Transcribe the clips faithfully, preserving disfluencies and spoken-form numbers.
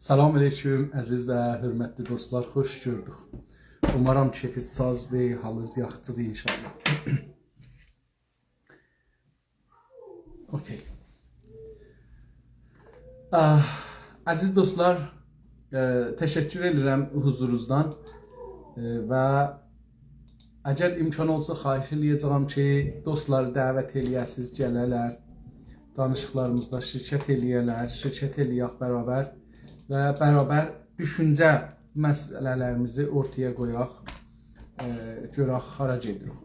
سلام علیکم، عزیز و حؤرمتلی دوستلار، خوش گؤردوک. اومارام کئفینیز سازدیر، حالینیز یاخشیدیر ان‌شاءالله. اوکی. آه، عزیز دوستلار، ائ، تشکر ائدیرم حضورونوزدان. ائ، و اگر امکان اولسا، خواهش ائله‌یه‌جه‌یم کی، دوستلاری دعوت ائله‌یه‌سینیز، گله‌لر، دانیشیقلاریمیزدا شرکت ائله‌یه‌لر، شرکت ائله‌یک برابر و برابر دوشونجه مسئله‌لریمیزی اورتایا قویاق، ائ، گؤرک هارا گئدیریک.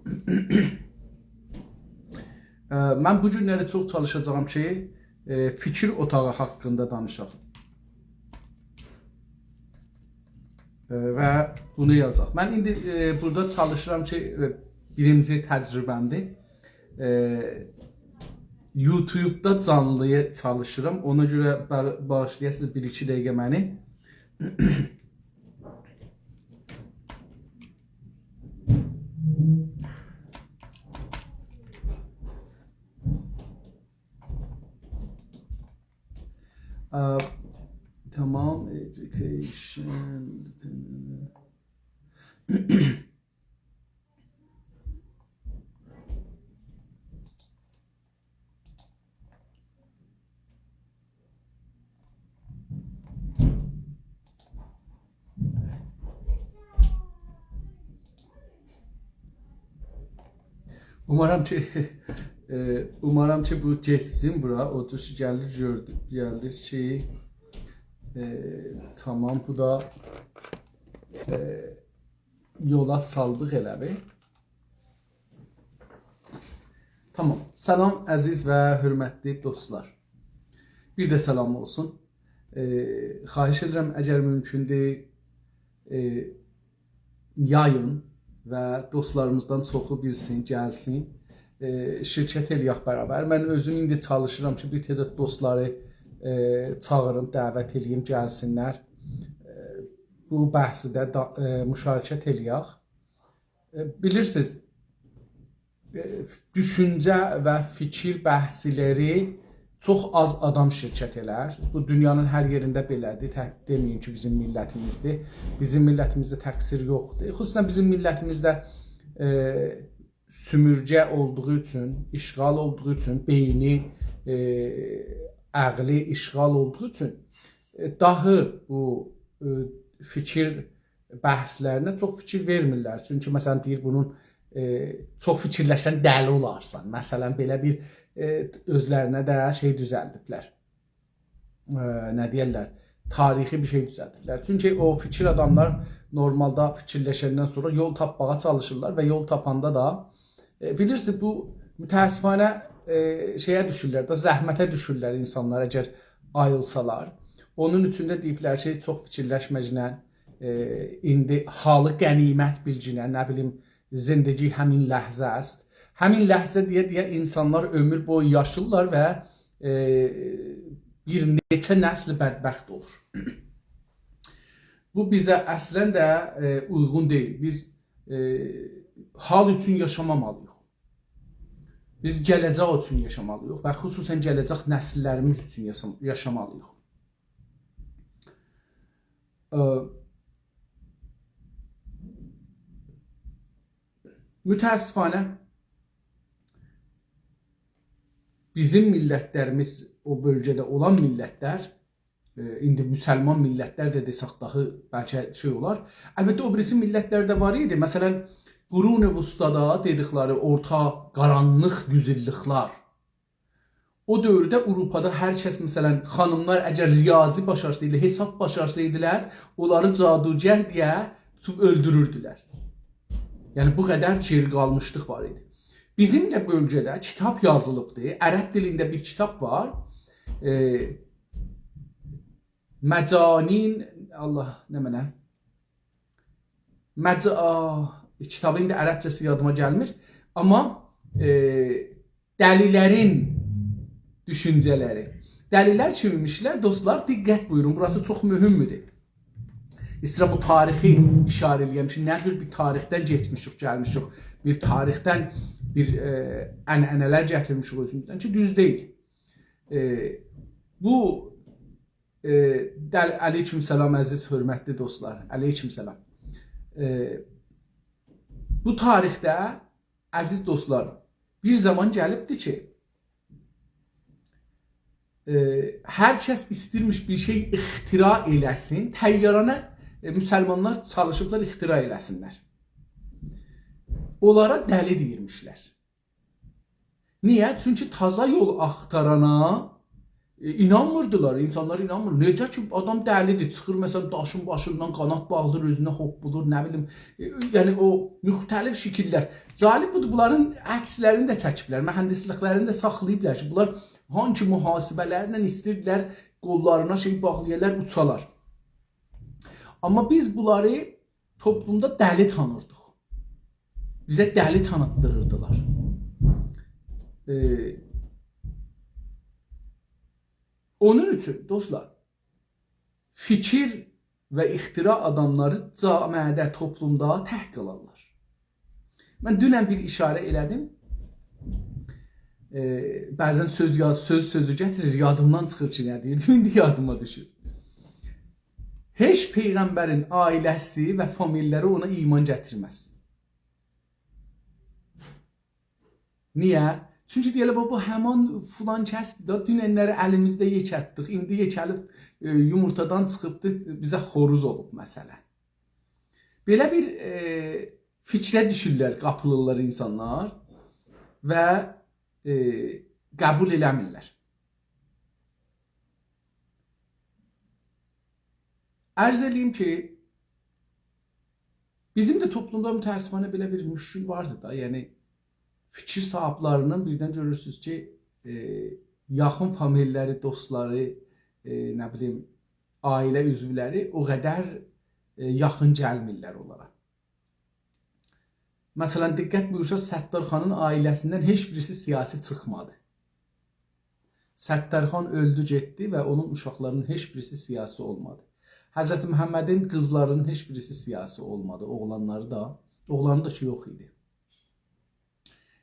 ائ، من بو گونلری چوخ چالیشاجاغام کی، ائ، فیکیر اوتاغی حاقیندا دانیشاق. ائ، و بونو یازاق. من ایندی، ائ، بورادا چالیشیرام کی، ائ، بیرینجی تجربه‌مدیر. ائ، یوتیوبدا جانلی چالیشیرام. اونا گؤره با-، باغیشلایاسینیز بیر-ایکی دقیقه منی. اه، تمام، education. اومارام کی، ائ، اومارام کی، بو گئتسین بورا. او جور کی، گلدی، گؤردو، گلدی کی، ائ، تمام، بو دا، ائ، یولا سالدیق ائله بیل. تمام. سلام، عزیز و حؤرمتلی دوستلار. بیر ده سلام اولسون. ائ، خواهش ائدیرم، اگر مومکوندور، ائ، یایین و دوستلاریمیزدان چوخو بیلسین، گلسین. ائ، شرکت ائله‌یک برابر. من اؤزوم ایندی چالیشیرام کی، بیر تعداد دوستلاری، ائ، چاغیریم، دعوت ائله‌ییم، گلسینلر. ائ، بو بحثی ده دا-، ائ، مشارکت ائله‌یک. ائ، بیلیرسینیز، ائ، دوشونجه و فیکیر بحثلری چوخ آز آدام شرکت ائلر. بو، دونیانین هر یئرینده بئله‌دیر. تک دئمه‌یین کی، بیزیم میللتیمیزدیر. بیزیم میللتیمیزده تقصیر یوخدور. خصوصاً بیزیم میللتیمیزده، ائ، سومورگه اولدوغو اوچون، اشغال اولدوغو اوچون، بئینی، ائ، عقلی اشغال اولدوغو اوچون، ائ، داهی بو، ائ، فیکیر بحثلرینه چوخ فیکیر وئرمیرلر. چونکی، مثلاً، دئییر، بونون، ائ، چوخ فیکیرلشسن دلی اولارسان. مثلاً، بئله بیر، ائ، اؤزلرینه ده شئی دوزلدیبلر. ائ، نه دئیرلر؟ تاریخی بیر شئی دوزلدیبلر. چونکی او فیکیر آداملار نورمالدا فیکیرلشندن سونرا یول تاپماغا چالیشیرلار و یول تاپاندا دا، ائ، بیلیرسینیز، بو متأسفانه، ائ، شئیه دوشورلر ده، زحمته دوشورلر اینسانلار اگر آییلسالار. اونون اوچون ده دئییبلر کی، چوخ فیکیرلشمه‌گینن، ائ، ایندی حالی غنیمت بیلگینن، نه بیلیم، زندگی همین لحظه است. همین لحظه دئیه-دئیه اینسانلار عؤمور بویو یاشیرلار و، ائ، بیر نئچه نسل بدبخت اولور. بو بیزه اصلاً ده، ائ، اویغون دئییل. بیز، ائ، حال اوچون یاشامامالی‌ییق. بیز گله‌جک اوچون یاشامالی‌ییق و خصوصاً گله‌جک نسیللریمیز اوچون یاسام-، یاشامالی‌ییق. ائ، متأسفانه بیزیم میللتلریمیز، او بؤلگه‌ده اولان میللتلر، ائ، ایندی مسلمان میللتلر ده دئسک داهی بلکه شئی اولار. البته، او بیریسی میللتلر ده وار ایدی. مثلاً، قرون وسطی‌دا دئدیکلری اورتا قارانلیق یوز ایللیکلر. او دؤورده آوروپادا هر کس، مثلاً، خانیملار اگر ریاضی باشارسایدی، حساب باشارسایدیلار، اونلاری جادوگر دئیه توتوب اؤلدوروردولر. یعنی، بو قدر گئری قالمیشلیق وار ایدی. بیزیم ده بؤلگه‌ده کیتاب یازیلیبدی. عرب دیلینده بیر کیتاب وار. ائ، مجانین، الله، نمنه؟ مج-، آه، کیتابین دا عربجه‌سی یادیما گلمیر. آمما، ائ، دلی‌لرین دوشونجه‌لری. دلی‌لر کیمیمیشلر، دوستلار، دقت بویورون، بوراسی چوخ مهمدور. ایسته‌ییرم او تاریخی ایشاره ائله‌یم کی، نه جور بیر تاریخدن کئچمیشیک، گلمیشیک، بیر تاریخدن بیر، ائ، عنعنه‌لر گتیرمیشیک اؤزوموزدن کی، دوز دئییل. ائ، بو ائ، دل-، علیکم سلام، عزیز، حؤرمتلی دوستلار. علیکم سلام. ائ، بو تاریخده، عزیز دوستلار، بیر زامان گلیبدیر کی، ائ، هر کس ایستیرمیش بیر شئی اختراع ائله‌سین، طیاره‌نی، ائ، مسلمانلار چالیشیبلار اختراع ائله‌سینلر. اونلارا دلی دئییرمیشلر. نییه؟ چونکی تازا یول آختارانا، ائ، اینانمیردیلار، اینسانلار اینانمیر. نئجه کی، آدام دلی‌دیر، چیخیر، مثلا، داشین باشیندان قاناد باغلیر، اؤزونه هوپپولور، نه بیلیم، ائ، یعنی او مختلف شکیللر. جالب بودور، بونلارین عکسلرینی ده چکیبلر، مهندسلیکلرینی ده ساخلاییبلار کی، بونلار هانسی محاسبه‌لرله ایستیردیلر، قوللارینا شئی باغلایالار، اوچالار. آمما بیز بونلاری توپلومدا دلی تانیردیق. بیزه دلی تانیتدیریردیلار. ائ، اونون اوچون، دوستلار، فیکیر و اختراع آداملاری جامعه‌ده، توپلومدا تک قالارلار. من دونن بیر ایشاره ائله‌دیم. ائ، بعضا سؤز یاد، سؤز سؤزو گتیریر، یادیمدان چیخیر کی، نه دئییردیم، ایندی یادیما دوشور. هئچ پیغمبرین عائله‌سی و فامیللری اونا ایمان گتیرمز. نییه؟ چونکی دئییرلر، «بابا، بو همان فلان کسدیر دا، دوننلری الیمیزده یئکلتدیک، ایندی یئکلیب، ائ، یومورتادان چیخیبدیر، بیزه خوروز اولوب، مثلا.» بئله بیر، ائ، فیکره دوشورلر، قاپیلیرلار اینسانلار و، ائ، قبول ائله‌میرلر. عرض ائله‌ییم کی، بیزیم ده توپلومدا متأسفانه بئله بیر مشکل واردی دا. یعنی، فیکیر صاحیبلری‌نین بیردن گؤرورسونوز کی، ائ، یاخین فامیللری، دوستلاری، ائ، نه بیلیم، عائله عضولری او قدر، ائ، یاخین گلمیرلر اونلارا. مثلا، دقت بویورساز، ستارخانین عائله‌سیندن هئچ بیریسی سیاسی چیخمادی. ستارخان اؤلدو، گئتدی و اونون اوشاقلاری‌نین هئچ بیریسی سیاسی اولمادی. حضرت محمدین قیزلاری‌نین هئچ بیریسی سیاسی اولمادی، اوغلانلاری دا، اوغلانی دا کی، یوخ ایدی.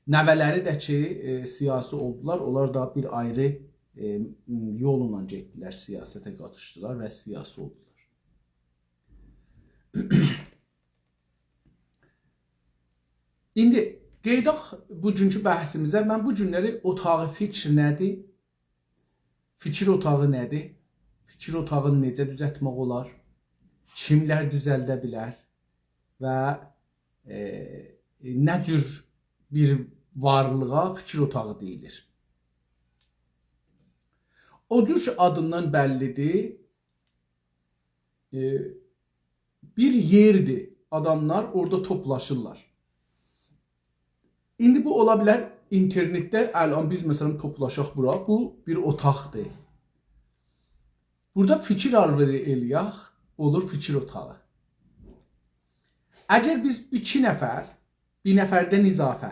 نوه‌لری ده کی، ائ، سیاسی اولدولار، اونلار دا بیر آیری، ائ، یوللا گئتدیلر، سیاسته قاتیشدیلار و سیاسی اولدولار. ایندی قاییداق بوگونکو بحثیمیزه. من بو گونلری اوتاغی فیکر نه‌دیر؟ فیکیر اوتاغی نه‌دیر؟ فیکیر اوتاغینی نئجه دوزلتمک اولار؟ کیملر دوزلده بیلر؟ و، ائ، نه جور بیر وارلیغا فیکیر اوتاغی دئییلیر؟ او جور کی، آدیندان بللی‌دیر، ائ، بیر یئردیر. آداملار اورادا توپلاشیرلار. ایندی بو اولا بیلر اینترنتده، الان بیز، مثلا، توپلاشاق بورا، بو بیر اوتاقدیر. بورادا فیکیر آل‌وئری ائله‌یک، اولور فیکیر اوتاغی. اگر بیز ایکی نفر، بیر نفردن اضافه،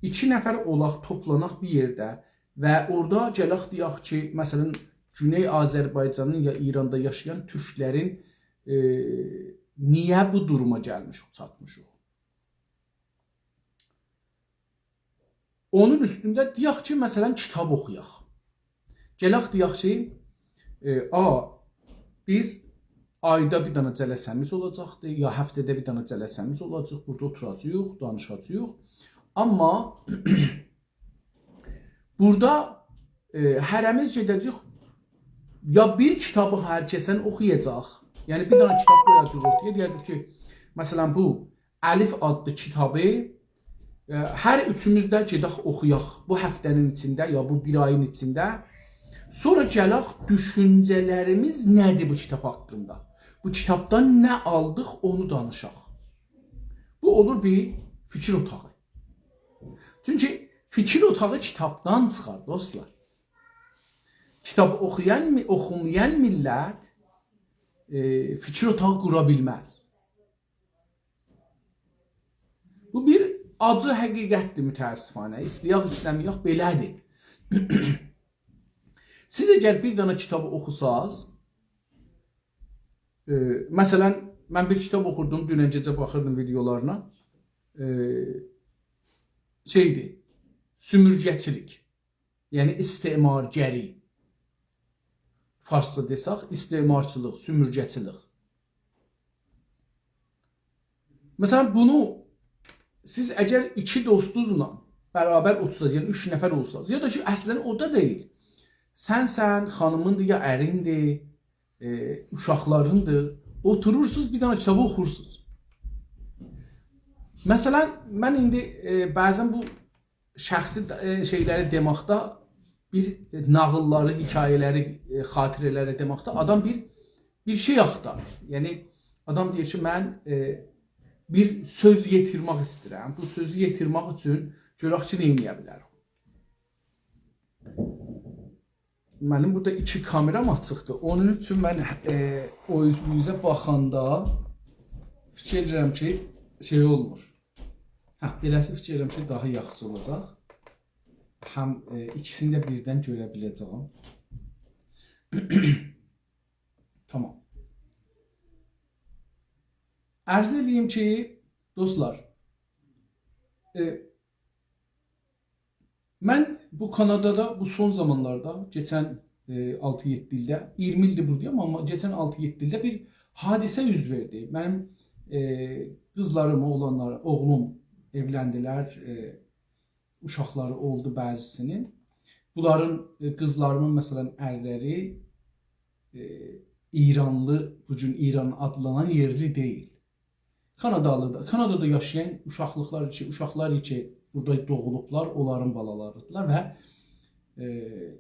ایکی نفر اولاق، توپلاناق بیر یئرده و اورادا گلک دئیک کی، مثلا، گونئی آذربایجانین یا ایراندا یاشایان تورکلرین، ائ، نییه بو دوروما گلمیشیک، چاتمیشیق؟ اونون اوستونده دئیک کی، مثلا، کیتاب اوخویاق. گلک دئیک کی، ائ، آ، بیز آیدا بیر دنه جلسه‌میز اولاجاقدی، یا هفته‌ده بیر دنه جلسه‌میز اولاجاق، بورادا اوتوراجاغیق، دانیشاجاغیق. آمما بورادا، ائ، هره‌میز گئده‌جه‌ییک، یا بیر کیتابی هر کسن اوخویاجاق. یعنی، بیر دنه کیتاب قویاجاغیق اورتایا، دئیه‌جه‌ییک کی، مثلا، بو الف آدلی کیتابی، ائ، هر اوچوموز ده گئدک اوخویاق بو هفته‌نین ایچینده، یا بو بیر آیین ایچینده. سونرا گلک، دوشونجه‌لریمیز نه‌دیر بو کیتاب حاقیندا؟ بو کیتابدان نه آلدیق، اونو دانیشاق. بو اولور بیر فیکیر اوتاغی. چونکی فیکیر اوتاغی کیتابدان چیخار، دوستلار. کیتاب اوخویان می-، اوخومایان میللت، ائ، فیکیر اوتاغی قورا بیلمز. بو بیر آجی حقیقتدیر، متأسفانه. ایسته‌یک، ایسته‌مه‌یک، بئله‌دیر. سیز اگر بیر دنه کیتابی اوخوساز، ائ، مثلا، من بیر کیتاب اوخوردوم، دونن گئجه باخیردیم ویدئولارینا. ائ، شئیدیر، سومورگه‌چیلیک، یعنی استعمارگری. فارسجا دئسک، استعمارچیلیق، سومورگه‌چیلیک. مثلا، بونو سیز اگر ایکی دوستونوزلا برابر اوتورسانیز، یعنی اوچ نفر اولسانیز، یا دا کی، اصلا او دا دئییل. سنسن، خانیمیندیر، یا اریندیر، ائ، اوشاقلاریندیر، اوتورورسونوز، بیر دنه کیتابی اوخورسونوز. مثلا، من ایندی، ائ، بعضا بو شخصی، ائ، شئیلری دئمکده، بیر، ائ، ناغیللاری، حکایه‌لری، ائ، خاطره‌لری دئمکده آدام بیر، بیر شئی آختاریر. یعنی، آدام دئییر کی، من، ائ، بیر سؤز یئتیرمک ایسته‌ییرم. بو سؤزو یئتیرمک اوچون گؤرک کی، نه ائده بیلریک. منیم بورادا ایکی کامئرام آچیقدیر. اونون اوچون من، ائ، او اوز بو اوزه باخاندا فیکیر ائدیرم کی، شئی اولمور. هه، بئله‌سی فیکیر ائدیرم کی، داها یاخشی اولاجاق. هم، ائ، ایکیسینی ده بیردن گؤره بیله‌جه‌یم. تامام. عرض ائله‌ییم کی، دوستلار، ائ، من بو کانادادا بو سون زامانلاردا، کئچن، ائ، آلتی-یئددی ایلده، اییرمی ایلدیر بورادایام، آمما کئچن آلتی-یئددی ایلده بیر حادثه اوز وئردی. منیم، ائ، قیزلاریم، اوغلانلار، اوغلوم ائولندیلر، ائ، اوشاقلاری اولدو بعضی‌سینین. بونلارین، ائ، قیزلاریمین، مثلا، ارلری، ائ، ایرانلی، بو گون ایران آدلانان یئرلی دئییل. کانادالی دا، کانادادا یاشایان اوشاقلیقلار کی، اوشاقلار کی، بورادا دوغولوبلار، اونلارین بالالاریدیرلار و، ائ،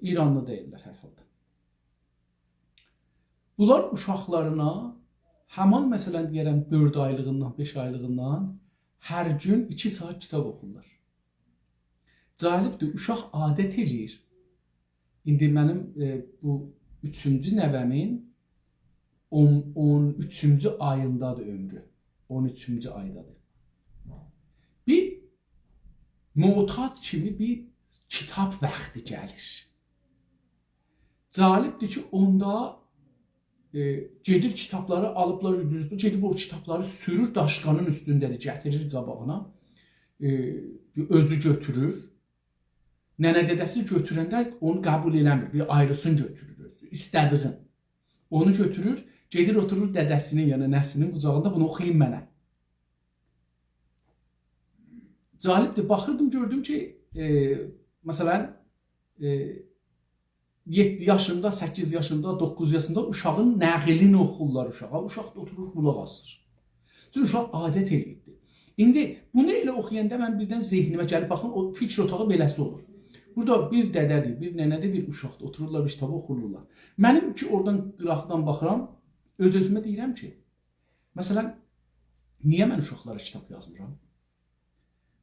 ایرانلی دئییللر هر حالدا. بونلار اوشاقلارینا همان، مثلا، دئیه‌رم، دؤرد آیلیغیندان، بئش آیلیغیندان هر گون ایکی ساعات کیتاب اوخورلار. جالبدیر، اوشاق عادت ائله‌ییر. ایندی منیم، ائ، بو اوچونجو نوه‌مین اون، اون اوچونجو آییندادیر عؤمرو. اون اوچونجو آیدادیر. بیر معتاد کیمی بیر کیتاب واختی گلیر. جالبدیر کی، اوندا، ائ، گئدیر کیتابلاری آلیبلار، اوزدوروبلر، گئدیب او کیتابلاری سورور داشقانین اوستونده‌دیر، گتیریر قاباغینا. ائ، اؤزو گؤتورور. ننه دده‌سی گؤتورنده اونو قبول ائله‌میر، بیر آیریسینی گؤتورور اؤزو، ایسته‌دیگین. اونو گؤتورور، گئدیر اوتورور دده‌سینین، یعنی ننه‌سینین قوجاغیندا، «بونو اوخویون منه.» جالبدیر، باخیردیم، گؤردوم کی، ائ، مثلا، ائ، یئددی یاشیندا، سککیز یاشیندا، دوققوز یاشیندا اوشاغین نقلینی اوخورلار اوشاغا. اوشاق دا اوتورور، قولاق آسیر. چونکی اوشاق عادت ائله‌ییبدی. ایندی بونو ائله اوخویاندا من بیردن ذهنیمه گلیب، باخین، او فیکیر اوتاغی بئله‌سی اولور. بورادا بیر دده‌دیر، بیر ننه‌دیر، بیر اوشاقدیر. اوتورورلار، بیر کیتابی اوخورلار. منیم کی، اورادان قیراقدان باخیرام، اؤز-اؤزومه دئییرم کی، مثلا، نییه من اوشاقلارا کیتاب یازمیرام؟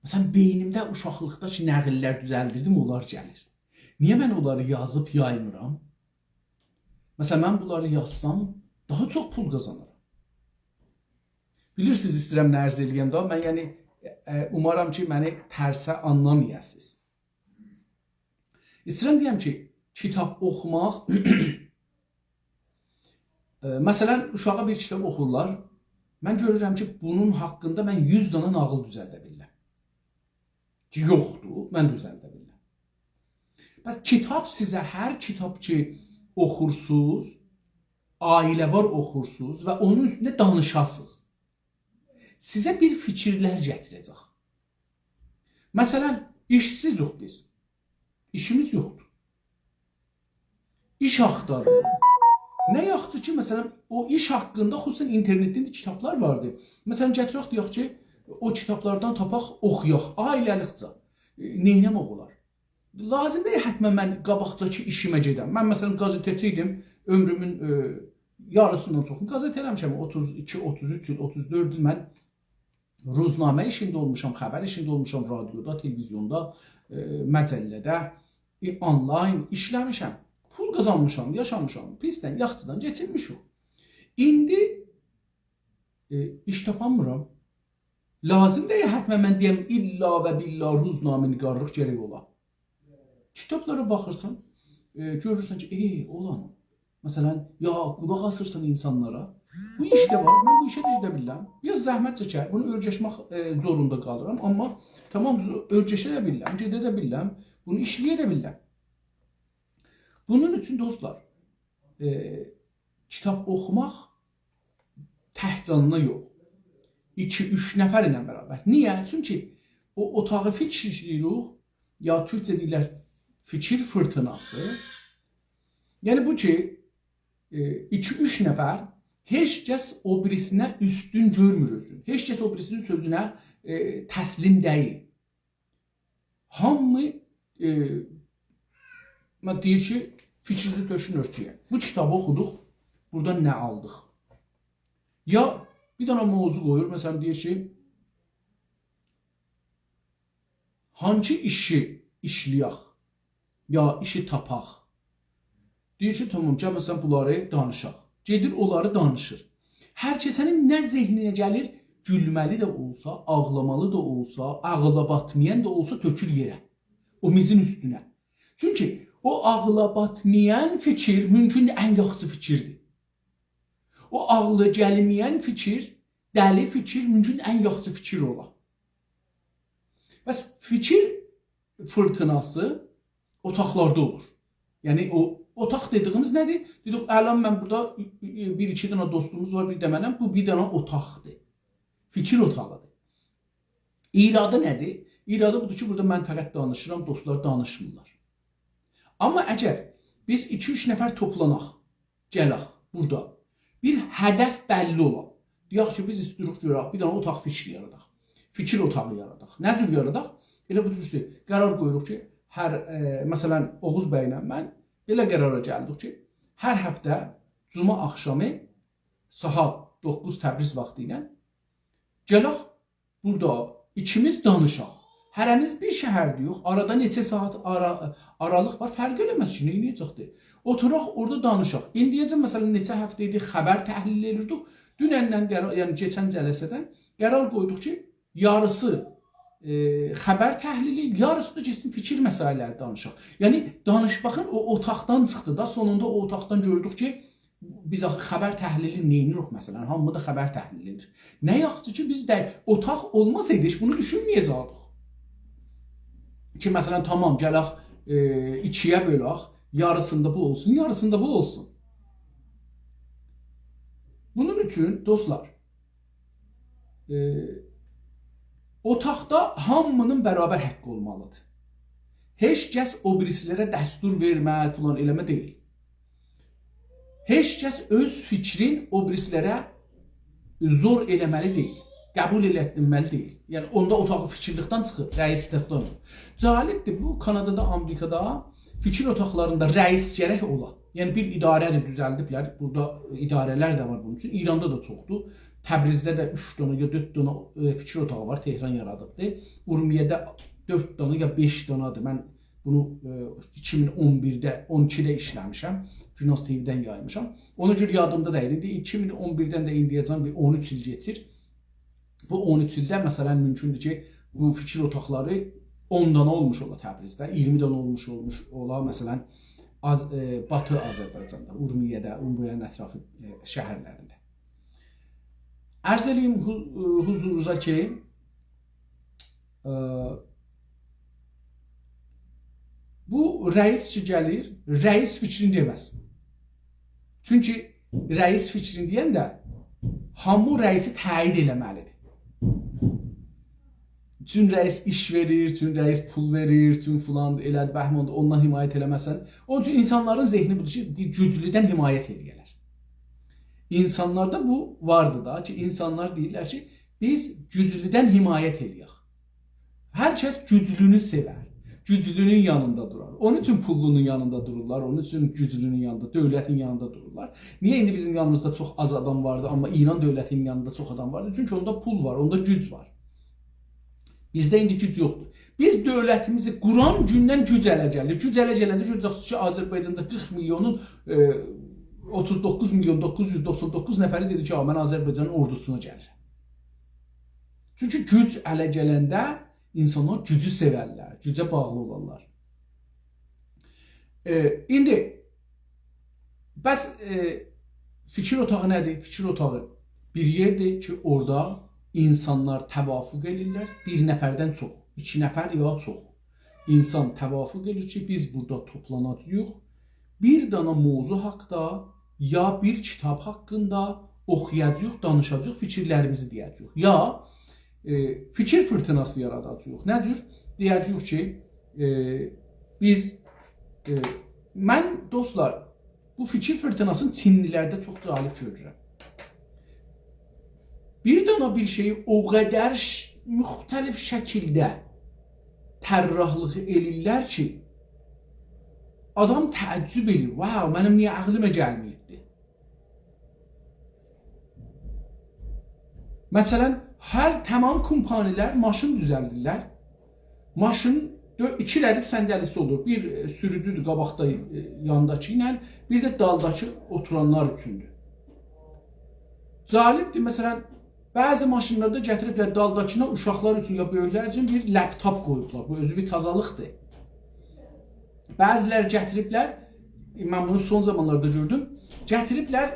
مثلا، بئینیمده اوشاقلیقدا کی، نقللر دوزلدیردیم، اونلار گلیر. نییه من اونلاری یازیب یایمیرام؟ مثلا، من بونلاری یازسام، داها چوخ پول قازانارام. بیلیرسینیز، ایسته‌ییرم نه عرض ائله‌یم ده، من، یعنی، ائ، اومارام کی، منی ترسه آنلامایاسینیز. ایسته‌ییرم دئیم کی، کیتاب اوخوماق، ائ، مثلا، اوشاغا بیر کیتاب اوخورلار، من گؤرورم کی، بونون حاقیندا من یوز دنه ناغیل دوزلده بیلیرم. کی، یوخدور، من دوزلده بیلیرم. پس کیتاب سیزه، هر کیتاب کی اوخورسوز، عائله‌وار اوخورسوز و اونون اوستونده دانیشاسیز، سیزه بیر فیکیرلر گتیره‌جک. مثلا، ایشسیزیک بیز. ایشیمیز یوخدور. ایش آختاریریق. نه یاخشی کی، مثلا، او ایش حاقیندا خصوصا اینترنتده ایندی کیتابلار واردی. مثلا، گتیرک، دئیک کی، او کیتابلاردان تاپاق، اوخویاق، عائله‌لیکجه. ائ، نئینه‌مک اولار؟ لازیم دئییل حتما من قاباقجاکی ایشیمه گئدم. من، مثلا، قازئته‌چی ایدیم، عؤمرومون، ائ، یاریسیندان چوخونو قازئته ائله‌میشم. اوتوز ایکی، اوتوز اوچ ایل، اوتوز دؤرد ایل من روزنامه ایشینده اولموشام، خبر ایشینده اولموشام، رادیودا، تلویزیوندا، ائ، مجله‌ده، ائ، آنلاین ایشله‌میشم. پول قازانمیشام، یاشامیشام. پیسدن، یاخشیدان کئچینمیشیک. ایندی، ائ، ایش تاپانمیرام. لازیم دئییل حتما من دئیم، الا و بالله روزنامه‌نگارلیق گرک اولا. کیتابلارا باخیرسان، ائ، گؤرورسن کی، ائ، اولان، مثلا، یا قولاق آسیرسان اینسانلارا. بو ایش ده وار، من بو ایشه ده گئده بیلیرم. بیر آز زحمت چکر، بونو اؤیرشمک، ائ، زوروندا قالیرام. آمما تامام، زو-، اؤیرشه ده بیلیرم، گئده ده بیلیرم، بونو ایشله‌یه ده بیلیرم. بونون اوچون، دوستلار، ائ، کیتاب اوخوماق تک جانینا یوخ. ایکی، اوچ نفر ایله برابر. نییه؟ چونکی او اوتاغی فیکیر دئییریک، یا تورکجه دئییرلر فیکیر فیرتیناسی. یعنی بو کی، ائ، ایکی، اوچ نفر، هئچ کس او بیریسینه اوستون گؤرمور اؤزونو. هئچ کس او بیریسینین سؤزونه، ائ، تسلیم دئییل. هامی، ائ، من دئییر کی، فیکرینیزی تؤکون اؤرتویه. بو کیتابی اوخودوق، بورادا نه آلدیق؟ یا بیر دنه موضوع قویور، مثلا دئییر کی، هانسی ایشی ایشله‌یک، یا ایشی تاپاق. دئییر کی، تامام، گل مثلا بونلاری دانیشاق. گئدیر، اونلاری دانیشیر. هر کسه‌نین نه ذهنینه گلیر، گولمه‌لی ده اولسا، آغلامالی دا اولسا، عاغیلا باتمایان دا اولسا، تؤکور یئره. او میزین اوستونه. چونکی او عاغیلا باتمایان فیکیر مومکوندور ان یاخشی فیکیردیر. او عاغلا گلمه‌ین فیکیر، دلی فیکیر مومکون ان یاخشی فیکیر اولا. پس فیکیر فیرتیناسی اوتاقلاردا اولور. یعنی او اوتاق دئدیگیمیز نه‌دیر؟ دئدیک، الان من بورادا بیر، ایکی دنه دوستوموز وار، بیر ده منم. بو بیر دنه اوتاقدیر. فیکیر اوتاغیدیر. ایرادی نه‌دیر؟ ایرادی بودور کی، بورادا من فقط دانیشیرام، دوستلار دانیشمیرلار. آمما اگر بیز ایکی-اوچ نفر توپلاناق، گلک بورادا، بیر هدف بللی اولا. دئیک کی، بیز ایسته‌ییریک گؤرک، بیر دنه اوتاق فیکری یاراداق. فیکیر اوتاغی یاراداق. نه جور یاراداق؟ ائله بو جور کی، قرار قویوروق کی، هر، ائ، مثلا، اوغوز بی‌له من بئله قرارا گلدیک کی، هر هفته جمعه آخشامی ساعت دوققوز تبریز واختی ایله گلک بورادا ایکیمیز دانیشاق. هره‌میز بیر شهرده‌ییک، آرادا نئچه ساعت آرا-، آرالیق وار، فرق ائله‌مز کی، نه ائده‌جکدیر؟ اوتوراق اورادا دانیشاق. ایندییه‌جن، مثلا، نئچه هفته ایدی خبر تحلیل ائدیردیک. دونندن قرار، یعنی کئچن جلسه‌دن قرار قویدوق کی، یاریسی، ائ، خبر تحلیلی، یاریسی دا گئتسین فیکیر مسئله‌لری دانیشاق. یعنی دانیش، باخین، او اوتاقدان چیخدی دا، سونوندا او اوتاقدان گؤردوک کی، بیز آخی خبر تحلیلی نئینیریک، مثلا؟ هامی دا خبر تحلیل ائدیر. نه یاخشی کی، بیز ده اوتاق اولماسایدی، هئچ بونو دوشونمه‌یه‌جکدیک. کی، مثلا، تامام، گلک، ائ، ایکییه بؤلک، یاریسیندا بو اولسون، یاریسیندا بو اولسون. بونون اوچون، دوستلار، ائ، اوتاقدا هامی‌نین برابر حقی اولمالیدیر. هئچ کس او بیریسی‌لره دستور وئرمه، فلان ائله‌مه دئییل. هئچ کس اؤز فیکرین او بیریسی‌لره زور ائله‌مه‌لی دئییل، قبول ائلتدیرمه‌لی دئییل. یعنی، اوندا اوتاق فیکیرلیکدن چیخیر، رئیسلیکدن اولور. جالبدیر، بو کانادادا، آمریکادا فیکیر اوتاقلاریندا رئیس گرک اولا. یعنی، بیر اداره ده دوزلدیبلر. بورادا اداره‌لر ده وار بونون اوچون. ایراندا دا چوخدور. تبریزده ده اوچ دنه یا دؤرد دنه، ائ، فیکیر اوتاغی وار، تهران یارادیبدیر. اورمیه‌ده دؤرد دنه یا بئش دنه‌دیر. من بونو، ائ، ایکی مین اون بیرده، اون ایکیده ایشله‌میشم. گوناز تی‌وی‌دن یایمیشام. اونا گؤره یادیمدا دئییل. ایندی ایکی مین اون بیردن ده ایندییه‌جن بیر اون اوچ ایل کئچیر. بو اون اوچ ایلده، مثلا، مومکوندور کی، بو فیکیر اوتاقلاری اون دنه اولموش اولا تبریزده، اییرمی دنه اولموش، اولموش اولا، مثلا، آز-، ائ، باتی آذربایجاندا، اورمیه‌ده، اورمیه‌نین اطرافی، ائ، شهرلرینده. عرض ائله‌ییم حو-، ائ، حضورونوزا کی، ائ، بو رئیس کی گلیر، رئیس فیکرینی دئمز. چونکی رئیس فیکرینی دئینده هامی رئیسی تأیید ائله‌مه‌لیدیر. چون رئیس ایش وئریر، چون رئیس پول وئریر، چون فلان ائله‌دی، بهماندی، اوندان حمایت ائله‌مه‌سن. اونون اوچون اینسانلارین ذهنی بودور کی، بیر گوجلودن حمایت ائله‌یه‌لر. اینسانلاردا بو واردی دا کی، اینسانلار دئییرلر کی، بیز گوجلودن حمایت ائله‌یک. هر کس گوجلونو سئور. گوجلونون یانیندا دورار. اونون اوچون پوللونون یانیندا دورورلار، اونون اوچون گوجلونون یانیندا، دؤولتین یانیندا دورورلار. نییه ایندی بیزیم یانیمیزدا چوخ آز آدام واردی، آمما ایران دؤولتینین یانیندا چوخ آدام واردی؟ چونکی اوندا پول وار، اوندا گوج وار. بیزده ایندی گوج یوخدور. بیز دؤولتیمیزی قوران گوندن گوج اله گلدی. گوج اله گلنده گؤره‌جکسینیز کی، آذربایجاندا قیرخ میلیونون، ائ، اوتوز دوققوز میلیون دوققوز یوز دوخسان دوققوز نفری دئدی کی، «آ، من آذربایجانین اوردوسونا گلیرم.» چونکی گوج اله گلنده اینسانلار گوجو سئورلر، گوجه باغلی اولارلار. ائ، ایندی، بس، ائ، فیکیر اوتاغی نه‌دیر؟ فیکیر اوتاغی بیر یئردیر کی، اورادا اینسانلار توافق ائدیرلر، بیر نفردن چوخ، ایکی نفر یا چوخ اینسان توافق ائدیر کی، بیز بورادا توپلاناجاغیق، بیر دانا موضوع حاقدا، یا بیر کیتاب حاقیندا اوخویاجاغیق، دانیشاجاغیق، فیکیرلریمیزی دئیه‌جه‌ییک. یا، ائ، فیکیر فیرتیناسی یاراداجاغیق. نه جور؟ دئیه‌جه‌ییک کی، ائ، بیز، ائ، من، دوستلار، بو فیکیر فیرتیناسینی چینلی‌لرده چوخ جالب گؤرورم. بیر دانا بیر شئیی او قدر ش-، مختلف شکیلده طراحلیق ائله‌ییرلر کی، آدام تعجب ائله‌ییر: «واو، منیم نییه عاغلیما گلمه‌ییبدی؟» مثلا، هر، تمام کمپانی‌لر ماشین دوزلدیرلر. ماشین دؤ-، ایکی ردیف صندلی‌سی اولور. بیر، ائ، سوروجودور قاباقدا، ائ، یانداکی ایله، بیر ده دالداکی اوتورانلار اوچوندور. جالبدیر، مثلا، بعضی ماشینلاردا گتیریبلر دالداکینا اوشاقلار اوچون یا بؤیوکلر اوچون بیر لپ‌تاپ قویوبلار. بو اؤزو بیر تازالیقدیر. بعضی‌لری گتیریبلر، من بونو سون زامانلاردا گؤردوم، گتیریبلر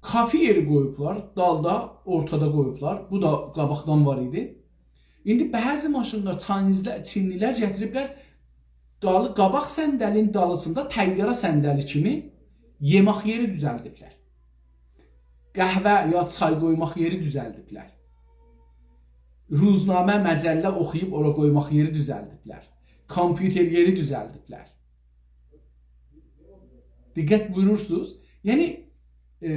کافه یئری قویوبلار، دالدا، اورتادا قویوبلار. بو دا قاباقدان وار ایدی. ایندی بعضی ماشینلار، چاینیزلر، چینلی‌لر گتیریبلر، دالی، قاباق صندلی‌نین دالیسیندا طیاره صندلی کیمی یئمک یئری دوزلدیبلر. قهوه یا چای قویماق یئری دوزلدیبلر. روزنامه، مجله اوخویوب اورا قویماق یئری دوزلدیبلر. کامپیوتر یئری دوزلدیبلر. دقت بویورورسونوز؟ یعنی، ائ،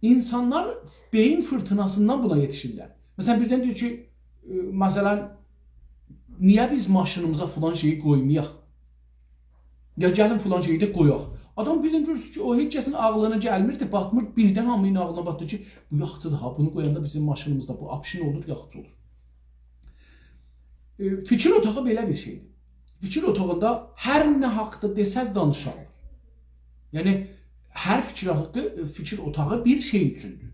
اینسانلار بئیین فیرتیناسیندان بونا یئتیشیرلر. مثلا، بیردن دئییر کی، ائ، مثلا، «نییه بیز ماشینیمیزا فلان شئیی قویمایاق؟ یا گلین فلان شئیی ده قویاق.» آدام بیردن گؤرورسونوز کی، او هئچ کسین عاغلینا گلمیردی، باتمیر، بیردن هامینین عاغلینا باتدی کی، بو یاخشیدیر ها، بونو قویاندا بیزیم ماشینیمیزدا بو option اولور، یاخشی اولور. ائ، فیکیر اوتاغی بئله بیر شئیدیر. فیکیر اوتاغیندا هر نه حاقدا دئسز دانیشارلار. یعنی، هر فیکیر حاقی، فیکیر اوتاغی بیر شئی اوچوندور.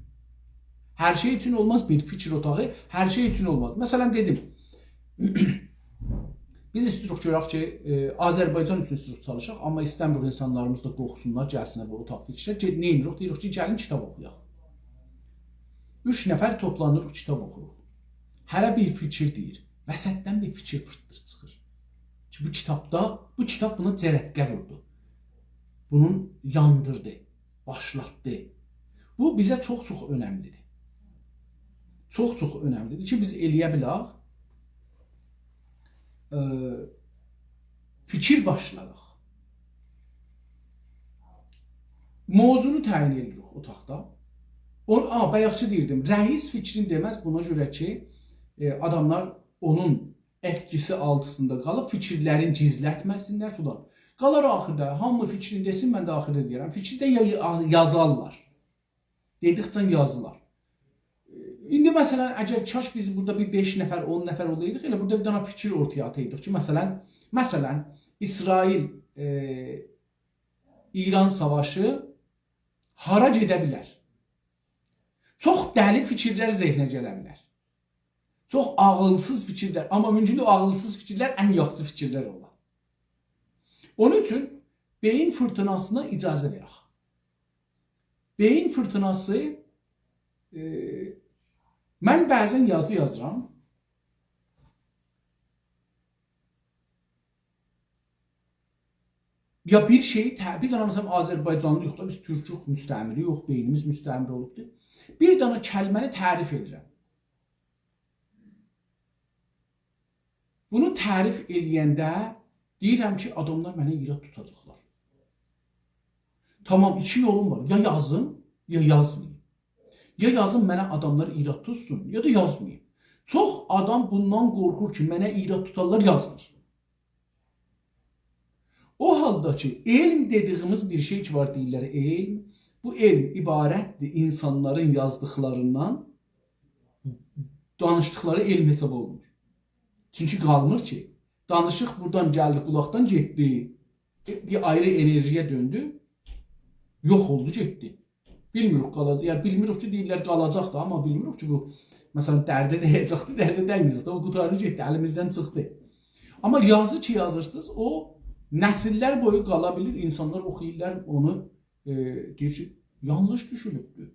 هر شئی اوچون اولماز بیر فیکیر اوتاغی، هر شئی اوچون اولماز. مثلا، دئدیم، بیز ایسته‌ییریک گؤرک کی، ائ، آذربایجان اوچون ایسته‌ییریک چالیشاق، آمما ایسته‌میریک اینسانلاریمیز دا قورخسونلار، گلسینلر بو اوتاق فیکره. گئ-، نه ائدیریک؟ دئییریک کی، گلین کیتاب اوخویاق. اوچ نفر توپلانیریق، کیتاب اوخوروق. هره بیر فیکیر دئییر. وسطدن بیر فیکیر پیرتدیر چیخیر. کی، بو کیتابدا، بو کیتاب بونا جرقه ووردو. بونون یاندیردی، باشلاتدی. بو بیزه چوخ-چوخ اؤنملیدیر. چوخ-چوخ اؤنملیدیر کی، بیز ائله‌یه بیلک، ائ، فیکیر باشلایاق. موضوعنو تعیین ائدیریک اوتاقدا. اون، آ، بایاقچی دئییردیم، رئیس فیکرین دئمز، بونا گؤره کی، ائ، آداملار اونون ائتکیسی آلتیسیندا قالیب، فیکیرلرین گیزلتمه‌سینلر فلان. قالار آخیردا، هامی فیکرینی دئسین، من ده آخیردا دئیه‌رم. فیکیر ده یا-، یا-، یازارلار. دئدیکجه یازیلار. ایندی، مثلا، اگر کاش بیز بورادا بیر بئش نفر، اون نفر اولایدیق، ائله بورادا بیر دنه فیکیر اورتایا آتایدیق کی، مثلا، مثلا، اسرائیل، ائ، ایران ساواشی هارا گئده بیلر؟ چوخ دلی فیکیرلر ذهنه گله بیلر. چوخ عاغیلسیز فیکیرلر، آمما مومکوندور، او عاغیلسیز فیکیرلر ان یاخشی فیکیرلر اولا. اونون اوچون بئیین فیرتیناسینا اجازه وئرک. بئیین فیرتیناسی، ائ، من بعضا یازی یازیرام. یا بیر شئیی ته-، بیر دنه، مثلا، آذربایجانلی‌یوخ دا، بیز تورکوخ، مستعمره‌یوخ، بئینیمیز مستعمره اولوبدور. بیر دنه کلمه‌نی تعریف ائدیرم. بونو تعریف ائله‌ینده دئییرم کی، آداملار منه ایراد توتاجاقلار. تامام، ایکی یولوم وار. یا یازیم، یا یازماییم. یا یازیم، منه آداملار ایراد توتسون، یا دا یازماییم. چوخ آدام بوندان قورخور کی، منه ایراد توتارلار، یازمیر. او حالدا کی، علم دئدیگیمیز بیر شئی کی وار، دئییرلر علم. بو علم عبارتدیر اینسانلارین یازدیقلاریندان، دانیشدیقلاری علم حساب اولونمور. چونکی قالمیر کی. دانیشیق بورادان گلدی، قولاقدان گئتدی. بیر آیری انرژی‌یه دؤندو. یوخ اولدو، گئتدی. بیلمیریک قالا-، یعنی بیلمیریک کی، دئییرلر قالاجاق دا، آمما بیلمیریک کی، بو، مثلا، درده دیه‌جکدی، درده دیمه‌یه‌جک ده، او قوتاردی، گئتدی، الیمیزدن چیخدی. آمما یازی کی یازیرسینیز، او نسیللر بویو قالا بیلیر، اینسانلار اوخویورلار اونو، ائ، دئییر کی، یانلیش دوشونوبدور.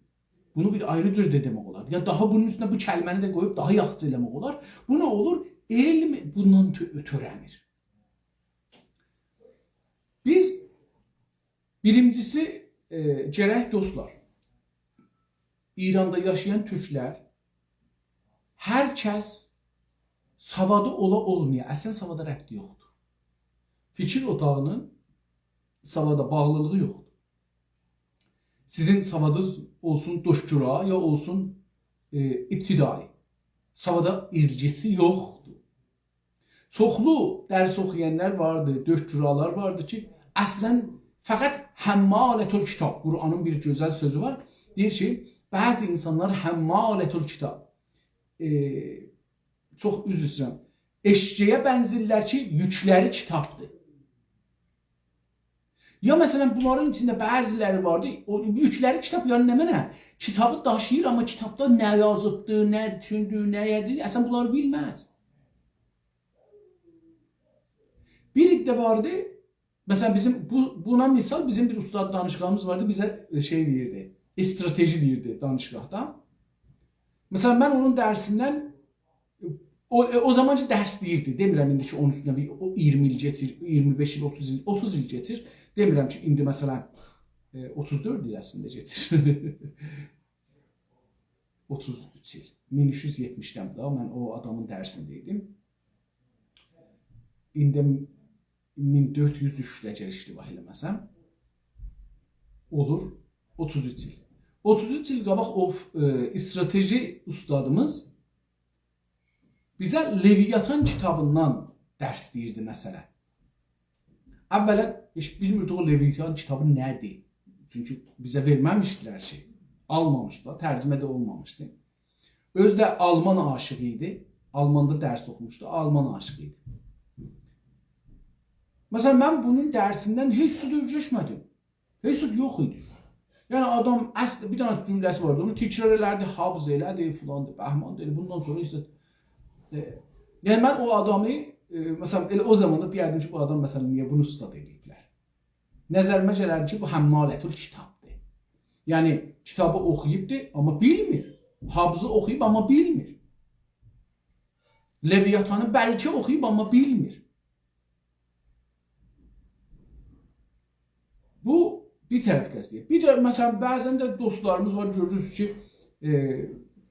بونو بیر آیری جور ده دئمک اولار. یا داها بونون اوستونه بو کلمه‌نی ده قویوب داها یاخشی ائله‌مک اولار. بو نه اولور؟ علم بوندان تؤ-، تؤره‌نیر. بیز بیرینجیسی، ائ، گرک دوستلار، ایراندا یاشایان تورکلر، هر کس سوادی اولا اولمایا، اصلاً سوادا ربطی یوخدور. فیکیر اوتاغینین سوادا باغلیلیغی یوخدور. سیزین سوادینیز اولسون دکترا، یا اولسون، ائ، ابتدایی. سوادا ایلگیسی یوخدور. چوخلو درس اوخویانلار واردی، دکترالار واردی کی، اصلاً فقط حمالة الکتاب. قرآنین بیر گؤزل سؤزو وار. دئییر کی، بعضی اینسانلار حمالة الکتاب. ائ، چوخ عذر ایسته‌ییرم. ائششه‌یه بنزیرلر کی، یوکلری کیتابدیر. یا مثلاً، بونلارین ایچینده بعضیلری واردی، او یوکلری کیتاب، یعنی نمنه؟ کیتابی داشیییر، آمما کیتابدا نه یازیبدی، نه دوشوندو، نه ائدی، اصلاً بونلاری بیلمز. بیر عده واردی، مثلاً، بیزیم بو، بونا مثال، بیزیم بیر اوستاد دانشگاهیمیز واردی، بیزه، ائ، شئی دئییردی، استراتژی دئییردی دانشگاهدا. مثلاً، من اونون درسیندن، او، ائ، او زامان کی درس دئییردی، دئمیرم ایندی کی، اونون اوستونده بیر، او اییرمی ایل کئچیر، اییرمی بئش ایل، اوتوز ایل، اوتوز ایل کئچیر. دئمیرم کی، ایندی مثلاً، ائ، اوتوز دؤرد ایل اصلینده کئچیر. اوتوز اوچ ایل. مین اوچ یوز یئتمیشدن ده من او آدامین درسینده ایدیم. ایندی مین دؤرد یوز اوچده، اگر اشتباه ائله‌مه‌سم، اولور اوتوز اوچ ایل. اوتوز اوچ ایل قاباق او، ائ، استراتژی اوستادیمیز بیزه لویاتان کیتابیندان درس دئییردی، مثلاً. اولاً، هئچ بیلمیردیک او لویاتان کیتابی نه‌دیر. چونکی بیزه وئرمه‌میشدیلر کی، آلمامیشدیلار، ترجمه ده اولمامیشدی. اؤزو ده آلمان عاشیقی ایدی. آلماندا درس اوخوموشدو، آلمان عاشیقی ایدی. مثلاً، من بونون درسیندن هئچ زاد اؤیرشمه‌دیم. هئچ زاد یوخ ایدی. یعنی، آدام اصل، بیر دنه جمله‌سی واردی، اونو تکرار ائلردی، هابز ائله‌دی، فلاندیر، بهماندیر، بوندان سونرا هئچ زاد، ائ، یعنی، من او آدامی، ائ، مثلاً، ائله او زاماندا دئیردیم کی، بو آدام، مثلاً، نییه بونو اوستاد ائله‌ییبلر؟ نظریمه گلردی کی، بو حمالة الکتابدیر. یعنی، کیتابی اوخویوبدور، آمما بیلمیر. هابزی اوخویوب، آمما بیلمیر. لویاتانی بلکه اوخویوب، آمما بیلمیر. بو بیر طرف قضیه. بیر ده، مثلاً، بعضاً ده دوستلاریمیز وار، گؤرورسونوز کی، ائ،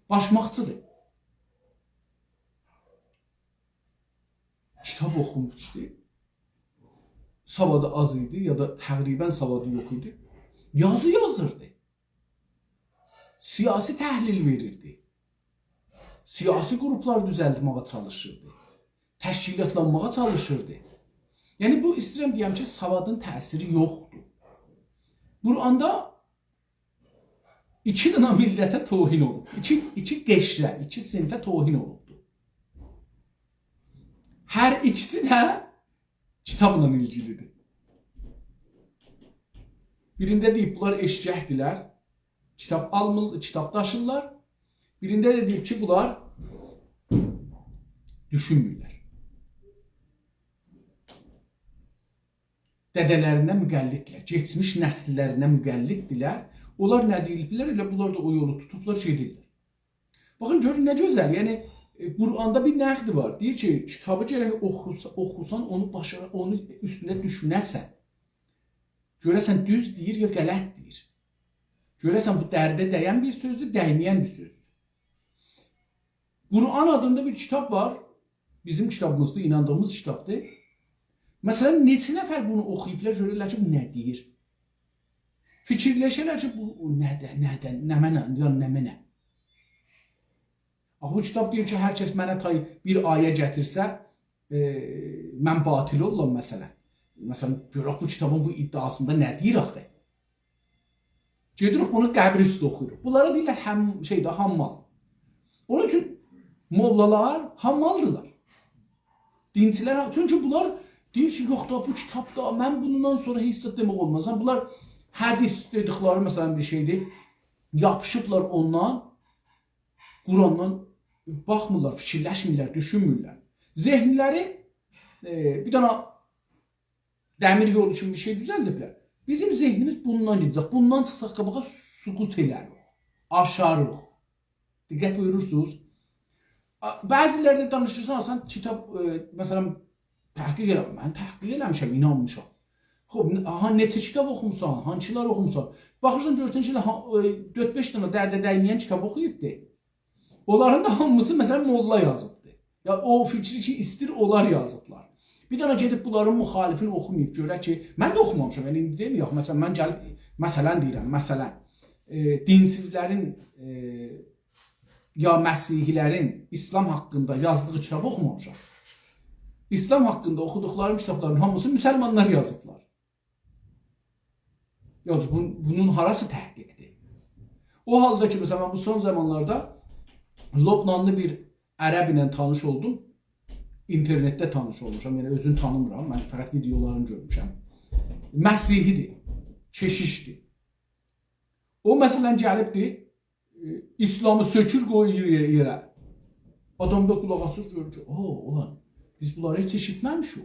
باشماقچیدیر. کیتاب اوخوموشدو. سوادی آز ایدی، یا دا تقریباً سوادی یوخ ایدی. یازی یازیردی. سیاسی تحلیل وئریردی. سیاسی گروپلار دوزلتمه‌یه چالیشیردی. تشکیلاتلانماغا چالیشیردی. یعنی، بو، ایسته‌ییرم دئیم کی، سوادین تأثیری یوخدور. قرآندا ایکی دنه میللته توهین اولوب. ایکی، ایکی قشره، ایکی صنفه توهین اولوبدور. هر ایکیسی ده کیتابلا ایلگیلیدیر. بیرینده دئییب، بونلار ائششکدیرلر، کیتاب آلمیر، کیتاب داشیرلار. بیرینده ده دئییب کی، بونلار دوشونمورلر. دده‌لرینه مقلددیرلر، کئچمیش نسیللرینه مقلددیرلر. اونلار نه دئییبلر، ائله بونلار دا او یولو توتوبلار، گئدیرلر. باخین، گؤرون نه گؤزل. یعنی، ائ، قرآندا بیر نقد وار. دئییر کی، کیتابی گرک اوخوسا-، اوخوسان، اونو باشا-، اونو اوستونده دوشونه‌سن. گؤره‌سن دوز دئییر یا غلط دئییر. گؤره‌سن بو درده دَیَن بیر سؤزدور، دَیمه‌ین بیر سؤزدور. قرآن آدیندا بیر کیتاب وار. بیزیم کیتابیمیزدیر، ایناندیغیمیز کیتابدیر. مثلاً، نئچه نفر بونو اوخویوبلار، گؤرورلر کی، بو نه دئییر؟ فیکیرلشه‌لر کی، بو نه‌دیر، نه‌دیر، نمنه، یا نمنه؟ آخی بو کیتاب دئییر کی، هر کس منه تای بیر آیه گتیرسه، ائ، من باطل اولورام، مثلاً. مثلاً، گؤرک بو کیتابین بو ادعاسیندا نه دئییر آخی؟ گئدیریک بونو قبر اوستو اوخویوروق. بونلارا دئییرلر هم، شئی ده، حمال. اونون اوچون موللالار حمالدیرلار. دینچیلر، چونکی بونلار دئییر کی، یوخ دا، بو کیتابدا، من بوندان سونرا هئچ زاد دئمک اولماز. ها، بونلار حدیث دئدیکلری، مثلاً، بیر شئیدیر، یاپیشیبلار اوندان، قرآندان باخمیرلار، فیکیرلشمیرلر، دوشونمورلر. ذهنلری، ائ، بیر دنه دمیر یول اوچون بیر شئی دوزلدیبلر. بیزیم ذهنیمیز بوندان گئده‌جک. بوندان چیخساق قاباغا، سقوط ائلریک، آشاریق. دقت بویورورسونوز؟ آ، بعضیلرینن دانیشیرسان، سن کیتاب، ائ، مثلاً، تحقیق ائله-، من تحقیق ائله‌میشم، اینانمیشام. خوب، نه-، آها، نئچه کیتاب اوخوموسان، هانسیلار اوخوموسان؟ باخیرسان، گؤرورسن کی، ائله ها-، ائ، دؤرد-بئش دنه درده دیمه‌ین کیتاب اوخویوبدور. اونلارین دا هامیسی، مثلا، موللا یازیبدی. یا او فیکری کی، ایستیر، اونلار یازیبلار. بیر دنه گئدیب بونلارین مخالفینی اوخوماییب گؤره کی، من ده اوخومامیشام، یعنی ایندی دئمیر، یوخ، مثلا، من گلیب، مثلا دئییرم، مثلا، ائ، دینسیزلرین، ائ، یا مسیحی‌لرین ایسلام حاقیندا یازدیغی کیتابی اوخومامیشام. ایسلام حاقیندا اوخودوقلاریم کیتابلارین هامیسی مسلمانلار یازیبلار. یوخ، بون-، بونون هاراسی تحقیقدیر؟ او حالدا کی، مثلا، من بو سون زامانلاردا لبنانلی بیر عرب ایله تانیش اولدوم. اینترنتده تانیش اولموشام، یعنی اؤزونو تانیمیرام، من فقط ویدئولارینی گؤرموشم. مسیحی‌دیر، کشیشدیر. او، مثلا، گلیبدیر، ائ، ایسلامی سؤکور قویور یئره، یئره. آدام دا قولاق آسیر، گؤرور کی، او، اولان، بیز بونلاری هئچ ائشیتمه‌میشیک.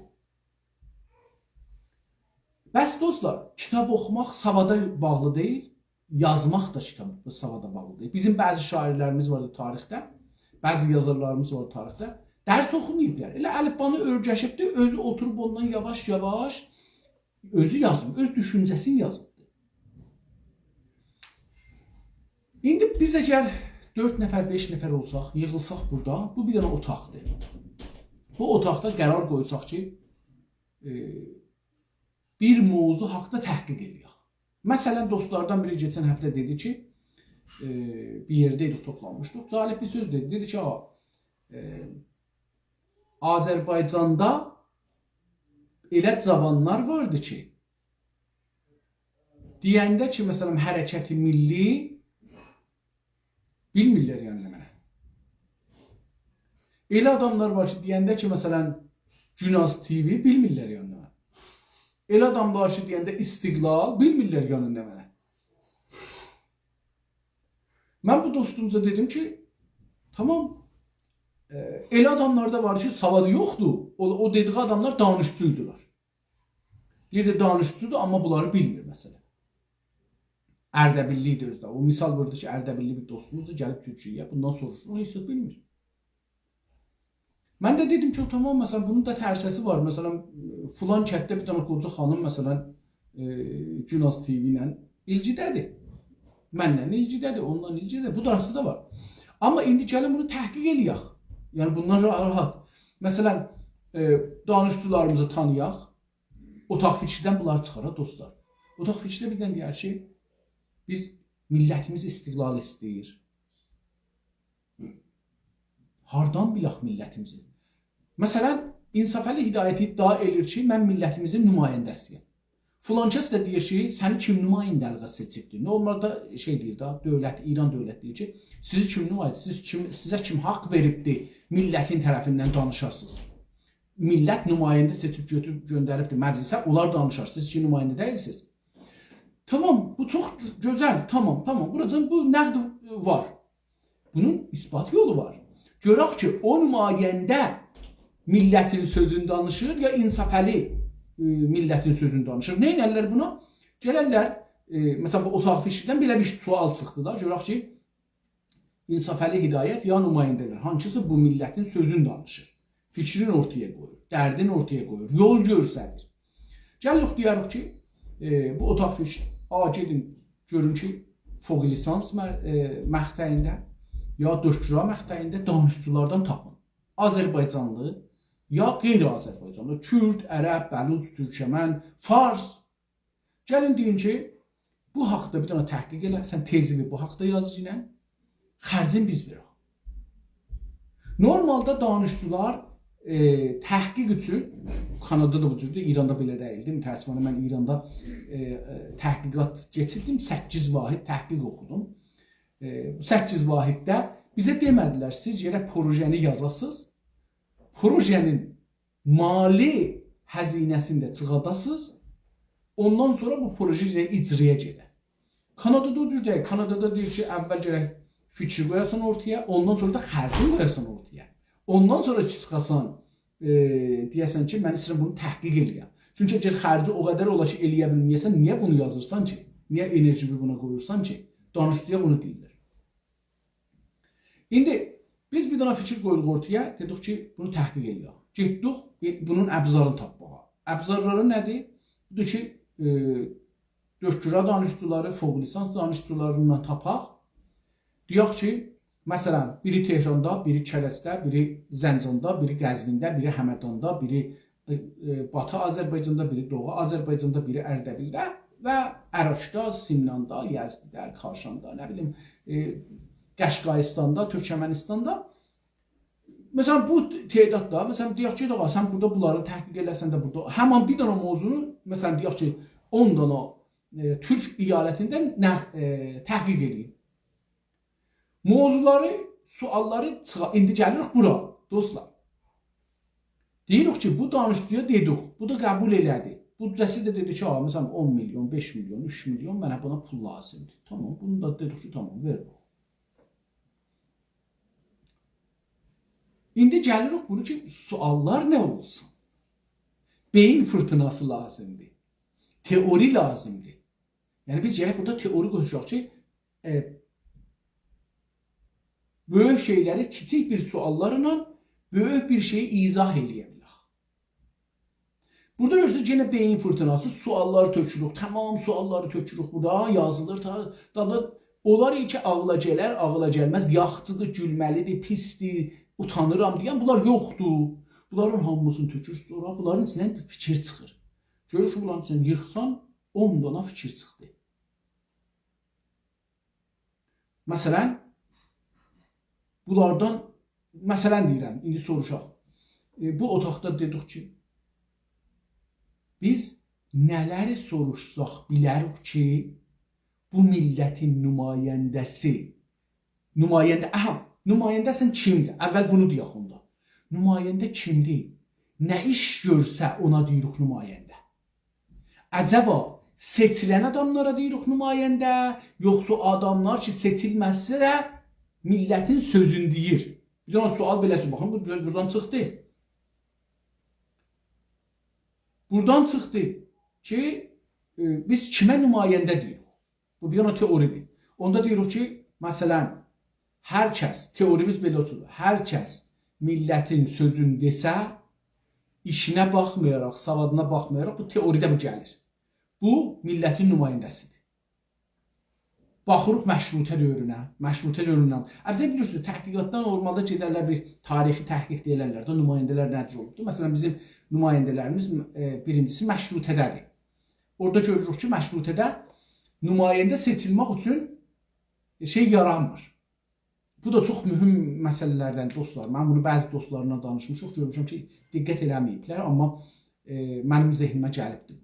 بس، دوستلار، کیتاب اوخوماق ساوادا باغلی دئییل، یازماق دا کیتاب ساوادا باغلی دئییل. بیزیم بعضی شاعیرلریمیز واردی تاریخده، بعضی یازارلاریمیز واردی تاریخده. درس اوخوماییبلار. ائله الفبانی اؤیرشیبدی، اؤزو اوتوروب اوندان یاواش-یاواش اؤزو یازیب، اؤز دوشونجه‌سینی یازیبدی. ایندی بیز اگر دؤرد نفر، بئش نفر اولساق، ییغیلساق بورادا، بو بیر دنه اوتاقدیر. بو اوتاقدا قرار قویساق کی، ائ، بیر موضوع حاقدا تحقیق ائله‌یک. مثلا، دوستلاردان بیری کئچن هفته دئدی کی، ائ، بیر یئرده ایدیک، توپلانمیشدیق. جالب بیر سؤز دئدی. دئدی کی، آ، ائ، آذربایجاندا ائله جاوانلار واردی کی، دئینده کی، مثلا، حرکت ملی، بیلمیرلر، یعنی، نمنه. ائله آداملار وار کی، دئینده کی، مثلا، گوناز تی‌وی، بیلمیرلر، یعنی، نمنه. ائله آدام وار کی، دئینده استقلال، بیلمیرلر، یعنی، نمنه. من بو دوستوموزا دئدیم کی، تامام، ائ، ائله آداملار دا وار کی، ساوادی یوخدور. او، او دئدیگی آداملار دانشجویدولار. دئییر، دانشجودور، آمما بونلاری بیلمیر، مثلا. اردبیللی ایدی اؤزو ده. او مثال ووردو کی، اردبیللی بیر دوستوموزدور، گلیب تورکیه‌یه، بوندان سوروشور، او هئچ زاد بیلمیر. من ده دئدیم کی، تامام، مثلا، بونون دا ترسه‌سی وار. مثلا، فلان کندده بیر دنه قوجا خانیم، مثلا، ائ، گوناز تی‌وی ایله ایلگیده‌دیر. منله ایلگیده‌دیر، اونونلا ایلگیده‌دیر. بو دانشجو دا وار. آمما ایندی گلین بونو تحقیق ائله‌یک. یعنی، بوندان را-، راحت. مثلا، ائ، دانشجولاریمیزی تانییاق، اوتاق فیکیردن بونلاری چیخار ها، دوستلار. اوتاق فیکیرده بیردن دئیر کی، بیز، میللتیمیز استقلال ایسته‌ییر. هاردان بیلک میللتیمیزی؟ مثلا، انصافعلی هدایتی ادعا ائله‌ییر کی، من میللتیمیزین نماینده‌سی‌یم. فلان کس ده دئییر کی، سنی کیم نماینده‌لیگه سئچیبدی؟ نورمالدا شئی دئییر دا، دؤولت، ایران دؤولت دئییر کی، سیزی کیم نماینده، سیز کیم، سیزه کیم حاق وئریبدی میللتین طرفیندن دانیشاسینیز؟ میللت نماینده سئچیب گؤتوروب گؤندریبدی مجلسه، اونلار دانیشار. سیز کی نماینده دئییلسینیز. تامام، بو چوخ گؤ-، گؤزل، تامام، تامام. بوراجان بو نقد وار. بونون اثبات یولو وار. گؤرک کی، او نماینده میللتین سؤزونو دانیشیر، یا انصافعلی، ائ، میللتین سؤزونو دانیشیر. نئینرلر بونا؟ گلرلر، ائ، مثلا، بو اوتاق فیکیردن بئله بیر سؤال چیخدی دا. گؤرک کی، انصافعلی هدایت یا نماینده‌لر، هانسیسی بو میللتین سؤزونو دانیشیر، فیکرینی اورتایا قویور، دردینی اورتایا قویور، یول گؤستریر. گلیریک، دئیه‌ریک کی، ائ، بو اوتاق فیکیر، آ، گئدین، گؤرون کی، فوق لیسانس مر-، ائ، مقطعینده، یا دکترا مقطعینده دانشجولاردان تاپین. آذربایجانلی، یا غیر آذربایجانلی، کورد، عرب، بلوچ، تورکمن، فارس. گلین دئیین کی، بو حاقدا بیر دنه تحقیق ائله، سن تئزینی بو حاقدا یازگینن، خرجین بیز وئرک. نورمالدا دانشجولار، ائ، تحقیق اوچون، کانادادا دا بو جوردور، ایراندا بئله دئییلدی. متأسفانه من ایراندا، ائ، ائ، تحقیقات کئچیردیم، سککیز واحد تحقیق اوخودوم. ائ، بو سککیز واحدده بیزه دئمه‌دیلر، سیز گرک پروژه‌نی یازاسینیز، پروژه‌نین مالی هزینه‌سینی ده چیخاداسینیز، اوندان سونرا بو پروژه اجرایا گئده. کانادادا او جور دئییل. کانادادا دئییر کی، اول گرک فیکری قویاسان اورتایا، اوندان سونرا دا خرجینی قویاسان اورتایا. اوندان سونرا کی چیخاسان، ائ، دئیه‌سن کی، من ایسته‌ییرم بونو تحقیق ائله‌یم. چونکی اگر خرجی او قدر اولا کی، ائله‌یه بیلمه‌یه‌سن، نییه بونو یازیرسان کی؟ نییه انرژیوی بونا قویورسان کی؟ دانشجویا بونو دئییرلر. ایندی بیز بیر دنه فیکیر قویدوق اورتایا، دئدیک کی، بونو تحقیق ائله‌یک. گئتدیک، ائ، بونون ابزارینی تاپماغا. ابزارلاری نه‌دیر؟ بودور کی، ائ، دکترا دانشجولاری، فوق لیسانس دانشجولاریندان تاپاق. دئیک کی، مثلا، بیری تهراندا، بیری کرجده، بیری زنجاندا، بیری قزوینده، بیری همداندا، بیری، ائ، ائ، باتی آذربایجاندا، بیری دوغو آذربایجاندا، بیری اردبیلده و اراکدا، سمناندا، یزدده، کاشاندا، نه بیلیم، ائ، قشقاییستاندا، تورکمنیستاندا. مثلا، بو تعداددا، مثلا، دئیک کی، آغا، سن بورادا بونلاری تحقیق ائله‌سن ده بورادا، همین بیر دنه موضوعنو، مثلا، دئیک کی، اون دنه، ائ، تورک ایالتینده نق-، ائ، تحقیق ائله‌یین. موضوعلاری، سؤاللاری چیخا-، ایندی گلیریک بورا، دوستلار. دئییریک کی، بو دانشجویا دئدیک، بو دا قبول ائله‌دی. بودجه‌سی ده دئدی کی، «آ، مثلا، اون میلیون، بئش میلیون، اوچ میلیون، منه بونا پول لازیمدیر.» تامام، بونو دا دئدیک کی، تامام، وئر بو. ایندی گلیریک بونو کی، سؤاللار نه اولسون؟ بئیین فیرتیناسی لازیمدیر. تئوری لازیمدیر. یعنی، بیز گرک بورادا تئوری قوشاق کی، ائ، بؤیوک شئیلری کیچیک بیر سؤاللارلا بؤیوک بیر شئیی ایضاح ائله‌یه بیلک. بورادا گؤرورسونوز، یئنه بئیین فیرتیناسی، سؤاللاری تؤکوروک، تامام سؤاللاری تؤکوروک بورادا، یازیلیر، تا، تا، تا، اونلار کی، عاغلا گلر، عاغلا گلمز، یاخشیدیر، گولمه‌لیدیر، پیسدیر، اوتانیرام دئین، بونلار یوخدور. بونلارین هامیسینی تؤکورسونوز اورا، بونلارین ایچیندن بیر فیکیر چیخیر. گؤرور کی، بونلارین ایچیندن ییغسان، اون دانا فیکیر چیخدی. مثلا، بونلاردان، مثلا دئییرم، ایندی سوروشاق. ائ، بو اوتاقدا دئدیک کی، بیز نه‌لری سوروشساق بیلریک کی، بو میللتین نماینده‌سی، نماینده، اها، نماینده‌سن کیمدیر؟ اول بونو دئیک اوندا. نماینده کیمدیر؟ نه ایش گؤرسه اونا دئییریک نماینده. عجبا، سئچیلن آداملارا دئییریک نماینده، یوخسا آداملار کی، سئچیلمه‌سه ده میللتین سؤزونو دئییر؟ بیر دنه سؤال بئله‌سی، باخین، بو بورادان چیخدی. بورادان چیخدی کی، ائ، بیز کیمه نماینده دئییریک؟ بو بیر دنه تئوریدیر. اوندا دئییریک کی، مثلا، هر کس، تئوریمیز بئله اولسون، هر کس میللتین سؤزونو دئسه، ایشینه باخمایاراق، سوادینا باخمایاراق، بو تئوریده بو گلیر. بو، میللتین نماینده‌سیدیر. باخیریق مشروطه دؤورونه، مشروطه دؤوروندن. البته، بیلیرسینیز، تحقیقاتدا نورمالدا گئدرلر، بیر تاریخی تحقیق ده ائلرلر ده، نماینده‌لر نه جور اولوبدور. مثلا، بیزیم نماینده‌لریمیز، ائ، بیرینجیسی مشروطه‌ده‌دیر. اورادا گؤروروک کی، مشروطه‌ده نماینده سئچیلمک اوچون شئی یارانمیر. بو دا چوخ مهم مسئله‌لردن، دوستلار. من بونو بعضی دوستلارلا دانیشمیشیق، گؤرموشم کی، دقت ائله‌مه‌ییبلر، آمما، ائ، منیم ذهنیمه گلیبدیر.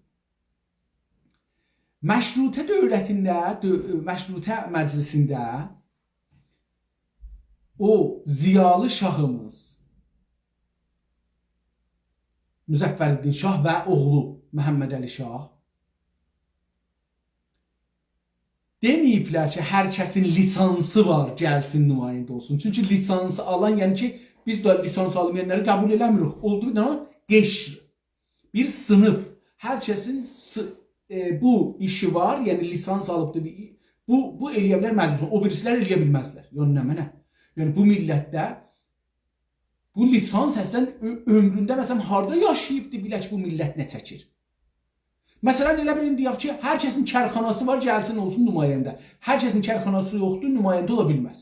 مشروطه دؤولتینده، دؤ-، مشروطه مجلیسینده او ضیالی شاهیمیز مظفرالدین شاه و اوغلو محمدعلی شاه دئمه‌ییبلر کی، هر کسین لیسانسی وار، گلسین نماینده اولسون. چونکی لیسانسی آلان، یعنی کی، بیز ده لیسانس آلمایانلاری قبول ائله‌میریک. اولدو بیر دنه قشر، بیر صینیف. هر کسین سی-، ائ، بو ایشی وار، یعنی لیسانس آلیبدیر، بیر، بو، بو ائله‌یه بیلر مجلیسده، او بیریسیلر ائله‌یه بیلمزلر. یعنی نمنه؟ یعنی بو میللتده بو لیسانس اصلا عؤ-، عؤمرونده، مثلا، هاردا یاشاییبدی، بیلک بو میللت نه چکیر. مثلا، ائله بیلین، دئیک کی، هر کسین کارخاناسی وار، گلسین اولسون نماینده. هر کسین کارخاناسی یوخدور، نماینده اولا بیلمز.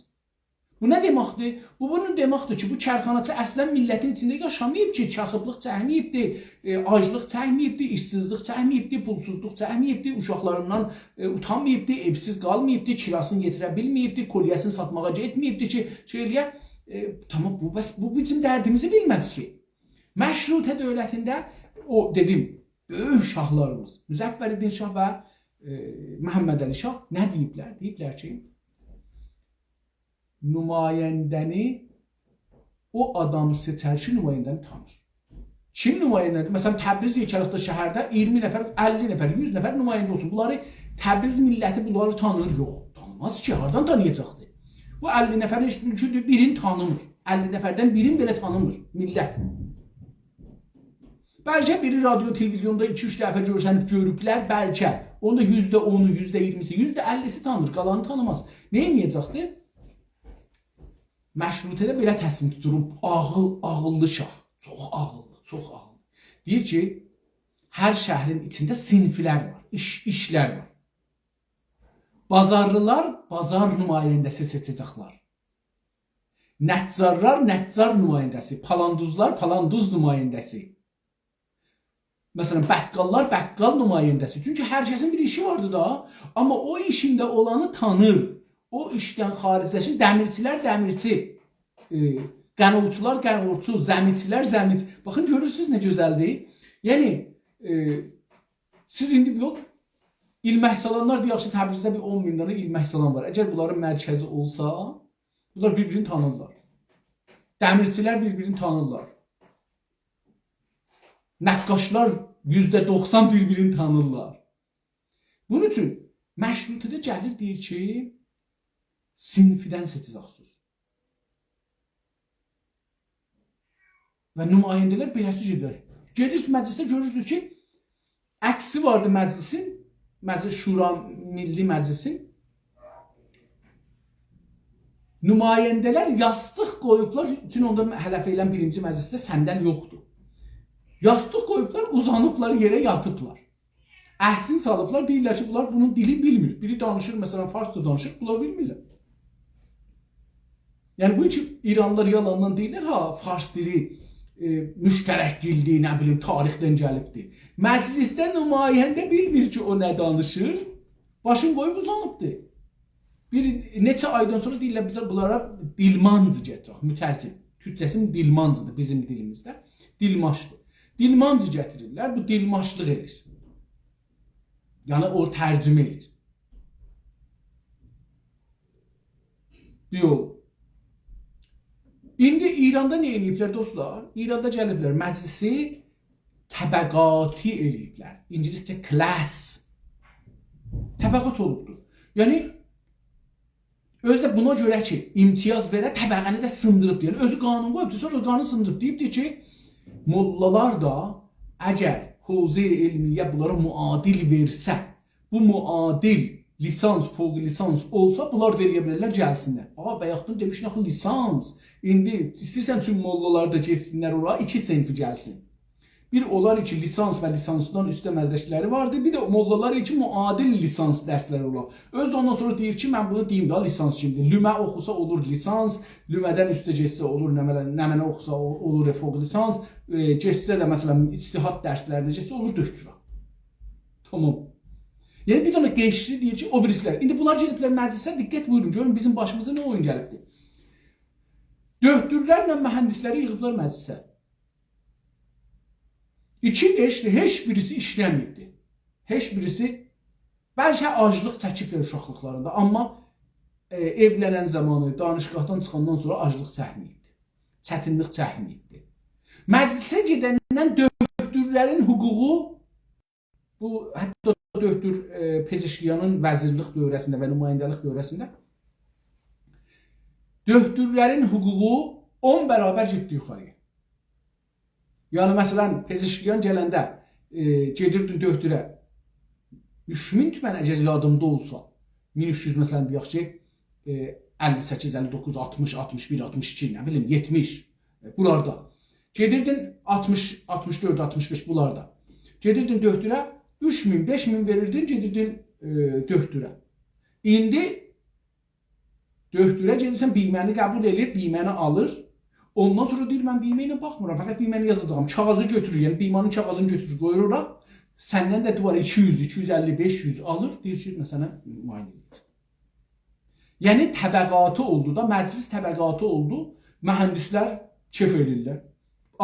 بو نه دئمکدیر؟ بو، بونو دئمکدیر کی، بو کارخاناچی اصلا میللتین ایچینده یاشاماییب کی، کاسیبلیق چکمه‌ییبدی، ائ، آجلیق چکمه‌ییبدی، ایشسیزلیک چکمه‌ییبدی، پولسوزلوق چکمه‌ییبدی، اوشاقلاریندان، ائ، اوتانماییبدی، ائوسیز قالماییبدی، کیراسینی یئتیره بیلمه‌ییبدی، کلیه‌سینی ساتماغا گئتمه‌ییبدی کی، شئی ائله‌یه. ائ، تامام، بو، بس، بو بیزیم دردیمیزی بیلمز کی. مشروطه دؤولتینده او، دئدیم، بؤیوک شاهلاریمیز، مظفرالدین شاه و، ائ، محمدعلی شاه نه دئییبلر؟ دئییبلر کی، نماینده‌نی او آدام سئچر کی، نماینده‌نی تانیر. کیم نماینده‌دیر؟ مثلا، تبریز یئکه‌لیکده شهرده اییرمی نفر، اللی نفر، یوز نفر نماینده اولسون. بونلاری تبریز میللتی بونلاری تانیر؟ یوخ، تانیماز کی، هاردان تانییاجاقدی؟ بو اللی نفرین هئچ بیرینی تانیمیر. اللی نفردن بیرینی بئله تانیمیر میللت. بلکه بیری رادیو، تلویزیوندا ایکی-اوچ دفعه گؤرسنیب گؤروبلر، بلکه. اوندا یوزده اونو، یوزده اییرمیسی، یوزده اللیسی تانیر، قالانی تانیماز. نه ائده‌جکدیر؟ مشروطه‌ده بئله تصمیم توتور، عاغیل، عاغیللی شاه. چوخ عاغیللی، چوخ عاغیللی. دئییر کی، هر شهرین ایچینده صنفلر وار، ایش، ایشلر وار. بازارلیلار بازار نماینده‌سی سئچه‌جکلر. نجارلار نجار نماینده‌سی، پالاندوزلار پالاندوز نماینده‌سی. مثلا، بقاللار بقال نماینده‌سی. چونکی هر کسین بیر ایشی واردی دا. آمما او ایشینده اولانی تانیر. او ایشدن خارجده‌کی دمیرچیلر دمیرچی، ائ، قنوچولار قنوچو، زمیچیلر زمیچ. باخین، گؤرورسونوز نه گؤزلدیر؟ یعنی، ائ، سیز ایندی بیر یول ایلمک سالانلار دئیک کی، تبریزده بیر اون مین دنه ایلمک سالان وار. اگر بونلارین مرکزی اولسا، بونلار بیر-بیرینی تانیرلار. دمیرچیلر بیر-بیرینی تانیرلار. نقاشلار یوزده دوخسان بیر-بیرینی تانیرلار. بونون اوچون مشروطه‌ده گلیر، دئییر کی، صنفدن سئچه‌جکسینیز. و نماینده‌لر بئله‌سی گئدیر. گئدیرسینیز مجلسه، گؤرورسونوز کی، عکسی واردی مجلسین، مجلس شورا، میللی مجلسین. نماینده‌لر یاستیق قویوبلار، چون اوندا هله فعلا بیرینجی مجلسده صندل یوخدور. یاستیق قویوبلار، اوزانیبلار یئره، یاتیبلار. عکسینی سالیبلار، دئییرلر کی، بونلار بونون دیلینی بیلمیر. بیری دانیشیر، مثلا، فارسجا دانیشیر، بونلار بیلمیرلر. یعنی، بو کی، ایرانلیلار یالاندان دئییرلر، ها، فارس دیلی، ائ، مشترک دیلدیر، نه بیلیم، تاریخدن گلیبدیر. مجلسده نماینده بیلمیر کی، او نه دانیشیر، باشین قویوب اوزانیبدیر. بیر نئچه آیدان سونرا دئییرلر، بیزه بونلارا دیلمانج گتیرک، مترجم. تورکجه‌سی دیلمانجدیر بیزیم دیلیمیزده. دیلماشدیر. دیلمانج گتیریرلر، بو دیلماشلیق ائدیر. یعنی، او ترجمه ائدیر. بیر یول. ایندی ایراندا نه ائدیبلر، دوستلار؟ ایراندا گلیبلر، مجلسی طبقاتی ائله‌ییبلر. اینگیلیسجه class. طبقات اولوبدور. یعنی، اؤزو ده بونا گؤره کی، امتیاز وئره، طبقه‌نی ده سیندیریبدیر. یعنی، اؤزو قانون قویوبدور، سونرا قانون سیندیریب. دئییبدیر کی، موللالار دا اگر حوزه علمیه بونلارا معادل وئرسه، بو معادل لیسانس، فوق لیسانس اولسا، بونلار دا ائلیه بیلرلر، گلسینلر. آقا، بایاقدان دئمیشدین آخی لیسانس. ایندی ایسته‌ییرسن چون موللالار دا گئتسینلر اورا، ایکی صنفی گلسین. بیر اولار کی، لیسانس و لیسانسدان اوسته مدرکلری واردی، بیر ده موللالار کی، معادل لیسانس درسلری اولار. اؤزو ده اوندان سونرا دئییر کی، من بونو دئییم ده، لیسانس کیمیدیر. لومه اوخوسا اولور لیسانس، لومه‌دن اوسته گئتسه اولور، نمنه، نمنه اوخوسا او-، اولور فوق لیسانس، ائ، گئتسه ده، مثلا، اجتهاد درسلرینه گئتسه اولور دکترا. تامام. یعنی، بیر دنه قشری دئییر کی، او بیریسیلر. ایندی بونلار گئدیبلر مجلسه، دقت بویورون، گؤرون بیزیم باشیمیزا نه اویون گلیبدیر. دؤکتورلرله مهندسلری ییغیبلار مجلسه. ایکی قشر، هئچ بیریسی ایشله‌مه‌ییبدی. هئچ بیریسی، بلکه آجلیق چکیبلر اوشاقلیقلاریندا، آمما، ائ، ائولنن زامانی، دانشگاهدان چیخاندان سونرا آجلیق چکمه‌ییبدی. چتینلیک چکمه‌ییبدی. مجلسه گئدندن دؤکتورلرین حقوقو، بو، حتی دؤکتور، ائ، پزشکیانین وزیرلیک دوره‌سینده و نماینده‌لیک دوره‌سینده دؤکتورلرین حقوقو اون برابر گئتدی یوخاری‌یا. یعنی، مثلا، پزشکیان گلنده، ائ، گئدیردین دؤکتوره اوچ مین تومن، اگر یادیمدا اولسا، مین اوچ یوز، مثلا، دئیک کی، ائ، اللی سککیز، اللی دوققوز، آلتمیش، آلتمیش بیر، آلتمیش ایکی، نه بیلیم، یئتمیش، ائ، بونلاردا. گئدیردین آلتمیش، آلتمیش دؤرد، آلتمیش بئش بونلاردا. گئدیردین دؤکتوره، اوچ مین، بئش مین وئریردین، گئدیردین، ائ، دؤکتوره. ایندی دؤکتوره گئدیرسن، بیمه‌نی قبول ائله‌ییر، بیمه‌نی آلیر. اوندان سونرا دئییر، «من بیمه ایله باخمیرام، فقط بیمه‌نی یازاجاغام.» کاغیذی گؤتورور، یعنی بیمه‌نین کاغیذینی گؤتورور، قویور اورا. سندن ده دوباره ایکی یوز، ایکی یوز اللی، بئش یوز آلیر، دئییر کی، «من سنه معاینه ائده‌جم.» یعنی طبقاتی اولدو دا، مجلس طبقاتی اولدو. مهندسلر کئف ائله‌ییرلر.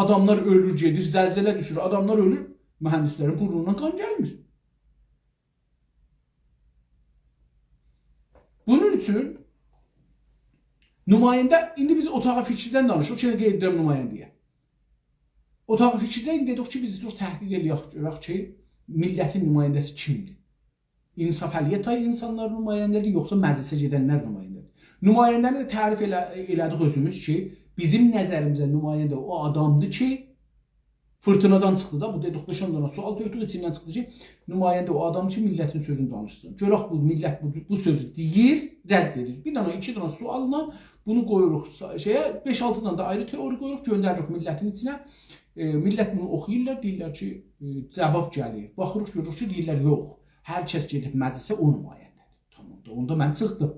آداملار اؤلور، گئدیر، زلزله دوشور، آداملار اؤلور، مهندسلرین بورنوندان قان گلمیر. بونون اوچون نماینده، ایندی بیز اتاق فکردن دانیشیریق، یئنه قید ائدیرم نماینده‌یه. اتاق فکرده ایندی دئدیک کی، بیز ایستیروخ تحقیق ائله‌یک، گؤرک کی، میللتین نماینده‌سی کیمدیر؟ انصافعلی‌یه تای اینسانلار نماینده‌دیر، یوخسا مجلسه گئدنلر نماینده‌دیر؟ نماینده‌نی ده تعریف ائله-، ائله‌دیک اؤزوموز کی، بیزیم نظریمیزه نماینده او آدامدیر کی، فیرتینادان چیخدی دا، بو دئدیک، بئش-اون دنه سؤال تؤکدوک، ایچیندن چیخدی کی، نماینده او آدام کی، میللتین سؤزونو دانیشسین. گؤرک بو میللت بو، بو سؤزو دئییر، رد ائدیر. بیر دنه، ایکی دنه سؤاللا بونو قویوروق سا-، شئیه، بئش-آلتی دنه ده آیری تئوری قویوروق، گؤندریریک میللتین ایچینه. ائ، میللت بونو اوخویورلار، دئییرلر کی، ائ، جواب گلیر. باخیریق، گؤروروک کی، دئییرلر، یوخ، هر کس گئدیب مجلسه، او نماینده‌دیر. تامام دا، اوندا من چیخدیم.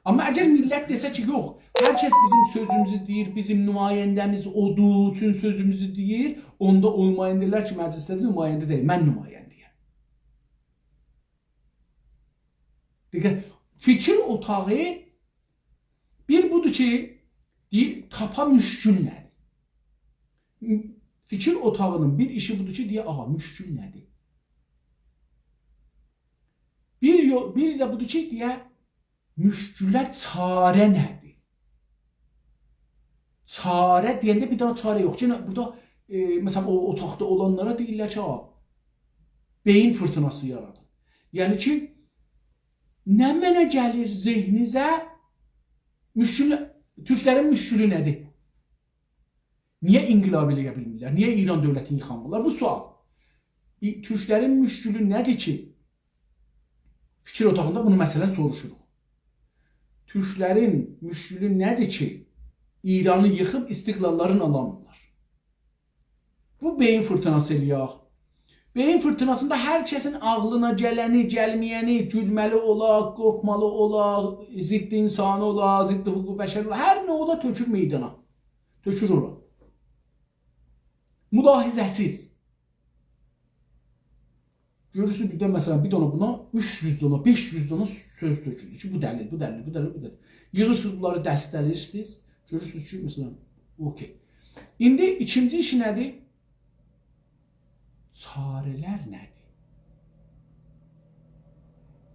آمما اگر میللت دئسه کی، یوخ، هر کس بیزیم سؤزوموزو دئییر، بیزیم نماینده‌میز اودور، چون سؤزوموزو دئییر، اوندا او نماینده‌لر کی، مجلسده‌دیر، نماینده دئییل، من نماینده‌یم. دقت، فیکیر اوتاغی بیر بودور کی، دئییر، تاپا مشکل نه‌دیر؟ فیکیر اوتاغینین بیر ایشی بودور کی، دئیه، آغا، مشکل نه‌دیر؟ بیر یو-، بیر ده بودور کی، دئیه، مشکله چاره نه‌دیر؟ چاره دئینده بیر دنه چاره یوخ. یئنه بورادا، ائ، مثلا، او اوتاقدا اولانلارا دئییرلر کی، «آ، بئیین فیرتیناسی یارادین.» یعنی کی، نمنه گلیر ذهنینیزه؟ مشکل، تورکلرین مشکلی نه‌دیر؟ نییه انقلاب ائله‌یه بیلمیرلر؟ نییه ایران دؤولتینی ییخانمیرلار؟ بو سؤال. ای-، تورکلرین مشکلی نه‌دیر کی، فیکیر اوتاغیندا بونو مثلا سوروشوروق. تورکلرین مشکلی نه‌دیر کی، ایرانی ییخیب استقلاللارینی آلانمیرلار؟ بو بئیین فیرتیناسی ائله‌یک. بئیین فیرتیناسیندا هر کسین عاغلینا گلنی، گلمه‌ینی، گولمه‌لی اولا، قورخمالی اولا، ضد انسانی اولا، ضد حقوق بشر اولا، هر نه اولا تؤکور میدانا. تؤکور اورا. ملاحظه‌سیز. گؤرورسونوز، بیر ده، مثلا، بیر دنه بونا اوچ یوز دنه، بئش یوز دنه سؤز تؤکولدو کی، بو دلیل، بو دلیل، بو دلیل، بو دلیل. ییغیرسینیز، بونلاری دسته‌له‌ییرسینیز. گؤرورسونوز کی، مثلا، اوکئی. ایندی ایکینجی ایشی نه‌دیر؟ چاره‌لر نه‌دیر؟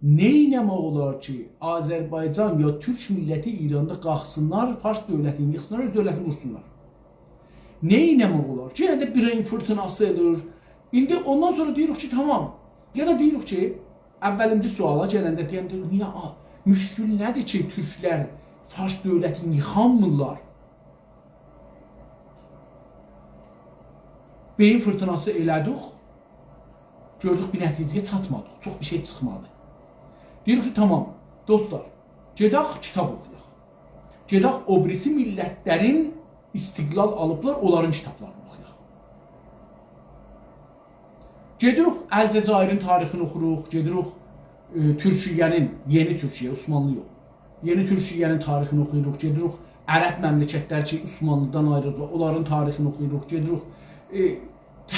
نئینه‌مک اولار کی، آذربایجان یا تورک میللتی ایراندا قالخسینلار، فارس دؤولتینی ییخسینلار، اؤز دؤولتینی قورسونلار؟ نئینه‌مک اولار؟ یئنه ده بئیین فیرتیناسی اولور. ایندی اوندان سونرا دئییریک کی، تامام. یا دا دئییریک کی، اولینجی سؤالا گلنده دئینده، نییه آ-، مشکل نه‌دیر کی، تورکلر فارس دؤولتینی ییخانمیرلار؟ بئیین فیرتیناسی ائله‌دیک، گؤردوک بیر نتیجه‌یه چاتمادیق، چوخ بیر شئی چیخمادی. دئییریک کی، تامام، دوستلار، گئدک کیتاب اوخویاق. گئدک او بیریسی میللتلرین استقلال آلیبلار، اونلارین کیتابلارینی اوخویاق. گئدیریک الجزایرین تاریخینی اوخوروق، گئدیریک، ائ، تورکیه‌نین، یئنی تورکیه، عثمانلی یوخ. یئنی تورکیه‌نین تاریخینی اوخویوروق، گئدیریک عرب مملکتلر کی، عثمانلیدان آیریلیبلار، اونلارین تاریخینی اوخویوروق، گئدیریک، ائ،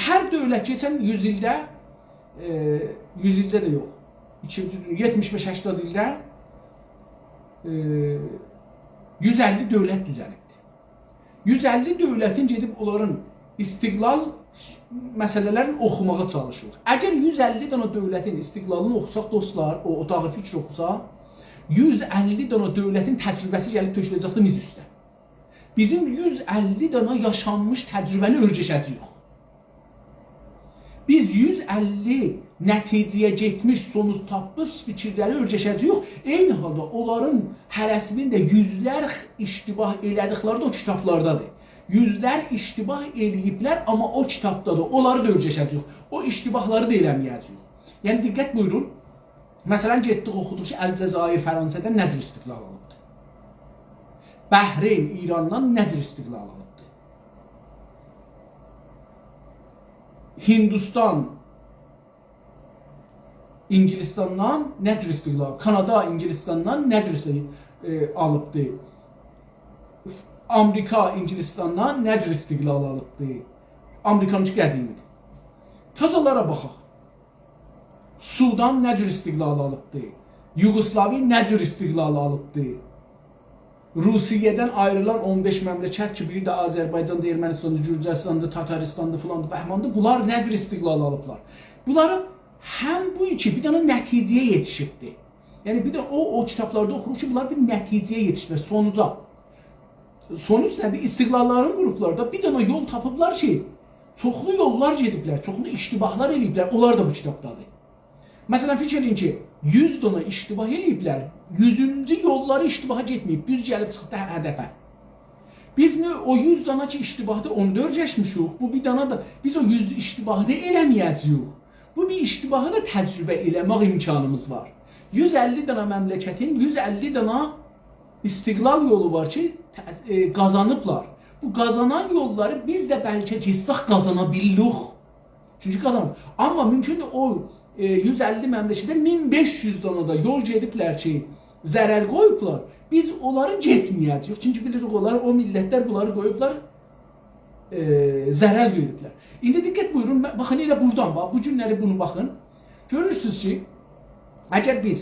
هر دؤولت کئچن یوز ایلده، ائ، یوز ایلده ده یوخ، ایکینجی دونیا، یئتمیش بئش هشتاد ایلده، ائ، یوز اللی دؤولت دوزلیبدیر. یوز اللی دؤولتین گئدیب اونلارین استقلال مسئله‌لرینی اوخوماغا چالیشیریق. اگر یوز اللی دنه دؤولتین استقلالینی اوخوساق، دوستلار، او اوتاغی فیکر اوخوسا، یوز اللی دنه دؤولتین تجربه‌سی گلیب تؤکوله‌جکدیر میز اوسته. بیزیم یوز اللی دنه یاشانمیش تجربه‌نی اؤرگشه‌جه‌ییک. بیز یوز اللی نتیجه‌یه گئتمیش، سونوج تاپمیش فیکیرلری اؤرگشه‌جه‌ییک. عینی حالدا اونلارین هره‌سینین ده یوزلر اشتباه ائله‌دیکلری ده او کیتابلاردادیر. یوزلر اشتباه ائله‌ییبلر، آمما او کیتابدادیر. اونلاری دا اؤرگشه‌جه‌ییک. او اشتباهلاری دا ائله‌مه‌یه‌جه‌ییک. یعنی، دقت بویورون. مثلا، گئتدیک، اوخودوق کی، الجزایر فرانسه‌دن نه جور استقلال آلیبدی؟ بحرین ایراندان نه جور استقلال آلیبدی؟ هندوستان اینگیلیستاندان نه جور استقلال، کانادا اینگیلیستاندان نه جور است-، ائ، آلیبدی؟ آمریکا اینگیلیستاندان نه جور استقلال آلیبدی؟ آمریکانین کی قدیمی‌دیر. تازالارا باخاق. سودان نه جور استقلال آلیبدی؟ یوگوسلاوی نه جور استقلال آلیبدی؟ روسیه‌دن آیریلان اون بئش مملکت کی، بیری ده آذربایجاندی، ارمنیستاندی، گورجستاندی، تاتاریستاندی، فلاندی، بهماندی. بونلار نه جور استقلال آلیبلار؟ بونلاری هم بو کی، بیر دنه نتیجه‌یه یئتیشیبدی. یعنی، بیر ده او، او کیتابلاردا اوخوروق کی، بونلار بیر نتیجه‌یه یئتیشیبلر، سونوجا. سونوج نه‌دیر؟ استقلاللارین قوروبلار دا، بیر دنه یول تاپیبلار کی، چوخلو یوللار گئدیبلر، چوخلو اشتباهلار ائله‌ییبلر، اونلار دا بو کیتابدادیر. مثلا، فیکیر ائله‌یین کی، یوز دنه اشتباه ائله‌ییبلر، یوزونجو یوللاری اشتباها گئتمه‌ییب، دوز گلیب چیخیب دا هدفه. بیز نه، او یوز دانا کی، اشتباهدی، اونو دا اؤرگشمیشیک، بو بیر دانا دا، بیز او یوز اشتباهی دا ائله‌مه‌یه‌جه‌ییک. بو بیر اشتباهی دا تجربه ائله‌مک امکانیمیز وار. یوز اللی دانا مملکتین یوز اللی دانا استقلال یولو وار کی، ت-، ائ، قازانیبلار. بو قازانان یوللاری بیز ده بلکه گئتسک قازانا بیلیریک. چونکی قازان-، آمما مومکوندور او، ائ، یوز اللی مملکته مین بئش یوز دانا دا یول گئدیبلر کی، ضرر قویوبلار. بیز اونلاری گئتمه‌یه‌جه‌ییک. چونکی بیلیریک اونلار، او میللتلر بونلاری قویوبلار، ائ، ضرر وئریبلر. ایندی دقت بویورون، من، باخین، ائله بورادان، باخ، بو گونلری بونو باخین. گؤرورسونوز کی، اگر بیز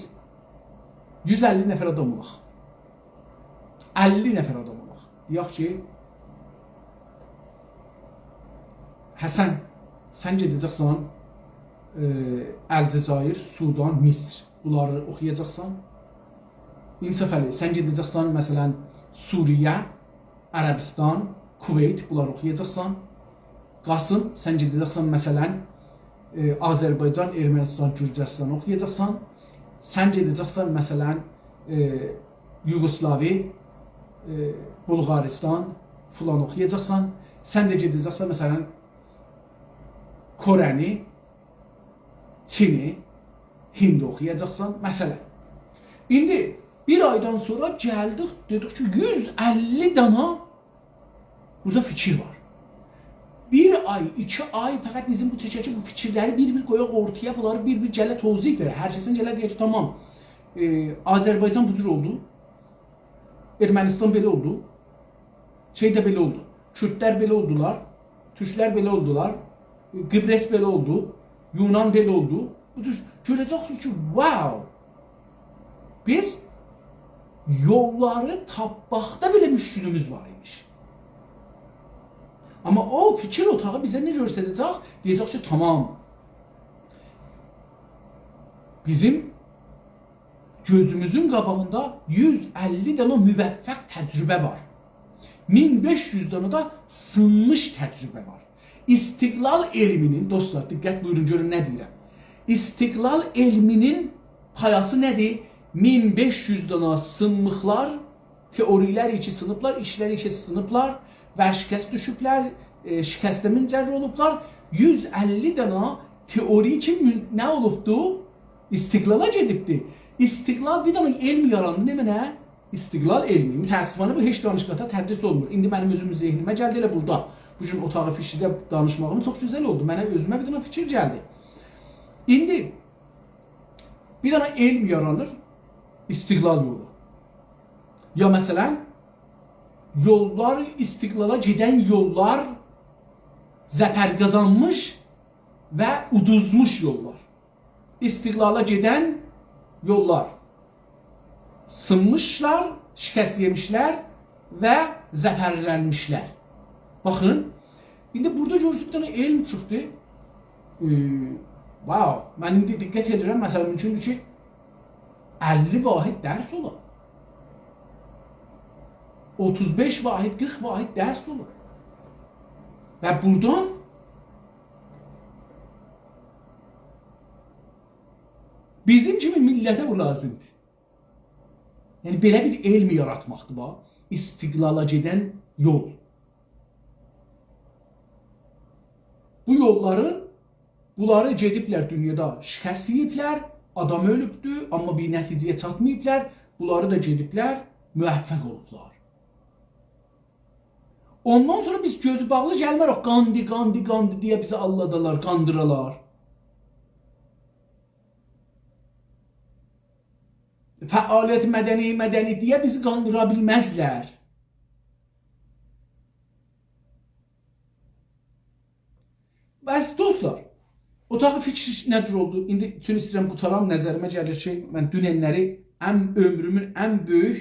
یوز اللی نفر آدام اولاق، اللی نفر آدام اولاق، دئیک کی، حسن، سن گئده‌جکسن، ائ، الجزایر، سودان، مصر. بونلاری اوخویاجاقسان. انصافعلی، سن گئده‌جکسن، مثلا، سوریه، عربستان، کویت، بونلاری اوخویاجاقسان. قاسم، سن گئده‌جکسن، مثلا، ائ، آذربایجان، ارمنستان، گرجستان اوخویاجاقسان. سن گئده‌جکسن، مثلا، ائ، یوگوسلاوی، ائ، بلغارستان، فلان اوخویاجاقسان. سن ده گئده‌جکسن، مثلا، کره‌نی، چینی، هندی اوخویاجاقسان، مثلا. ایندی بیر آیدان سونرا گلدیک، دئدیک کی، یوز اللی دانا بورادا فیکیر وار. بیر آی، ایکی آی فقط بیزیم بو چکه کی، بو فیکیرلری بیر-بیر قویاق اورتایا، بونلاری بیر-بیر گله توضیح وئره. هر کسین گله دئیه کی، تامام، ائ، آذربایجان بو جور اولدو، ارمنستان بئله اولدو، شئی ده بئله اولدو. کوردلر بئله اولدولار، تورکلر بئله اولدولار، قیبریس بئله اولدو، یونان بئله اولدو. بو جور گؤره‌جکسینیز کی، واو! بیز یوللاری تاپماقدا بئله مشکلیمیز وار ایمیش. آمما او فیکیر اوتاغی بیزه نه گؤستره‌جک؟ دئیه‌جک کی، تامام. بیزیم گؤزوموزون قاباغیندا یوز اللی دنه موفق تجربه وار. مین بئش یوز دنه ده سینمیش تجربه وار. استقلال علمینین، دوستلار، دقت بویورون، گؤرون نه دئییرم. استقلال علمینین پایاسی نه‌دیر؟ مین بئش یوز دنه سینمیقلار، تئوری‌لر کی سینیبلار، ایشلر کی سینیبلار، ورشکست دوشوبلر، ائ، شکسته منجر اولوبلار. یوز اللی دنه تئوری کی مون-، نه اولوبدو؟ استقلالا گئدیبدی. استقلال بیر دنه علم یاراندی. نمنه؟ استقلال علمی. متأسفانه بو هئچ دانشگاهدا تدریس اولمور. ایندی منیم اؤزومون ذهنیمه گلدی، ائله بورادا. بو گون اوتاغی فیکیرده دانیشماغیم چوخ گؤزل اولدو. منه اؤزومه بیر دنه فیکیر گلدی. ایندی بیر دنه علم یارانیر، استقلال یولو. یا مثلا، یوللار، استقلالا گئدن یوللار، ظفر قازانمیش و اودوزموش یوللار. استقلالا گئدن یوللار. سینمیشلار، شکست یئمیشلر و ظفرلنمیشلر. باخین، ایندی بورادا گؤرورسونوز، بیر دنه علم چیخدی. ائ، واو، من ایندی دقت ائدیرم، مثلا، مومکوندور کی، اللی واحد درس اولا. اوتوز بئش واحد، قیرخ واحد درس اولا. و بورادان بیزیم کیمی میللته بو لازیمدیر. یعنی، بئله بیر علم یاراتماقدیر، باخ. استقلالا گئدن یول. بو یوللارین، بونلاری گئدیبلر دونیادا شکست یئییبلر، آدام اؤلوبدور، آمما بیر نتیجه‌یه چاتماییبلار، بونلاری دا گئدیبلر، موفق اولوبلار. اوندان سونرا بیز گؤزو باغلی گلمه‌ریک، گاندی، گاندی، گاندی دئیه بیزی آللادالار، قاندیرالار. فعالیت مدنی، مدنی دئیه بیزی قاندیرا بیلمزلر. بس، دوستلار، اوتاغی فیکیر نه جور اولدو؟ ایندی اوچون ایسته‌ییرم قوتارام، نظریمه گلیر کی، من دوننلری ان، عؤمرومون ان بؤیوک،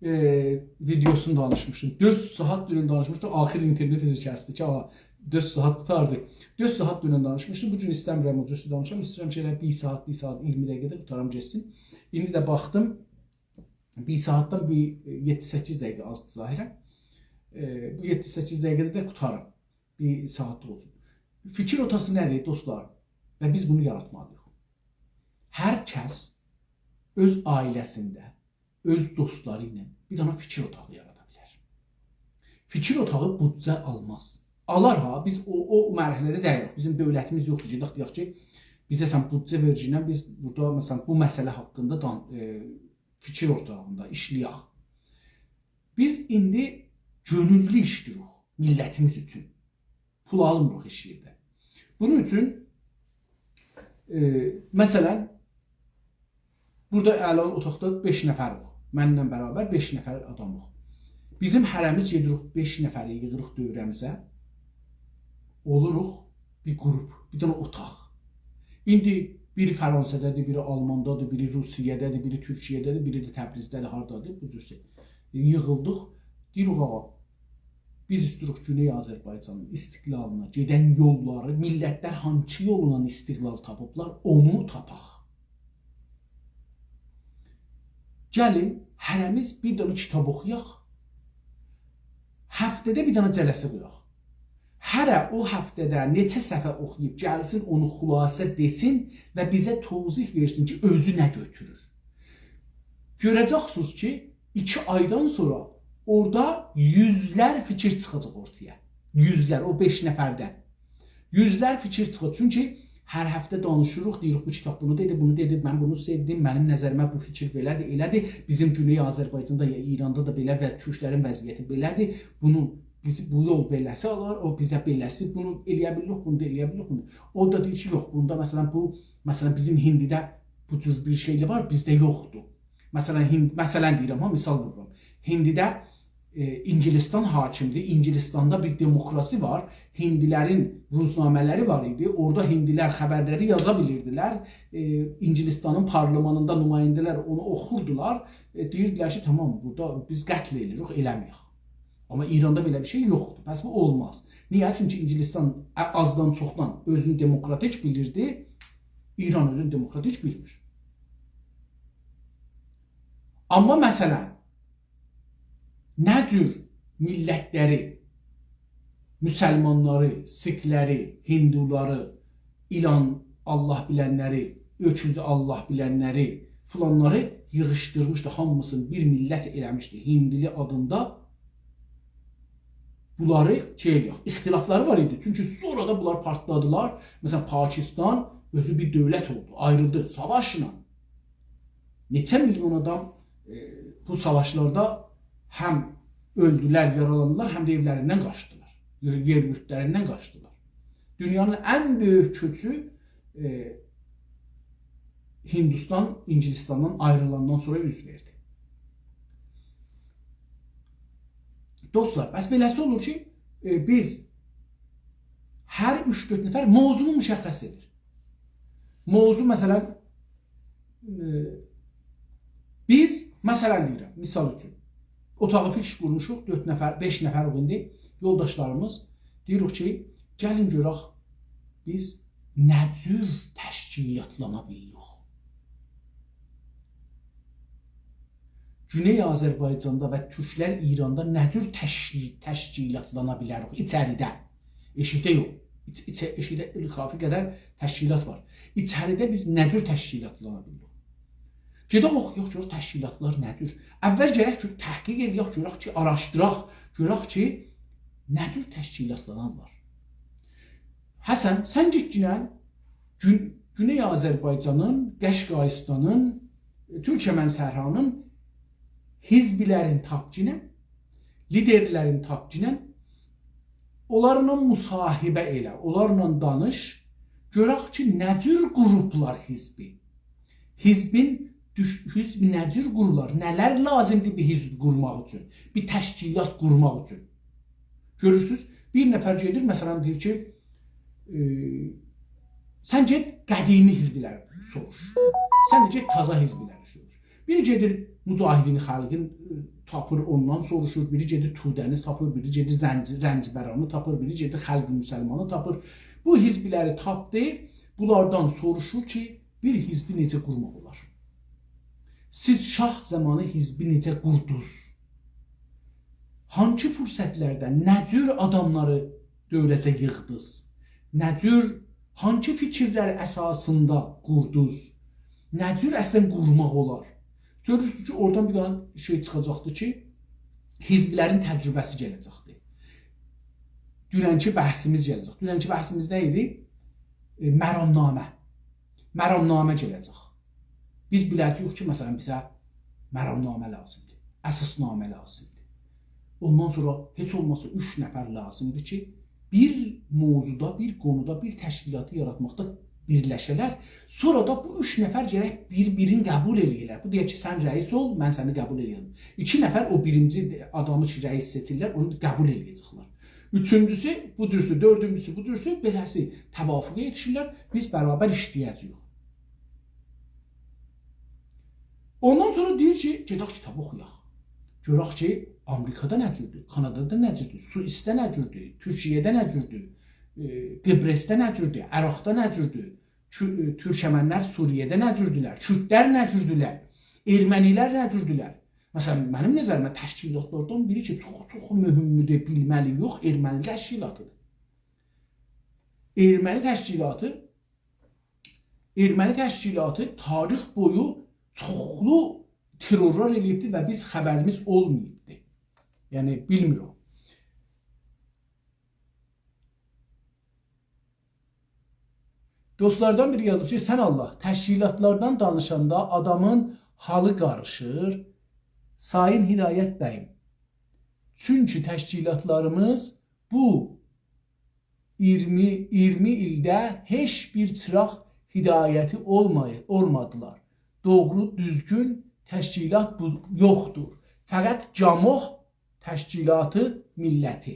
ائ، ویدئوسونو دانیشمیشدیم. دؤرد ساعات دونن دانیشمیشدیم، آخیر اینترنت اؤزو کسدی کی، آ، دؤرد ساعات قوتاردی. دؤرد ساعات دونن دانیشمیشدیم، بو گون ایسته‌میرم او جور دانیشام، ایسته‌ییرم کی، ائله بیر ساعات، بیر ساعات اییرمی دقیقه‌ده قوتارام گئتسین. ایندی ده باخدیم، بیر ساعاتدان بیر، ائ، یئددی سککیز دقیقه آزدی ظاهرا. ائ، بو یئددی سککیز دقیقه‌ده ده قوتاریم. بیر ساعاتلیق اولسون. فیکیر اوتاغی نه‌دیر، دوستلار؟ و بیز بونو یاراتمالی‌ییق. هر کس اؤز عائله‌سینده، اؤز دوستلاری ایله بیر دنه فیکیر اوتاغی یارادا بیلر. فیکیر اوتاغی بودجه آلماز. آلار ها، بیز او، او مرحله‌ده دئییلیک. بیزیم دؤولتیمیز یوخدور، گئدک دئیک کی، بیزه سن بودجه وئرگینن بیز بورادا، مثلا، بو مسئله حاقیندا دان-، ائ، فیکیر اوتاغیندا ایشله‌یک. بیز ایندی کؤنوللو ایشله‌ییریک میللتیمیز اوچون. پول آلمیریق هئچ یئردن. بونون اوچون، ائ، مثلا، بورادا الان اوتاقدا بئش نفریک. منله برابر بئش نفر آدامیق. بیزیم هره‌میز گئدیریک، بئش نفری ییغیریق دؤوره‌میزه. اولوروق بیر گروپ، بیر دنه اوتاق. ایندی بیری فرانسه‌ده‌دیر، بیری آلماندادیر، بیری روسیه‌ده‌دیر، بیری تورکیه‌ده‌دیر، بیری ده تبریزده‌دیر، هاردادیر، بو جور شئی. ییغیلدیق. دئییریک، آغا، بیز ایسته‌ییریک گونئی آذربایجانین استقلالینا گئدن یوللاری، میللتلر هانسی یوللا استقلال تاپیبلار، اونو تاپاق. گلین، هره‌میز بیر دنه کیتاب اوخویاق. هفته‌ده بیر دنه جلسه قویاق. هره او هفته‌ده نئچه صفحه اوخویوب گلسین، اونو خلاصه دئسین و بیزه توضیح وئرسین کی، اؤزو نه گؤتورور. گؤره‌جکسینیز کی، ایکی آیدان سونرا اورادا یوزلر فیکیر چیخاجاق اورتایا. یوزلر، او بئش نفردن. یوزلر فیکیر چیخیر. چونکی هر هفته دانیشیریق، دئییریک، بو کیتاب بونو دئدی، بونو دئدی، من بونو سئودیم، منیم نظریمه بو فیکیر بئله‌دیر، ائله‌دیر. بیزیم گونئی آذربایجاندا یا ایراندا دا بئله و تورکلرین وضعیتی بئله‌دیر. بونو بیز، بو یول بئله‌سی آلار، او بیزه بئله‌سی، بونو ائلیه بیلیریک، بونو دا ائلیه بیلیریک، بونو. او دا دئییر کی، یوخ، بوندا مثلا بو، مثلا بیزیم هندیده بو جور بیر شئی وار، بیزده یوخدور. مثلا، هند، مثلا دئییرم ها، مثال وورورام. هندیده، ائ، انگلستان حاکمدیر. انگلستاندا بیر دموکراسی وار. هندیلرین روزنامه‌لری وار ایدی. اورادا هندیلر خبرلری یازا بیلیردیلر. ائ، انگلستانین پارلمانیندا نماینده‌لر اونو اوخوردولار. ائ، دئییردیلر کی، تامام، بورادا بیز قتل ائدیریک، ائله‌مه‌یک. آمما ایراندا بئله بیر شئی یوخدور. پس بو اولماز. نییه؟ چونکی انگلستان ا-، آزدان چوخدان اؤزونو دموکراتیک بیلیردی. ایران اؤزونو دموکراتیک بیلمیر. آمما مثلا، نه جور میللتلری، مسلمانلاری، سیکلری، هندولاری، ایلان الله بیلنلری، اؤکوز الله بیلنلری، فلانلاری ییغیشدیرمیشدی، هامیسینی بیر میللت ائله‌میشدی هندلی آدیندا. بونلاری شئی ائله‌یک. اختلافلاری وار ایدی. چونکی سونرا دا بونلار پارتلادیلار. مثلا، پاکستان اؤزو بیر دؤولت اولدو، آیریلدی ساواشلا. نئچه میلیون آدام، ائ، بو ساواشلاردا هم اؤلدولر، یارالاندیلار، هم ده ائولریندن قاچدیلار. یئر، یئر یوردلاریندان قاچدیلار. دونیانین ان بؤیوک کؤچو، ائ، هندوستان انگلستاندان آیریلاندان سونرا اوز وئردی. دوستلار، بس بئله‌سی اولور کی، ائ، بیز هر اوچ-دؤرد نفر موضوعنو مشخص ائدیر. موضوع، مثلا، ائ، بیز، مثلا دئییرم، مثال اوچون، اوتاغی فیکس قورموشوق، دؤرد نفر، بئش نفر ایندی یولداشلاریمیز. دئییریک کی، گلین گؤرک، بیز نه جور تشکیلاتلانا بیلیریک؟ گونئی آذربایجاندا و تورکلر ایراندا نه جور تشکی-، تشکیلاتلانا بیلریک ایچریده؟ ائشیکده یوخ. ایچ-، ایچه-، ائشیکده کافی قدر تشکیلات وار. ایچریده بیز نه جور تشکیلاتلانا بیلیریک؟ گئدک اوخویاق، گؤرک تشکیلاتلار نه جور. اول گرک کی، تحقیق ائله‌یک، گؤرک کی، آراشدیراق، گؤرک کی، نه جور تشکیلاتلانان وار. حسن، سن گئتگینن گون-، گونئی آذربایجانین، قشقایستانین، تورکمن صحرانین حزبلرین تاپگینن، لیدرلرین تاپگینن، اونلارلا مصاحبه ائله، اونلارلا دانیش، گؤرک کی، نه جور قوروبلار حزبی. حزبین دوش-، حزب نه جور قورولار؟ نه‌لر لازیمدیر بیر حزب قورماق اوچون، بیر تشکیلات قورماق اوچون؟ گؤرورسوز، بیر نفر گئدیر، مثلا، دئییر کی، ائ، سن گئت قدیمی حزبلری سوروش. سن ده گئت تازا حزبلری سوروش. بیری گئدیر مجاهدین خلقین، ائ، تاپیر، اوندان سوروشور، بیری گئدیر توده‌نی تاپیر، بیری گئدیر زنج-، رنجبرانی تاپیر، بیری گئدیر خلق مسلمانی تاپیر. بو حزبلری تاپدی، بونلاردان سوروشور کی، بیر حزبی نئجه قورماق اولار؟ سیز شاه زامانی حزبی نئجه قوردونوز؟ هانسی فرصتلرده، نه جور آداملاری دؤوره‌زه ییغدینیز؟ نه جور، هانسی فیکیرلر اساسیندا قوردونوز؟ نه جور اصلا قورماق اولار؟ گؤرورسونوز کی، اورادان بیر دنه شئی چیخاجاقدیر کی، حزبلرین تجربه‌سی گله‌جکدیر. دوننکی بحثیمیز گله‌جک. دوننکی بحثیمیز نه ایدی؟ ائ، مرامنامه. مرامنامه گله‌جک. بیز بیله‌جه‌ییک کی، مثلا، بیزه مرامنامه لازیمدیر، اساسنامه لازیمدیر. اوندان سونرا هئچ اولماسا اوچ نفر لازیمدیر کی، بیر موضوعدا، بیر قونودا، بیر تشکیلاتی یاراتماقدا بیرلشه‌لر. سونرا دا بو اوچ نفر گرک بیر-بیرینی قبول ائله‌یه‌لر. بو دئیه کی، سن رئیس اول، من سنی قبول ائدیرم. ایکی نفر او بیرینجی آدامی کی، رئیس سئچیرلر، اونو قبول ائله‌یه‌جکلر. اوچونجوسو بودورسو، دؤردونجوسو بودورسو، بئله‌سی توافقه یئتیشیرلر، بیز برابر ایشله‌یه‌جه‌ییک. اوندان سونرا دئییر کی، گئدک کیتاب اوخویاق. گؤرک کی، آمریکادا نه جوردور، کانادادا نه جوردور، سوئیسده نه جوردور، تورکیه‌ده نه جوردور، ائ، قیبرسده نه جوردور، عراقدا نه جوردور، کو-، ائ، تورکمنلر سوریه‌ده نه جوردولر، کوردلر نه جوردولر، ارمنی‌لر نه جوردولر. مثلا، منیم نظریمه تشکیلاتلاردان بیری کی، چوخ، چوخ مهمدور، بیلمه‌لی‌ییک، ارمنی تشکیلاتی‌دیر. ارمنی تشکیلاتی، ارمنی تشکیلاتی تاریخ بویو چوخلو ترورلار ائله‌ییبدی و بیز خبریمیز اولماییبدی. یعنی، بیلمیریک. دوستلاردان بیری یازیب کی، سن الله، تشکیلاتلاردان دانیشاندا آدامین حالی قاریشیر. سایین هدایت بیم، چونکی تشکیلاتلاریمیز بو اییرمی، اییرمی ایلده هئچ بیر چیراق هدایتی اولمای-، اولمادیلار. دوغرو، دوزگون تشکیلات بو یوخدور. فقط گاموح تشکیلاتی میللتی.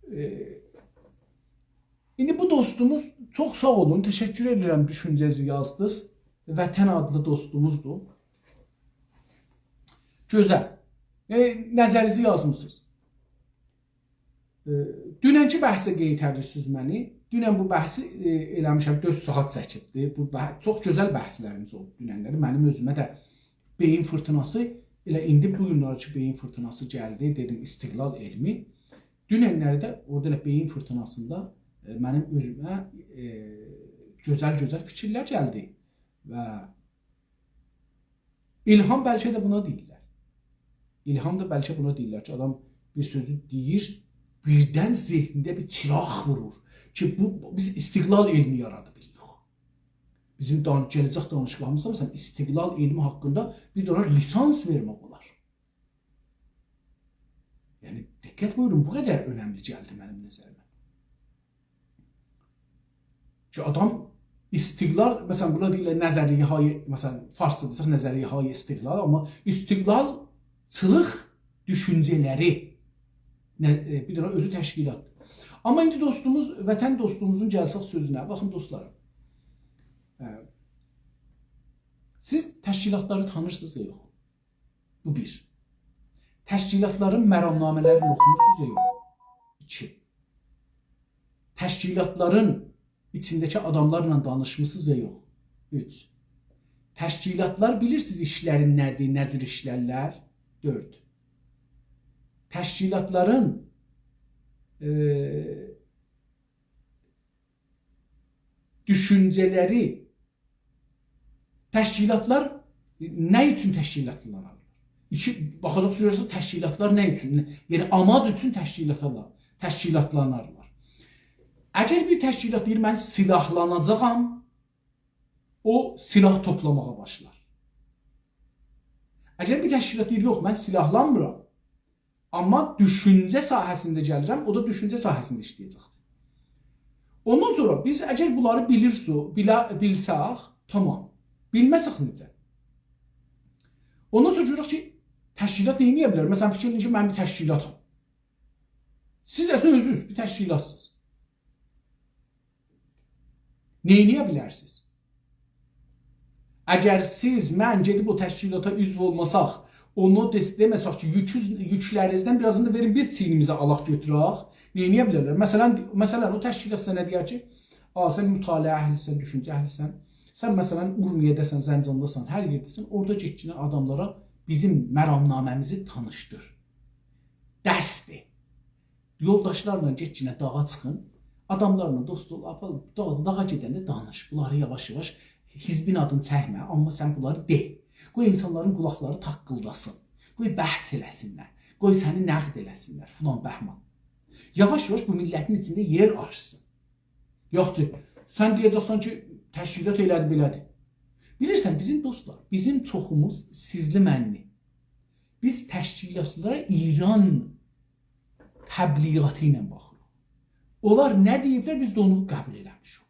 ائ، ایندی بو دوستوموز، چوخ ساغ اولون، تشکر ائدیرم دوشونجه‌زی یازدینیز. وطن آدلی دوستوموزدور. گؤزل. ائ، نظریزی یازمیسینیز. ائ، دوننکی بحثه قئیتریرسینیز منی. دونن بو بحثی، ائ، ائله‌میشم، دؤرد ساعات چکیبدی. بو بح-، چوخ گؤزل بحثلریمیز اولدو دوننلری. منیم اؤزومه ده بئیین فیرتیناسی، ائله ایندی بو گونلری کی، بئیین فیرتیناسی گلدی، دئدیم، استقلال علمی. دوننلری ده اورادا ائله بئیین فیرتیناسیندا، ائ، منیم اؤزومه، ائ، گؤزل-گؤزل فیکیرلر گلدی. و الهام بلکه ده بونا دئییرلر. الهام دا بلکه بونا دئییرلر کی، آدام بیر سؤزو دئییر، بیردن ذهنینده بیر چیراق وورور کی، بو، بیز استقلال علمی یارادا بیلدیک. بیزیم دان-، گله‌جک دانشگاهیمیزدا، مثلا، استقلال علمی حاقیندا بیر دنه لیسانس وئرمک اولار. یعنی، دقت بویورون، بو قدر اؤنملی گلدی منیم نظریمه. کی، آدام استقلال، مثلا، بونا دئییرلر نظریه‌های، مثلا، فارسدا دئسک، نظریه‌های استقلال، آمما استقلالچیلیق دوشونجه‌لری، نه، ائ، بیر دنه اؤزو تشکیلاتدیر. آمما ایندی دوستوموز، وطن دوستوموزون گلسک سؤزونه، باخین، دوستلاریم، ائ، سیز تشکیلاتلاری تانیرسینیز یا یوخ؟ بو بیر. تشکیلاتلارین مرامنامه‌لرینی اوخوموسونوز یا یوخ؟ ایکی. تشکیلاتلارین ایچینده‌کی آداملارلا دانیشمیسینیز یا یوخ؟ اوچ. تشکیلاتلار بیلیرسینیز ایشلری نه‌دیر، نه جور ایشلرلر؟ دؤرد. تشکیلاتلارین، ائ، دوشونجه‌لری، تشکیلاتلار نه اوچون تشکیلاتلانارلار؟ ایکی، باخاجاقسینیز، گؤره‌سینیز، تشکیلاتلار نه اوچون؟ نه، یعنی، آماج اوچون تشکیلاتلار-، تشکیلاتلانارلار. اگر بیر تشکیلات دئییر، «من سیلاحلاناجاغام»، او سیلاح توپلاماغا باشلار. اگر بیر تشکیلات دئییر، «یوخ، من سیلاحلانمیرام، آمما دوشونجه ساحه‌سینده گلیرم»، او دا دوشونجه ساحه‌سینده ایشله‌یه‌جکدیر. اوندان سونرا بیز اگر بونلاری بیلیرسو-، بیله-، بیلسک، تامام. بیلمه‌سک نئجه؟ اوندان سونرا گؤرک کی، تشکیلات نه ائده بیلر؟ مثلا، فیکیر ائدین کی، من بیر تشکیلاتام. سیز اصلا اؤزونوز بیر تشکیلاتسینیز. نه ائده بیلرسینیز؟ اگر سیز، من گئدیب او تشکیلاتا عضو اولماساق، اونو دئ-، دئمه‌سک کی، یوکوز-، یوکلرینیزدن بیر آزینی دا وئرین، بیز چیینیمیزه آلاق گؤتورک، نه ائده بیلرلر؟ مثلا، مثلا، او تشکیلات سنه دئیر کی، «آ، سن مطالعه اهلیسن، دوشونجه اهلیسن، سن، مثلا، اورمیه‌ده‌سن، زنجانداسان، هر یئرده‌سن، اورادا گئتگینه آداملارا بیزیم مرامنامه‌میزی تانیشدیر. درس دئ. یولداشلارلا گئتگینه داغا چیخین، آداملارلا دوست اول، آپار، داغ-، داغا گئدنده دانیش. بونلاری یاواش-یاواش حزبین آدینی چکمه، آمما سن بونلاری دئ. قوی اینسانلارین قولاقلاری تاققیلداسین. قوی بحث ائله‌سینلر. قوی سنی نقد ائله‌سینلر، فلان بهمان. یاواش-یاواش بو میللتین ایچینده یئر آچسین.» یوخ کی، سن دئیه‌جکسن کی، تشکیلات ائله‌دی، بئله‌دی. بیلیرسن، بیزیم دوستلار، بیزیم چوخوموز سیزلی منلی. بیز تشکیلاتلارا ایران تبلیغاتی ایله باخیریق. اونلار نه دئییبلر، بیز ده اونو قبول ائله‌میشیک.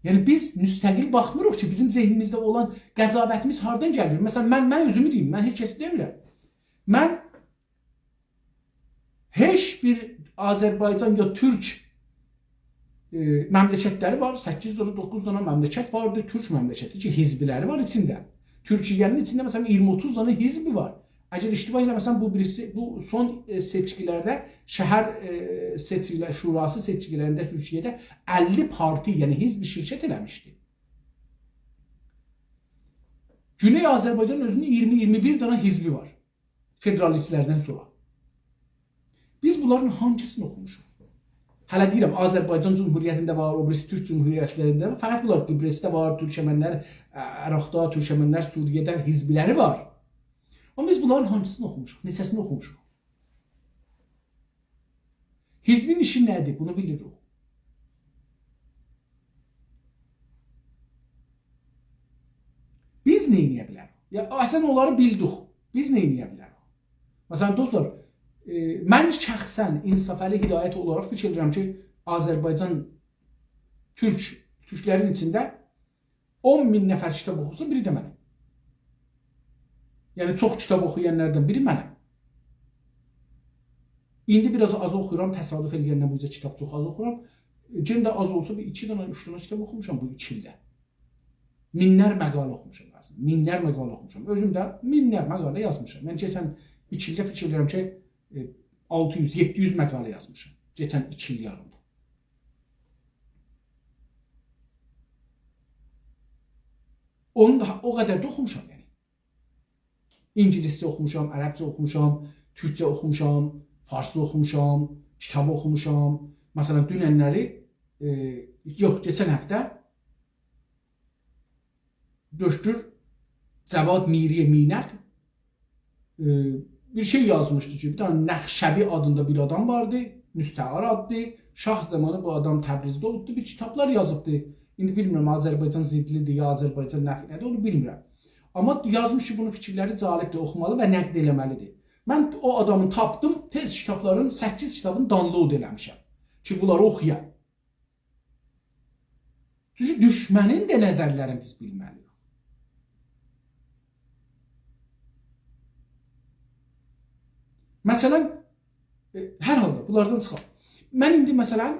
یعنی، بیز مستقل باخمیریق کی، بیزیم ذهنیمیزده اولان قضاوتیمیز هاردان گلیر. مثلا، من، من اؤزومو دئییم، من هئچ کسی دئمیرم. من هئچ بیر آذربایجان یا تورک، ائ، مملکتلری وار، سککیز دنه، دوققوز دنه مملکت واردیر، تورک مملکتی کی، حزبلری وار ایچینده. تورکیه‌نین ایچینده، مثلا، اییرمی اوتوز دنه حزب وار. اگر اشتباه ائله‌مه‌سم، بو بیریسی، بو سون، ائ، سئچکیلرده، شهر، ائ، سئچکیلر، شوراسی سئچکیلرینده تورکیه‌ده اللی پارتی، یعنی حزب شرکت ائله‌میشدی. گونئی آذربایجان اؤزونون اییرمی، اییرمی بیر دنه حزبی وار. فدرالیستلردن سونرا. بیز بونلارین هانسینی اوخوموشوق؟ هله دئییرم، آذربایجان جمهوریتینده وار، او بیریسی تورک جمهوریتلرینده وار. فقط بونلار قبرسده وار، تورکمنلر، ا، عراقدا، تورکمنلر سوریه‌ده حزبلری وار. آمما بیز بونلارین هانسینی اوخوموشوق؟ نئچه‌سینی اوخوموشوق؟ حزبین ایشی نه‌دیر؟ بونو بیلیریک. بیز نه ائده بیلریک؟ یا، اصلا اونلاری بیلدیک. بیز نه ائده بیلریک؟ مثلا، دوستلار، ائ، من شخصا انصافعلی هدایت اولاراق فیکیر ائدیرم کی، آذربایجان تورک، تورکلرین ایچینده اون مین نفر کیتاب اوخوسا، بیری ده منم. یعنی، چوخ کیتاب اوخویانلاردان بیری منم. ایندی بیر آز آز اوخویورام، تصادف ائله‌ینده بو اوزه کیتاب چوخ آز اوخورام. یئنه ده آز اولسا، بیر ایکی دنه، اوچ دنه کیتاب اوخوموشام بو ایکی ایلده. مینلر مقاله اوخوموشام، اصلینده. مینلر مقاله اوخوموشام. اؤزوم ده مینلر مقاله یازمیشام. من کئچن ایکی ایلده فیکیر ائدیرم کی، ائ، آلتی یوز، یئددی یوز مقاله یازمیشام. کئچن ایکی ایل یاریمدا. اونو دا او قدر ده اوخوموشام، یعنی. اینگیلیسجه اوخوموشام، عربجه اوخوموشام، تورکجه اوخوموشام، فارسجا اوخوموشام، کیتاب اوخوموشام. مثلا، دوننلری، ائ، یوخ، کئچن هفته دکتر جواد میری مینت، ائ، بیر شئی یازمیشدی کی، بیر دنه نخشبی آدیندا بیر آدام واردی، مستعار آددی. شاه زامانی بو آدام تبریزده اولوبدو، بیر کیتابلار یازیبدی. ایندی بیلمیرم، آذربایجان ضدلی‌دیر، یا آذربایجان نفعینه‌دیر، اونو بیلمیرم. آمما یازمیش کی، بونون فیکیرلری جالبدیر، اوخومالی و نقد ائله‌مه‌لیدیر. من او آدامی تاپدیم، تئز کیتابلارین، سککیز کیتابینی دانلود ائله‌میشم کی، بونلاری اوخویام. چونکی دوشمنین ده نظرلرینی بیز بیلمه‌لی‌ییک. مثلا، ائ، هر حالدا بونلاردان چیخاق. من ایندی، مثلا،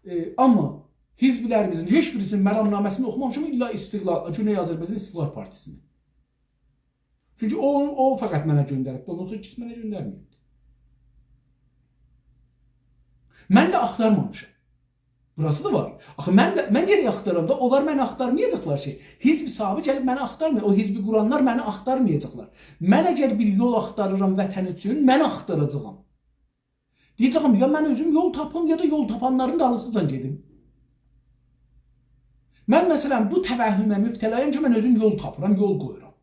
ائ، آمما حزبلریمیزین هئچ بیریسینین مرامنامه‌سینی اوخومامیشام، الّا استقلال، گونئی آذربایجان استقلال پارتیسینی. چونکی او، او فقط منه گؤندریبدی، اوندان سونرا هئچ کس منه گؤندرمه‌ییبدی. من ده آختارمامیشام. بوراسی دا وار. آخی من ده، من گرک آختارام دا، اونلار منی آختارمایاجاقلار کی. حزب صاحبی گلیب منی آختارمیر. او حزبی قورانلار منی آختارمایاجاقلار. من اگر بیر یول آختاریرام وطن اوچون، من آختاراجاغام. دئیه‌جه‌یم، یا من اؤزوم یول تاپیم، یا دا یول تاپانلارین دالیسیجا گئدیم. من، مثلا، بو توهمه مبتلایام کی، من اؤزوم یول تاپیرام، یول قویورام.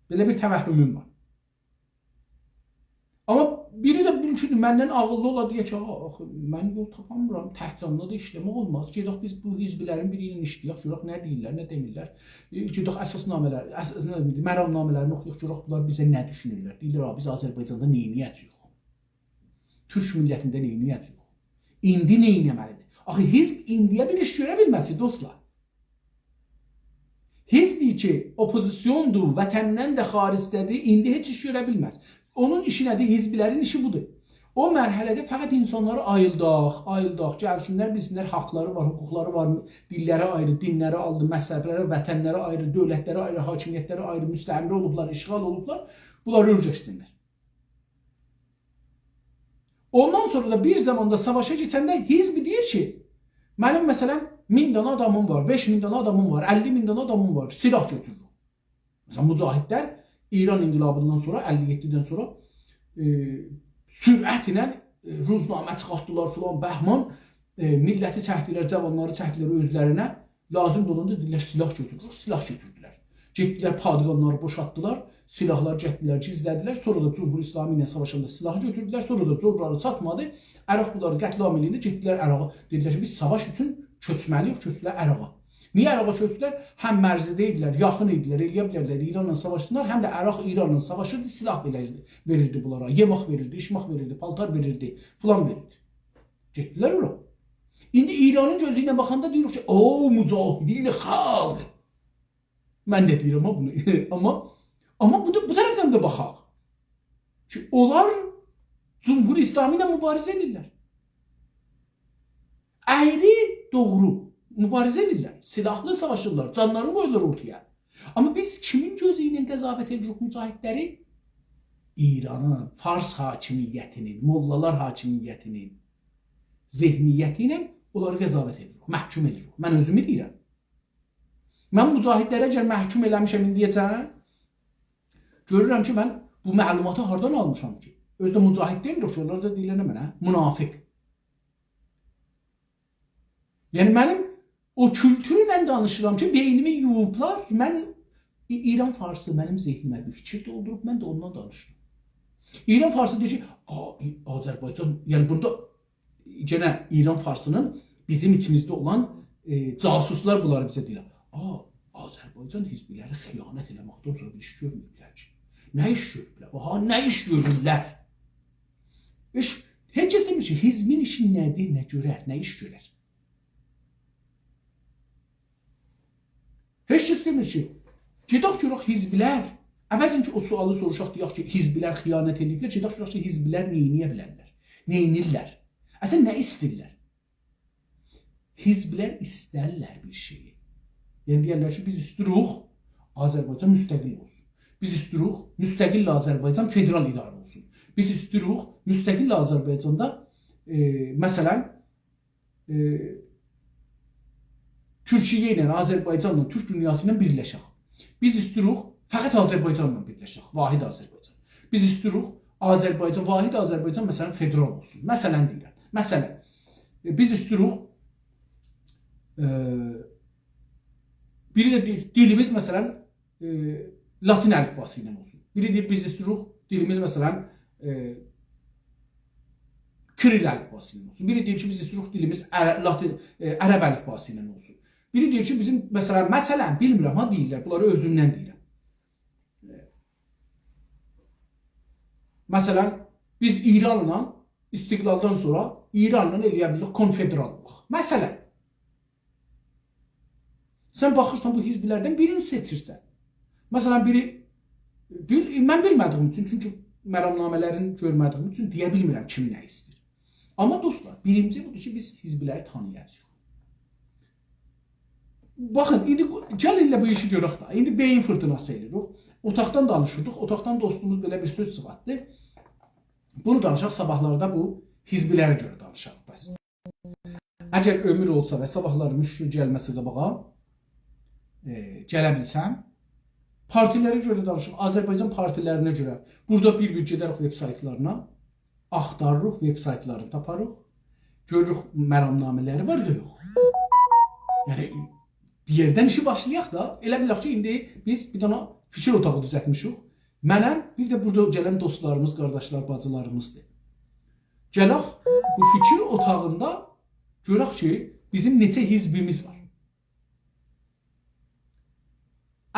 بئله بیر توهموم وار. آمما بیری ده مومکوندور، مندن عاغیللی اولا، دئیه کی، «آغا، آخی من یول تاپامیرام، تک جانلی دا ایشله‌مک اولماز. گئدک بیز بو حزبلرین بیری ایله ایشله‌یک، گؤرک نه دئییرلر، نه دئمیرلر. ائ، گئدک اساسنامه‌لر، اس-، نه، مرامنامه‌لرینی اوخویاق، گؤرک بونلار بیزه نه دوشونورلر. دئییرلر، «آ، بیز آذربایجاندا نئینیه‌جه‌ییک؟» تورک میللتینده نئینیه‌جه‌ییک؟ ایندی نئینه‌مه‌لیدیر؟ آخی حزب ایندییه بیر ایش گؤره بیلمز کی، دوستلار. حزبی کی، اوپوزیسیوندور، وطندن ده خارجده‌دیر، ایندی هئچ ایش گؤره بیلمز. اونون ایشی نه‌دیر؟ حزبلرین ایشی بودور. او مرحله‌ده فقط اینسانلاری آییلداق، آییلداق، گلسینلر، بیلسینلر، حاقلاری وار، حقوقلاری وار، دیللری آیری، دینلری آیری، مذهبلری، وطنلری آیری، دؤولتلری آیری، حاکمیتلری آیری، مستعمره اولوبلار، اشغال اولوبلار، بونلاری اؤیرشسینلر. اوندان سونرا دا بیر زاماندا ساواشا کئچنده حزب دئییر کی، منیم، مثلا، مین دنه آدامیم وار، بئش مین دنه آدامیم وار، اللی مین دنه آدامیم وار، سلاح گؤتورورم. مثلا، مجاهدلر ایران انقلابیندان سونرا، اللی یئددیدن سونرا، ائ، سرعتله، ائ، روزنامه چیخارتدیلار فلان، بهمان، ائ، میللتی چکدیلر، جاوانلاری چکدیلر اؤزلرینه. لازیم دا اولاندا دئدیلر، سلاح گؤتوروروک، سلاح گؤتوردولر. گئتدیلر، پادگانلاری بوشالتدیلار، سلاحلاری گتیردیلر، گیزله‌دیلر. سونرا دا جمهوری اسلامی ایله ساواشاندا سلاحی گؤتوردولر، سونرا دا زورلاری چاتمادی. عراق بونلاری قتل‌عام ائله‌یینده گئتدیلر عراقا. دئدیلر کی، بیز ساواش اوچون کؤچمه‌لی‌ییک، کؤچدولر عراقا. نییه عراقا کؤچدولر؟ هم مرزده ایدیلر، یاخین ایدیلر، ائلیه بیلردیلر ایرانلا ساواشسینلار، هم ده عراق ایرانلا ساواشیردی، سلاح بئله وئریردی بونلارا، یئمک وئریردی، ایچمک وئریردی، پالتار وئریردی، فلان وئریردی. گئتدیلر اورا. ایندی ایرانین گؤزو ایله باخاندا دئییریک کی، «او، مجاهدین خلق.» من ده دئییرم ها بونو. آمما، آمما بو دا، بو طرفدن ده باخاق کی، اونلار جمهوری اسلامی ایله مبارزه ائدیرلر. اَیری، دوغرو مبارزه ائدیرلر. سلاحلی ساواشیرلار، جانلارینی قویورلار اورتایا. آمما بیز کیمین گؤزو ایله قضاوت ائدیریک مجاهدلری؟ ایرانین، فارس حاکمیتینین، موللالار حاکمیتینین ذهنیتی ایله اونلاری قضاوت ائدیریک، محکوم ائدیریک. من اؤزومو دئییرم. من مجاهدلری اگر محکوم ائله‌میشم ایندیه‌جن، گؤرورم کی، من بو معلوماتی هاردان آلمیشام کی؟ اؤزو ده مجاهد دئمیریک کی، اونلار دا دئییرلر نمنه؟ منافق. یعنی، منیم او کولتورله دانیشیرام کی، بئینیمی یویوبلار، من ای-، ایران فارسی منیم ذهنیمه بیر فیکیر دولدوروب، من ده اوندان دانیشیرام. ایران فارسی دئییر کی، «آ، ای-، آذربایجان»، یعنی بورادا یئنه ایران فارسینین بیزیم ایچیمیزده اولان، ائ، جاسوسلار بونلاری بیزه دئییر. «آ، آذربایجان حزبلری خیانت ائله‌مکدن سونرا بیر ایش گؤرمه‌ییبلر کی. نه ایش گؤروبلر؟ آها، نه ایش گؤرورلر؟» هئچ، هئچ کس دئمیر کی، حزبین ایشی نه‌دیر، نه گؤرر، نه ایش گؤرر. هئچ کس دئمیر کی، گئدک گؤرک حزبلر، عوضین کی، او سؤالی سوروشاق، دئیک کی، حزبلر خیانت ائدیبلر، گئدک گؤرک کی، حزبلر نئینیه بیلرلر، نئینیرلر. اصلا، نه ایسته‌ییرلر؟ حزبلر ایسترلر بیر شئیی. یعنی، دئیرلر کی، بیز ایستیروق آذربایجان مستقل اولسون. بیز ایستیروق مستقل آذربایجان فدرال اداره اولسون. بیز ایستیروق مستقل آذربایجاندا، ائ، مثلا، ائ، تورکیه ایله، آذربایجانلا، تورک دونیاسی ایله بیرلشک. بیز ایستیروق فقط آذربایجانلا بیرلشک، واحد آذربایجان. بیز ایستیروق آذربایجان، واحد آذربایجان، مثلا، فدرال اولسون. مثلا دئییرم، مثلا. ائ، بیز ایستیروق، ائ، بیری ده دئییر، دیلیمیز، مثلا، ائ، لاتین الیفباسی ایله اولسون. بیری دئییر، بیز ایستیروق دیلیمیز، مثلا، ائ، کیریل الیفباسی ایله اولسون. بیری دئییر کی، بیز ایستیروق دیلیمیز عر-، لاتین، ائ، عرب الیفباسی ایله اولسون. بیری دئییر کی، بیزیم، مثلا، مثلا، بیلمیرم ها، دئییرلر، بونلاری اؤزومدن دئییرم. مثلا، بیز ایرانلا استقلالدان سونرا ایرانلا ائلیه بیلیریک کنفدرال اولاق. مثلا، سن باخیرسان، بو حزبلردن بیرینی سئچیرسن. مثلا، بیری، بیل-، من بیلمه‌دیییم اوچون، چونکی مرامنامه‌لرینی گؤرمه‌دیییم اوچون دئیه بیلمیرم کیم نه ایسته‌ییر. آمما دوستلار، بیرینجی بودور کی، بیز حزبلری تانییاجاغیق. باخین، ایندی گلین ائله بو ایشی گؤرک ده. ایندی بئیین فیرتیناسی ائله‌ییریک. اوتاقدان دانیشیردیق. اوتاقدان دوستوموز بئله بیر سؤز چیخارتدی. بونو دانیشاق، صاباحلاردا بو حزبلره گؤره دانیشاریق بس. اگر عؤمور اولسا و صاباحلاری مشکل گلمه‌سه قاباغا، ائ، گله بیلسم، پارتیلره گؤره دانیشیریق، آذربایجان پارتیلرینه گؤره. بورادا بیر گون گئده‌ریک وب‌سایتلارینا، آختاریریق، وب‌سایتلارینی تاپاریق، گؤروروک مرامنامه‌لری وار یا یوخ. یعنی، بیر یئردن ایشی باشلایاق دا، ائله بیلک کی، ایندی بیز بیر دنه فیکیر اوتاغی دوزلتمیشیک. منم، بیر ده بورادا گلن دوستلاریمیز، قارداشلار، باجیلاریمیزدیر. گلک بو فیکیر اوتاغیندا گؤرک کی، بیزیم نئچه حزبیمیز وار.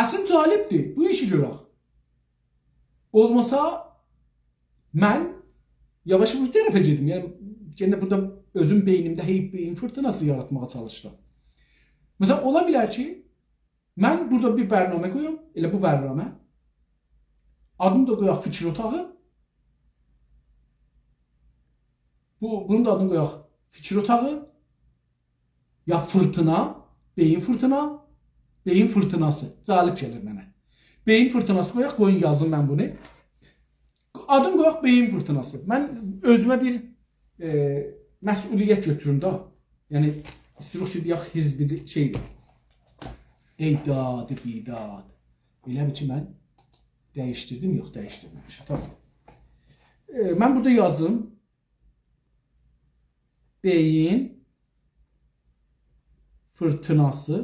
اصلا جالبدیر، بو ایشی گؤرک. اولماسا من یاواش بو طرفه گئدیم. یعنی، یئنه بورادا اؤزوم بئینیمده هئی بئیین فیرتیناسی یاراتماغا چالیشدیم. مثلا، اولا بیلر کی، من بورادا بیر برنامه قویوم، ائله بو برنامه. آدینی دا قویاق فیکیر اوتاغی. بو، بونون دا آدینی قویاق فیکیر اوتاغی. یا فیرتینا، بئیین فیرتینا، بئیین فیرتیناسی. جالب گلیر منه. بئیین فیرتیناسی قویاق، قویون یازیم من بونو. آدینی قویاق بئیین فیرتیناسی. من اؤزومه بیر، ائ، مسئولیت گؤتوروم ده. یعنی، ایسته‌ییریک کی، دئیک، حزبی شئی، ای داد بیداد. ائله بیل کی، من دییشدیردیم، یوخ، دییشدیرمه‌میشم. تامام. ائ، من بورادا یازدیم. بئیین فیرتیناسی.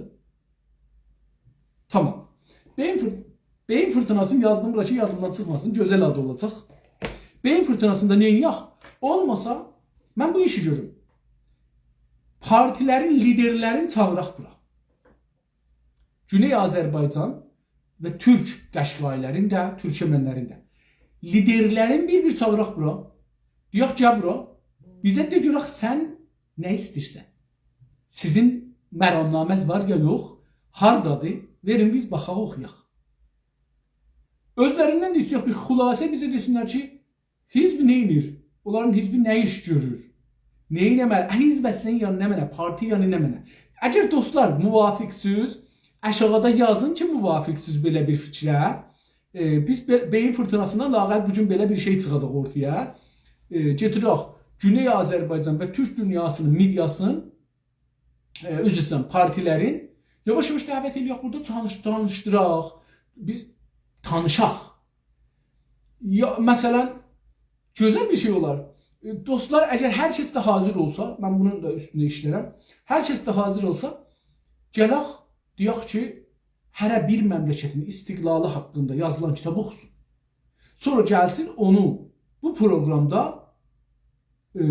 تامام. بئیین فیر-، بئیین فیرتیناسینی یازدیم بورا کی، یادیمدان چیخماسین. گؤزل آدی اولاجاق. بئیین فیرتیناسیندا نئینیه‌ک؟ اولماسا، من بو ایشی گؤروم. پارتیلرین لیدرلرینی چاغیراق بورا. گونئی آذربایجان و تورک قشقایی‌لرین ده، تورکمن‌لرین ده لیدرلرین بیر-بیر چاغیراق بورا. دئیک، گل بورا. بیزه دئ گؤرک سن نه ایسته‌ییرسن؟ سیزین مرامنامه‌ز وار یا یوخ؟ هاردادیر؟ وئرین بیز باخاق، اوخویاق. اؤزلریندن ده ایسته‌یک بیر خلاصه بیزه دئسینلر کی، حزب نئینیر؟ اونلارین حزبی نه ایش گؤرور؟ نه ائله‌مه‌لی؟ حزب اصلینده یعنی نمنه؟ پارتی یعنی نمنه؟ اگر دوستلار موافق‌سیز، آشاغیدا یازین کی، موافق‌سیز بئله بیر فیکره. ائ، بیز بئ-، بئیین فیرتیناسیندان لااقل بو گون بئله بیر شئی چیخاداق اورتایا. ائ، گئدیرک گونئی آذربایجان و تورک دونیاسینین مئدیاسینین، ائ، عذر ایسته‌ییرم، پارتی‌لرین یاواش-یاواش دعوت ائله‌یک بورادا، تانیش-، تانیشدیراق، بیز تانیشاق. یا، مثلا، گؤزل بیر شئی اولار. ائ، دوستلار، اگر هر کس ده حاضر اولسا، من بونون دا اوستونده ایشله‌ییرم، هر کس ده حاضر اولسا، گلک، دئیک کی، هره بیر مملکتین استقلالی حاقیندا یازیلان کیتابی اوخوسون. سونرا گلسین اونو بو پروقرامدا، ائ،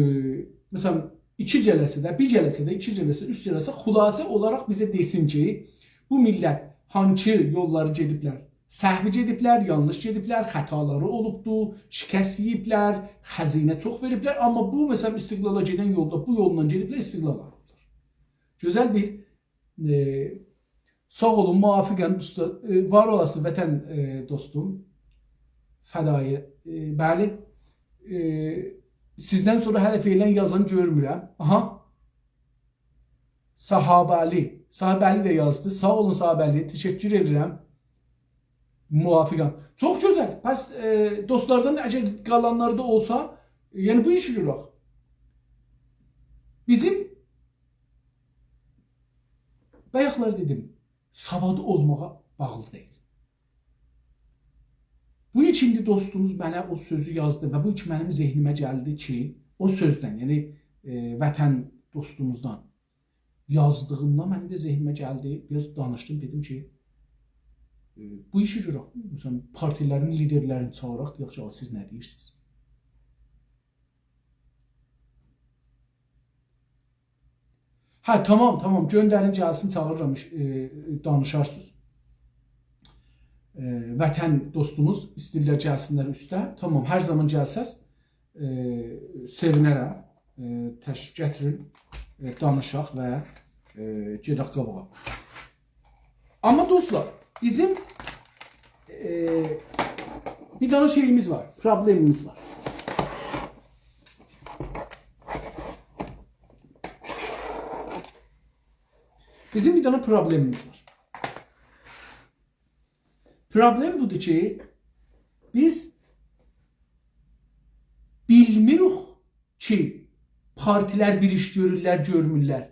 مثلا، ایکی جلسه‌ده، بیر جلسه‌ده، ایکی جلسه، اوچ جلسه خلاصه اولاراق بیزه دئسین کی، بو میللت هانسی یوللاری گئدیبلر، سهوی گئدیبلر، یانلیش گئدیبلر، خطالاری اولوبدو، شکست یئییبلر، هزینه چوخ وئریبلر، آمما بو، مثلا، استقلالا گئدن یولدا بو یوللا گئدیبلر، استقلال آلیبلار. گؤزل بیر ائ، ساغ اولون، موافقم دوستلار. ائ، وار اولاسین وطن، ائ، دوستوم. فدایی، ائ، بلی. ائ، سیزدن سونرا هله فعلا یازان گؤرمورم. آها. صاحابعلی. صاحابعلی ده یازدی. ساغ اولون صاحابعلی. تشکر ائدیرم. موافقم. چوخ گؤزل. پس، ائ، دوستلاردان اگر قالانلار دا اولسا، یعنی بو ایشی گؤرک. بیزیم بایاقلار دئدیم، سوادی اولماغا باغلی دئییل. بو ایکی ایندی دوستوموز منه او سؤزو یازدی و بو ایکی منیم ذهنیمه گلدی کی، او سؤزدن، یعنی، ائ، وطن دوستوموزدان یازدیغیندا منیم ده ذهنیمه گلدی. بیر آز دانیشدیم، دئدیم کی، ائ، بو ایشی گؤرک، مثلا، پارتی‌لرین لیدرلرینی چاغیراق، دئیک کی، «آ، سیز نه دئییرسینیز؟» هه، تامام، تامام. گؤندرین، گلسین، چاغیریرام، ائ، دانیشارسینیز. ائ، وطن دوستوموز ایسته‌ییرلر گلسینلر اوسته. تامام، هر زامان گلسز، ائ، سئوینرم. ائ، تشریف گتیرین، ائ، دانیشاق و، ائ، گئدک قاباغا. آمما دوستلار، بیزیم، ائ، بیر دنه شئییمیز وار، پروبلئمیمیز وار. بیزیم بیر دنه پروبلئمیمیز وار. پروبلئم بودور کی، بیز بیلمیریک کی، پارتی‌لر بیر ایش گؤرورلر، گؤرمورلر.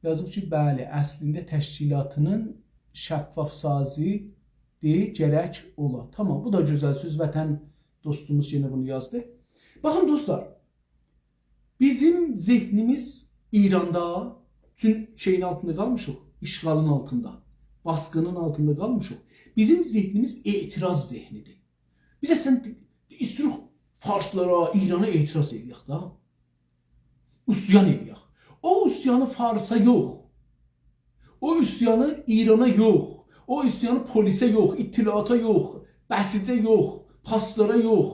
یازیب کی، بلی، اصلینده تشکیلاتینین شفاف‌سازی‌دیر، گرک اولا. تامام، بو دا گؤزل سؤز، وطن دوستوموز یئنه بونو یازدی. باخین، دوستلار، بیزیم ذهنیمیز ایراندا، چون شئیین آلتیندا قالمیشیق، اشغالین آلتیندا، باسقینین آلتیندا قالمیشیق. بیزیم ذهنیمیز اعتراض ذهنی‌دیر. بیز اصلا ایستیریک فارسلارا، ایرانا اعتراض ائله‌یک دا. عصیان ائله‌یک. او عصیانی فارسا یوخ. او عصیانی ایرانا یوخ. او عصیانی پلیسه یوخ، اطلاعاتا یوخ، بسیجه یوخ، پاسدارا یوخ،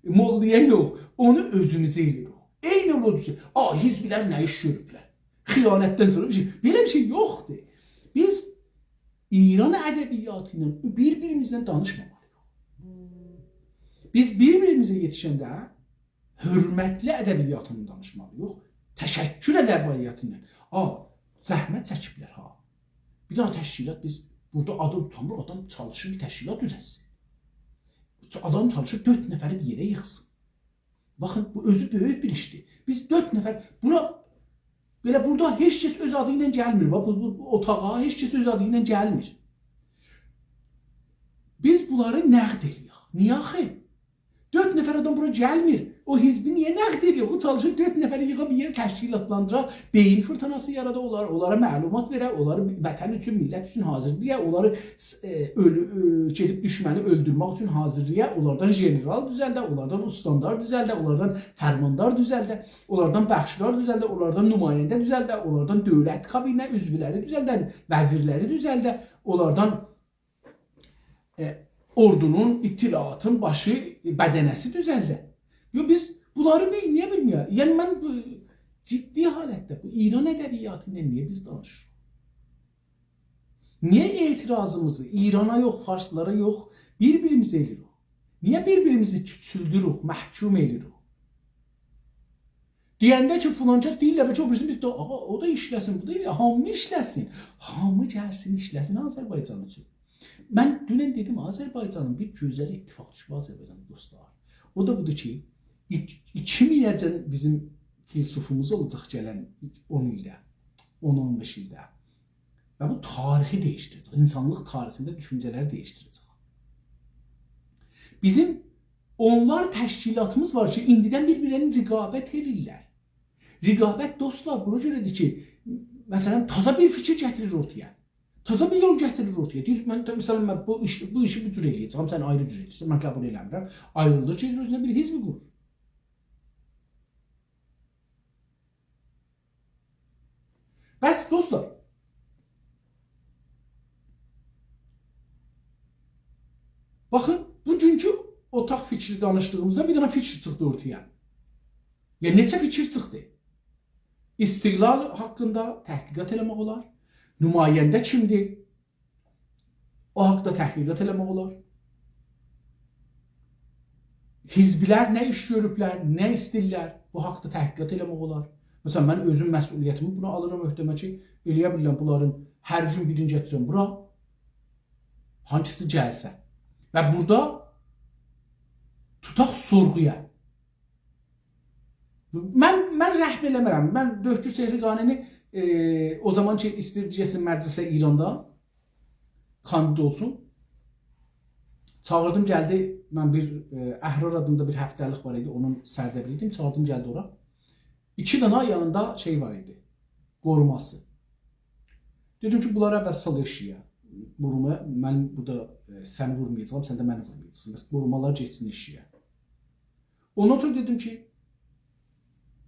موللایا یوخ. اونو اؤزوموزه ائله‌ییریک. عینی او جور. آ، حزب‌لر نه ایش گؤروبلر؟ خیانتدن سونرا بیر شئی. بئله بیر شئی یوخدور. بیز ایران ادبیاتی ایله بیر-بیریمیزله دانیشمامالی‌ییق. بیز بیر-بیریمیزه یئتیشنده حؤرمتلی ادبیاتینی دانیشمالی‌ییق. تشکر ادبیاتیندان. آ، زحمت چکیبلر ها. بیر دنه تشکیلات، بیز بورادا آدین توتامیریق، آدام چالیشیر، تشکیلات دوزلتسین. آدام چالیشیر، دؤرد نفری بیر یئره ییغسین. باخین، بو اؤزو بؤیوک بیر ایشدیر. بیز دؤرد نفر، بورا، بئله بورادا هئچ کس اؤز آدی ایله گلمیر. باخ، بو، بو، بو اوتاغا هئچ کس اؤز آدی ایله گلمیر. بیز بونلاری نقد ائله‌یک. نییه آخی؟ دؤرد نفر آدام بورا گلمیر. او حزبی نییه نقد ائدیر؟ او چالیشیر دؤرد نفری ییغا بیر یئره تشکیلاتلاندیرا، بئیین فیرتیناسی یارادا اونلار، اونلارا معلومات وئره، اونلاری وطن اوچون، میللت اوچون حاضیرلایا، اونلاری س-، ائ، اؤلو-، ائ، گئدیب دوشمنی اؤلدورمک اوچون حاضیرلایا، اونلاردان ژنرال دوزلده، اونلاردان استاندار دوزلده، اونلاردان فرماندار دوزلده، اونلاردان بخشدار دوزلده، اونلاردان نماینده دوزلده، اونلاردان دؤولت کابینه عضولری دوزلده، وزیرلری دوزلده، اونلاردان ائ، اوردونون، اطلاعاتین باشی، ائ، بدنه‌سی دوزلده. یوخ، بیز بونلاری بیل-، نییه بیلمیریک؟ یعنی، من بو جدی حالتده بو ایران ادبیاتی ایله نییه بیز دانیشیریق؟ نییه اعتراضیمیزی ایرانا یوخ، فارسلارا یوخ، بیر-بیریمیزه ائله‌ییریک؟ نییه بیر-بیریمیزی کوچولدوروک، محکوم ائله‌ییریک؟ دئینده کی، فلان کس دئییرلر، بلکه او بیریسی بیز ده، آغا، او دا ایشله‌سین، بو دا ائله، هامی ایشله‌سین. هامی گلسین، ایشله‌سین آذربایجان اوچون. من دونن دئدیم، آذربایجانین بیر گؤزل اتفاق دوشوب آذربایجان دوستلار. او دا بودور کی، ایک-، ایکی مینه‌جن بیزیم فیلسوفوموز اولاجاق گلن اون ایلده، اون، اون بئش ایلده. و بو تاریخی دییشدیره‌جک، اینسانلیق تاریخینده دوشونجه‌لری دییشدیره‌جک. بیزیم اونلار تشکیلاتیمیز وار کی، ایندیدن بیر-بیرلرینه رقابت ائله‌ییرلر. رقابت، دوستلار، بونا گؤره‌دیر کی، مثلا، تازا بیر فیکیر گتیریر اورتایا. تازا بیر یول گتیریر اورتایا. دئییر، من، مثلا، من بو ایش، بو ایشی بو جور ائله‌یه‌جم، سن آیری جور ائدیرسن، من قبول ائله‌میرم. آیریلیر، گئدیر اؤزونه بیر حزب قورور. بس، دوستلار. باخین، بوگونکو اوتاق فیکری دانیشدیغیمیزدا بیر دنه فیکیر چیخدی اورتایا. یا، نئچه فیکیر چیخدی؟ استقلال حاقیندا تحقیقات ائله‌مک اولار. نماینده کیمدیر؟ او حاقدا تحقیقات ائله‌مک اولار. حزبلر نه ایش گؤروبلر، نه ایسته‌ییرلر، بو حاقدا تحقیقات ائله‌مک اولار. مثلا، من اؤزوم مسئولیتیمی بونا آلیرام عهده‌مه کی، ائله‌یه بیلیرم بونلارین هر گون بیرینی گتیرم بورا، هانسیسی گلسه. و بورادا توتاق سورغویا. من، من رحم ائله‌مرم. من دکتر چهرگانی‌نی، ائ، او زامان کی، ایسته‌ییر گئتسین مجلسه ایراندا، کاندید اولسون. چاغیردیم، گلدی. من بیر، ائ، احرار آدیندا بیر هفته‌لیک وار ایدی، اونون سردبیری ایدیم. چاغیردیم، گلدی اورا. ایکی دنه یانیندا شئی وار ایدی، قوروماسی. دئدیم کی، بونلاری اول سال ائشیگه. قوروما، من بورادا، ائ، سنی وورمایاجاغام، سن ده منی وورمایاجاقسان. بس قورومالار گئتسین ائشیگه. اوندان سونرا دئدیم کی،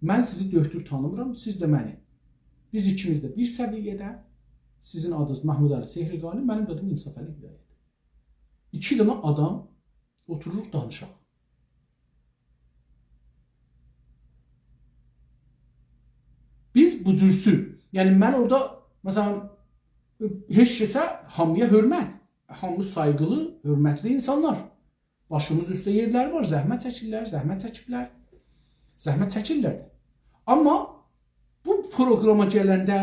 من سیزی دؤکتور تانیمیرام، سیز ده منی. بیز ایکیمیز ده بیر سویه‌ده، سیزین آدینیز محمودعلی چهرگانی، منیم ده آدیم انصافعلی هدایت. ایکی دنه آدام اوتوروروق، دانیشاق. بیز بو جورسو، یعنی من اورادا، مثلا، هئچ کسه، هامییا حؤرمت، هامی سایغیلی، حؤرمتلی اینسانلار. باشیمیز اوسته یئرلری وار، زحمت چکیرلر، زحمت چکیبلر، زحمت چکیرلر ده. آمما بو پروگراما گلنده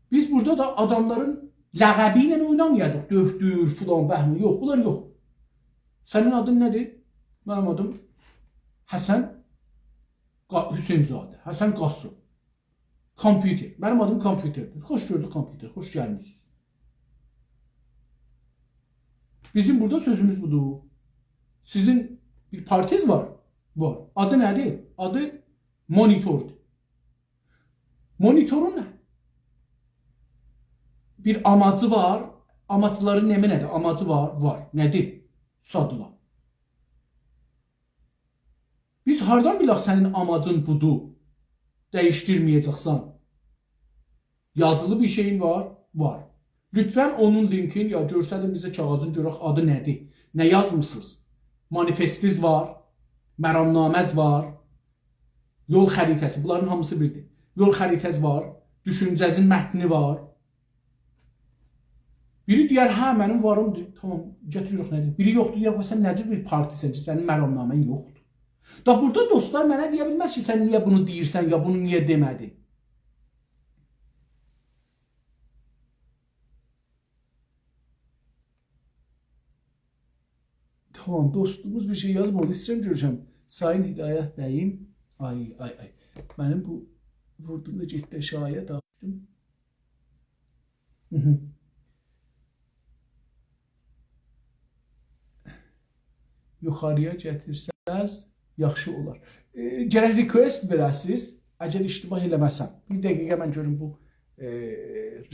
بیز بورادا دا آداملارین لقبی ایله اوینامایاجاق. دؤکتور، فلان، بهمان. یوخ، بونلار یوخ. سنین آدین نه‌دیر؟ منیم آدیم حسن قا-، حسین‌زاده، حسن قاسم. کامپیوتر. منیم آدیم کامپیوتردیر. خوش گؤردوک، کامپیوتر. خوش گلمیسینیز. بیزیم بورادا سؤزوموز بودور. سیزین بیر پارتیز وار. وار. آدی نه‌دیر؟ آدی مونیتوردور. مونیتورون بیر آماجی وار. آماجلاری نمنه‌دیر؟ آماجی وار. وار. نه‌دیر؟ سادیلا. بیز هاردان بیلک سنین آماجین بودور، دییشدیرمه‌یه‌جکسن؟ یازیلی بیر شئیین وار؟ وار. لطفا اونون لینکین یا گؤرسدین بیزه، کاغیذین گؤرک آدی نه‌دیر؟ نه یازمیسینیز؟ مانیفستیز وار، مرامنامه‌ز وار، یول خریطه‌سی، بونلارین هامیسی بیردیر. یول خریطه‌ز وار، دوشونجه‌زین متنی وار. بیری دئیر، «هه، منیم واریمدیر.» تامام، گتیریریک، نه‌دیر؟ بیری یوخدور، دئیر، «سن نه جور بیر پارتیسن کی، سنین مرامنامه‌ن یوخدور؟» دا بورادا دوستلار منه دئیه بیلمز کی، سن نییه بونو دئییرسن، یا بونو نییه دئمه‌دین؟ تامام، دوستوموز بیر شئی یازمادی. ایسته‌ییرم گؤره‌م. سایین هدایت بییم. آی، آی، آی. منیم بو ووردوم دا گئتدی آشاغییا، داغیشدیم. هی هی. یوخارییا گتیرسن. بئله‌سز یاخشی اولار. ائ، گرک request وئره‌سیز، اگر اشتباه ائله‌مه‌سم. بیر دقیقه من گؤروم بو، ائ،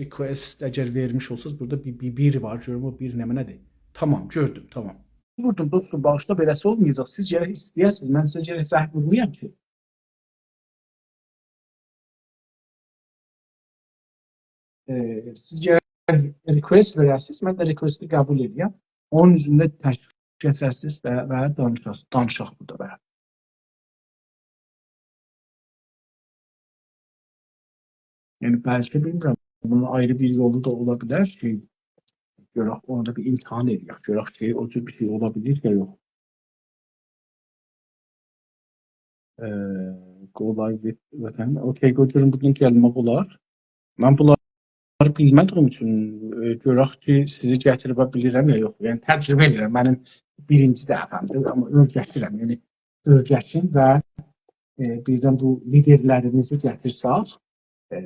request اگر وئرمیش اولسانیز، بورادا بیر، بیر، بیر وار، گؤروم او بیر نمنه‌دیر. تامام، گؤردوم، تامام. ووردوم، دوستوم، باغیشلا، بئله‌سی اولمایاجاق. سیز گرک ایسته‌یه‌سینیز، من سیزه گرک زنگ وورمایام کی. ائ، سیز گرک request وئره‌سیز، من ده request-ی قبول ائده‌یم. اونون اوزرینه تشریف گتیره‌سیز و، و دانیشاس-، دانیشاق بورادا برابر. یعنی، بلکه بیلمیرم، بونون آیری بیر یولو دا اولا بیلر کی، گؤرک، اونو دا بیر امتحان ائدک، گؤرک کی، او جور بیر شئی اولا بیلیر یا یوخ. ائ، go live with وطن. اوکی، گؤروم بوردان گلمک اولار. من بونلاری بیلمه‌دیگیم اوچون، ائ، گؤرک کی، سیزی گتیره بیلیرم یا یوخ. یعنی، تجربه ائدیرم. منیم بیرینجی دفعه‌مدیر، آمما اؤیره‌شیرم. یعنی، اؤیره‌شیم و، ائ، بیردن بو لیدرلریمیزی گتیرسک، ائ،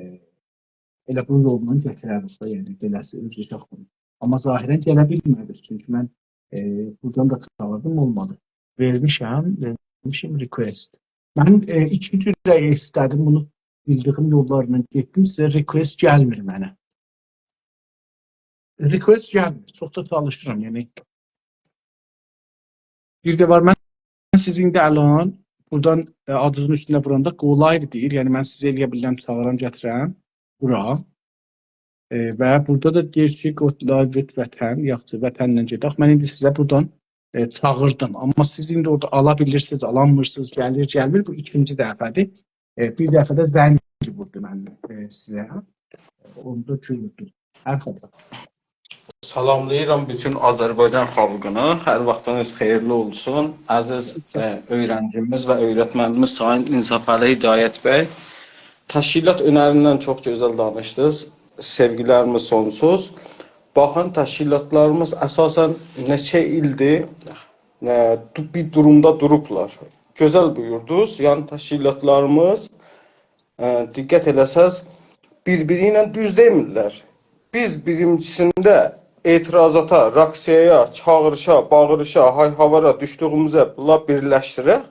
ائله بو یوللا گتیرریک ده، یعنی، بئله‌سی اؤیره‌شک بونو. آمما ظاهرا گله بیلمه‌دیک، چونکی من، ائ، بورادان دا چاغیردیم، اولمادی. وئرمیشم، وئرمیشم request. من، ائ، ایکی جوره ایسته‌دیم، بونو بیلدیگیم یوللارلا گئتدیم، سیزه request گلمیر منه. Request گلمیر، چوخ دا چالیشیرام، یعنی. بیر ده وار، من سیزین ده الان بورادان، ائ، آدینیزین اوستونه ووراندا go live دئییر، یعنی من سیزی ائلیه بیلرم، چاغیرام، گتیرم بورا. ائ، و بورادا دا دئییر کی، go live with وطن، یاخشی، وطنله گئدک. من ایندی سیزه بورادان، ائ، چاغیردیم. آمما سیز ایندی اورادا آلا بیلیرسینیز، آلانمیرسینیز، گلیر، گلمیر. بو ایکینجی دفعه‌دیر. ائ، بیر دفعه ده زنگ ووردو من، ائ، سیزه. اونو دا گؤردوم. هر حالدا. سلاملاییرام بوتون آذربایجان خالقینی. هر واختینیز خئییرلی اولسون. عزیز، ساغ اول. ائ، اؤیرنجیمیز و اؤیرتمنیمیز سایین انصافعلی هدایت بی. تشکیلات اؤنریندن چوخ گؤزل دانیشدینیز. سئوگیلریمیز سونسوز. باخین، تشکیلاتلاریمیز اساسا نئچه ایلدیر، ائ، دو-، بیر دورومدا دوروبلار. گؤزل بویوردونوز. یعنی تشکیلاتلاریمیز، ائ، دقت ائله‌سز، بیر-بیری ایله دوز دئمیرلر. بیز بیرینجیسینده اعتراضاتا، راکسیایا، چاغیریشا، باغیریشا، های-هاوارا دوشدویوموزه بونلاری بیرلشدیرک.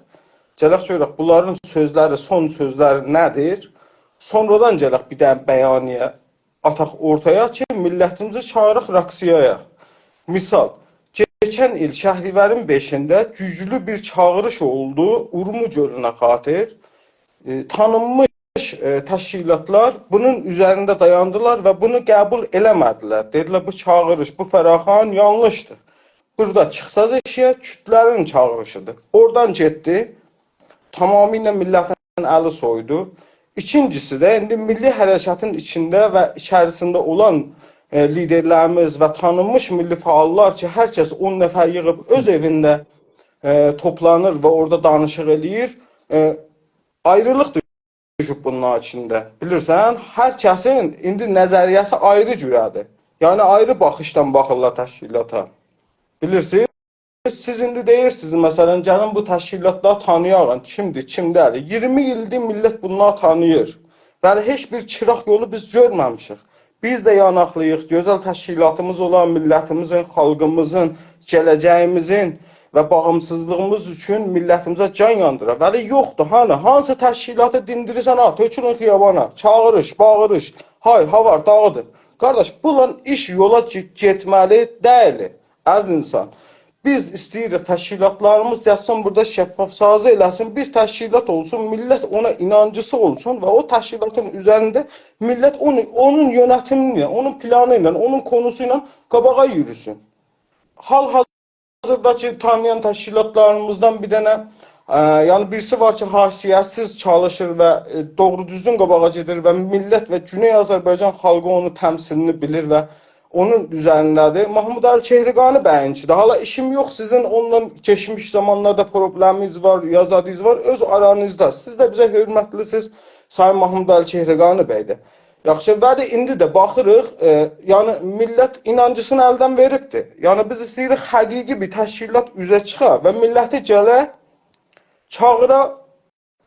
گلک گؤرک بونلارین سؤزلری، سون سؤزلری نه‌دیر؟ سونرادان گلک بیر دنه بیانیه آتاق اورتایا کی، میللتیمیزی چاغیریق راکسیایا. مثال، کئچن ایل شهریورین بئشینده گوجلو بیر چاغیریش اولدو اورمو گؤلونه خاطر. ائ، تانینمیش، ائ، تشکیلاتلار بونون اوزرینده دایاندیلار و بونو قبول ائله‌مه‌دیلر. دئدیلر، بو چاغیریش، بو فراخوان یانلیشدیر. بورادا چیخساز ائشییه، کوردلرین چاغیریشیدیر. اورادان گئتدی، تمامیله میللتین الی سویودو. ایکینجیسی ده، ایندی میللی حرکتین ایچینده و ایچریسینده اولان، ائ، لیدرلریمیز و تانینمیش میللی فعاللار کی، هر کس اون نفر ییغیب اؤز ائوینده، ائ، توپلانیر و اورادا دانیشیق ائله‌ییر، ائ، آیریلیق دوشوب بونلارین ایچینده. بیلیرسن، هر کسین ایندی نظریه‌سی آیری جوره‌دیر. یعنی، آیری باخیشدان باخیرلار تشکیلاتا. بیلیرسینیز؟ سیز ایندی دئییرسینیز، مثلا، گلین بو تشکیلاتلاری تانییاق، کیمدیر، کیم دئییل. اییرمی ایلدیر میللت بونلاری تانیییر. بلی، هئچ بیر چیراق یولو بیز گؤرمه‌میشیک. بیز ده یاناقلی‌ییق، گؤزل تشکیلاتیمیز اولان میللتیمیزین، خالقیمیزین، گله‌جه‌ییمیزین و باغیمسیزلیغیمیز اوچون میللتیمیزه جان یاندیرا. بلی، یوخدور، هانی؟ هانسی تشکیلاتی دیندیریرسن، ها، تؤکولون خیابانا، چاغیریش، باغیریش، های، هاوار، داغیدین. قارداش، بونون ایش یولا گئ-، گئتمه‌لی دئییل، عزیز اینسان. بیز ایسته‌ییریک تشکیلاتلاریمیز یاتسین بورادا شفاف‌سازی ائله‌سین، بیر تشکیلات اولسون، میللت اونا اینانجیسی اولسون و او تشکیلاتین اوزرینده میللت اونو، اونون یؤنتیمی ایله، اونون پلانی ایله، اونون قونوسو ایله قاباغا یوروسون. حال-حاضیردا کی، تانییان تشکیلاتلاریمیزدان بیر دنه، ائ، یعنی بیریسی وار کی، حاشیه‌سیز چالیشیر و، ائ، دوغرو دوزگون قاباغا گئدیر و میللت و گونئی آذربایجان خالقی اونون تمثیلینی بیلیر و اونون اوزرینده‌دیر. محمودعلی چهرگانی بیینکی‌دیر. حالا ایشیم یوخ، سیزین اونونلا کئچمیش زامانلاردا پروبلمینیز وار، یا زادینیز وار، اؤز آرانیزدا. سیز ده بیزه حؤرمتلی‌سیز، سایین محمودعلی چهرگانی بی‌دیر. یاخشی، ولی ایندی ده باخیریق، ائ، یعنی میللت اینانجیسینی الدن وئریبدیر. یعنی بیز ایسته‌ییریک حقیقی بیر تشکیلات اوزه چیخا و میللتی گله چاغیرا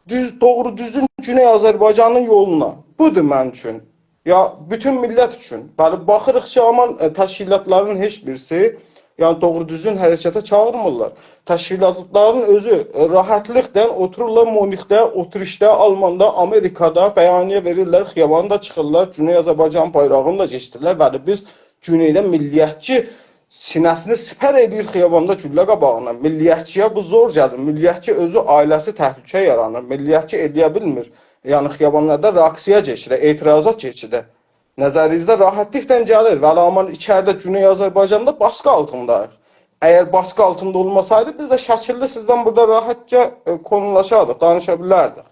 دوز، دوغرو دوزون گونئی آذربایجانین یولونا. بودور من اوچون. یا بوتون میللت اوچون. بلی، باخیریق کی، آمان، ائ، تشکیلاتلارین هئچ بیریسی یعنی دوغرو دوزگون حرکته چاغیرمیرلار. تشکیلاتلارین اؤزو، ائ، راحتلیقلا اوتورورلار مونیخده، اتریشده، آلماندا، آمریکادا بیانیه وئریرلر، خیاباندا چیخیرلار، گونئی آذربایجان بایراغینی دا کئچیریرلر. بلی، بیز گونئیده میللیتچی سینه‌سینی سیپر ائله‌ییر خیاباندا گولله قاباغینا. میللیتچی‌یه بو زور گلیر. میللیتچی اؤزو، عائله‌سی تهلکه یارانیر. میللیتچی ائله‌یه بیلمیر، یعنی خیابانلاردا رئاکسییا کئچیره، اعتراضات کئچیره. نظرینیزده راحتلیقلا گلیر. ولی آمما ایچریده گونئی آذربایجاندا باسقی آلتینداییق. اگر باسقی آلتیندا اولماسایدی، بیز ده شکیللی سیزدن بورادا راحتجا، ائ، قونوشاردیق، دانیشا بیلردیک.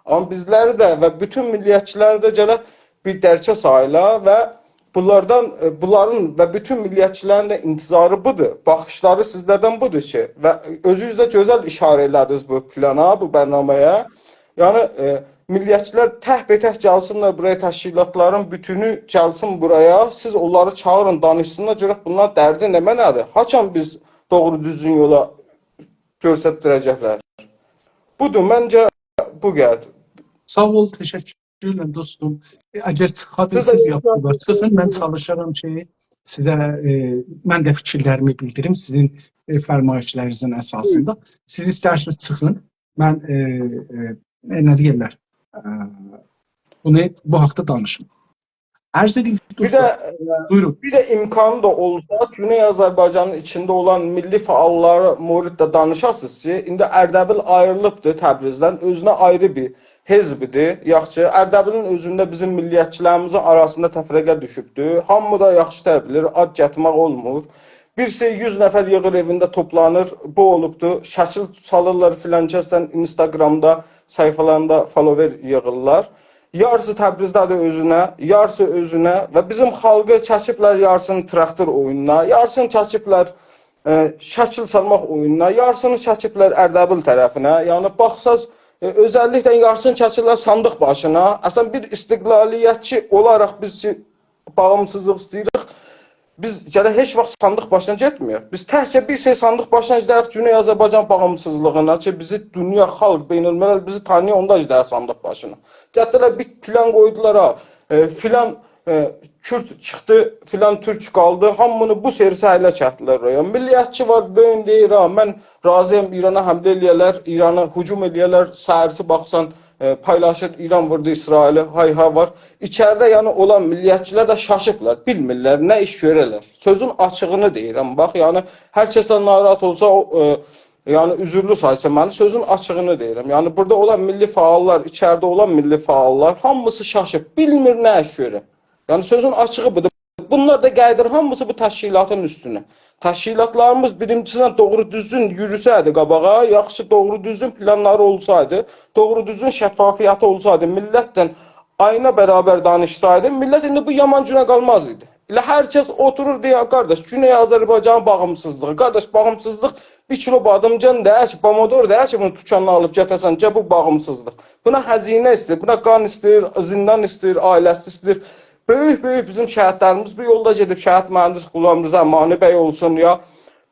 آمما بیزلری ده و بوتون میللیتچیلری ده گرک بیر درکه ساییلا و بونلاردان، ائ، بونلارین و بوتون میللیتچیلرین ده انتظاری بودور. باخیشلاری سیزلردن بودور کی، و اؤزونوز ده گؤزل اشاره ائله‌دینیز بو پلانا، بو برنامه‌یه. یعنی، ائ، میللیتچیلر تک‌به‌تک گلسینلر بورایا، تشکیلاتلارین بوتونو گلسین بورایا، سیز اونلاری چاغیرین، دانیشسینلار، گؤرک بونلارین دردی نمنه‌دیر؟ هاچان بیز دوغرو دوزگون یولا گؤرستدیره‌جکلر؟ بودور، منجه بو قدر. ساغ اول، تشکر ائدیرم دوستوم. ائ، اگر چیخا بیلسیز، یاخشی اولار. چیخین، من چالیشارام کی، سیزه، ائ، من ده فیکیرلریمی بیلدیریم سیزین، ائ، فرمایشلرینیزین اساسیندا. سیز ایسترسینیز چیخین، من، ائ، ائ، ائ، نه دئیرلر، ائ، بونو، بو حاقدا دانیشیم. عرض ائدیم، بیر ده، دوستلار، بویورون. بیر ده امکانی دا اولسا، گونئی آذربایجانین ایچینده اولان میللی فعاللاری مورد ده دانیشاسینیز کی، ایندی اردبیل آیریلیبدیر تبریزدن، اؤزونه آیری بیر حزبدیر. یاخشی، اردبیلین اؤزونده بیزیم میللیتچیلریمیزین آراسیندا تفرقه دوشوبدور. هامی دا یاخشی‌تر بیلیر، آد گتیرمک اولمور. بیر شئی، یوز نفر ییغیر ائوینده توپلانیر، بو اولوبدور. شکیل سالیرلار فلان کسدن، اینستاگرامدا، صفحه‌لرینده فالوور ییغیرلار. یاریسی تبریزده‌دیر اؤزونه، یاریسی اؤزونه و بیزیم خالقی چکیبلر یاریسینی تراکتور اویونونا، یاریسینی چکیبلر، ائ، شکیل سالماق اویونونا، یاریسینی چکیبلر اردبیل طرفینه. یعنی، باخساز، ائ، اؤزللیکله یاریسینی چکیرلر صاندیق باشینا. اصلاً، بیر استقلالیتچی اولاراق بیز کی، باغیمسیزلیق ایسته‌ییریک، بیز گرک هئچ واخت صاندیق باشینا گئتمه‌یک. بیز تکجه بیر شئی صاندیق باشینا گئدریک، گونئی آذربایجان باغیمسیزلیغینا کی، بیزی دونیا خالق، بین‌الملل بیزی تانییا، اوندا گئدریک صاندیق باشینا. گتیردیلر بیر پلان قویدولار ها، ائ، فلان، ائ، کورد چیخدی، فلان تورک قالدی، هامینی بو سری سهله چکدیلر اورایا. میللیتچی وار، بو گون دئییر ها، من راضی‌یام ایرانا حمله ائله‌یه‌لر، ایرانا هجوم ائله‌یه‌لر، سحریسی باخسان، ائ، پایلاشیر، ایران ووردو اسرائیلی، های ها وار. ایچریده، یعنی، اولان میللیتچیلر ده شاشیبلار، بیلمیرلر نه ایش گؤره‌لر. سؤزون آچیغینی دئییرم، باخ، یعنی، هر کس ده ناراحت اولسا، او، ائ، یعنی، عذرلو سایسین منی، سؤزون آچیغینی دئییرم. یعنی، بورادا اولان میللی فعاللار، ایچریده اولان میللی فعاللار، هامیسی شاشیب، بیلمیر نه ایش گؤره. یعنی، سؤزون آچیغی بودور. بونلار دا گلیر هامیسی بو تشکیلاتین اوستونه. تشکیلاتلاریمیز بیرینجیسیندن دوغرو دوزگون یوروسه‌یدی قاباغا، یاخشی دوغرو دوزگون پلانلاری اولسایدی، دوغرو دوزگون شفافیتی اولسایدی، میللتله آینا برابر دانیشسایدی، میللت ایندی بو یامان گونه قالماز ایدی. ائله هر کس اوتورور دئیر، «قارداش، گونئی آذربایجانین باغیمسیزلیغی.» قارداش، باغیمسیزلیق بیر کیلو بادیمجان دئییل کی، پامادور دئییل کی، بونو دوکاندان آلیب گتیره‌سن کی، بو باغیمسیزلیق. بونا هزینه ایسته‌ییر، بونا قان ایسته‌ییر، زیندان ایسته‌ییر، عائله‌سی ایسته‌ییر. بؤیوک-بؤیوک بیزیم شهیدلریمیز بو یولدا گئدیب، شهید مهندس غلامرضا مانی بی اولسون، یا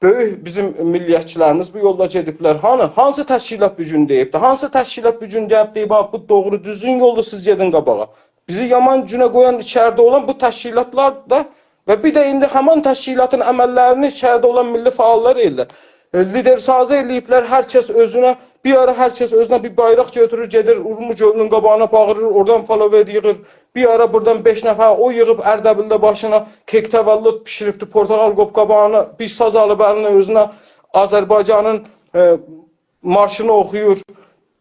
بؤیوک بیزیم میللیتچیلریمیز بو یولدا گئدیبلر. هانی، هانسی تشکیلات بو گون دئییبدی؟ هانسی تشکیلات بو گون گلیب دئییب، «ها، بو دوغرو دوزگون یولدور، سیز گئدین قاباغا»؟ بیزی یامان گونه قویان ایچریده اولان بو تشکیلاتلاردیر دا. و بیر ده ایندی همان تشکیلاتین عمللرینی ایچریده اولان میللی فعاللار ائله‌ییرلر. ائ، لیدرسازی ائله‌ییبلر، هر کس اؤزونه، بیر آرا هر کس اؤزونه بیر بایراق گؤتورور، گئدیر اورمو گؤلونون قاباغینا باغیریر، اورادان فالوور ییغیر. بیر آرا بورادان بئش نفر او ییغیب اردبیلده باشینا کئک تولد بیشیریبدی، پرتقال قاب قاباغینا، بیر ساز آلیب الینه اؤزونه، آذربایجانین، ائ، مارشینی اوخویور.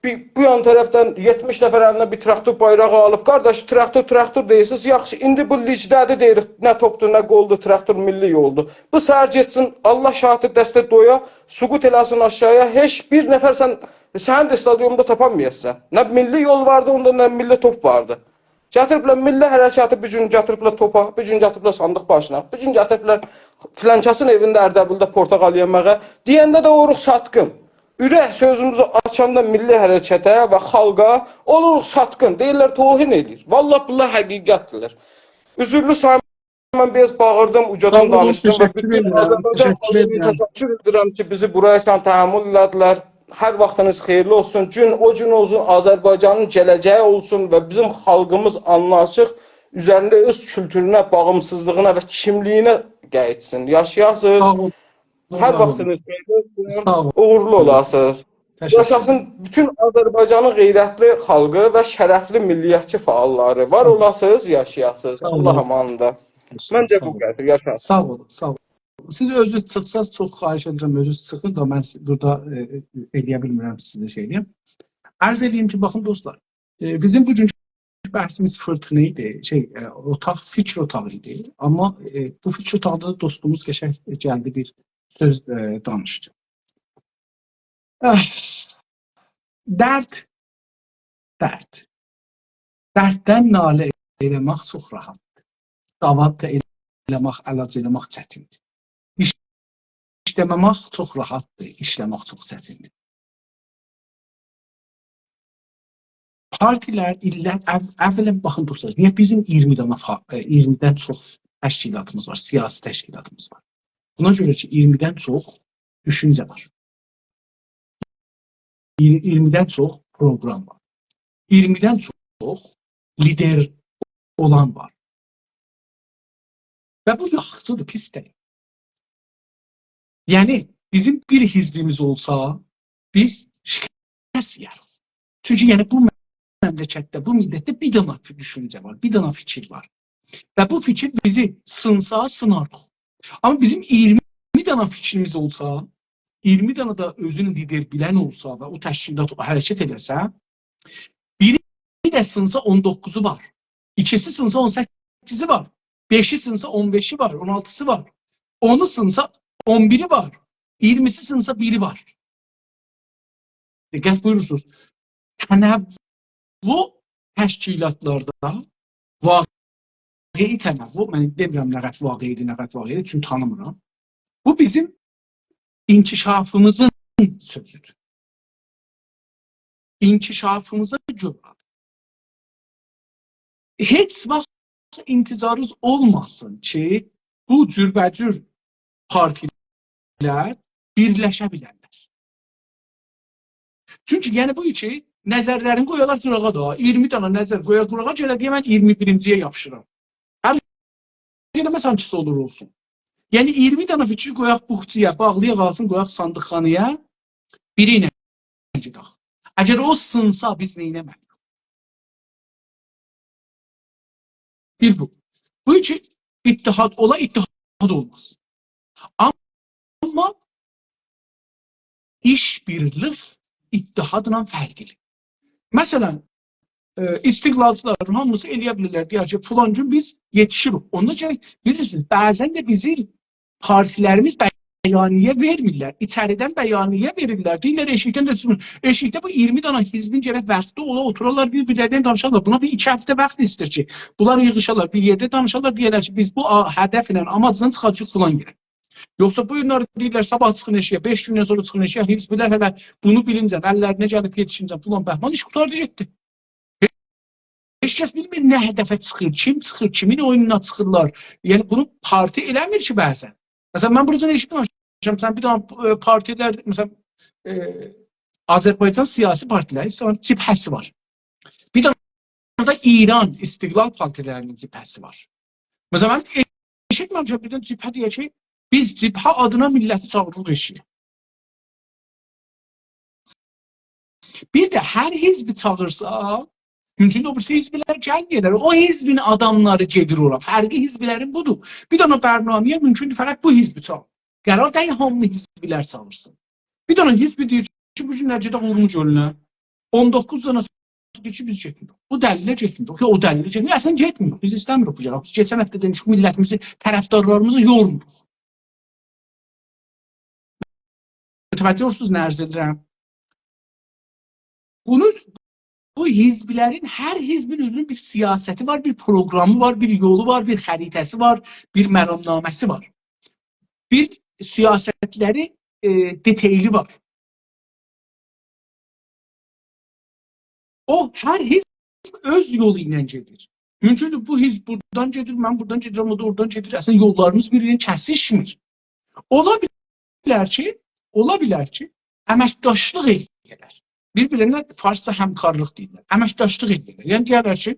بیر، بو یان طرفدن یئتمیش نفر الینه بیر تراکتور بایراغی آلیب. قارداش، تراکتور، تراکتور دئییرسینیز. یاخشی، ایندی بو لیگده‌دیر، دئییریک، نه توپدور، نه گلدور، تراکتور میللی یولدور. بو سحر گئتسین، الله شاهیددیر، دسته دویا، سقوط ائله‌سین آشاغییا. هئچ بیر نفر سن، سنین ده استادیومدا تاپانمایاسان. نه میللی یول واردی اوندا، نه میللی توپ واردی. گتیریبلر میللی حرکتی، بیر گون گتیریبلر توپا، بیر گون گتیریبلر صاندیق باشینا، بیر گون گتیریبلر فلان کسین ائوینده اردبیلده پرتقال یئمه‌یه. دئینده ده اولوروق ساتقین. اورک سؤزوموزو آچاندا میللی حرکته و خالقا اولوروق ساتقین. دئییرلر، توهین ائله‌ییر. والله، بالله حقیقتدیرلر. عذرلو سایین، من بیر آز باغیردیم، اوجادان دانیشدیم. ساغ اولون، تشکر ائدیرم، تشکر ائدیرم. تشکر ائدیرم کی، بیزی بورایا تشکر ائدیرم، تشکر ائدیرم کی، بیزی بورایا تحمل ائله‌دیلر. هر واختینیز خئییرلی اولسون. گون او گون اولسون، آذربایجانین گله‌جه‌یی اولسون و بیزیم خالقیمیز آنلاشیق اوزرینده اؤز کولتورونه، باغیمسیزلیغینا و کیملیگینه قاییتسین. یاشایاسینیز. ساغ اول. هر واختینیز خئیرلی اولسون، اوغورلو اولاسینیز. تشکر ائدیرم. یاشاسین بوتون آذربایجانین غیرتلی خالقی و شرفلی میللیتچی فعاللاری. وار اولاسینیز، یاشایاسینیز. ساغ اولون. الله امانیندا. منجه بو قدر. یاشا. ساغ اولون، ساغ اولون. سیز اؤزونوز چیخساز، چوخ خواهش ائدیرم، اؤزونوز چیخین دا، من سی-، بورادا، ائ، ائ، ائلیه بیلمیرم سیزی شئی ائلییم. عرض ائلییم کی، باخین دوستلار، ائ، بیزیم بوگونکو بحثیمیز فیرتینا ایدی، شئی، ائ، اوتاق، فیکیر اوتاغی ایدی. آمما، ائ، بو فیکیر اوتاغیندا دا دوستوموز قشنگ گلدی، بیر سؤز، ائ، دانیشدی. اه، درد، درد. درددن ناله ائله‌مک چوخ راحتدیر. دعوا دا ائله‌مک، علاج ائله‌مک چتیندیر. ایش-، ایشله‌مه‌مک چوخ راحتدیر، ایشله‌مک چوخ چتیندیر. پارتیلر، ایللر، اول-، اولاً باخین دوستلار، نییه بیزیم اییرمی دانا فا-، ائ، اییرمیدن چوخ تشکیلاتیمیز وار، سیاسی تشکیلاتیمیز وار؟ بونا گؤره کی، اییرمیدن چوخ دوشونجه وار. اییر-، اییرمیدن چوخ پروگرام وار. اییرمیدن چوخ لیدر اولان وار. و بو یاخشیدیر، پیس دئییل. یعنی، بیزیم بیر حزبیمیز اولسا، بیز شکست یئیه‌ریک. چونکی، یعنی، بو مملکتده، بو میللتده بیر دانا فی-، دوشونجه وار، بیر دانا فیکیر وار. و بو فیکیر بیزی سینسا، سیناریق. آمما بیزیم اییرمی دانا فیکریمیز اولسا، اییرمی دانا دا اؤزون لیدر بیلن اولسا و او تشکیلات، او حرکت ائله‌سه، بیری ده سینسا اون دوققوزو وار. ایکیسی سینسا اون سککیزی وار. بئشی سینسا اون بئشی وار، اون آلتیسی وار. اونو سینسا اون بیری وار. اییرمیسی سینسا بیری وار. دقت بویورورسونوز. تنوع تشکیلاتلاردا، واقعی تنوع، من دئمیرم نه قدر واقعی‌دیر، نه قدر واقعی‌دیر، چونکی تانیمیرام. بو بیزیم انکشافیمیزین سؤزودور. انکشافیمیزا گؤره. هئچ واخت انتظارینیز اولماسین کی، بو جوربه‌جور پارتیلر بیرلشه بیلرلر. چونکی، یعنی، بو کی، نظرلرینی قویالار قیراغا دا، اییرمی دانا نظر قویا قیراغا، گله دئیه من اییرمی بیرینجی‌یه یاپیشیرام. هر یئرده مثلا چیز اولور اولسون. یعنی، اییرمی دانا فیکیر قویاق بوخچایا، باغلییا قالسین، قویاق صاندیقخانایا، بیری ایله گئدک. اگر او سینسا، بیز نئینه‌مه‌لی‌ییک؟ بیر بو. بو کی، اتحاد اولا، اتحاد اولماز. آمما ایش‌بیرلیک اتحادلا فرقلی. مثلا، ائ، استقلالچیلار هامیسی ائلیه بیلیرلر، دئیر کی، فلان گون بیز یئتیشیریک. اوندا گرک، بیلیرسینیز، بعضا ده بیزیم پارتیلریمیز بیانیه وئرمیرلر. ایچریدن بیانیه وئریرلر. دئییرلر، ائشیکدن ده چیخمیر. ائشیکده بو اییرمی دانا حزبین گرک وقتی اولا، اوتورارلار، بیر-بیرلرینن دانیشارلار. بونا بیر ایکی هفته واخت ایسته‌ییر کی، بونلار ییغیشالار، بیر یئرده دانیشالار، دئیه‌لر کی، بیز بو آ-، هدفله، آماجلا چیخاجاغیق فلان یئره. یوخسا بو گونلری دئییرلر، صاباح چیخین ائشیگه، بئش گوندن سونرا چیخین ائشیگه، حزبلر هله بونو بیلینجه، اللرینه گلیب یئتیشینجه فلان بهمان ایش قوتاردی گئتدی. هئچ کس بیلمیر نه هدفه چیخیر، کیم چیخیر، کیمین اویونونا چیخیرلار. یعنی، بونو پارتی ائله‌میر کی، بعضا. مثلا، من بوراجان ائشیتدیم، سن بیر دانا، ائ، پارتیلر، مثلا، ائ، آذربایجان سیاسی پارتیلری، سونرا جبهه‌سی وار. بیر دانا دا ایران استقلال پارتیلری‌نین جبهه‌سی وار. مثلا، من ائشیتمه‌میشم بیر دانا جبهه دئیه کی، بیز جبهه آدینا میللتی چاغیریریق ائشیگه. بیر ده هر حزبی چاغیرسا، مومکوندور او بیریسی حزبلر گلمه‌یه‌لر. او حزبین آداملاری گئدیر اورا. فرقی حزبلرین بودور. بیر دانا برنامه‌یه مومکوندور فقط بو حزبی چاغیر. قرار دئییل هامی حزبلر چاغیرسین. بیر دانا حزبی دئییر کی، بو گونلر گئدک اورمو گؤلونه. اون دوققوز دانا دئییر کی، بیز گئتمیریک. بو دلیله گئتمیر. یوخ، او دلیله گئتمیر. اصلا گئتمیر. بیز ایسته‌میریک بو گلک. بیز کئچن هفته دئمیشیک، میللتیمیزی، طرفدارلاریمیزی یورموروق. متوجه اولورسونوز نه عرض ائدیرم؟ بونون، بو حزبلرین، هر حزبین اؤزونون بیر سیاستی وار، بیر پروگرامی وار، بیر یولو وار، بیر خریطه‌سی وار، بیر مرامنامه‌سی وار. بیر سیاستلری، ائ، دئتایلی وار. او، هر حزب اؤز یولو ایله گئدیر. مومکوندور، بو حزب بورادان گئدیر، من بورادان گئدیرم، او دا اورادان گئدیر. اصلا، یوللاریمیز بیر-بیرینه کسیشمیر. اولا بیلر کی، اولا بیلر کی، امکداشلیق ائله‌یه‌لر. بیر-بیرینه، فارسجا همکارلیق دئییرلر. امکداشلیق ائله‌یه‌لر. یعنی، دئیرلر کی،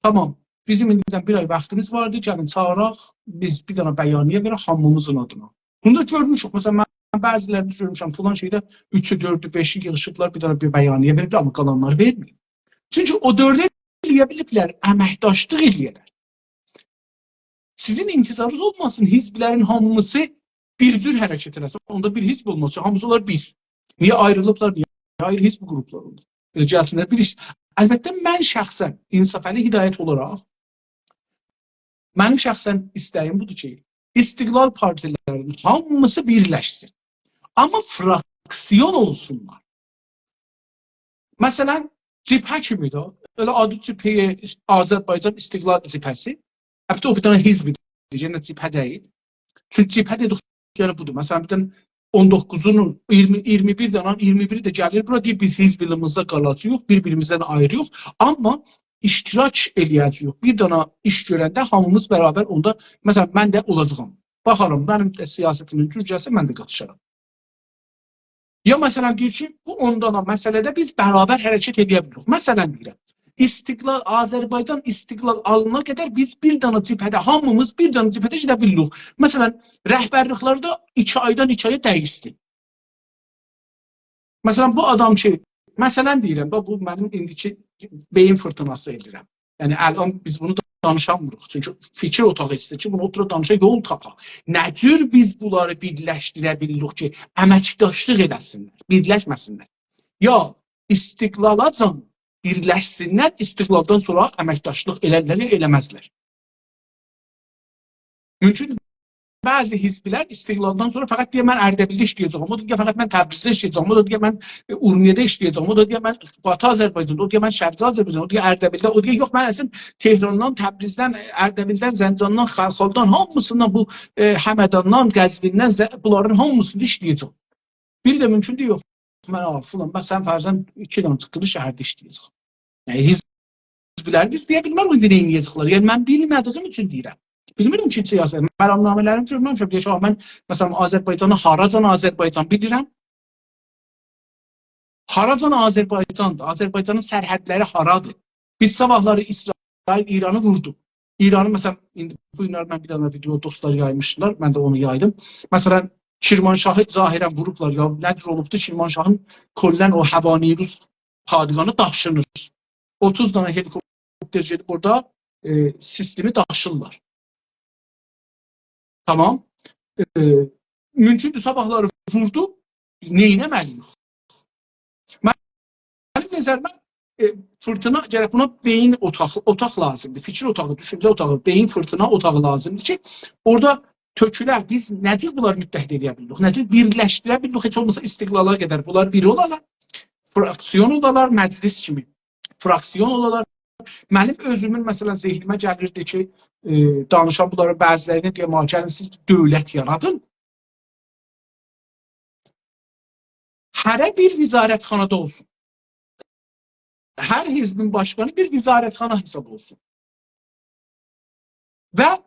تامام، بیزیم ایندیدن بیر آی واختیمیز واردی، گلین چاغیراق، بیز بیر دانا بیانیه وئرک هامیمیزین آدینا. بونو دا گؤرموشوک. مثلا، من بعضی‌لرینی گؤرموشم، فلان شئیده اوچو، دؤردو، بئشی ییغیشیبلار، بیر دنه بیر بیانیه وئریبلر، آمما قالانلاری وئرمه‌ییب. چونکی او دؤرده ائلیه بیلیبلر، امکداشلیق ائلیه‌لر. سیزین انتظارینیز اولماسین، حزب‌لرین هامیسی بیر جور حرکت ائله‌سین. اوندا بیر حزب اولماز، هامیسی اولار بیر. نییه آیریلیبلار، نییه آیری حزب قروپلار اولور؟ ائله گلسینلر بیر ایش. البته، من شخصا، انصافعلی هدایت اولاراق، منیم شخصا ایسته‌ییم بودور کی، استقلال پارتی‌لرین هامیسی بیرلشسین. آمما فراکسیون اولسونلار. مثلا، جبهه کیمی ده، ائله آدی جبهه، آذربایجان استقلال جبهه‌سی. البته، او بیر دنه حزبدیر، یعنی جبهه دئییل. چونکی جبهه دئدیک، یعنی بودور. مثلا، بیر دنه اون دوققوزون، اییرمی، اییرمی بیر دنه، اییرمی بیری ده گلیر بورا، دئییر: «بیز حزب ایلیمیزده قالاجاغیق، بیر-بیریمیزدن آیری‌یوخ، آمما اشتراک ائلیه‌جه‌ییک. بیر دنه ایش گؤرنده هامیمیز برابر اوندا، مثلا، من ده اولاجاغام. باخارام، منیم ده سیاستیمین جور گلسه، من ده قاتیشارام.» یا، مثلا، دئییر کی، بو اون دانا مسئله‌ده بیز برابر حرکت ائلیه بیلیریک. مثلا، دئییرم، استقلال، آذربایجان استقلال آلانا قدر بیز بیر دنه جبهه‌ده، هامیمیز بیر دنه جبهه‌ده گئده بیلیریک. مثلا، رهبرلیک‌لر ده ایکی آیدان ایکی آیا دییشدی. مثلا، بو آدام کی، مثلا دئییرم، باخ، بو منیم ایندیکی بئیین فیرتیناسی ائدیرم. یعنی، الان بیز بونو دانیشامیریق. چونکی فیکیر اوتاغی ایسته‌ییر کی، بونو اوتوراق دانیشاق، یول تاپاق. نه جور بیز بونلاری بیرلشدیره بیلیریک کی، امکداشلیق ائله‌سینلر، بیرلشمه‌سینلر؟ یا استقلالاجان بیرلشسینلر، استقلالدان سونرا امکداشلیق ائلرلر، یا ائله‌مزلر. مومکون بعضی حزب‌لر استقلالدان سونرا فقط دئیه: «من اردبیلده ایشله‌یه‌جه‌یم»، او دا دئیه: «فقط من تبریزده ایشله‌یه‌جه‌یم»، او دا دئیه: «من، ائ، اورمیه‌ده ایشله‌یه‌جه‌یم»، او دا دئیه: «من باتی آذربایجاندا»، او دئیه: «من شرقی آذربایجاندا»، او دئیه: «اردبیلده»، او دئیه: «یوخ، من اصلا تهران‌دان، تبریزدن، اردبیلدن، زنجاندان، خ-، خالدان، هامیسیندان، بو، ائ، همداندان، قزویندن، ز-، بونلارین هامیسیندا ایشله‌یه‌جه‌یم.» بیری ده مومکون دئییر: «یوخ، من، آ، فلان، من، سن فرضاً ایکی دنه چیخیلی شهرده ایشله‌یه‌جه‌یم.» یعنی، حزب‌لر بیز دئیه بیلمر، ایندی نه ائده‌جکلر. یعنی، من بیلمه‌دیییم اوچون دئییرم. بیلمیرم کی، سیاست، مرامنامه‌لرینی گؤرمه‌میشم. دئییر کی، آ، من، مثلا، آذربایجانی هاراجان آذربایجان بیلیرم؟ هاراجان آذربایجاندیر؟ آذربایجانین سرحدلری هارادیر؟ بیز صاباحلاری اسرائیل ایرانی ووردو. ایرانی، مثلا، ایندی بو گونلر من بیر دنه ویدئو دوستلار یایمیشدیلار، من ده اونو یایدیم. مثلا، کرمانشاهی ظاهراً ووروبلار. یا نه جور اولوبدو، کرمانشاهین کلاً او هوانیروس پادگانی داشینیر. اوتوز دنه هلیکوپتر گئدیب اورادا، ائ، سیستمی داشیرلار. تامام. ائ، مومکوندور، صاباحلاری ووردو، نئینه‌مه‌لی‌ییک؟ منیم نظریمه، ائ، فیرتینا، گرک بونا بئیین اوتاغی، اوتاق لازیمدیر. فیکیر اوتاغی، دوشونجه اوتاغی، بئیین فیرتینا اوتاغی لازیمدیر کی، اورادا تؤکوله، بیز نه جور بونلاری متحد ائده بیلیریک، نه جور بیرلشدیره بیلیریک، هئچ اولماسا استقلالا قدر بونلار بیر اولالار، فراکسیون اولالار، مجلس کیمی فراکسیون اولالار. منیم اؤزومون، مثلا، ذهنیمه گلیردی کی، ائ، دانیشان بونلارین بعضی‌لرینه دئیم: «آ، گلین سیز دؤولت یارادین. هره بیر وزارتخانادا اولسون. هر حزبین باشقانی بیر وزارتخانا حساب اولسون.» و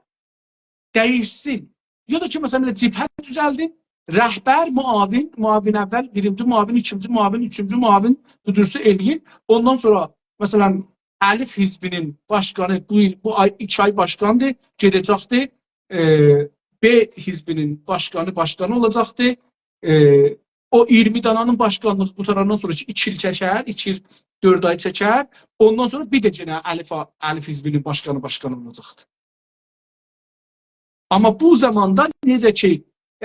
دییشسین. یا دا کی، مثلا، بئله جبهه دوزلدین، رهبر، معاون، معاون اول، بیرینجی معاون، ایکینجی معاون، اوچونجو معاون، بو جورسو ائله‌یین. اوندان سونرا، مثلا، الف حزبینین باشقانی بو ایل، بو آی، ایکی آی باشقاندیر، گئده‌جکدیر. ائ، ب حزبینین باشقانی باشقان اولاجاقدیر. ائ، او اییرمی دانانین باشقانلیغی قوتاراندان سونرا کی، ایکی ایل چکر، ایکی ایل، دؤرد آی چکر، اوندان سونرا بیر ده یئنه الف، الف حزبینین باشقانی باشقان اولاجاقدیر. آمما بو زاماندا نئجه کی،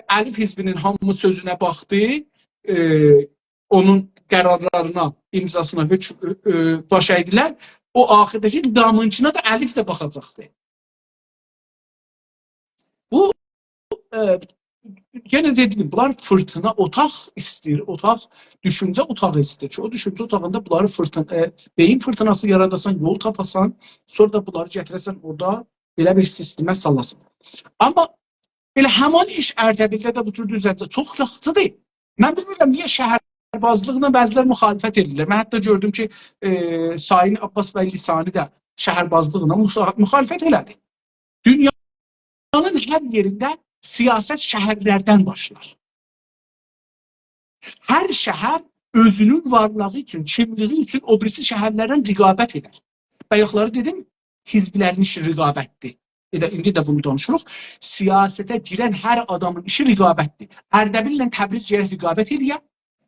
الف حزبینین هامی سؤزونه باخدی، ائ، اونون قرارلارینا، امضاسینا، حؤکم، ائ، ائ، باش اگدیلر، او آخیرداکی دامینچینا دا الف ده باخاجاقدی. بو، ائ، یئنه دئدیم، بونلار فیرتینا اوتاق ایسته‌ییر، اوتاق، دوشونجه اوتاغی ایسته‌ییر کی، او دوشونجه اوتاغیندا بونلاری فیرتین-، ائ، بئیین فیرتیناسی یاراداسان، یول تاپاسان، سونرا دا بونلاری گتیره‌سن اورادا، بئله بیر سیستمه سالاسان. آمما ائله همان ایش اردبیلده ده بو جور دوزلده‌جک. چوخ یاخشیدیر. من بیلمیرم، نییه شهربازلیقلا بعضی‌لر مخالفت ائدیرلر. من حتی گؤردوم کی، ائ، سایین عباس بی لسانی دا شهربازلیقلا مخا-، مخالفت ائله‌دی. دونیانین هر یئرینده سیاست شهرلردن باشلار. هر شهر اؤزونون وارلیغی اوچون، کیملیگی اوچون او بیریسی شهرلرله رقابت ائدر. بایاقلاری دئدیم، حزب‌لرین ایشی رقابتدیر. ائله ایندی ده بونو دانیشیریق. سیاسته گیرن هر آدامین ایشی رقابتدیر. اردبیل‌له تبریز گرک رقابت ائله‌یه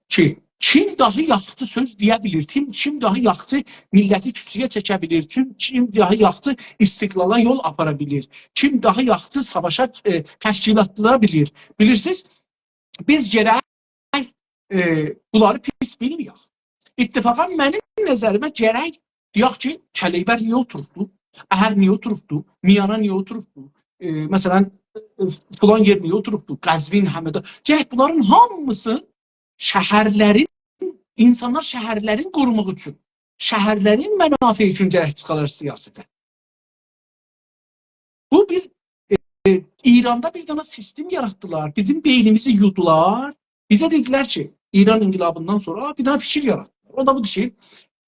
کی، کیم داها یاخشی سؤز دئیه بیلیر، کیم، کیم داها یاخشی میللتی کوچه‌یه چکه بیلیر، کیم، کیم داها یاخشی استقلالا یول آپارا بیلیر، کیم داها یاخشی ساواشا، ائ، تشکیلاتلایا بیلیر. بیلیرسینیز، بیز گرک، ائ، بونلاری پیس بیلمه‌یک. اتفاقا منیم نظریمه گرک دئیک کی، کلیبر نییه اوتوروبدو؟ اهر نییه اوتوروبدو؟ میانا نییه اوتوروبدو؟ ائ، مثلا، ائ، فلان یئر نییه اوتوروبدو؟ قزوین، همدان. گرک بونلارین هامیسی شهرلرین، اینسانلار شهرلرین قوروماق اوچون، شهرلرین منافعی اوچون گرک چیخالار سیاسته. بو بیر، ائ، ایراندا بیر دنه سیستم یاراتدیلار. بیزیم بئینیمیزی یودولار. بیزه دئدیلر کی، ایران انقلابیندان سونرا بیر دنه فیکیر یاراتدیلار. او دا بودور کی،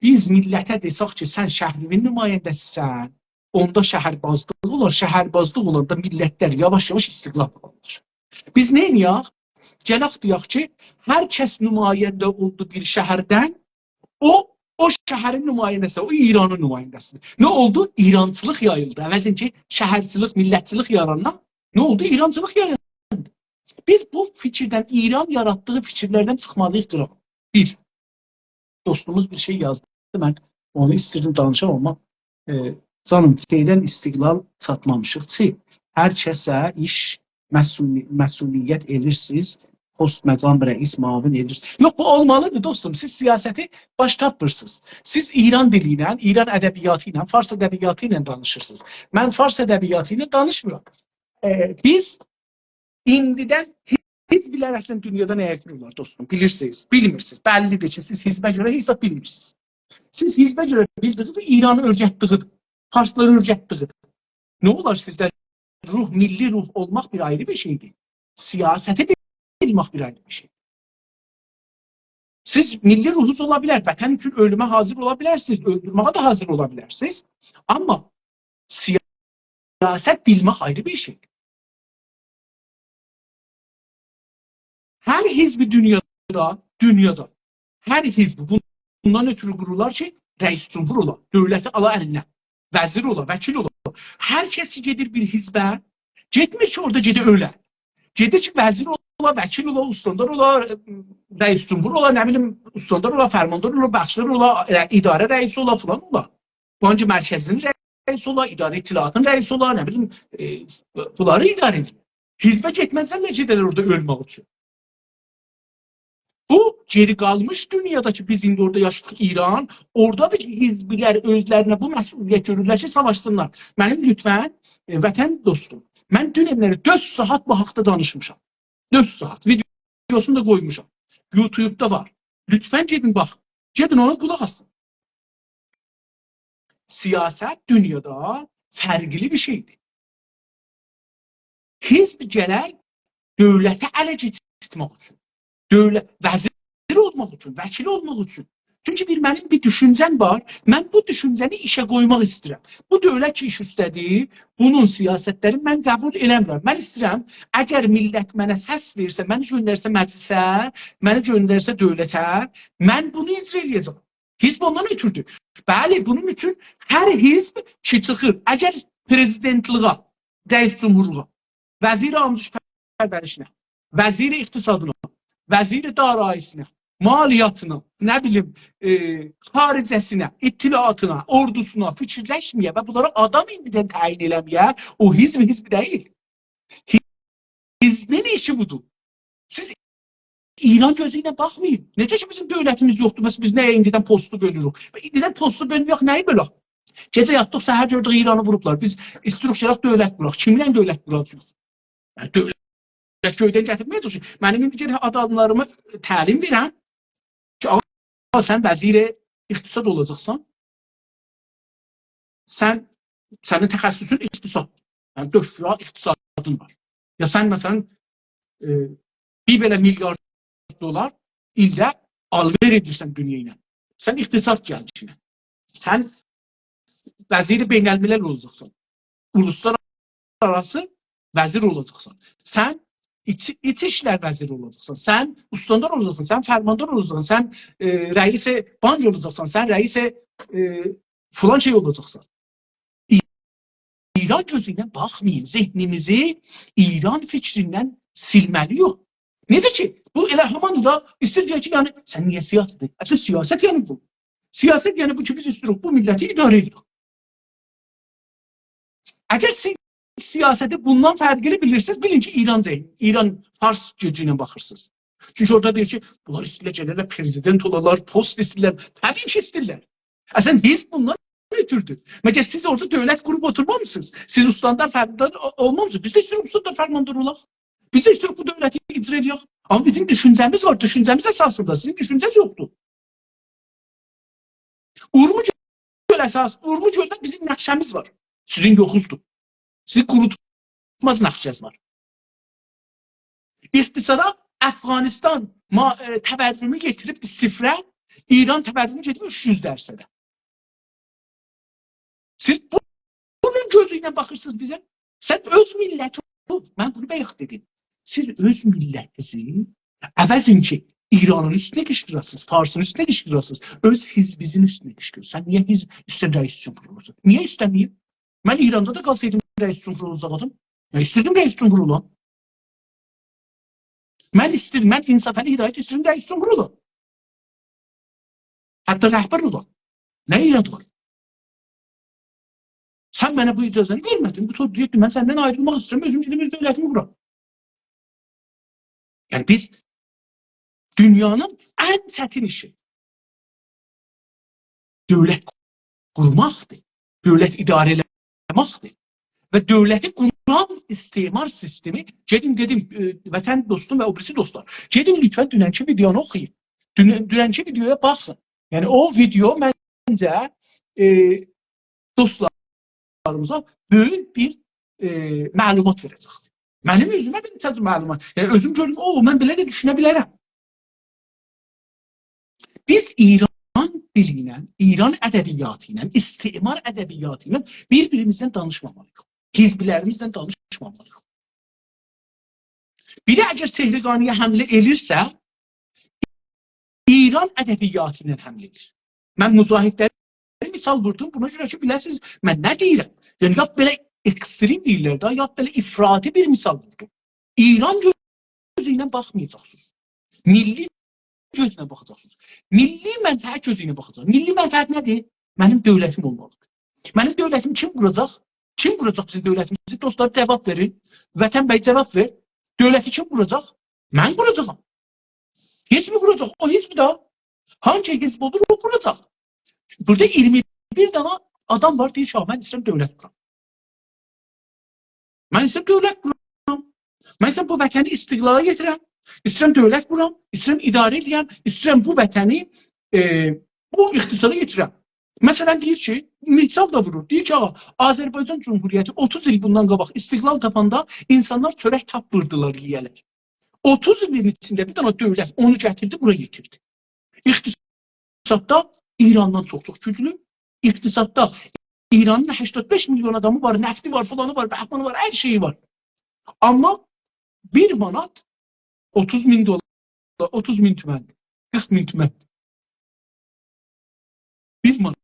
بیز میللته دئسک کی، سن شهریوین نماینده‌سی‌سن، اوندا شهربازلیق اولار. شهربازلیق اولاندا میللتلر یاواش-یاواش استقلال آلارلار. بیز نئینیه‌ک؟ گلک دئیک کی، هر کس نماینده اولدو بیر شهردن، او، او شهرین نماینده‌سی، او ایرانین نماینده‌سی‌دیر. نه اولدو؟ ایرانچیلیق یاییلدی. عوضین کی، شهرچیلیک، میللتچیلیک یاراندان، نه اولدو؟ ایرانچیلیق یاییلدی. بیز بو فیکیردن، ایران یاراتدیغی فیکیرلردن چیخمالی‌ییق قیراغا. بیر، دوستوموز بیر شئی یازدی. من اونو ایستیردیم دانیشام، آمما، ائ، جانیم، فعلا استقلال چاتمامیشیق کی، هر کسه ایش مسئولی-، مسئولیت ائلیرسینیز، پست، مقام، رئیس، معاون ائلیرسینیز. یوخ، بو اولمالی‌دیر، دوستوم. سیز سیاستی باش تاپمیرسینیز. سیز ایران دیلی ایله، ایران ادبیاتی ایله، فارس ادبیاتی ایله دانیشیرسینیز. من فارس ادبیاتی ایله دانیشمیرام. ائ، بیز ایندیدن حزبلر اصلا دونیادا نه‌یه گؤره اولار، دوستوم؟ بیلیرسینیز، بیلمیرسینیز. بللی‌دیر کی، سیز حزبه گؤره هئچ زاد بیلمیرسینیز. سیز حزبه گؤره بیلدیگینیز ایرانی اؤرگتدیگی‌دیر. فارسلاری اؤرگتدیگی‌دیر. نه اولار سیزده روح، میللی روح اولماق بیر آیری بیر شئی‌دیر. سیاستی بیلمک بیر آیری بیر شئی. سیز میللی روحونوز اولا بیلر، وطن اوچون اؤلومه حاضر اولا بیلرسینیز، اؤلدورمه‌یه ده حاضر اولا بیلرسینیز. آمما سیاست بیلمک آیری بیر شئی. هر حزب دونیادا، دونیادا، هر حزب بوندان اؤترو قورولار کی، رئیس جمهور اولا، دؤولتی آلا الینه، وزیر اولا، وکیل اولا. هر کس کی گئدیر بیر حزبه، گئتمیر کی، اورادا گئده اؤله. گئدیر کی، وزیر اولا، وکیل اولا، استاندار اولا، رئیس جمهور اولا، نه بیلیم، استاندار اولا، فرماندار اولا، باخشلار اولا، ائ، اداره رئیسی اولا، فلان اولا. بانک مرکزی‌نین رئیسی اولا، اداره اطلاعاتین رئیسی اولا، نه بیلیم، ائ، بونلاری اداره ائدیر. حزبه گئتمزلر، نئجه دئییرلر، اورادا اؤلمک اوچون. بو گئری قالمیش دونیادا کی، بیز ایندی اورادا یاشاییریق، ایران، اورادادیر کی، حزبلر اؤزلرینه بو مسئولیت گؤرورلر کی، ساواشسینلار. منیم لطفا، ائ، وطن دوستوم، من دوننلری دؤرد ساعات بو حاقدا دانیشمیشام. دؤرد ساعات. ویدئوسونو دا قویموشام. یوتیوبدا وار. لطفا گئدین باخین. گئدین اونا قولاق آسین. سیاست دونیادا فرقلی بیر شئی‌دیر. حزب گرک دؤولتی اله کئچیرتمک اوچون، دؤولت، وزیر اولماق اوچون، وکیل اولماق اوچون. چونکی بیر منیم بیر دوشونجه‌م وار، من بو دوشونجه‌نی ایشه قویماق ایسته‌ییرم. بو دؤولت کی ایش اوسته‌دیر، بونون سیاستلرینی من قبول ائله‌میرم. من ایسته‌ییرم، اگر میللت منه سس وئرسه، منی گؤندرسه مجلسه، منی گؤندرسه دؤولته، من بونو اجرا ائله‌یه‌جم. حزب اوندان اؤترودور. بلی، بونون اوچون هر حزب کی چیخیر، اگر پرزیدنتلیغا، رئیس جمهورلوغا، وزیر آموزش پرورشینه، وزیر اقتصادینا، وزیر دارایی‌سینه، مالیاتینا، نه بیلیم، ائ، خارجه‌سینه، اطلاعاتینا، اوردوسونا فیکیرلشمه‌یه و بونلارا آدام ایندیدن تعیین ائله‌مه‌یه، او حزب حزب دئییل. حزبین ایشی بودور. سیز ایران گؤزو ایله باخمایین. نئجه کی، بیزیم دؤولتیمیز یوخدور، مثلا، بیز نییه ایندیدن پستو بؤلوروک؟ ایندیدن پستو بؤلمه‌یک، نه‌یی بؤلک؟ گئجه یاتدیق، سحر گؤردوک ایرانی ووروبلار. بیز ایستیروخ گئدک دؤولت قوراق. کیمینله دؤولت قوراجاغیق؟ یعنی، دؤولت گؤیدن گتیرمه‌یه‌جک کی، منیم ایندی گرک آداملاریما تعلیم وئرم کی، آغا، سن وزیر اقتصاد اولاجاقسان. سن، سنین تخصصون اقتصاد. یعنی، دکترا اقتصادین وار. یا سن، مثلا، ائ، بیر بئله میلیارد دلار ایلده آلوئر ائدیرسن دونیا ایله. سن اقتصاد گلجینه. سن وزیر بین‌الملل اولاجاقسان. اولوسلارآراسی وزیر اولاجاقسان. سن ایچ، ایچ ایشلر وزیری اولاجاقسان. سن استاندار اولاجاقسان. سن فرماندار اولاجاقسان. سن، ائ، رئیس بانک اولاجاقسان. سن رئیس، ائ، فلان شئی اولاجاقسان. ای-، ایران گؤزو ایله باخمایین. ذهنیمیزی ایران فیکریندن سیلمه‌لی‌ییک. نئجه کی، بو ائله هامان دا ایسته‌ییر دئیه کی، یعنی، سن نییه سیاست ائدیرسن؟ اصلاً سیاست یعنی بو. سیاست یعنی بو کی، بیز ایسته‌ییریک بو میللتی اداره ائدک. اگر سیز سیاستی بوندان فرقلی بیلیرسینیز، بیلین کی، ایران ذهن، ایران فارس گؤزو ایله باخیرسینیز. چونکی اورادا دئییر کی، بونلار ایسته‌ییرلر گله‌لر پرزیدنت اولالار، پست ایسته‌ییرلر. طبیعی کی، ایسته‌ییرلر. اصلاً حزب بوندان اؤتوردو. مگر سیز اورادا دؤولت قوروب اوتورمامیسینیز؟ سیز استاندار فرماندار او-، اولمامیسینیز؟ بیز ده ایسته‌ییریک استاندار فرماندار اولاق. بیز ده ایسته‌ییریک بو دؤولتی اجرا ائله‌یک. آمما بیزیم دوشونجه‌میز وار، دوشونجه‌میز اساسیندا. سیزین دوشونجه‌نیز یوخدور. اورمو گؤل اساس، اورمو گؤلده بیزیم نقشه‌میز وار. سیزین یوخوزدور. سیزین قوروتماز نقشه‌ز وار. اقتصادا افغانستان ما-، ائ، تورمو یئتیریبدی صفره، ایران تورمو گئدیب اوچ یوز درصده. سیز بو، بونون گؤزو ایله باخیرسینیز بیزه. سن اؤز میللتی، من بونو بایاق دئدیم. سیز اؤز میللتینیزی عوضین کی، ایرانین اوستونه قیشقیراسینیز، فارسین اوستونه قیشقیراسینیز، اؤز حزبینیزین اوستونه قیشقیراسینیز. سن نییه حزب، ایسته‌ییرسن رئیس جمهور اولاجاقسان؟ نییه ایسته‌مه‌ییب؟ من ایراندا دا قالسایدیم رئیس جمهور اولاجاقدیم. من ایسته‌ییردیم رئیس جمهور اولام. من ایسته‌ییرم، من انصافعلی هدایت ایسته‌ییرم رئیس جمهور اولام. حتی رهبر اولام. نه ایراد وار؟ سن منه بو اجازه‌نی وئرمه‌دین. بو تو دئییردی، «من سندن آیریلماق ایسته‌ییرم، اؤزوم گئدیم اؤز دؤولتیمی قورام.» یعنی بیز دونیانین ان چتین ایشی دؤولت قورماقدیر. دؤولت اداره ائله‌مکدیر. و دؤولتی قوران استعمار سیستمی، گئدیم، دئدیم، ائ، وطن دوستوم و او بیریسی دوستلار، گئدین لطفاً دوننکی ویدئونو اوخویون. دونن-، دوننکی ویدئویا باخین. یعنی او ویدئو منجه، ائ، دوستلاریمیزا بؤیوک بیر، ائ، معلومات وئره‌جکدیر. منیم اؤزومه بیر تازا معلومات. یعنی اؤزوم گؤردوم، او، من بئله ده دوشونه بیلرم. بیز ایران دیلی ایله، ایران ادبیاتی ایله، استعمار ادبیاتی ایله بیر-بیریمیزدن دانیشمامالی‌ییق. حزبلریمیزدن دانیشمامالی‌ییق. بیری اگر چهرگانی‌یه حمله ائلیرسه، ایران ادبیاتی ایله حمله ائدیر. من مجاهدلری مثال ووردوم، بونا گؤره کی، بیله‌سینیز، من نه دئییرم. یعنی، یا بئله اکستریم دئییرلر ده، یا بئله افراطی بیر مثال ووردوم. ایران گؤزو ایله باخمایاجاقسینیز. میللی گؤزله باخاجاقسینیز. میللی منفعت گؤزو ایله باخاجاقسینیز. میللی منفعت نه‌دیر؟ منیم دؤولتیم اولمالیدیر. منیم دؤولتیمی کیم قوراجاق؟ کیم قوراجاق بیزیم دؤولتیمیزی؟ دوستلار، جاواب وئرین. وطن بی، جاواب وئر. دؤولتی کیم قوراجاق؟ من قوراجاغام. حزب قوراجاق، او حزب ده. هانسی حزب اولور، او قوراجاق. بورادا اییرمی بیر دنه آدام وار، دئییر کی، «من ایسته‌ییرم دؤولت قورام. من ایسته‌ییرم دؤولت قورام. من ایسته‌ییرم بو وطنی استقلالا یئتیرم. ایسته‌ییرم دؤولت قورام. ایسته‌ییرم اداره ائله‌یم. ایسته‌ییرم بو وطنی، ائ، بو اقتصادا یئتیرم.» مثلاً دئییر کی، مثال دا وورور. دئییر کی، آغا، آذربایجان جمهوریتی اوتوز ایل بوندان قاباق استقلال تاپاندا اینسانلار چؤرک تاپمیردیلار یئیه‌لر. اوتوز ایلین ایچینده بیر دنه دؤولت اونو گتیردی، بورا یئتیردی. اقتصاددا ایراندان چوخ-چوخ گوجلو. اقتصاددا ایرانین هشتاد بئش میلیون آدامی وار، نفتی وار، فلانی وار، بهمانی وار، هر شئیی وار. آمما بیر مانات اوتوز مین دلار، اوتوز مین تومن، قیرخ مین تومن. بیر مانات.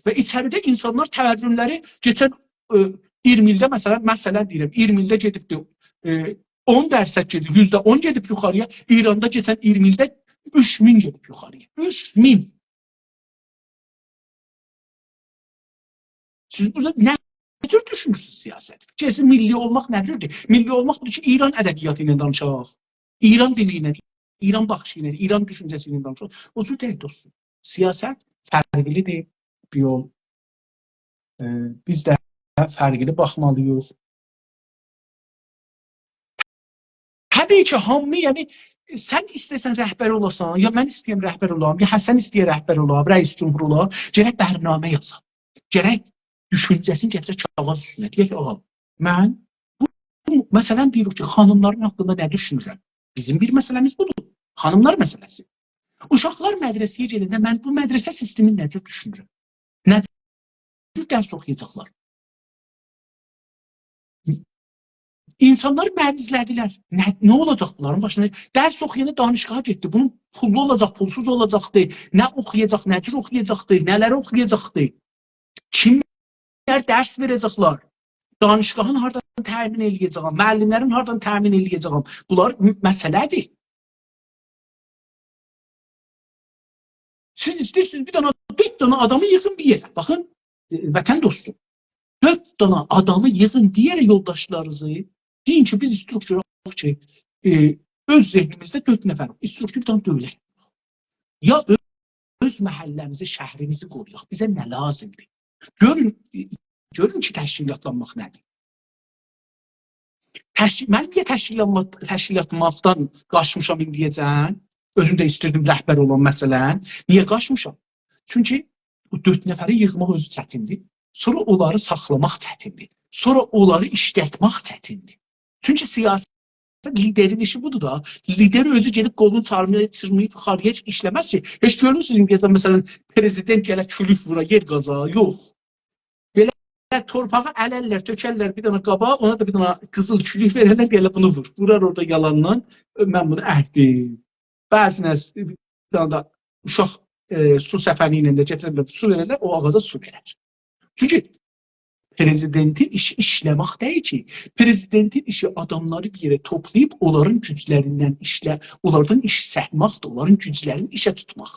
و ایچریده اینسانلار تورملری کئچن، ائ، اییرمی ایلده، مثلاً، مثلاً دئییرم، اییرمی ایلده گئدیبدی، ائ، اون درصد گئدیب، یوزده اون گئدیب یوخاری‌یا. ایراندا کئچن اییرمی ایلده اوچ مین گئدیب یوخاری‌یا. اوچ مین. سیز بورادا نه جور دوشونورسونوز سیاست؟ فیکرینیز میللی اولماق نه جوردور؟ میللی اولماق بودور کی، ایران ادبیاتی ایله دانیشاق. ایران دیلی ایله، ایران باخیشی ایله، ایران دوشونجه‌سی ایله دانیشاق. او جور دئییل، دوستوم. سیاست فرقلی‌دیر، بیر یول. ائ، بیز ده فرقلی باخمالی‌ییق. طبیعی کی، هامی، یعنی، سن ایسته‌سن رهبر اولاسان، یا من ایسته‌یم رهبر اولام، یا حسن ایسته‌یه رهبر اولا، رئیس جمهور اولا، گرک برنامه یازا. گرک دوشونجه‌سینی گتیره کاغاذ اوستونه. دئیه کی، «آغا، من بو، بو، مثلاً دئییریک کی، خانیملارین حاقیندا نه دوشونورم؟» بیزیم بیر مسئله‌میز بودور. خانیملار مسئله‌سی. اوشاقلار مدرسه‌یه گلنده من بو مدرسه سیستمینی نه جور دوشونورم؟ نه جور درس اوخویاجاقلار؟ اینسانلار مریضله‌دیلر. نه، نه اولاجاق بونلارین باشینا؟ درس اوخویاندا دانشگاها گئتدی. بونون پوللو اولاجاق، پولسوز اولاجاقدی. نه اوخویاجاق، نه جور اوخویاجاقدی، نه‌لری اوخویاجاقدی؟ کیم درس وئره‌جکلر؟ دانشگاهین هاردان تأمین ائله‌یه‌جه‌یم؟ معلم‌لرین هاردان تأمین ائله‌یه‌جه‌یم؟ بونلار م-، مسئله‌دیر. سیز ایسته‌ییرسینیز بیر دنه، دؤرد دنه آدامی ییغین بیر یئره. باخین، ائ، وطن دوستو. دؤرد دنه آدامی ییغین بیر یئره، یولداشلارینیزی. دئیین کی، بیز ایسته‌ییریک گؤرک کی، ائ، اؤز ذهنیمیزده دؤرد نفر، ایسته‌ییریک کی، بیر دنه دؤولت. یا اؤ-، اؤز محله‌میزی، شهریمیزی قورویاق. بیزه نه لازیمدیر؟ گؤرون، ائ، گؤرون کی، تشکیلاتلانماق نه‌دیر؟ تشکی-، من نییه تشکیلاتما-، تشکیلاتلانماقدان قاچمیشام ایندییه‌جن؟ اؤزوم ده ایستیردیم رهبر اولام، مثلا. نییه قاچمیشام؟ چونکی بو دؤرد نفری ییغماق اؤزو چتیندیر. سونرا اونلاری ساخلاماق چتیندیر. سونرا اونلاری ایشلتمک چتیندیر. چونکی سیاست لیدرین ایشی بودور دا. لیدر اؤزو گئدیب قولونو چارمایا، چیرماییب، یوخاری‌یا ایشله‌مز کی. هئچ گؤرموسونوز ایندییه‌جن، مثلا، پرزیدنت گله کولوک وورا، یئر قازا؟ یوخ. بئله تورپاغی الرلر، تؤکرلر بیر دنه قابا، اونا دا بیر دنه قیزیل کولوک وئررلر، دئیرلر: «بونو وور.» وورار اورادا یالاندان، «من بونو اکدیم.» بعضینه بیر دنه ده اوشاق، ائ، سو سفنی ایله ده گتیررلر، سو وئررلر، او آغاجا سو وئرر. چونکی پرزیدنتین ایشی ایشله‌مک دئییل کی. پرزیدنتین ایشی آداملاری بیر یئره توپلاییب، اونلارین گوجلریندن ایشله-، اونلاردان ایش چکمکدیر، اونلارین گوجلرینی ایشه توتماق.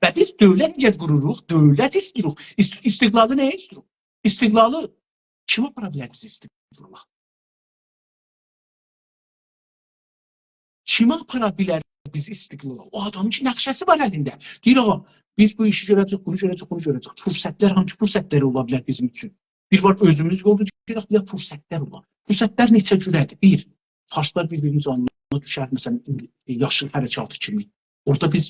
و بیز دؤولت نییه قوروروق؟ دؤولت ایسته‌ییریک. ایست-، استقلالی نه‌یه ایسته‌ییریک؟ استقلالی کیم آپارا بیلر بیزی استقلالا؟ کیم آپارا بیلر بیزی استقلالا؟ او آدامین کی، نقشه‌سی وار الینده. دئییر: «آغا، بیز بو ایشی گؤره‌جه‌ییک، بونو گؤره‌جه‌ییک، بونو گؤره‌جه‌ییک.» فرصتلر، هانسی فرصتلر اولا بیلر بیزیم اوچون؟ بیر وار اؤزوموز یولدا گئدک، بیر ده فرصتلر اولا. فرصتلر نئچه جوره‌دیر. بیر، فارسلار بیر-بیریمیزین آلنینا دوشر، مثلا، یاشیل حرکاتی کیمی. اورادا بیز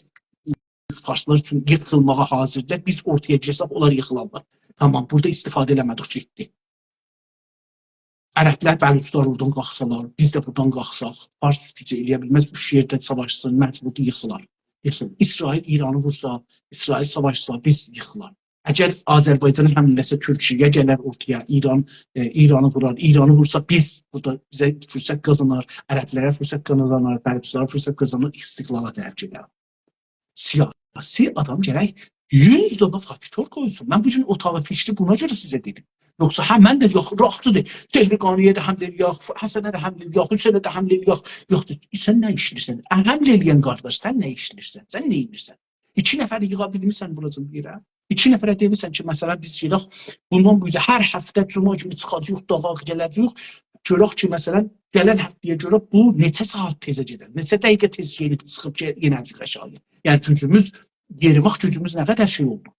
فارسلار اوچون ییخیلماغا حاضردیلار. بیز اورتایا گیرسک، اونلار ییخیلارلار. تامام، بورادا استفاده ائله‌مه‌دیک، گئتدی. عربلر، بلوچلار اورادان قالخسالار، بیز ده بورادان قالخساق، فارس گوجو ائلیه بیلمز، اوچ یئرده ساواشسین، مجبوردور ییخیلار. ییخیل. اسرائیل ایرانی وورسا، اسرائیل ساواشسا، بیز ییخیلار. اگر آذربایجان حمله ائله‌سه، تورکیه گلر اورتایا، ایران، ائ، ایرانی وورار، ایرانی وورسا، بیز بورادا، بیزه فرصت قازانار، عربلره فرصت قازانار، بلوچلارا فرصت قازانار، استقلالا طرف گئدر. سیاسی آدام گرک یوز دنه فاکتور قویسون. من بو گون اتاق فیکری بونا گؤره سیزه دئدیم. یوخسا، هه، من ده یوخ، راحتدیر. چهرگانی‌یه ده حمله ائلیک، حسنه ده حمله ائلیک، حسینه ده حمله ائلیک. یوخدور، سن نه ایشله‌ییرسن؟ اه، حمله ائله‌ین قارداش، سن نه ایشله‌ییرسن؟ سن نه ائدیرسن؟ ایکی نفری ییغا بیلمیرسن بوراجان بیر یئره؟ ایکی نفره دئمیرسن کی، مثلا، بیز گئدک، بوندان بو اوزه هر هفته جمعه گونو چیخاجاغیق، داغا گله‌جه‌ییک، گؤرک کی، مثلا، گلن هفته‌یه گؤره بو نئچه ساعت تئزه گئدر، نئچه دقیقه تئز گئدیب چیخیب گئ-، یئنه‌جک آشاغی‌یا. یعنی گوجوموز، یئریماق گوجوموز نه قدر شئی اولدو.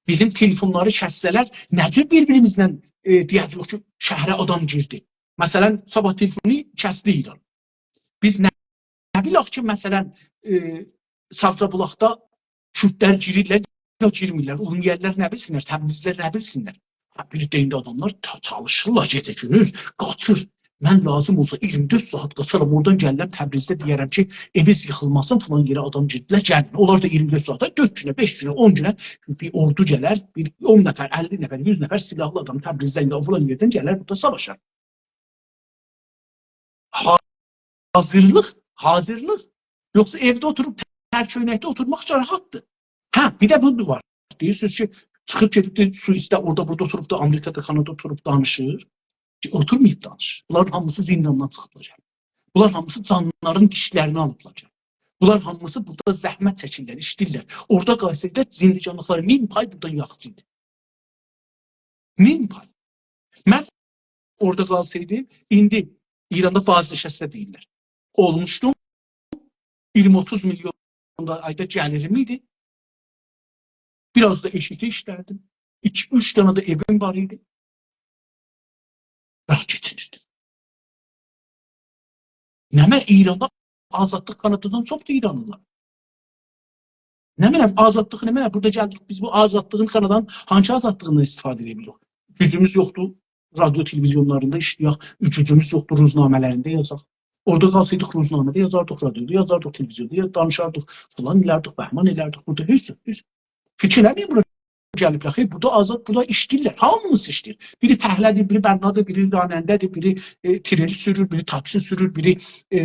بیزیم تلفونلاری کسسه‌لر، نه جور بیر-بیریمیزله، ائ، دئیه‌جه‌ییک کی، شهره آدام گیردی؟ مثلا، صاباح تلفونو کسدی ایران. بیز نه، نه بیلک کی، مثلا، ائ، ساغجا بولاقدا کوردلر گیریرلر، یا گیرمیرلر، اورمیه‌لی‌لر نه بیلسینلر، تبریزلی‌لر نه بیلسینلر؟ هه، بیر ده ایندی آداملار تا-، چالیشیرلار گئجه-گوندوز، قاچیر. من لازیم اولسا اییرمی دؤرد ساعت قاچارام، اورادان گلیرم تبریزده دئیه‌رم کی، ائوینیز ییخیلماسین، فلان یئره آدام گیردیلر، گلین. اونلار دا اییرمی دؤرد ساعاتا، دؤرد گونه، بئش گونه، اون گونه بیر اوردو گلر، بیر اون نفر، اللی نفر، یوز نفر سلاحلی آدام تبریزدن یا فلان یئردن گلر، بورادا ساواشار. حا-، حاضیرلیق، حاضیرلیق. یوخسا ائوده اوتوروب، تر کؤینکده اوتورماق چوخ راحتدیر. هه، بیر ده بو وار. دئییرسینیز کی، چیخیب گئدیبدی سوئیسده، اورادا بورادا اوتوروبدو، آمریکادا، کانادادا اوتوروب دانیشیر. کی، اوتورماییب دانیشیر. بونلارین هامیسی زینداندان چیخیبلار. بونلار هامیسی جانلارین دیشلرینی آلیبلار. بونلار هامیسی بورادا زحمت چکیرلر، ایشله‌ییرلر. اورادا قالسایدی، زندگانلیقلاری مین پای بوردان یاخشی ایدی. مین پای. من اورادا قالسایدیم، ایندی ایراندا بازنشسته دئییرلر. اولموشدوم. اییرمی اوتوز میلیون دا آیدا گلیریم ایدی. بیر آز دا ائشیکده ایشلردیم. ایکی، اوچ دنه ده ائویم وار ایدی. راحت کئچینیردیم. نمنه، ایراندا آزادلیق کانادادان چوخدور ایرانلیلار. نمنه، آزادلیق، نمنه، بورادا گلدیک، بیز بو آزادلیغین، کانادانین هانسی آزادلیغیندان استفاده ائده بیلیریک؟ گوجوموز یوخدور رادیو تلویزیونلاریندا ایشله‌یک، گوجوموز یوخدور روزنامه‌لرینده یازاق. اورادا قالسایدیق، روزنامه‌ده یازاردیق، رادیودا یازاردیق، تلویزیوندا یا-، دانیشاردیق، فلان ائلردیک، بهمان ائلردیک. بورادا هئچ زاد، هئچ زاد. فیکیر ائله‌مه‌یین بورا گلیبلر. خئیر، بورادا آزاد، بورادا ایشله‌ییرلر. هامیسی ایشله‌ییر. بیری فهله‌دیر، بیری بنادیر، بیری راننده‌دیر، بیری، ائ، تریلی سورور، بیری تاکسی سورور، بیری، ائ،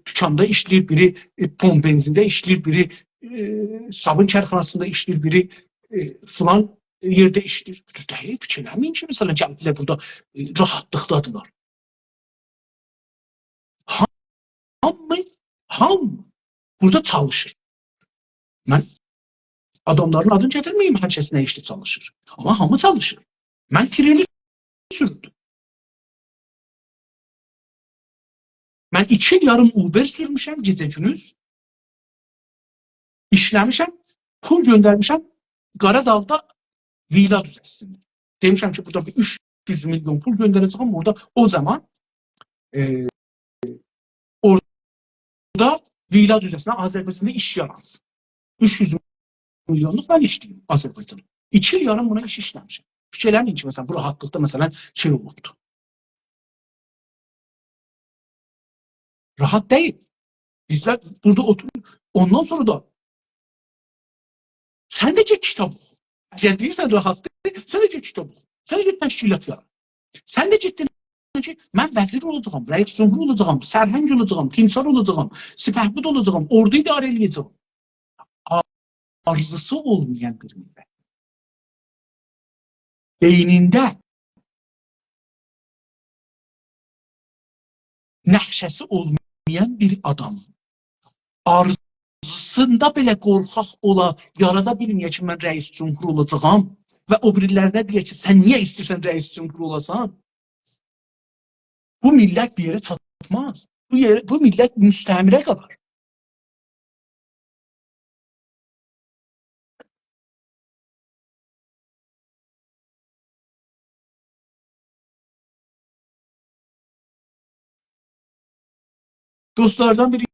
دوکاندا ایشله‌ییر، بیری، ائ، پمپ بنزینده ایشله‌ییر، بیری، ائ، صابون کارخاناسیندا ایشله‌ییر، بیری، ائ، فلان یئرده ایشله‌ییر. بو جور دئییل، فیکیر ائله‌مه‌یین کی، مثلا، گلیبلر بورادا، ائ، راحاتلیقدادیرلار. هامی، هامی بورادا چالیشیر. من آداملارین آدینی گتیرمه‌ییم، هر کس نه ایشده چالیشیر. آمما هامی چالیشیر. من ترنی سوروردوم. من ایکی ایل یاریم اوبر سورموشم، گئجه گوندوز. ایشله‌میشم، پول گؤندرمیشم، قاراداغدا ویلا دوزلتسین. دئمیشم کی، بورادا بیر اوچ یوز میلیون پول گؤندره‌جه‌یم، اورادا او زامان، ائ، اورادا ویلا دوزلتسین، آذربایجاندا ایش یارانسین. اوچ یوز میلیونلوق من ایشله‌ییم آذربایجاندا. ایکی ایل یاریم بونا ایش ایشله‌میشم. فیکیر ائله‌مه‌یین کی، مثلا، بو راحاتلیقدا، مثلا، شئی اولوبدور. راحات دئییل. بیزلر بورادا اوتوروب، اوندان سونرا دا سن ده گئت کیتاب اوخو. اگر دئییرسن راحاتدیر، سن ده گئت کیتاب اوخو. سن ده گئت تشکیلات یارات. سن ده گئت دئ کی، من وزیر اولاجاغام، رئیس جمهور اولاجاغام، سرهنگ اولاجاغام، تیمسار اولاجاغام، سپهبد اولاجاغام، اوردو اداره ائله‌یه‌جم. آ-، آرزوسو اولمایان بیر میللت. بئینینده نقشه‌سی اولمایان بیر آدام آرزوسوندا بئله قورخاق اولا، یارادا بیلمه‌یه کی، من رئیس جمهور اولاجاغام و او بیریلرینه دئیه کی، سن نییه ایسته‌ییرسن رئیس جمهور اولاسان؟ بو میللت بیر یئره چاتماز. بو یئره، بو میللت مستعمره قالار. دوستلاردان بیری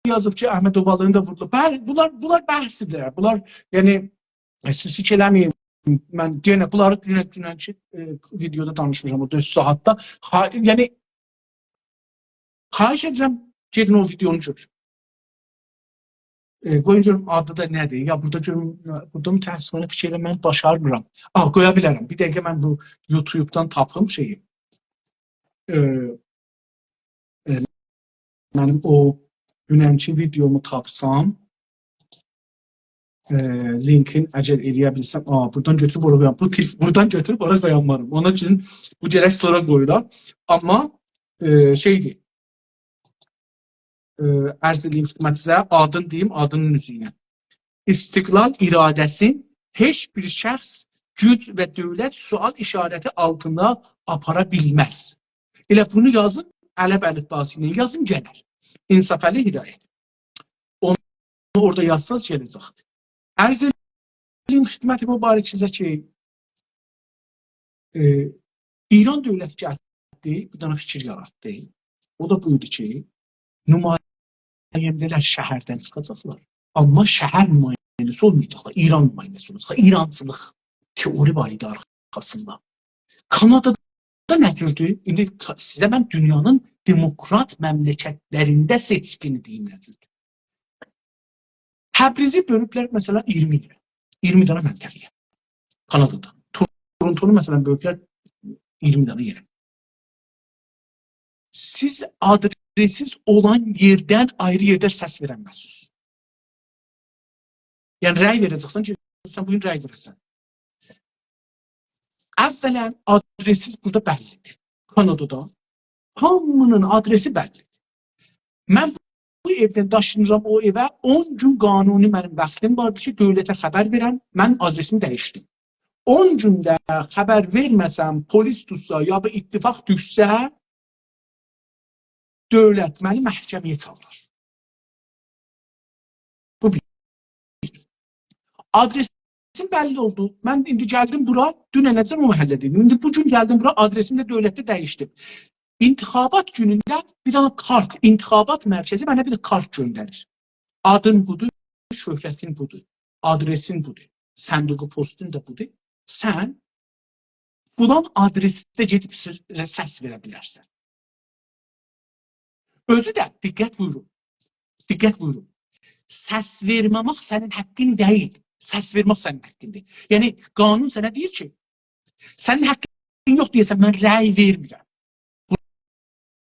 یازیب کی، احمد اوبالینی دا ووردولار. بلی، بونلار، بونلار بحثدیر. بونلار، یعنی، ائ، سیز هئچ ائله‌مه‌یین. من یئنه بونلاری دونن، دوننکی، ائ، ویدئودا دانیشمیشام، او دؤرد ساعاتدا. خا-، یعنی، خواهش ائدیرم، گئدین او ویدئونو گؤرون. ائ، قویون گؤروم آدی دا نه‌دیر؟ یا بورادا گؤروم، بورادا متأسفانه فیکیر ائله‌مه‌یم، باشارمیرام. آ، قویا بیلرم. بیر دقیقه من بو یوتیوبدان تاپیم شئیی. ائ، ائ، منیم او دوننکی ویدئومو تاپسام، ائ، لینکین اگر ائله‌یه بیلسم، آ، بورادان گؤتوروب اورا قویام. بو تلف-، بورادان گؤتوروب اورا قویانمارام. اونون اوچون بو گرک سونرا قویولا. آمما، ائ، شئیدیر، ائ، عرض ائله‌ییم خدمتینیزه، آدین دئییم، آدینین اوزو ایله. استقلال اراده‌سین هئچ بیر شخص، گوج و دؤولت سؤال ایشارتی آلتیندا آپارا بیلمز. ائله بونو یازین، عرب الیفباسی ایله یازین، گلر. انصافعلی هدایت. اونو اورادا یازساز، گله‌جکدیر. عرض ائدیم خدمت مبارکینیزه کی، ائ، ایران دؤولتی گلدی، بیر دنه فیکیر یاراتدی. او دا بویدو کی، نماینده‌لر شهردن چیخاجاقلار. آمما شهر نماینده‌سی اولمایاجاقلار، ایران نماینده‌سی اولاجاقلار. ایرانچیلیق تئوری وار ایدی آرخاسیندا. کانادادا نه جوردور؟ ایندی تا-، سیزه من دونیانین دموکرات مملکتلرینده سئچکینی دئییم نه جوردور. تبریزی بؤلوبلر، مثلا، اییرمی یئره. اییرمی دنه منطقه‌یه. کانادادا. تورونتونو، مثلا، بؤلوبلر اییرمی دنه یئره. سیز آدرسیز اولان یئردن آیری یئرده سس وئرنمزسینیز. یعنی، رأی وئره‌جکسن کی، سن بو گون رأی وئره‌سن. اولا، آدرسیز بورادا بللیدیر. کانادادا هامی‌نین آدرسی بللیدیر. من بو ائودن داشینیرام او ائوه، اون گون قانونی منیم واختیم واردی کی، دؤولته خبر وئرم، من آدرسیمی دییشدیم. اون گونده خبر وئرمه‌سم، پلیس توتسا، یا بیر اتفاق دوشسه، دؤولت منی محکمه‌یه چاغیرار. بو بیر. آدرسیم بللی اولدو. من ایندی گلدیم بورا، دوننه‌جن او محله‌ده ایدیم. ایندی بو گون گلدیم بورا، آدرسیمی ده دؤولتده دییشدیم. انتخابات گونونده بیر دنه کارت، انتخابات مرکزی منه بیر کارت گؤندریر. آدین بودور، شهرتین بودور، آدرسین بودور، صندوق پستون دا بودور. سن فلان آدرسده گئدیب س-، سس وئره بیلرسن. اؤزو ده، دقت بویورون، دقت بویورون. سس وئرمه‌مک سنین حاققین دئییل. سس وئرمک سنین حاققیندیر. یعنی، قانون سنه دئییر کی، سنین حاققین یوخ دئیه‌سن، من رأی وئرمیرم.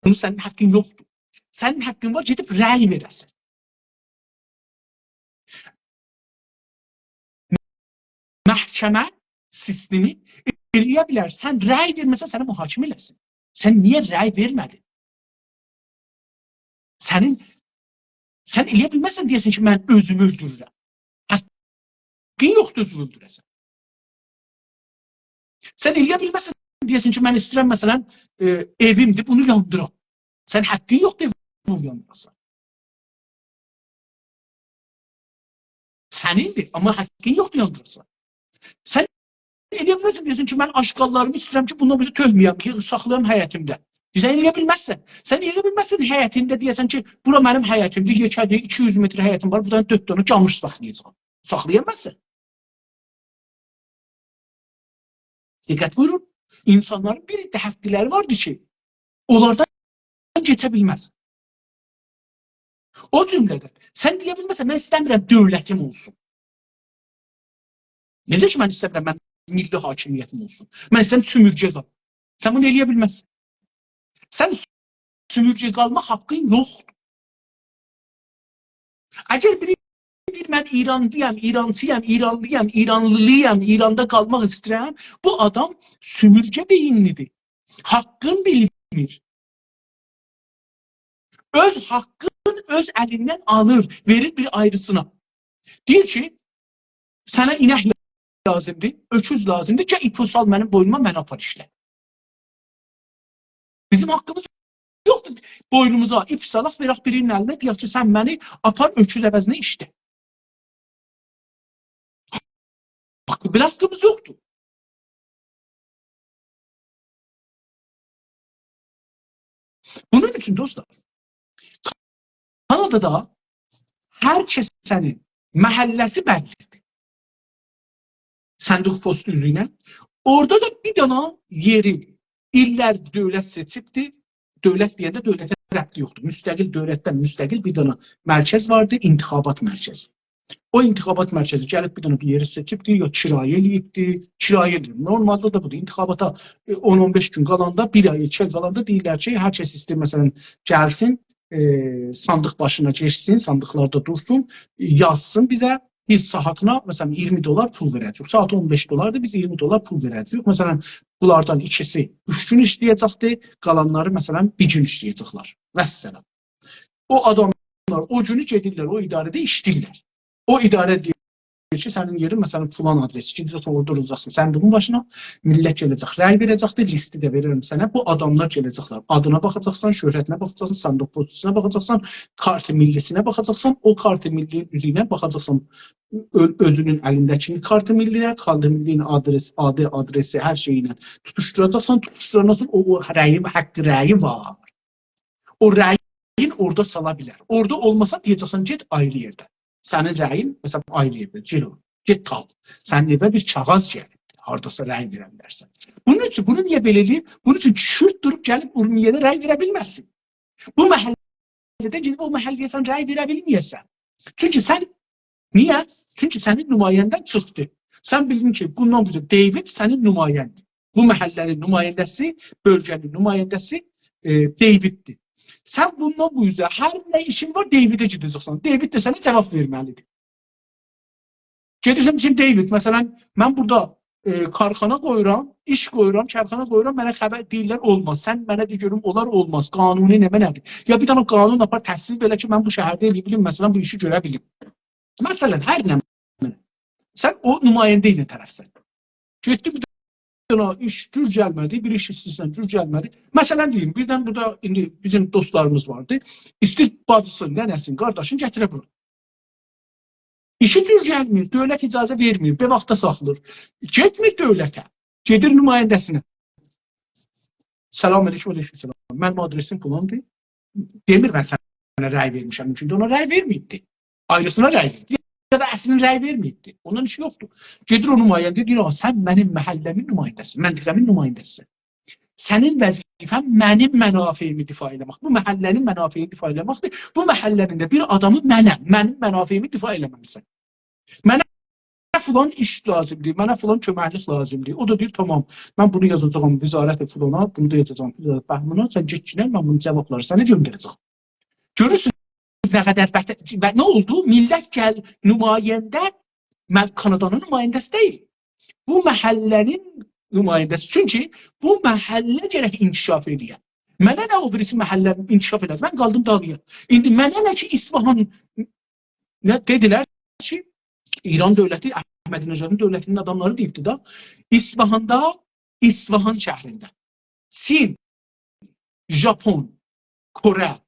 بونو سنین حاققین یوخدور. سنین حاققین وار، گئدیب رأی وئره‌سن. محکمه سیستمی ائلیه بیلر سن رأی وئرمه‌سن سنی محاکمه ائله‌سین. سن نییه رأی وئرمه‌دین؟ سنین، سن ائلیه بیلمزسن دئیه‌سن کی، من اؤزومو اؤلدورورم. حاققین یوخدور اؤزونو اؤلدوره‌سن. سن ائلیه بیلمزسن دئیه‌سن کی، من ایسته‌ییرم، مثلا، ائ، ائویمدیر، بونو یاندیرام. سن حاققین یوخدور ائوینی یاندیراسان. سنیندیر، آمما حاققین یوخدور یاندیراسان. سن ائلیه بیلمزسن دئیه‌سن کی، من آشغاللاریمی ایسته‌ییرم کی، بوندان بئله تؤکمه‌یم، ییغ-، ساخلایام حیطیمده. سن ائلیه بیلمزسن. سن ائلیه بیلمزسن حیطینده دئیه‌سن کی، بورا منیم حیطیمدیر، یئکه‌دیر، ایکی یوز متر حیطیم وار، بورادان دؤرد دنه گاموش ساخلایاجاغام. ساخلایامازسان. دقت بویورون. اینسانلارین بیر عده حاقلاری واردیر کی، اونلاردان کئچه بیلمز. او جمله‌دن سن دئیه بیلمزسن، من ایسته‌میرم دؤولتیم اولسون. نئجه کی، من ایسته‌میرم، من میللی حاکمیتیم اولسون. من ایسته‌ییرم سؤمورگه قالام. سن بونو ائلیه بیلمزسن. سن سؤمورگه قالما حاققین یوخدور. اگر بیری دئییر، من ایرانلی‌یام، ایرانچی‌یام، ایرانلی‌یام، ایرانلی‌یام، ایراندا قالماق ایسته‌ییرم، بو آدام سؤمورگه بئیینلی‌دیر. حاققین بیلمیر. اؤز حاققین اؤز الیندن آلیر، وئریر بیر آیریسینا. دئییر کی، سنه اینک لازیمدیر، اؤکوز لازیمدیر، گل ایپی سال منیم بوینوما، منی آپار ایشله. بیزیم حاققیمیز یوخدور بوینوموزا ایپ سالاق، وئرک بیری‌نین الینه، دئیک کی، سن منی آپار اؤکوز عوضینه ایشله. باخ، بئله حاققیمیز یوخدور. بونون اوچون، دوستلار، کانادادا هر کسه‌نین محله‌سی بللی‌دیر. صندوق پستو اوزو ایله. اورادا دا بیر دنه یئری ایللر دؤولت سئچیبدیر. دؤولت دئینده دؤولته ربطی یوخدور. مستقل، دؤولتدن مستقل بیر دنه مرکز واردی، انتخابات مرکزی. او انتخابات مرکزی گلیب بیر دنه بیر یئری سئچیبدی، یا کرایه ائله‌ییبدی، کرایه ائله‌ییب. نورمالدا دا بودور. انتخاباتا، ائ، اون اون بئش گون قالاندا، بیر آی، ایکی آی قالاندا دئییرلر کی، هر کس ایسته‌ییر، مثلا، گلسین، ائ، صاندیق باشینا گئچسین، صاندیقلاردا دورسون، یازسین بیزه، بیز ساعاتینا، مثلا، اییرمی دلار پول وئره‌جه‌ییک. ساعاتی اون بئش دلاردیر، بیز اییرمی دلار پول وئره‌جه‌ییک. مثلا، بونلاردان ایکیسی اوچ گون ایشله‌یه‌جکدیر، قالانلاری، مثلا، بیر گون ایشله‌یه‌جکلر. والسلام. او آداملار او گونو گئدیرلر، او اداره‌ده ایشله‌ییرلر. او اداره دئییر کی، سنین یئرین، مثلا، فلان آدرس، گئده‌جکسن اورادا دوراجاقسان صندوقون باشینا، میللت گله‌جک، رأی وئره‌جکدیر، لیستی ده وئررم سنه. بو آداملار گله‌جکلر، آدینا باخاجاقسان، شهرتینه باخاجاقسان، صندوق پستوسونا باخاجاقسان، کارت ملی‌سینه باخاجاقسان، او کارت ملی‌نین اوزو ایله باخاجاقسان اؤ-، اؤزونون الینده‌کی کارت ملی‌یه، کارت ملی‌نین آدرس، آدی، آدرسی، هر شئیی ایله توتوشدوراجاقسان، توتوشدوراندان سونرا او، او رأیین، حق رأیی وار. او رأیین اورادا سالا بیلر. اورادا اولماسا دئیه‌جکسن، گئت آیری یئرده. سنین رأیین، مثلا، آیری یئرده، گئت اورا. گئت تاپ. سنین ائوه بیر کاغیذ گلیب. هارداسا رأی وئره بیلرسن. بونون اوچون، بونو نییه بئله ائله‌ییر؟ بونون اوچون کورد دوروب گلیب اورمیه‌ده رأی وئره بیلمه‌سین. بو محله‌دن گئدیب او محله‌یه سن رأی وئره بیلمه‌یه‌سن. چونکی سن، نییه؟ چونکی سنین نماینده‌ن چیخدی. سن بیلدین کی، بوندان بو اوزه دیوید سنین نماینده‌دیر. بو محله‌نین نماینده‌سی، بؤلگه‌نین نماینده‌سی، ائ، دیویددیر. سن بوندان بو اوزه هر نه ایشین وار، دیویده گئده‌جکسن. دیوید ده سنه جواب وئرمه‌لی‌دیر. گئدیرسن، دئییرسن، دیوید، مثلا، من بورادا، ائ، کارخانا قویورام، ایش قویورام، کارخانا قویورام، منه خبر دئییرلر، اولماز. سن منه دئ گؤروم، اولار، اولماز. قانونی نمنه‌دیر؟ یا بیر دنه قانون آپار، تصویب ائله کی، من بو شهرده ائلیه بیلیم، مثلا، بو ایشی گؤره بیلیم. مثلا، هر نمنه. سن او نماینده ایله طرفسن. گئتدی بیر دنه ایش جور گلمه‌دی، بیر ایش ایسته‌ییرسن، جور گلمه‌دی. مثلا دئییم، بیردن بورادا ایندی بیزیم دوستلاریمیز واردی. ایسته‌ییر باجیسین، ننه‌سین، قارداشین گتیره بورا. ایشی جور گلمیر، دؤولت اجازه وئرمیر، بیر واختا ساخلیر. گئتمیر دؤولته، گئدیر نماینده‌سینه. سلام علیکم، علیکم سلام. منیم آدرسیم فلاندیر. دئمیر، من سنه رأی وئرمیشم، چونکی اونا رأی وئرمه‌ییبدی. آیریسینا رأی وئردی. یا دا اصلینده رأی وئرمه‌ییبدی. اوندان ایشی یوخدور. گئدیر او نماینده‌یه دئییر، «آغا، سن منیم محله‌مین نماینده‌سی‌سن، منطقه‌مین نماینده‌سی‌سن. سنین وظیفه‌ن منیم منافعیمی دفاع ائله‌مک. بو محله‌نین منافعینی دفاع ائله‌مکدیر. بو محله‌نین ده بیر آدامی منم، منیم منافعیمی دفاع ائله‌مه‌لی‌سن. منه فلان ایش لازیمدیر، منه فلان کؤمکلیک لازیمدیر.» او دا دئییر، «تامام، من بونو یازاجاغام وزارت فلانا، بونو دا یازاجاغام وزارت بهمانا، سن گئتگینن، من بونون جوابلاری سنه گؤندره‌جم.» گؤرورسونوز نه قدر بتر، و نه اولدو؟ میللت گل، نماینده، من، کانادانین نماینده‌سی دئییل. بو محله‌نین نماینده‌سی. چونکی بو محله گرک انکشاف ائله‌یه. منه نه او بیریسی محله انکشاف ائله‌دی؟ من قالدیم دالییا. ایندی منه نه کی اصفهان، نه دئدیلر کی، ایران دؤولتی، احمدی‌نژادین دؤولتی‌نین آداملاری دئییبدی دا، اصفهاندا، اصفهان شهرینده چین، ژاپون، کره،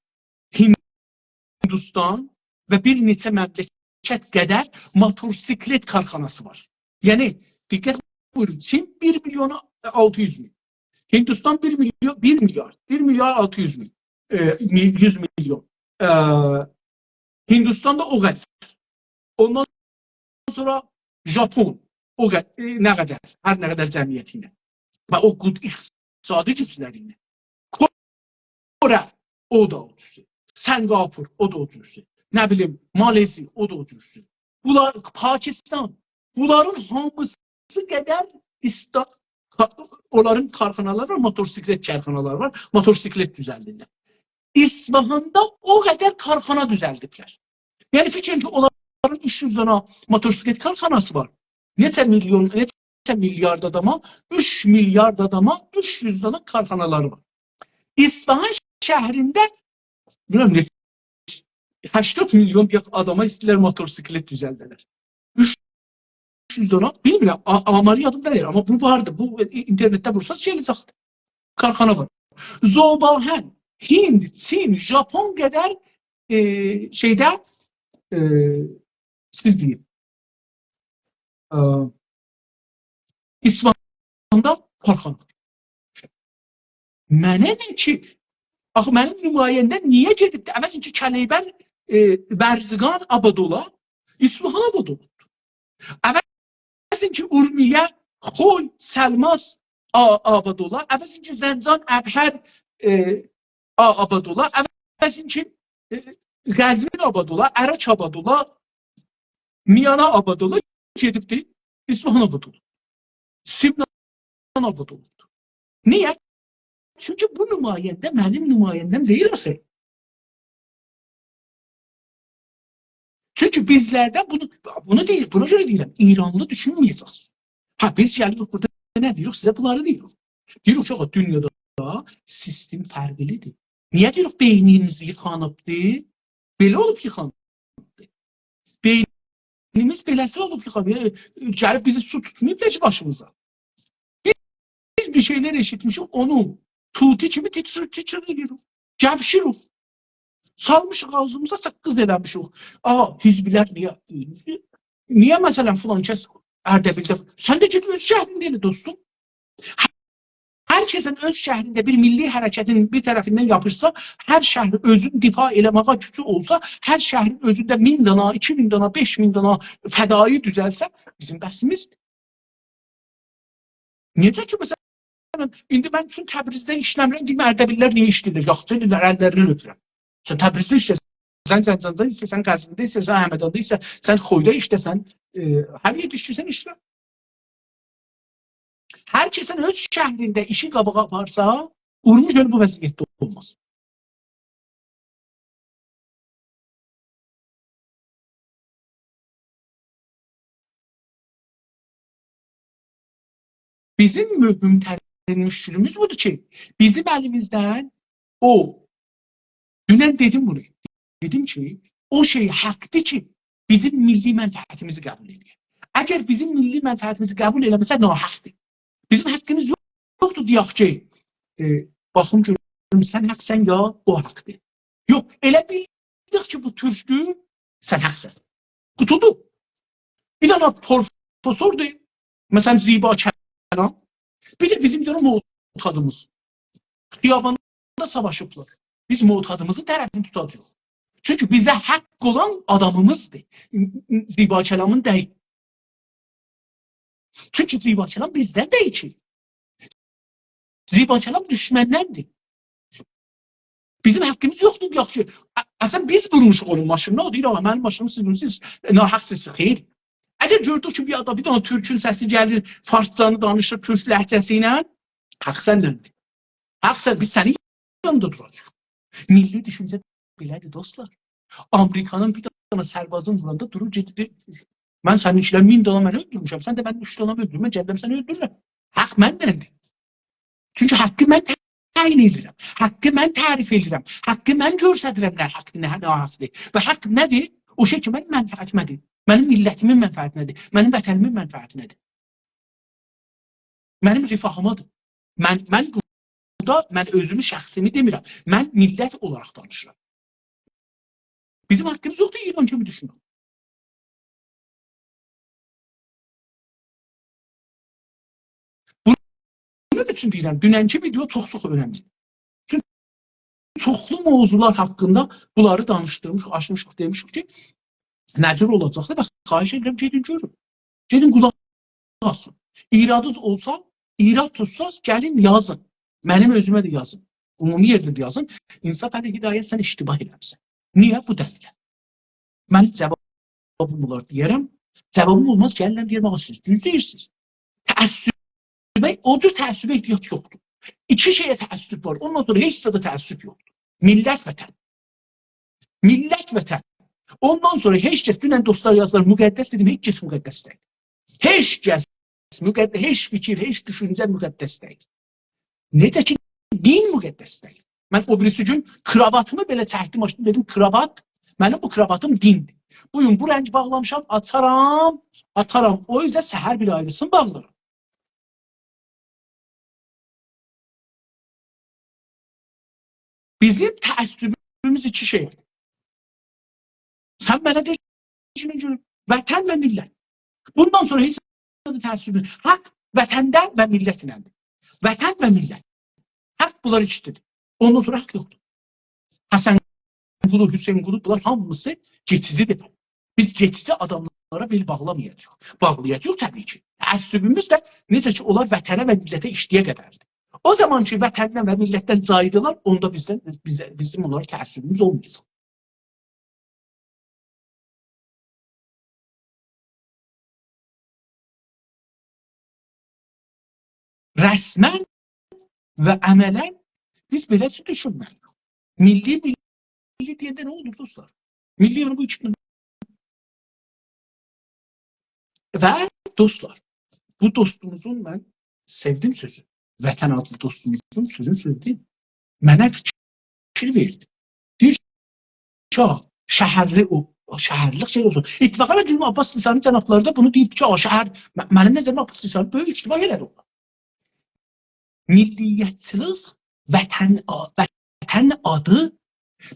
هندوستان و بیر نئچه مملکت قدر موتورسیکلت کارخاناسی وار. یعنی، دقت بویورون، چین بیر میلیون آلتی یوز مین، هندوستان بیر میلیون، بیر میلیارد، بیر میلیارد آلتی یوز مین، ائ، می-، یوز میلیون. ائ، هندوستان دا او قدر. اوندان سونرا ژاپون، او قد-، ائ، نه قدر، هر نه قدر جمعیتی ایله و او قد-، اقتصادی گوجلری ایله. کره، او دا او جورسو. سنگاپور، او دا او جورسو. نه بیلیم، مالزی، او دا او جورسو. بونلار، پاکستان، بونلارین هامیسی قدر ایستا-، کا-، اونلارین کارخانالاری وار، موتورسیکلت کارخانالاری وار، موتورسیکلت دوزلدیرلر. اصفهاندا او قدر کارخانا دوزلدیبلر. یعنی، فیکر ائدین کی، اونلارین اوچ یوز دانا موتورسیکلت کارخاناسی وار. نئچه میلیون، نئچه میلیارد آداما، اوچ میلیارد آداما اوچ یوز دانا کارخانالاری وار. اصفهان شهرینده، بیلمیرم، نئچه، هشتاد میلیون بیر آداما ایسته‌ییرلر موتورسیکلت دوزلده‌لر. اوچ یوز دانا، بیلمیرم، آ-، آماری یادیمدا دئییل، آمما بو واردی. بو، ائ، اینترنتده وورساز، گله‌جکدیر. کارخانا وار. ذوب‌آهن، هند، چین، ژاپون قدر، ائ، شئیده، ائ، سیز دئیین، ائ، اصفهاندا کارخانا وار. منه نه کی؟ آخی منیم نماینده‌م نییه گئدیب ده، عوضین کی کلیبر، ائ، ورزقان آباد اولا، اصفهان آباد اولور. عوضین کی اورمیه، خوی، سلماس آ-، آباد اولا، عوضین کی زنجان، ابهر، ائ، آ-، آباد اولا، عوضین کی، ائ، قزوین آباد اولا، اراک آباد اولا، میانا آباد اولا، گئدیبدی، اصفهان آباد اولور. سمنان آباد اولور. نییه؟ چونکی بو نماینده منیم نماینده‌م دئییل آخی. چونکی بیزلرده بونو، بونو دئییر، بونا گؤره دئییرم، ایرانلی دوشونمه‌یه‌جکسینیز. هه، بیز گلیریک بورادا نه دئییریک؟ سیزه بونلاری دئییریک. دئییریک کی، آغا، دونیادا سیستم فرقلی‌دیر. نییه دئییریک، بئینینیز ییخانیبدیر؟ بئله اولوب ییخانیبدیر. بئینیمیز بئله‌سی اولوب ییخانیب. یعنی، گلیب بیزی سو توتماییب دا کی باشیمیزا. بیز، بیز بیر شئیلر ائشیتمیشیک، اونو طوطی کیمی تیتریر، تیتریر ائله‌ییریک. گئوشیریک. سالمیشیق آغزیمیزا، ساققیز ائله‌میشیک. آ، حزبی‌لر نییه، نییه مثلا فلان کس اردبیلده؟ سن ده گئت اؤز شهرینده ائله، دوستوم. هر کسین اؤز شهرینده بیر میللی حرکتین بیر طرفیندن یاپیشسا، هر شهر اؤزون دفاع ائله‌مه‌یه گوجو اولسا، هر شهرین اؤزونده مین دانا، ایکی مین دانا، بئش مین دانا فدایی دوزلسه، بیزیم بحثیمیزدیر. نئجه کی، مثلا، ایندی من چون تبریزده ایشله‌میرم، دئییم، اردبیللی‌لر نییه ایشله‌ییرلر؟ یاخشی ائله‌ییرلر، اللرینی اؤپورم. سن تبریزده ایشله‌سن، زنجاندا ایشله‌سن، قزوینده ایشله‌سن، خمس‌داندا ایشله‌سن، شئیده ایشله‌سن، ائ، هر یئرده ایشله‌ییرسن، ایشله. هر کسین اؤز شهرینده ایشی قاباغا آپارسا، اورمو گؤل بو وضعیتده اولماز. بیزیم مهم‌ترین مشکلیمیز بودور کی، بیزیم الیمیزدن او، دونن دئدیم بونو، دئدیم کی، او شئی حقدیر کی، بیزیم میللی منفعتیمیزی قبول ائله‌یک. اگر بیزیم میللی منفعتیمیزی قبول ائله‌مه‌سه، ناحقدیر. بیزیم حقیمیز یوخ-، یوخدور دئیک کی، ائ، باخیم گؤروم، سن حقسن یا او حقدیر. یوخ، ائله بیلدیک کی، بو تورکدور، سن حقسن. قوتولدو. بیر دنه پروفسوردور، مثلا، زیباکلام، بیر ده بیزیم بیر دنه معتادیمیز. خیاباندا ساواشیبلار. بیز معتادیمیزین طرفینی توتاجاغیق. چونکی بیزه حق اولان آدامیمیزدیر. زیباکلامین دئییل. چونکی زیباکلام بیزدن دئییل کی. زیباکلام دوشمندندیر. بیزیم حقیمیز یوخدور، یاخشی. ا-، اصلا بیز وورموشوق اونون ماشینینا، او دئییر، «آغا، منیم ماشینیمی سیز وورموسونوز، ناحقسیز.» خیر. اگر گؤردوک کی، بیر آدام، بیر دنه تورکون سسی گلیر، فارسجانی دانیشیر، تورک لهجه‌سی ایله، حق سندندیر. حق سن، بیز سنین یانیندا دوراجاغیق. میللی دوشونجه بئله‌دیر، دوستلار. آمریکانین بیر دنه سربازین ووراندا دورور، گئدیر، من سنین ایچیندن مین دانا منی اؤلدورموشم، سن ده منیم اوچ دانا اؤلدور، من گلیرم سنی اؤلدورورم. حق مندندیر. چونکی حقی من تعیین ائدیرم. حقی من تعریف ائدیرم. حقی من گؤستریرم نه حقدیر، نه ناحقدیر. و حق نه‌دیر؟ او شئی کی، منیم منفعتیمه‌دیر. منیم میللتیمین منفعتینه‌دیر. منیم وطنیمین منفعتینه‌دیر. منیم رفاهیمادیر. من، من بورادا، من اؤزومو، شخصیمی دئمیرم. من میللت اولاراق دانیشیرام. بیزیم حقیمیز یوخدور ایران کیمی دوشونک. بونون اوچون دئییرم، دوننکی ویدئو چوخ-چوخ اؤنملی. چونکی چوخلو موضوعلار حاقیندا بونلاری دانیشدیرمیشیق، آچمیشیق، دئمیشیک کی، نه جور اولاجاقدیر؟ بس، خواهش ائدیرم، گئدین گؤرون. گئدین قولاق آسین. ایرادینیز اولسا، ایراد توتساز، گلین یازین. منیم اؤزومه ده یازین. عمومی یئرده ده یازین. انصافعلی هدایت، سن اشتباه ائله‌میسن. نییه بو دلیله؟ من جاوابیم اولار دئیه‌رم. جاوابیم اولماز، گلیرم دئییرم: «آغا، سیز دوز دئییرسینیز.» تعصبه، او جور تعصبه احتیاج یوخدور. ایکی شئیه تعصب وار. اوندان سونرا هئچ زادا تعصب یوخدور. میللت، وطن. میللت، وطن. اوندان سونرا هئچ کس، دونن دوستلار یازدیلار مقدس، دئدیم، هئچ کس مقدس دئییل. هئچ کس مقدس، هئچ فیکیر، هئچ دوشونجه مقدس دئییل. نئجه کی، دین مقدس دئییل. من او بیریسی گون کراواتیمی بئله چکدیم، آچدیم، دئدیم: «کراوات، منیم بو کراواتیم دیندیر. بو گون بو رنگ باغلامیشام، آچارام، آتارام او اوزه، سحر بیر آیریسینی باغلارام.» بیزیم تعصبوموز ایکی شئیه. سن منه دئییرسن کی، وطن و میللت. بوندان سونرا هئچ تعصبون، حق وطنده و میللتینه‌دیر. وطن و میللت. حق بونلار ایکیسیدیر. اوندان سونرا حق یوخدور. حسن‌قلی، حسین‌قلی، بونلار هامیسی کئچیجیدیر. بیز کئچیجی آداملارا بئل باغلامایاجاغیق. باغلایاجاغیق طبیعی کی. تعصبوموز ده نئجه کی، اونلار وطنه و میللته ایشله‌یه قدردیر. او زامان کی، وطندن و میللتدن جایدیلار، اوندا بیزدن، بیزه، بیزیم اونلارا تعصبوموز اولمایاجاق. رسماً و عملاً بیز بئله دوشونمه‌لی‌ییک. میللی، میللی دئینده نه اولور، دوستلار؟ میللی، یعنی بو ایکی میللی. و دوستلار، بو دوستوموزون، من سئودیم سؤزو، وطن آدلی دوستوموزون سؤزونو سئودیم. منه فیکیر وئردی. دئییر کی، شهرلی او، او شهرلیق شئی اولسون. اتفاقاً، بیر گون عباس لسانی جنابلاری دا بونو دئییب کی، او شهر، م-، منیم نظریمه عباس لسانی بؤیوک اشتباه ائله‌دی اورادا. میللیتچیلیک، وطن آ-، وطن آدی.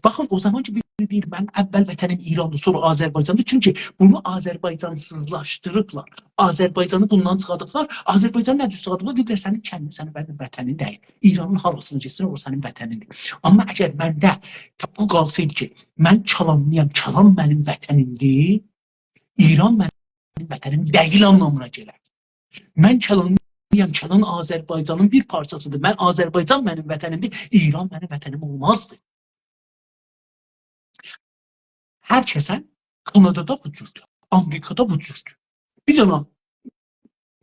باخین، او زامان کی، بیری دئییر: «من اول وطنیم ایراندیر، سونرا آذربایجاندیر.» چونکی بونو آذربایجانسیزلاشدیریبلار. آذربایجانی بوندان چیخاردیبلار. آذربایجانی نه جور چیخاردیبلار؟ دئییبلر: «سنین کندین، سنین وطنین، وطنین دئییل. ایرانین هاراسینا گئتسین، اورا سنین وطنیندیر.» آمما اگر منده بو قالسایدی کی، «من کالانلی‌یام، کالان منیم وطنیمدیر»، ایران منیم وطنیم دئییل آنلامینا گلر. من کالانلی‌یام، کالان آذربایجانین بیر پارچاسیدیر. من، آذربایجان منیم وطنیمدیر، ایران منیم وطنیم اولمازدی. هر کسه، کانادادا بو جوردور، آمریکادا بو جوردور. بیر دنه،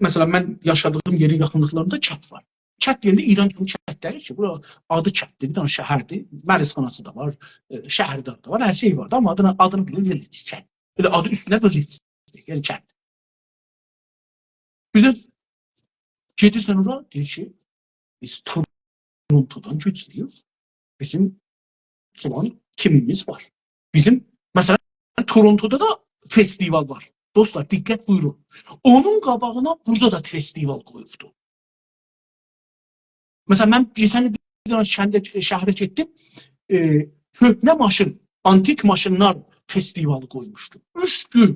مثلاً، من یاشادیغیم یئرین یاخینلیقلاریندا کند وار. کند دئینده ایران کیمی کند دئییل کی، بورا آدی کنددیر، بیر دنه شهردیر، مریضخاناسی دا وار، ائ، شهرداری دا وار، هر شئی وار دا، آمما آدینی، آدینی بیلیر ویلج، کند. ائله آدی اوستونده ویلج، یعنی کند. بیر ده گئدیرسن اورا، دئییر کی، بیز تورونتودان گوجلویوک. بیزیم فلان کیمیمیز وار. بیزیم، مثلاً، تورونتودا دا فستیوال وار. دوستلار، دقت بویورون. اونون قاباغینا بورادا دا فستیوال قویوبدو. مثلاً، من کئچن ایل بیر دنه کنده، شهره گئتدیم، ائ، کؤهنه ماشین، آنتیک ماشینلار فستیوالی قویموشدو. اوچ گون.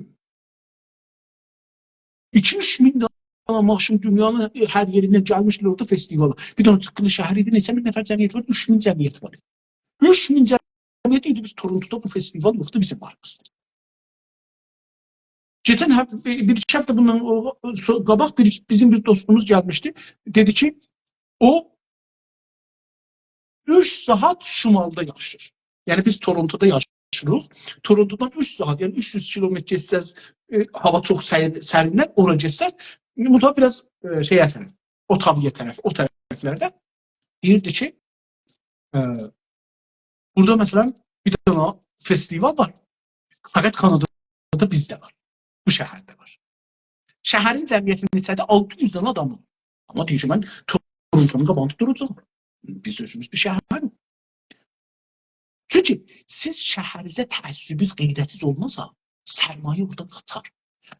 ایکی اوچ مین دنه ماشین دونیانین هر یئریندن گلمیشدیلر اورادا فستیوالا. بیر دنه چیخقیلی شهر ایدی، نئچه مین نفر جمعیتی وار؟ اوچ مین جمعیتی وار. اوچ مین جمعیتی ایدی، بیز تورونتودا بو فستیوال یوخدو، بیزیم واریمیزدیر. کئچن هف-، بیر، بیر ایکی هفته بوندان او، سو-، قاباق بیر، بیزیم بیر دوستوموز گلمیشدی. دئدی کی، او اوچ ساعات شمالدا یاشاییر. یعنی بیز تورونتودا یاشاییریق. تورونتودان اوچ ساعات، یعنی اوچ یوز کیلومتر گئتسز، ائ، هاوا چوخ سر-، سرینلر، اورا گئتسز، مطلق بیر آز، ائ، شئیه طرف، اوتاوایا طرف، او طرفلرده. دئییردی کی، ائ، بورادا، مثلاً، بیر دنه فستیوال وار. فقط کانادادا بیزده وار. بو شهرده وار. شهرین جمعیتینین ایچریده آلتی یوز دنه آدام وار. آمما دئییر کی، من تورونتونون قاباغیندا دوراجاغام. بیز اؤزوموز بیر شهریک. چونکی سیز شهرینیزه تعصبونوز، غیرتینیز اولماسا، سرمایه اورادان قاچار.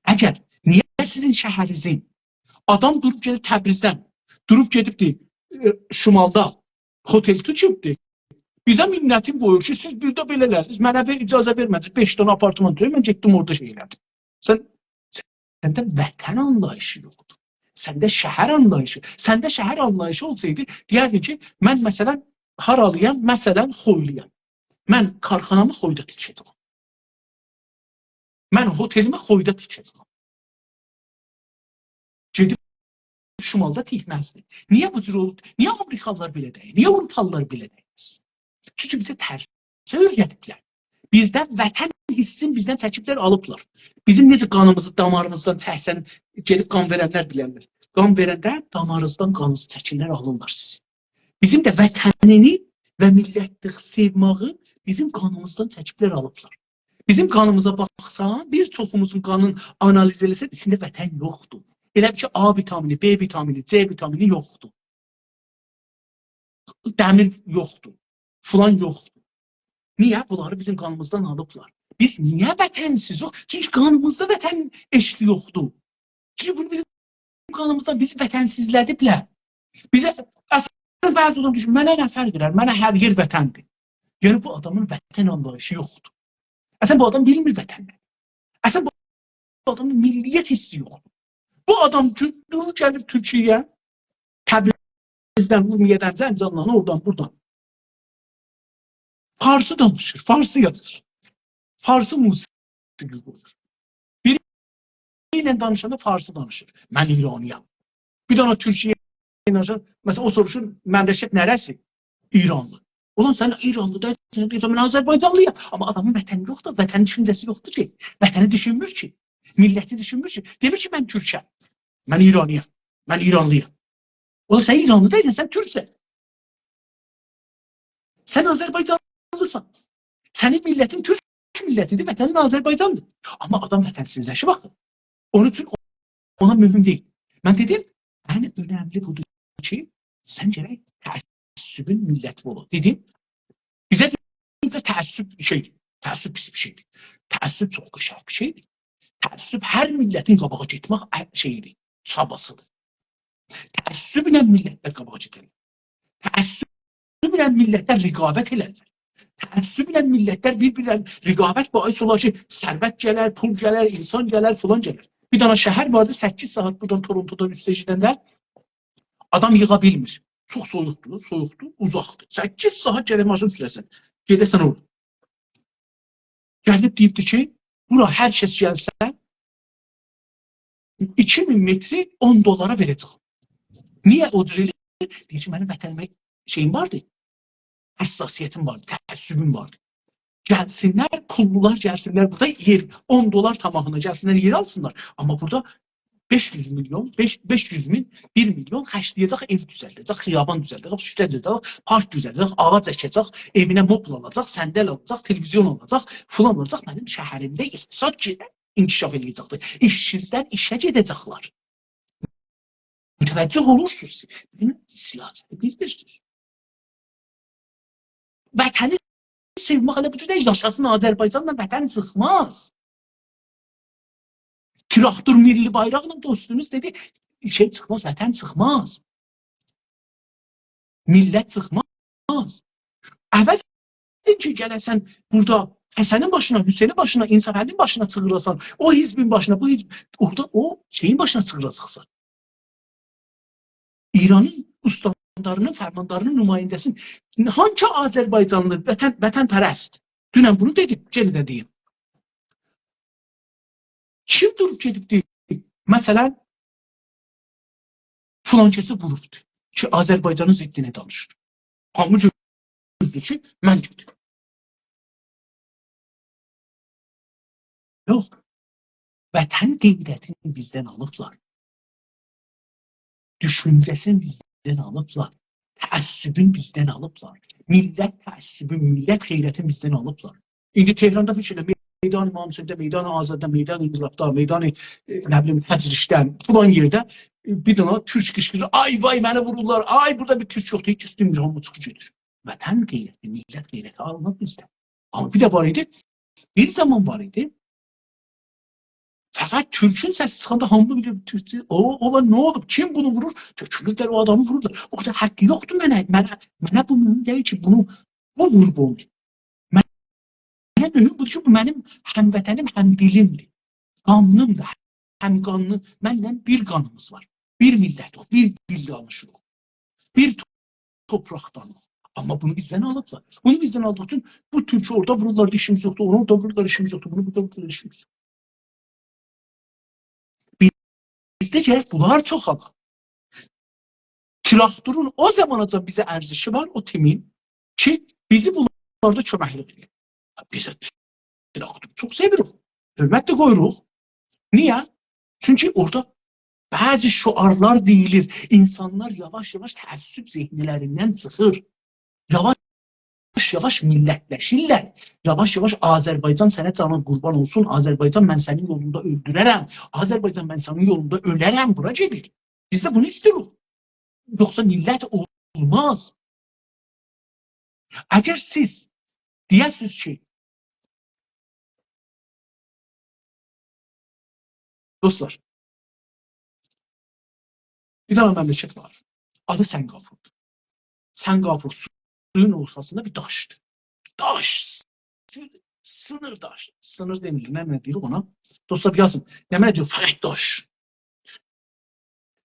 اگر، نییه سیزین شهرینیزین آدام دوروب گئدیب تبریزدن، دوروب گئدیبدی، ائ، شمالدا هتل توتوبدو. بیزه منتین قویور کی، سیز بیر ده بئله ائله‌دینیز، منه وئ-، اجازه وئرمه‌دینیز، بئش دنه آپارتمان توتوب، من گئتدیم اورادا شئی ائله‌دیم. سن، سنده وطن آنلاییشی یوخدور. سنده شهر آنلاییشی. سنده شهر آنلاییشی اولسایدی، دئیردین کی، من، مثلا، هارالی‌یام؟ مثلا، خویلویام. من کارخانامی خویدا تیکه‌جه‌یم. من هتلیمی خویدا تیکه‌جه‌یم. گئدیب شمالدا تیکمزدی. نییه بو جور اولوب؟ نییه آمریکالیلار بئله دئییل؟ نییه آوروپالیلار بئله دئییل؟ چونکی بیزه ترس اؤیره‌دیبلر. بیزدن وطن حیسین بیزدن چکیبلر، آلیبلار. بیزیم نئجه قانیمیزی داماریمیزدان چکسن، گئدیب قان وئرنلر بیلرلر. قان وئرنده دامارینیزدان قانینیزی چکیرلر، آلیرلار سیزی. بیزیم ده وطنینی و میللتلیک سئوماغی بیزیم قانیمیزدان چکیبلر، آلیبلار. بیزیم قانیمیزا باخسان، بیر چوخوموزون قانینی آنالیز ائله‌سن، ایچینده وطن یوخدور. ائله بیل کی، A ویتامینی، B ویتامینی، C ویتامینی یوخدور. دمیر یوخدور. فلان یوخدور. نییه؟ بونلاری بیزیم قانیمیزدان آلیبلار. بیز نییه وطنسیزیک؟ چونکی قانیمیزدا وطن عشقی یوخدور. چونکی بونو بیزیم قانیمیزدان، بیزی وطنسیزله‌دیبلر. بیزه، اصلا، بعضی آدام دوشونور، منه نه فرق ائدر؟ منه هر یئر وطندیر. یعنی بو آدامین وطن آنلاییشی یوخدور. اصلا بو آدام بیلمیر وطن نه‌دیر. اصلا بو آدامین میللیت حیسی یوخدور. بو آدام کی، دور گلیر تورکیه‌یه، تبریزدن، اورمیه‌دن، زنجاندان، اورادان، بورادان. فارسی دانیشیر، فارسی یازیر. فارسی موسیقی قویور. بیری ایله دانیشاندا فارسی دانیشیر. من ایرانی‌یام. بیر دنه تورکیه ایله دانیشاندا، مثلا، او سوروشور، مملکت نره‌سی؟ ایرانلی. اولان، سن ایرانلی دئییلسن، دئییرسن، من آذربایجانلی‌یام. آمما آدامین وطنی یوخدور، وطنی دوشونجه‌سی یوخدور کی. وطنی دوشونمور کی. میللتی دوشونمور کی. دئمیر کی، من تورکم. من ایرانی‌یام. من ایرانلی‌یام. اولان، سن ایرانلی دئییلسن، سن تورکسن. سن آذربایجانلیسان. سنین میللتین تورک میللتیدیر، وطنین آذربایجاندیر. آمما آدام وطنسیزلشیب آخی. اونون اوچون اونا مهم دئییل. من دئدیم، ان اؤنملی بودور کی، سن گرک تعصبون میللتلی اولا. دئدیم، بیزه دئییرلر تعصب شئیدیر. تعصب پیس بیر شئیدیر. تعصب چوخ قشنگ بیر شئیدیر. تعصب هر میللتین قاباغا گئتمک ا-، شئییدیر، چاباسیدیر. تعصبله میللتلر قاباغا گئدرلر. تعصبله میللتلر رقابت ائلرلر. تعصبله میللتلر بیر-بیرلرینه رقابت باعث اولار کی، ثروت گلر، پول گلر، انسان گلر، فلان گلر. بیر دنه شهر واردی، سککیز ساعات بورادان تورونتودان اوسته گئدنده آدام ییغا بیلمیر. چوخ سویوقدور، سویوقدور، اوزاقدیر. سککیز ساعات گرک ماشین سوره‌سن، گئده‌سن اورا. گلیب دئییبدی کی، بورا هر کس گلسه، ایکی مین متری اون دلارا وئره‌جک. نییه او جور ائله‌ییر؟ دئییر کی، منیم وطنیمه شئییم واردی، حساسیتیم واردی، تعصبوم واردی. گلسینلر، پوللولار گلسینلر بورادا یئر، اون دلار طمعینا گلسینلر، یئر آلسینلار. آمما بورادا بئش یوز میلیون، بئش، بئش یوز مین، بیر میلیون خرجله‌یه‌جک، ائو دوزلده‌جک، خیابان دوزلده‌جک، کوچه دوزلده‌جک، پارک دوزلده‌جک، آغاج اکه‌جک، ائوینه مبل آلاجاق، صندل آلاجاق، تلویزیون آلاجاق، فلان آلاجاق. منیم شهریمده اقتصاد گئده-، انکشاف ائله‌یه‌جکدیر. ایشسیزلر ایشه گئده‌جکلر. متوجه اولورسونوز سیز. بونو سیاست بیلمیرسینیز. وطنی سئومک ائله بو جور دئییل، یاشاسین آذربایجان، وطن چیخماز. تراکتور میللی بایراقلا دوستونوز دئدی، شئی چیخماز، وطن چیخماز. میللت چیخماز. عوض کی، گله‌سن بورادا حسنین باشینا، حسینین باشینا، انصافعلی‌نین باشینا چیغیراسان، او حزبین باشینا، بو حزب، اورادا او شئیین باشینا چیغیراجاقسان. ایرانین استانداری‌نین، فرمانداری‌نین نماینده‌سین، هانکی آذربایجانلی، وطن، وطن‌پرست؟ دونن بونو دئدیم، یئنه ده دئییم. کیم دوروب گئدیبدی، مثلا، فلان کسی ووروبدو کی، آذربایجانین ضدینه دانیشیر؟ هامی گؤردو کی، من گئدیم. یوخ. وطن غیرتینی بیزدن آلیبلار. دوشونجه‌سینی بیزدن آلیبلار. تعصبون بیزدن آلیبلار. میللت تعصبون، میللت غیرتین بیزدن آلیبلار. ایندی تهراندا فیکیر ائله، میدان امام حسینده، میدان آزادی‌ده، میدان انقلابدا، میدان، ائ، نه بیلیم، تجریشده، فلان یئرده، ائ، بیر دنه تورک قیشقیریر: «آی وای، منی وورورلار، آی، بورادا بیر تورک یوخدور»، هئچ کس دئمیر، هامی چیخیب گئدیر. وطن غیرتی، میللت غیرتی آلینیر بیزدن. آمما بیر ده وار ایدی، بیر زامان وار ایدی، فقط تورکون سسی چیخاندا هامی بیلیر تورکچو. او، اولا نه اولوب؟ کیم بونو وورور؟ تؤکولورلر، او آدامی وورورلار. او قدر حقی یوخدور منه، منه، منه بو مهم دئییل کی، بونو، بو وور بونو. منه مهم بودور کی، بو منیم هموطنیم، همدیلیمدیر. قانلیمدیر، هم‌قانلی. منله بیر قانیمیز وار. بیر میللتیک، بیر دیل دانیشیریق. بیر تو-، توپراقدانیق. آمما بونو بیزدن آلیبلار. بونو بیزدن آلدیغی اوچون بو تورکو اورادا وورورلار، ایشیمیز یوخدور، اونو اورادا وورورلار، ایشیمیز یوخدور، بونو بورادا وورورلار، ایشیمیز یوخدور. بیزده گرک بونلار چوخالا. تراکتورون او زاماناجان بیزه ارزشی وار، او تیمین، کی، بیزی بونلاردا کؤمکلیک ائدیر. بیز ده تراکتورو چوخ سئویریک. حؤرمت ده قویوروق. نییه؟ چونکی اورادا بعضی شعارلار دئییلیر. اینسانلار یاواش-یاواش تعصب ذهنلریندن چیخیر. یاواش-یاواش میللتلشیرلر. یاواش-یاواش «آذربایجان سنه جانین قوربان اولسون»، «آذربایجان، من سنین یولوندا اؤلدوررم»، «آذربایجان، من سنین یولوندا اؤلرم»، بورا گئدیر. بیز ده بونو ایسته‌ییریک. یوخسا میللت اولماز. اگر سیز دئیه‌سینیز کی، دوستلار، بیر دنه مملکت وار. آدی سنگاپوردور. سنگاپور سویون اورتاسیندا بیر داشدیر. داش. سی-، سینیر داش. سینیر دئمیر، نه، نه دئییر اونا؟ دوستلار، یازین. نه، نه دئییر؟ فقط داش.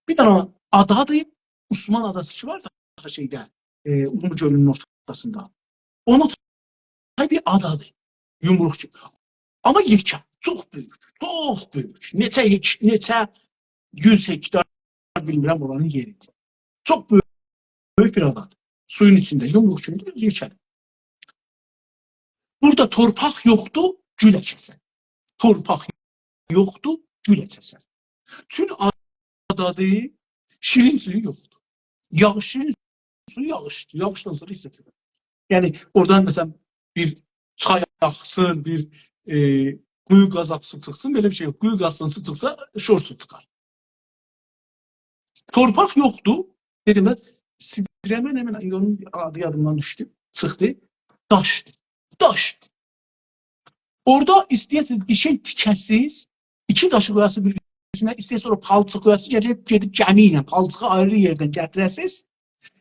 بیر دنه آدادیر، عثمان آداسی کی وار دا شئیده، ائ، اورمو گؤلونون اورتاسیندا. اونا تای بیر آدادیر، یومروق کیمی. آمما یئکه، چوخ بؤیوک، چوخ بؤیوک. نئچه هک-، نئچه یوز هکتار، بیلمیرم، اورانین یئریدیر. چوخ بؤیوک، بؤیوک بیر آدادیر. سویون ایچینده، یومروق کیمیدیر، اؤزو یئکه‌دیر. بورادا تورپاق یوخدور، گول اکه‌سن. تورپاق یوخدور، گول اکه‌سن. چون آدادیر، شیرین سویو یوخدور. یاغیش، شیرین سویو یاغیشدیر. یاغیشدان سونرا حیس ائدیلیر. یعنی، اورادان، مثلا، بیر چای آخسین، بیر، ائ، قویو قازاق سو چیخسین، بئله بیر شئی یوخ. قویو قازسان، سو چیخسا، شور سو چیخار. تورپاق یوخدور. دئدیم ده، سیدرمه نه، من اونون آدی یادیمدان دوشدو. چیخدی. داشدیر. داش. اورادا ایسته‌یه‌سینیز بیر شئی تیکه‌سیز، ایکی داشی قویاسینیز بیر-بیرینین اوستونه، ایسته‌یه‌سینیز اورا پالچیق قویاسینیز، گئدیب، گئدیب گمی ایله پالچیغی آیری یئردن گتیره‌سینیز،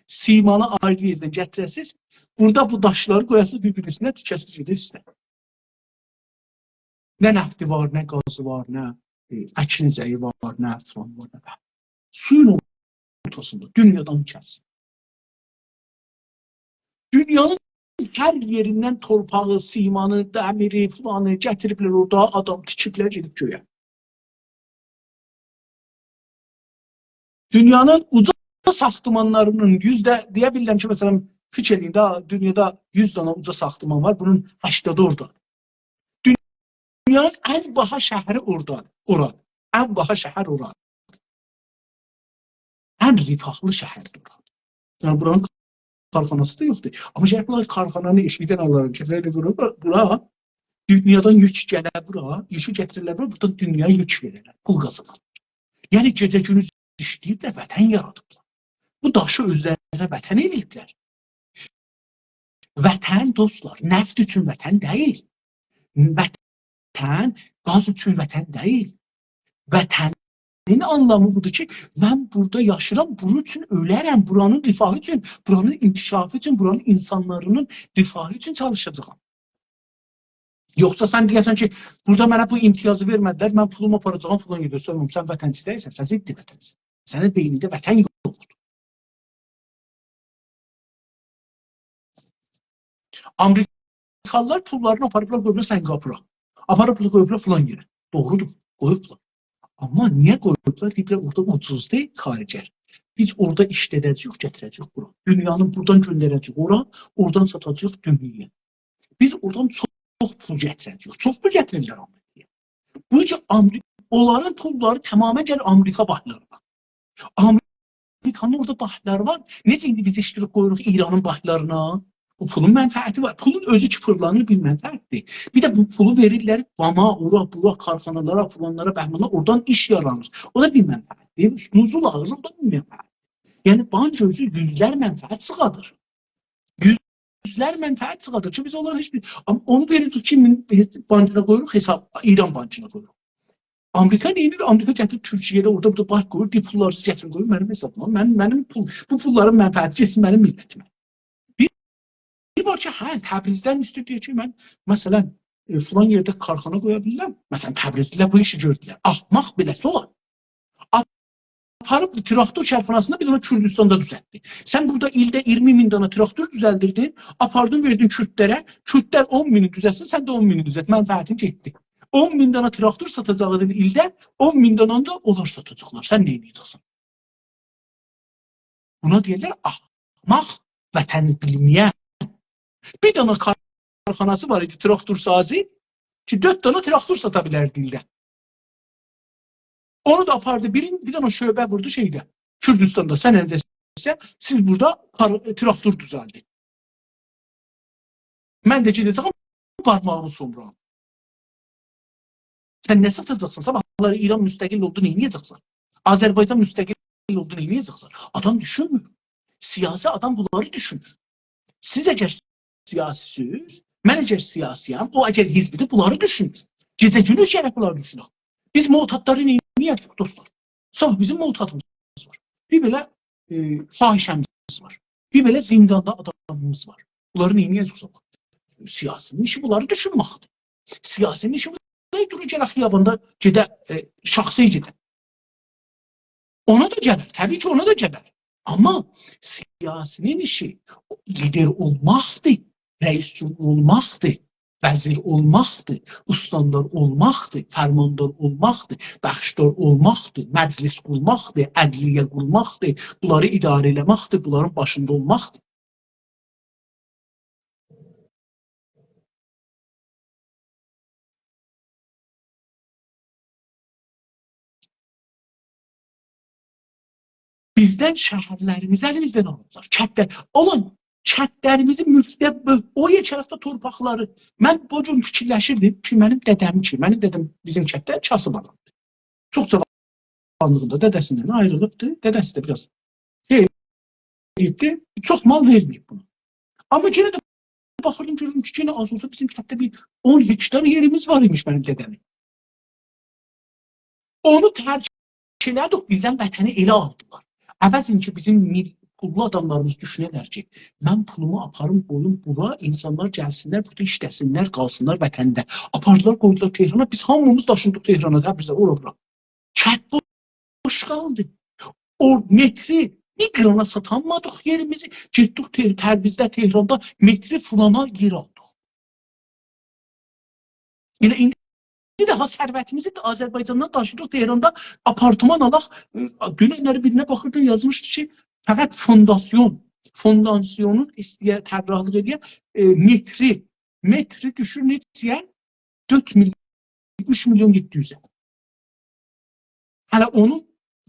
سیمانی آیری یئردن گتیره‌سینیز، بورادا بو داشلاری قویاسینیز بیر-بیرینین اوستونه، تیکه‌سیز گئدیر اوسته. نه نفتی وار، نه گازی وار، نه، ائ، اکینجه‌یی وار، نه فلان وار، نه بهمان. سویون اورتاسیندا، دونیادان کس. دونیانین هر یئریندن تورپاغی، سیمانی، دمیری، فلانی گتیریبلر اورادا، آدام تیکیبلر، گئدیب گؤیه. دونیانین اوجا ساختمانلارینین یوزده، دئیه بیلیرم کی، مثلا، فیکیر ائله‌یین ده، دونیادا یوز دنه اوجا ساختمان وار، بونون هشتادی اورادا. دونیانین ان باها شهری اورادا، اورا. ان باها شهر اورا. ان رفاهلی شهردیر اورا. یعنی، بورانین کارخاناسی دا یوخدور. آمما گرک بونلار کارخانانی ائشیکدن آلارلار، گتیررلر بورا، بورا. دونیادان یوک گله بورا، یوکو گتیررلر بورا، بورادان دونیایا یوک وئررلر، پول قازانارلار. یعنی، گئجه گوندوز ایشله‌ییبلر، وطن یارادیبلار. بو داشی اؤزلرینه وطن ائله‌ییبلر. وطن، دوستلار، نفت اوچون وطن دئییل. وطن، گاز اوچون وطن دئییل. وطنین آنلامی بودور کی، من بورادا یاشاییرام، بونون اوچون اؤلرم، بورانین رفاهی اوچون، بورانین انکشافی اوچون، بورانین اینسانلارینین رفاهی اوچون چالیشاجاغام. یوخسا سن دئیه‌سن کی، بورادا منه بو امتیازی وئرمه‌دیلر، من پولومو آپاراجاغام، فلان یئرده سؤیله‌مم، سن وطنچی دئییلسن، سن ضد وطنچی‌سن. سنین بئینینده وطن یوخدور. آمریکالیلار پوللارینی آپاریبلار، قویوبلار سنگاپورا. آپاریبلار، قویوبلار فلان یئره. دوغرودور، قویوبلار. آمما نییه قویوبلار؟ دئییبلر، اورادا اوجوزدور کارگر. بیز اورادا ایشله‌ده‌جه‌ییک، گتیره‌جه‌ییک بورا. دونیانین بورادان گؤندره‌جه‌ییک اورا، اورادان ساتاجاغیق دونیایا. بیز اورادان چوخ، چوخ پول گتیره‌جه‌ییک. چوخ پول گتیریرلر آمریکایا. بو کی، آمری-، اونلارین پوللاری تمامیله گلیر آمریکا بانکلارینا. آمریکانین اورادا بانکلاری وار. نئجه ایندی بیز ایشله‌ییریک، قویوروق ایرانین بانکلارینا؟ بو پولون منفعتی وار. پولون اؤزو کی فیرلانیر، بیر منفعتدیر. بیر ده بو پولو وئریرلر واما، اورا، بورا، کارخانالارا، فلانلارا، بهمانا، اورادان ایش یارانیر. او دا بیر منفعتدیر. نزول آغیر، او دا بیر منفعت. یعنی بانک اؤزو یوزلر منفعت چیخادیر. یوزلر منفعت چیخادیر کی، بیز اونلارین هئچ بیر، آمما اونو وئریریک کیمین بانکینا قویوروق حساب، ایران بانکینا قویوروق. آمریکا نه ائدیر؟ آمریکا گتیریر تورکیه‌ده، اورادا بورادا بانک قویور، دئییر پوللاری سیز گتیرین قویون منیم حسابیما. من، منیم پول، بو پوللاری منفعت گئتسین منیم میللتیمه. بیر، بیر وار کی، هه، تبریزدن ایسته‌ییر، دئییر کی، من، مثلا، ائ، فلان یئرده کارخانا قویا بیلیرم. مثلا، تبریزلی‌لر بو ایشی گؤردولر. احمق بئله‌سی اولار. آپاریب تراکتور کارخاناسینی بیر دنه کوردوستاندا دوزلتدی. سن بورادا ایلده اییرمی مین دانا تراکتور دوزلدیردین، آپاردین، وئردین کوردلره، کوردلر اون مینی دوزلتسین، سن ده اون مینی دوزلت، منفعتین گئتدی. اون مین دانا تراکتور ساتاجاقدین ایلده، اون مین دانانی دا اونلار ساتاجاقلار. سن نه ائده‌جکسن؟ بونا دئییرلر احمق، وطنی بیلمه‌ین. بیر دنه کارخاناسی وار ایدی، تراکتورسازی، کی، دؤرد دنه تراکتور ساتا بیلردی ایلده. اونو دا آپاردی، بیرین، بیر دنه شعبه ووردو شئیده، کوردوستاندا، سن اندیسه، سیز بورادا کار-، تراکتور دوزلدین. من ده گئده‌جم، بارماغیمی سومورام. سن نه ساتاجاقسان؟ صاباحلاری ایران مستقل اولدو، نه ائده‌جکسن؟ آذربایجان مستقل اولدو، نه ائده‌جکسن؟ آدام دوشونمور. سیاسی آدام بونلاری دوشونور. سیز اگر سیاسی‌سیز، من اگر سیاسی‌یم، او اگر حزبی‌دیر، بونلاری دوشونور. گئجه گوندوز گرک بونلاری دوشونک. بیز معتادلاری نه ائده‌جه‌ییک، دوستلار؟ صاباح بیزیم معتادیمیز وار. بیر بئله، ائ، فاحشه‌میز وار. بیر بئله زینداندا آدامیمیز وار. بونلاری نه ائده‌جه‌ییک صاباح؟ سیاسی‌نین ایشی بونلاری دوشونمکدیر. سیاسی‌نین ایشی بو دئییل، دورور گله خیاباندا گئده، ائ، شاخسی‌یه گئده. اونا دا گلر، طبیعی کی، اونا دا گلر. آمما سیاسی‌نین ایشی لیدر اولماقدیر، رئیس جمهور اولماقدیر، وزیر اولماقدیر، استاندار اولماقدیر، فرماندار اولماقدیر، بخشدار اولماقدیر، مجلس قورماقدیر، عدلیه قورماقدیر، بونلاری اداره ائله‌مکدیر، بونلارین باشیندا اولماقدیر. بیزدن شهرلریمیزی الیمیزدن آلیبلار. کندلر، اولان کندلریمیزی مولکده بؤ-، او یئکه‌لیکده تورپاقلاری. من بو گون فیکیرلشیردیم کی، منیم دده‌م کی، منیم دده‌م بیزیم کندده کاسیب آدامدیر. چوخ جاوانلیغیندا دده‌سیندن آیریلیبدی. دده‌سی ده بیر آز شئی ائله‌ییبدی، چوخ مال وئرمه‌ییب بونا. آمما یئنه ده باخیردیم، گؤروردوم کی، یئنه آز اولسا بیزیم کندده بیر اون هکتار یئریمیز وار ایمیش منیم دده‌مین. اونو ترک ائله‌دیک، بیزدن وطنی ائله آلدیلار. عوضین کی، بیزیم میل-، پوللو آداملاریمیز دوشونه‌لر کی، من پولومو آپاریم، قویوم بورا، اینسانلار گلسینلر، بورادا ایشله‌سینلر، قالسینلار وطنده. آپاردیلار، قویدولار تهرانا، بیز هامیمیز داشیندیق تهرانا، تبریزه، اورا، بورا. کند بوش قالدی. او متری بیر قیرانا ساتانمادیق یئریمیزی، گئتدیک ته-، تبریزده، تهراندا متری فلانا یئر آلدیق. ائله ایندی داها ثروتیمیزی ده آذربایجاندان داشیدیق تهراندا آپارتمان آلاق. ائ، دوننلری بیرینه باخیردیم، یازمیشدی کی، فقط فونداسیون، فونداسیونون ایسته‌یه طراحلیق ائله‌یه، ائ، متری، متری دوشور نئچه‌یه؟ دؤرد میلیون، اوچ میلیون یئددی یوزه. هله اونون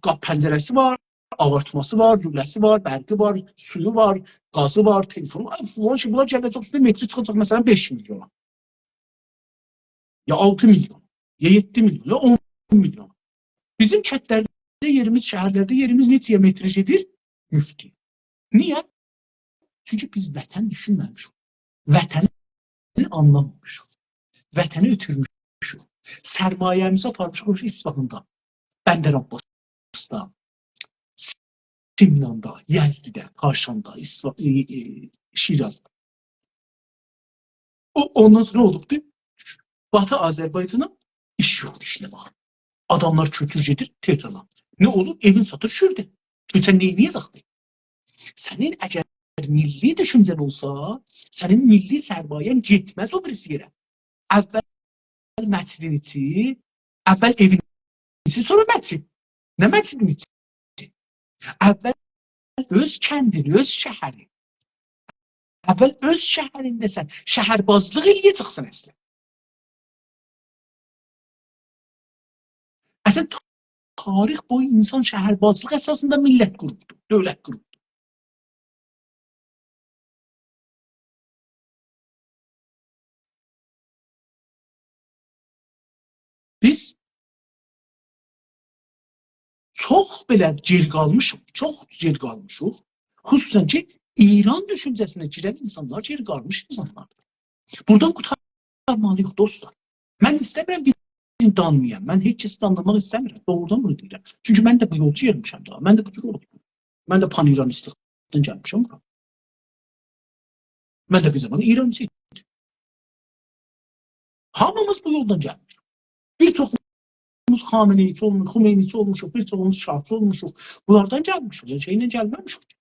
قاپ پنجره‌سی وار، آغارتماسی وار، لوله‌سی وار، برقی وار، سویو وار، گازی وار، تلفونو وار. فلان شئی، بونلار گله‌جک اوستونه، متری چیخاجاق، مثلا، بئش میلیونا. یا آلتی میلیون، یا یئددی میلیون، یا اون میلیون. بیزیم کندلرده یئریمیز، شهرلرده یئریمیز نئچه‌یه متر گئدیر؟ مفتی. نییه؟ چونکی بیز وطن دوشونمه‌میشیک. وطنی آنلامامیشیق. وطنی اؤتورموشوک. سرمایه‌میزی آپارمیشیق، قویموشوق اصفهاندا، بندرعباسدا، سمناندا، یزدیده، کاشاندا، اصفه-، ائ، ائ، شیرازدا. او، اوندان سونرا اولوبدور، باتی آذربایجانا ایش یوخدور ایشله‌مه‌یه. آداملار کؤچور گئدیر تهرانا. نه اولوب؟ ائوین ساتیر، شورده. کؤچن نه ائده‌جکدیر؟ سنین اگر میللی دوشونجه‌ن اولسا، سنین میللی سرمایه‌ن گئتمز او بیریسی یئره. اول مسجدین ایچی، اول ائوین ایچی، سونرا مسجد. نه مسجدین ایچی؟ اول اؤز کندین، اؤز شهرین. اول اؤز شهرینده سن شهربازلیق ائله‌یه‌جکسن اصلا. اصلا تاریخ بویو اینسان شهربازلیق اساسیندا میللت قوروبدور، دؤولت قوروبدور. چوخ بئله گئری قالمیشیق، چوخ گئری قالمیشیق. خصوصاً کی، ایران دوشونجه‌سینه گیرن اینسانلار گئری قالمیش اینسانلاردیر. بورادان قورتارمالی‌ییق، دوستلار. من ایسته‌میرم بیرینی دانلایام. من هئچ کسی دانلاماق ایسته‌میرم. دوغرودان بونو دئییرم. چونکی من ده بو یولچو گلمیشم داها. من ده بو جور اولوب. من ده پان‌ایرانیستلیکدن گلمیشم بورا. من ده بیر زامان ایرانچی ایدیم. هامیمیز بو یولدان گلمیشیک. بیر چوخوموز خامنه‌ای‌چی اولموشوق، خمینی‌چی اولموشوق، بیر چوخوموز شاهچی اولموشوق. بونلاردان گلمیشیک، یعنی شئیله گلمه‌میشیک.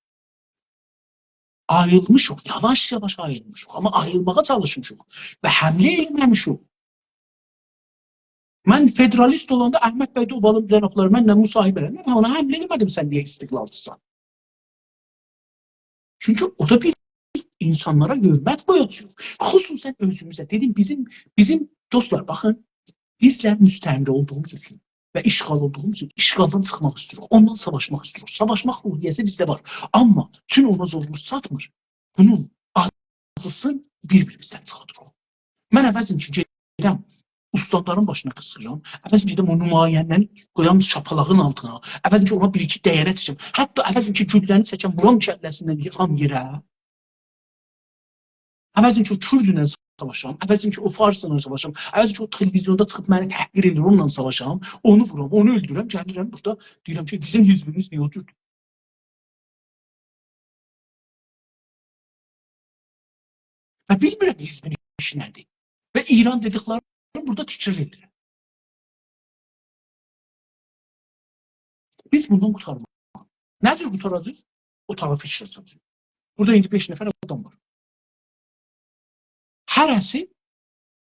آییلمیشیق، یاواش-یاواش آییلمیشیق. آمما آییلماغا چالیشمیشیق و حمله ائله‌مه‌میشیک. من فدرالیست اولاندا احمد بی دوغالیم جنابلاری منله مصاحبه ائله‌دی. من اونا حمله ائله‌مه‌دیم، سن نییه استقلالچیسان؟ چونکی او دا بیر اینسانلارا حؤرمت قویاجاغیق. خصوصاً اؤزوموزه. دئدیم، بیزیم، بیزیم، دوستلار، باخین، بیزلر مستعمره اولدوغوموز اوچون و اشغال اولدوغوموز اوچون اشغالدان چیخماق ایسته‌ییریک. اوندان ساواشماق ایسته‌ییریک. ساواشماق روحیه‌سی بیزده وار. آمما چون اونا زورموز چاتمیر. بونون آجیسینی بیر-بیریمیزدن چیخاردیریق. من عوضین کی، گئدم استاندارین باشینا قیسقیرام، عوضین گئدم او نماینده‌نی قویام شاپالاغین آلتینا، عوضین کی، اونا بیر-ایکی دَیَنک چکم، حتی عوضین کی، گولله‌نی چکم، وورام کلّه‌سیندن، ییخام یئره، عوضین کی، او کوردله ساواشام، عوضین کی، او فارسلا ساواشام، عوضین کی، او تلویزیوندا چیخیب منی تحقیر ائدیر، اونونلا ساواشام، اونو وورام، اونو اؤلدورم، گلیرم بورادا دئییرم کی، بیزیم حزبیمیز نییه او جوردور؟ و بیلمیرم حزبین ایشی نه‌دیر. و ایران دئدیکلرین بورادا تکرار ائدیرم. بیز بوندان قورتارمالی‌ییق. نه جور قورتاراجاغیق؟ اوتاغی فیکر آچاجاغیق. بورادا ایندی بئش نفر آدام وار. هره‌سی،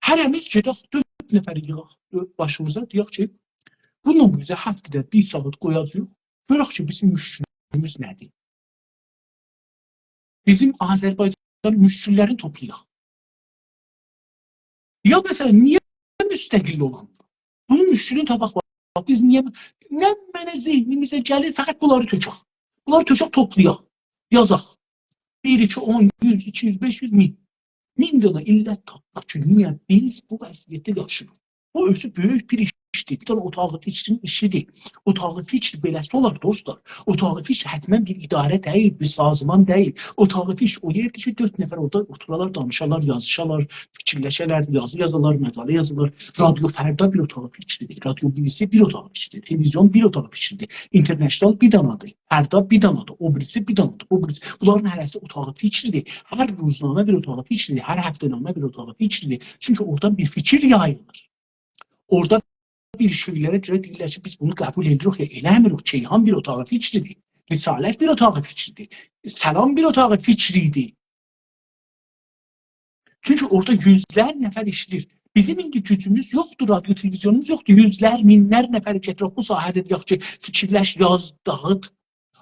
هره‌میز گئدک دؤرد نفری ییغاق باشیمیزا، دئیک کی، بونون بیزه هفته‌ده بیر ساعات قویاجاغیق. گؤرک کی، بیزیم مشکلیمیز نه‌دیر؟ بیزیم آذربایجان مشکللرینی توپلایاق. یا مثلاً، نییه مستقل اولان؟ بونون مشکلینی تاپاق. باخ، بیز نییه، نه منه ذهنیمیزه گلیر، فقط بونلاری تؤکک. بونلاری تؤکک، توپلایاق، یازاق. بیر، ایکی، اون، یوز، ایکی یوز، بئش یوز، مین. مین دنه علت تاپدیق کی، نییه بیز بو وضعیتده یاشاییریق. بو اؤزو بؤیوک بیر ایشدیر. بیر دنه اوتاغی فیکرین ایشیدیر. اوتاغی فیکر بئله‌سی اولار، دوستلار. اوتاغی فیکر حتماً بیر اداره دئییل، بیر سازمان دئییل. اوتاغی فیکر او یئردیر کی، دؤرد نفر اورادا اوتورالار، دانیشالار، یازیشالار، فیکیرلشه‌لر، یازی یازالار، مقاله یازالار. رادیو فردا بیر اوتاغی فیکریدیر. رادیو بی‌بی‌سی بیر اوتاغی فیکریدیر. تلویزیون بیر اوتاغی فیکریدیر. اینترنشنال بیر دانادیر. فردا بیر دانادیر. او بیریسی بیر دانادیر. او بیریسی. بونلارین هره‌سی اوتاغی فیکریدیر. هر روزنامه بیر اوتاغی فیکریدیر. هر هفته‌نامه بیر اوتاغی فیکریدیر. چونکی اورادان بیر فیکیر یاییلیر. اورادا بیر شئیلره گؤره دئییرلر کی، بیز بونو قبول ائدیریک، یا ائله‌میریک. کیهان بیر اوتاغی فیکریدیر. رسالت بیر اوتاغی فیکریدیر. سلام بیر اوتاغی فیکریدیر. چونکی اورادا یوزلر نفر ایشله‌ییر. بیزیم ایندی گوجوموز یوخدور، رادیو، تلویزیونوموز یوخدور. یوزلر، مینلر نفری گتیرک بو ساحه‌ده دئیک کی، فیکیرلش، یاز، داغیت.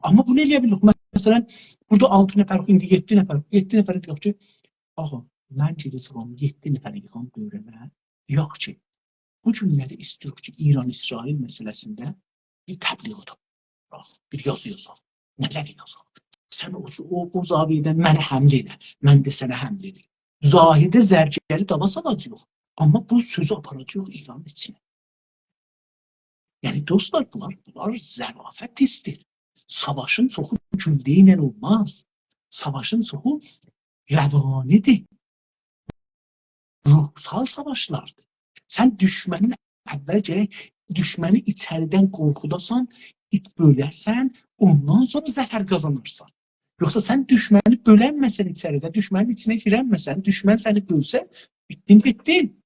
آمما بونو ائله‌یه بیلیریک. مثلاً، بورادا آلتی نفریک، ایندی یئددی نفریک، یئددی نفره دئیک کی، آغا، من گئده‌جم یئددی نفری ییغام دؤوره‌مه. دئیک کی، بو گونلری ایسته‌ییریک کی، ایران-اسرائیل مسئله‌سینده بیر تبلیغات آپاراق، بیر یازی یازاق، نه‌لر یازاق. سن او، او، او زاویه‌دن منه حمله ائله، من ده سنه حمله ائله‌ییم. ظاهرده زرگری داوا سالاجاغیق، آمما بو سؤزو آپاراجاغیق ایرانین ایچینه. یعنی، دوستلار، بونلار، بونلار ظرافت ایسته‌ییر. ساواشین چوخو گولله ایله اولماز. ساواشین چوخو روانی‌دیر. روحسال ساواشلاردیر. سن دوشمنین، اول گرک دوشمنی ایچریدن قورخوداسان، ایت بؤله‌سن، اوندان سونرا ظفر قازانارسان. یوخسا سن دوشمنی بؤلنمه‌سن ایچریده، دوشمنین ایچینه گیرنمه‌سن، دوشمن سنی بؤلسه، بیتدین، بیتدین.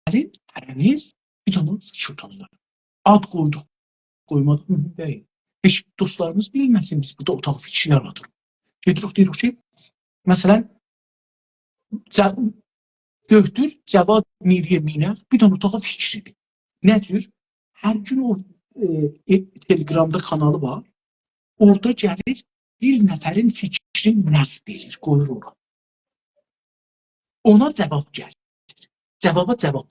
گلین، هره‌میز بیر دنه فیکیر تاپاق. آد قویدوق، قویمادیق، مهم دئییل. هئچ دوستلاریمیز بیلمه‌سین، بیز بورادا اوتاق فیکری یارادیریق. گئدیریک، دئییریک کی، مثلاً، جا-، دؤکتور جواد میری‌مینه بیر دنه اوتاق فیکریدیر. نه جور؟ هر گون او، ائ، ائ، تلگرامدا کانالی وار. اورادا گلیر، بیر نفرین فیکرین نقد ائدیر، قویور اورا. اونا جواب گلیر. جوابا جواب.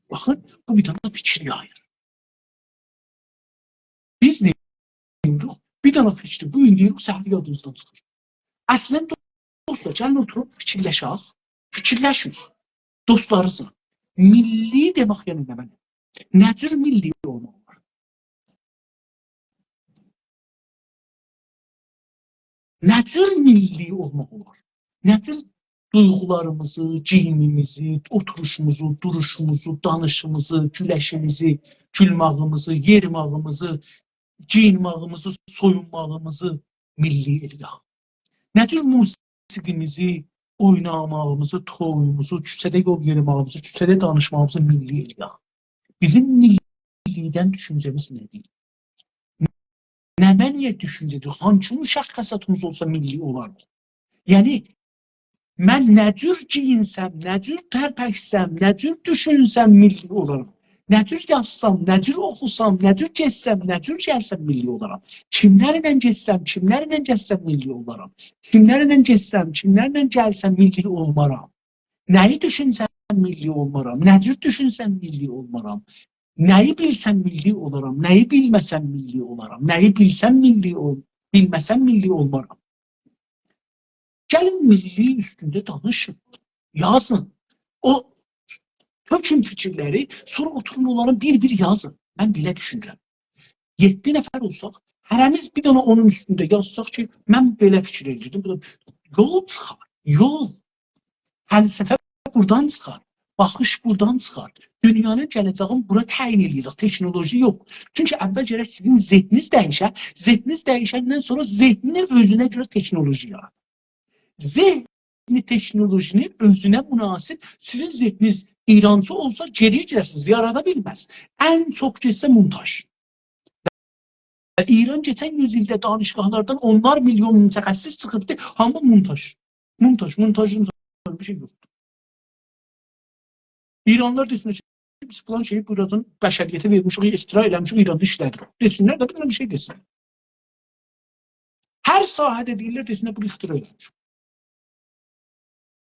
باخین، بو بیر دنه فیکیر یاییر. بیز نه ائدیریک؟ بیر دنه فیکری بو گون دئییریک، سحر یادیمیزدان چیخیر. اصلاً، دوستلار، گلین اوتوروب فیکیرلشک. فیکیرلشین. دوستلارینیزلا. میللی دئمک یعنی نمنه؟ نه جور میللی اولماق اولار؟ نه جور میللی اولماق اولار؟ نه جور دویغولاریمیزی، گئییمیمیزی، اوتوروشوموزو، دوروشوموزو، دانیشیمیزی، گولشیمیزی، گولماغیمیزی، یئریماغیمیزی، گئیینماغیمیزی، سویونماغیمیزی میللی ائله‌یک؟ نه جور موسیقیمیزی، اویناماغیمیزی، تویوموزو، کوچه‌ده یول یئریماغیمیزی، کوچه‌ده دانیشماغیمیزی میللی ائله‌یک؟ بیزیم میللی‌دن دوشونجه‌میز نه‌دیر؟ نمنه‌یه دوشونجه‌دیر؟ هانسی مشخصاتیمیز اولسا میللی اولار؟ یعنی، من نه جور گئیینسم، نه جور ترپشسم، نه جور دوشونسم میللی اولارام؟ نه جور یازسام، نه جور اوخوسام، نه جور گئتسم، نه جور گلسم میللی اولارام؟ کیملرله گئتسم، کیملرله گلسم میللی اولارام؟ کیملرله گئتسم، کیملرله گلسم میللی اولمارام؟ نه‌یی دوشونسم میللی اولمارام؟ نه جور دوشونسم میللی اولمارام؟ نه‌یی بیلسم میللی اولارام؟ نه‌یی بیلمه‌سم میللی اولارام؟ نه‌یی بیلسم میللی اول-، بیلمه‌سم میللی اولمارام؟ گلین میللی اوستونده دانیشین، یازین. او، تؤکون فیکیرلری، سونرا اوتورون اونلاری بیر-بیر یازین. من بئله دوشونورم. یئددی نفر اولساق، هره‌میز بیر دنه اونون اوستونده یازساق کی، من بئله فیکیر ائدیردیم. بو دا یول چیخار، یول. فلسفه بورادان چیخار، باخیش بورادان چیخار. دونیانین گله‌جه‌یین بورا تعیین ائله‌یه‌جک، تکنولوژی یوخ. چونکی اول گرک سیزین ذهنینیز دییشه، ذهنینیز دییشندن سونرا ذهنین اؤزونه گؤره تکنولوژی یارادا. ذهنی تکنولوژینی اؤزونه مناسب، سیزین ذهنینیز ایرانچی اولسا گئری‌یه گئدرسینیز، یارادا بیلمز. ان چوخ گئتسه مونتاژ. و ایران کئچن یوز ایلده دانشگاهلاردان اونلار میلیون متخصص چیخیبدی، هامی مونتاژ. مونتاژ، مونتاژدان سونرا بیر شئی یوخدور. ایرانلیلار دئسینلر کی، بیز فلان شئیی بوراجان بشریته وئرمیشیک، اختراع ائله‌میشیک، ایراندا ایشله‌دیریک. دئسینلر ده، بیلمیرم، بیر شئی دئسینلر. هر ساحه‌ده دئییرلر، دئسینلر، بونو اختراع ائله‌میشیک.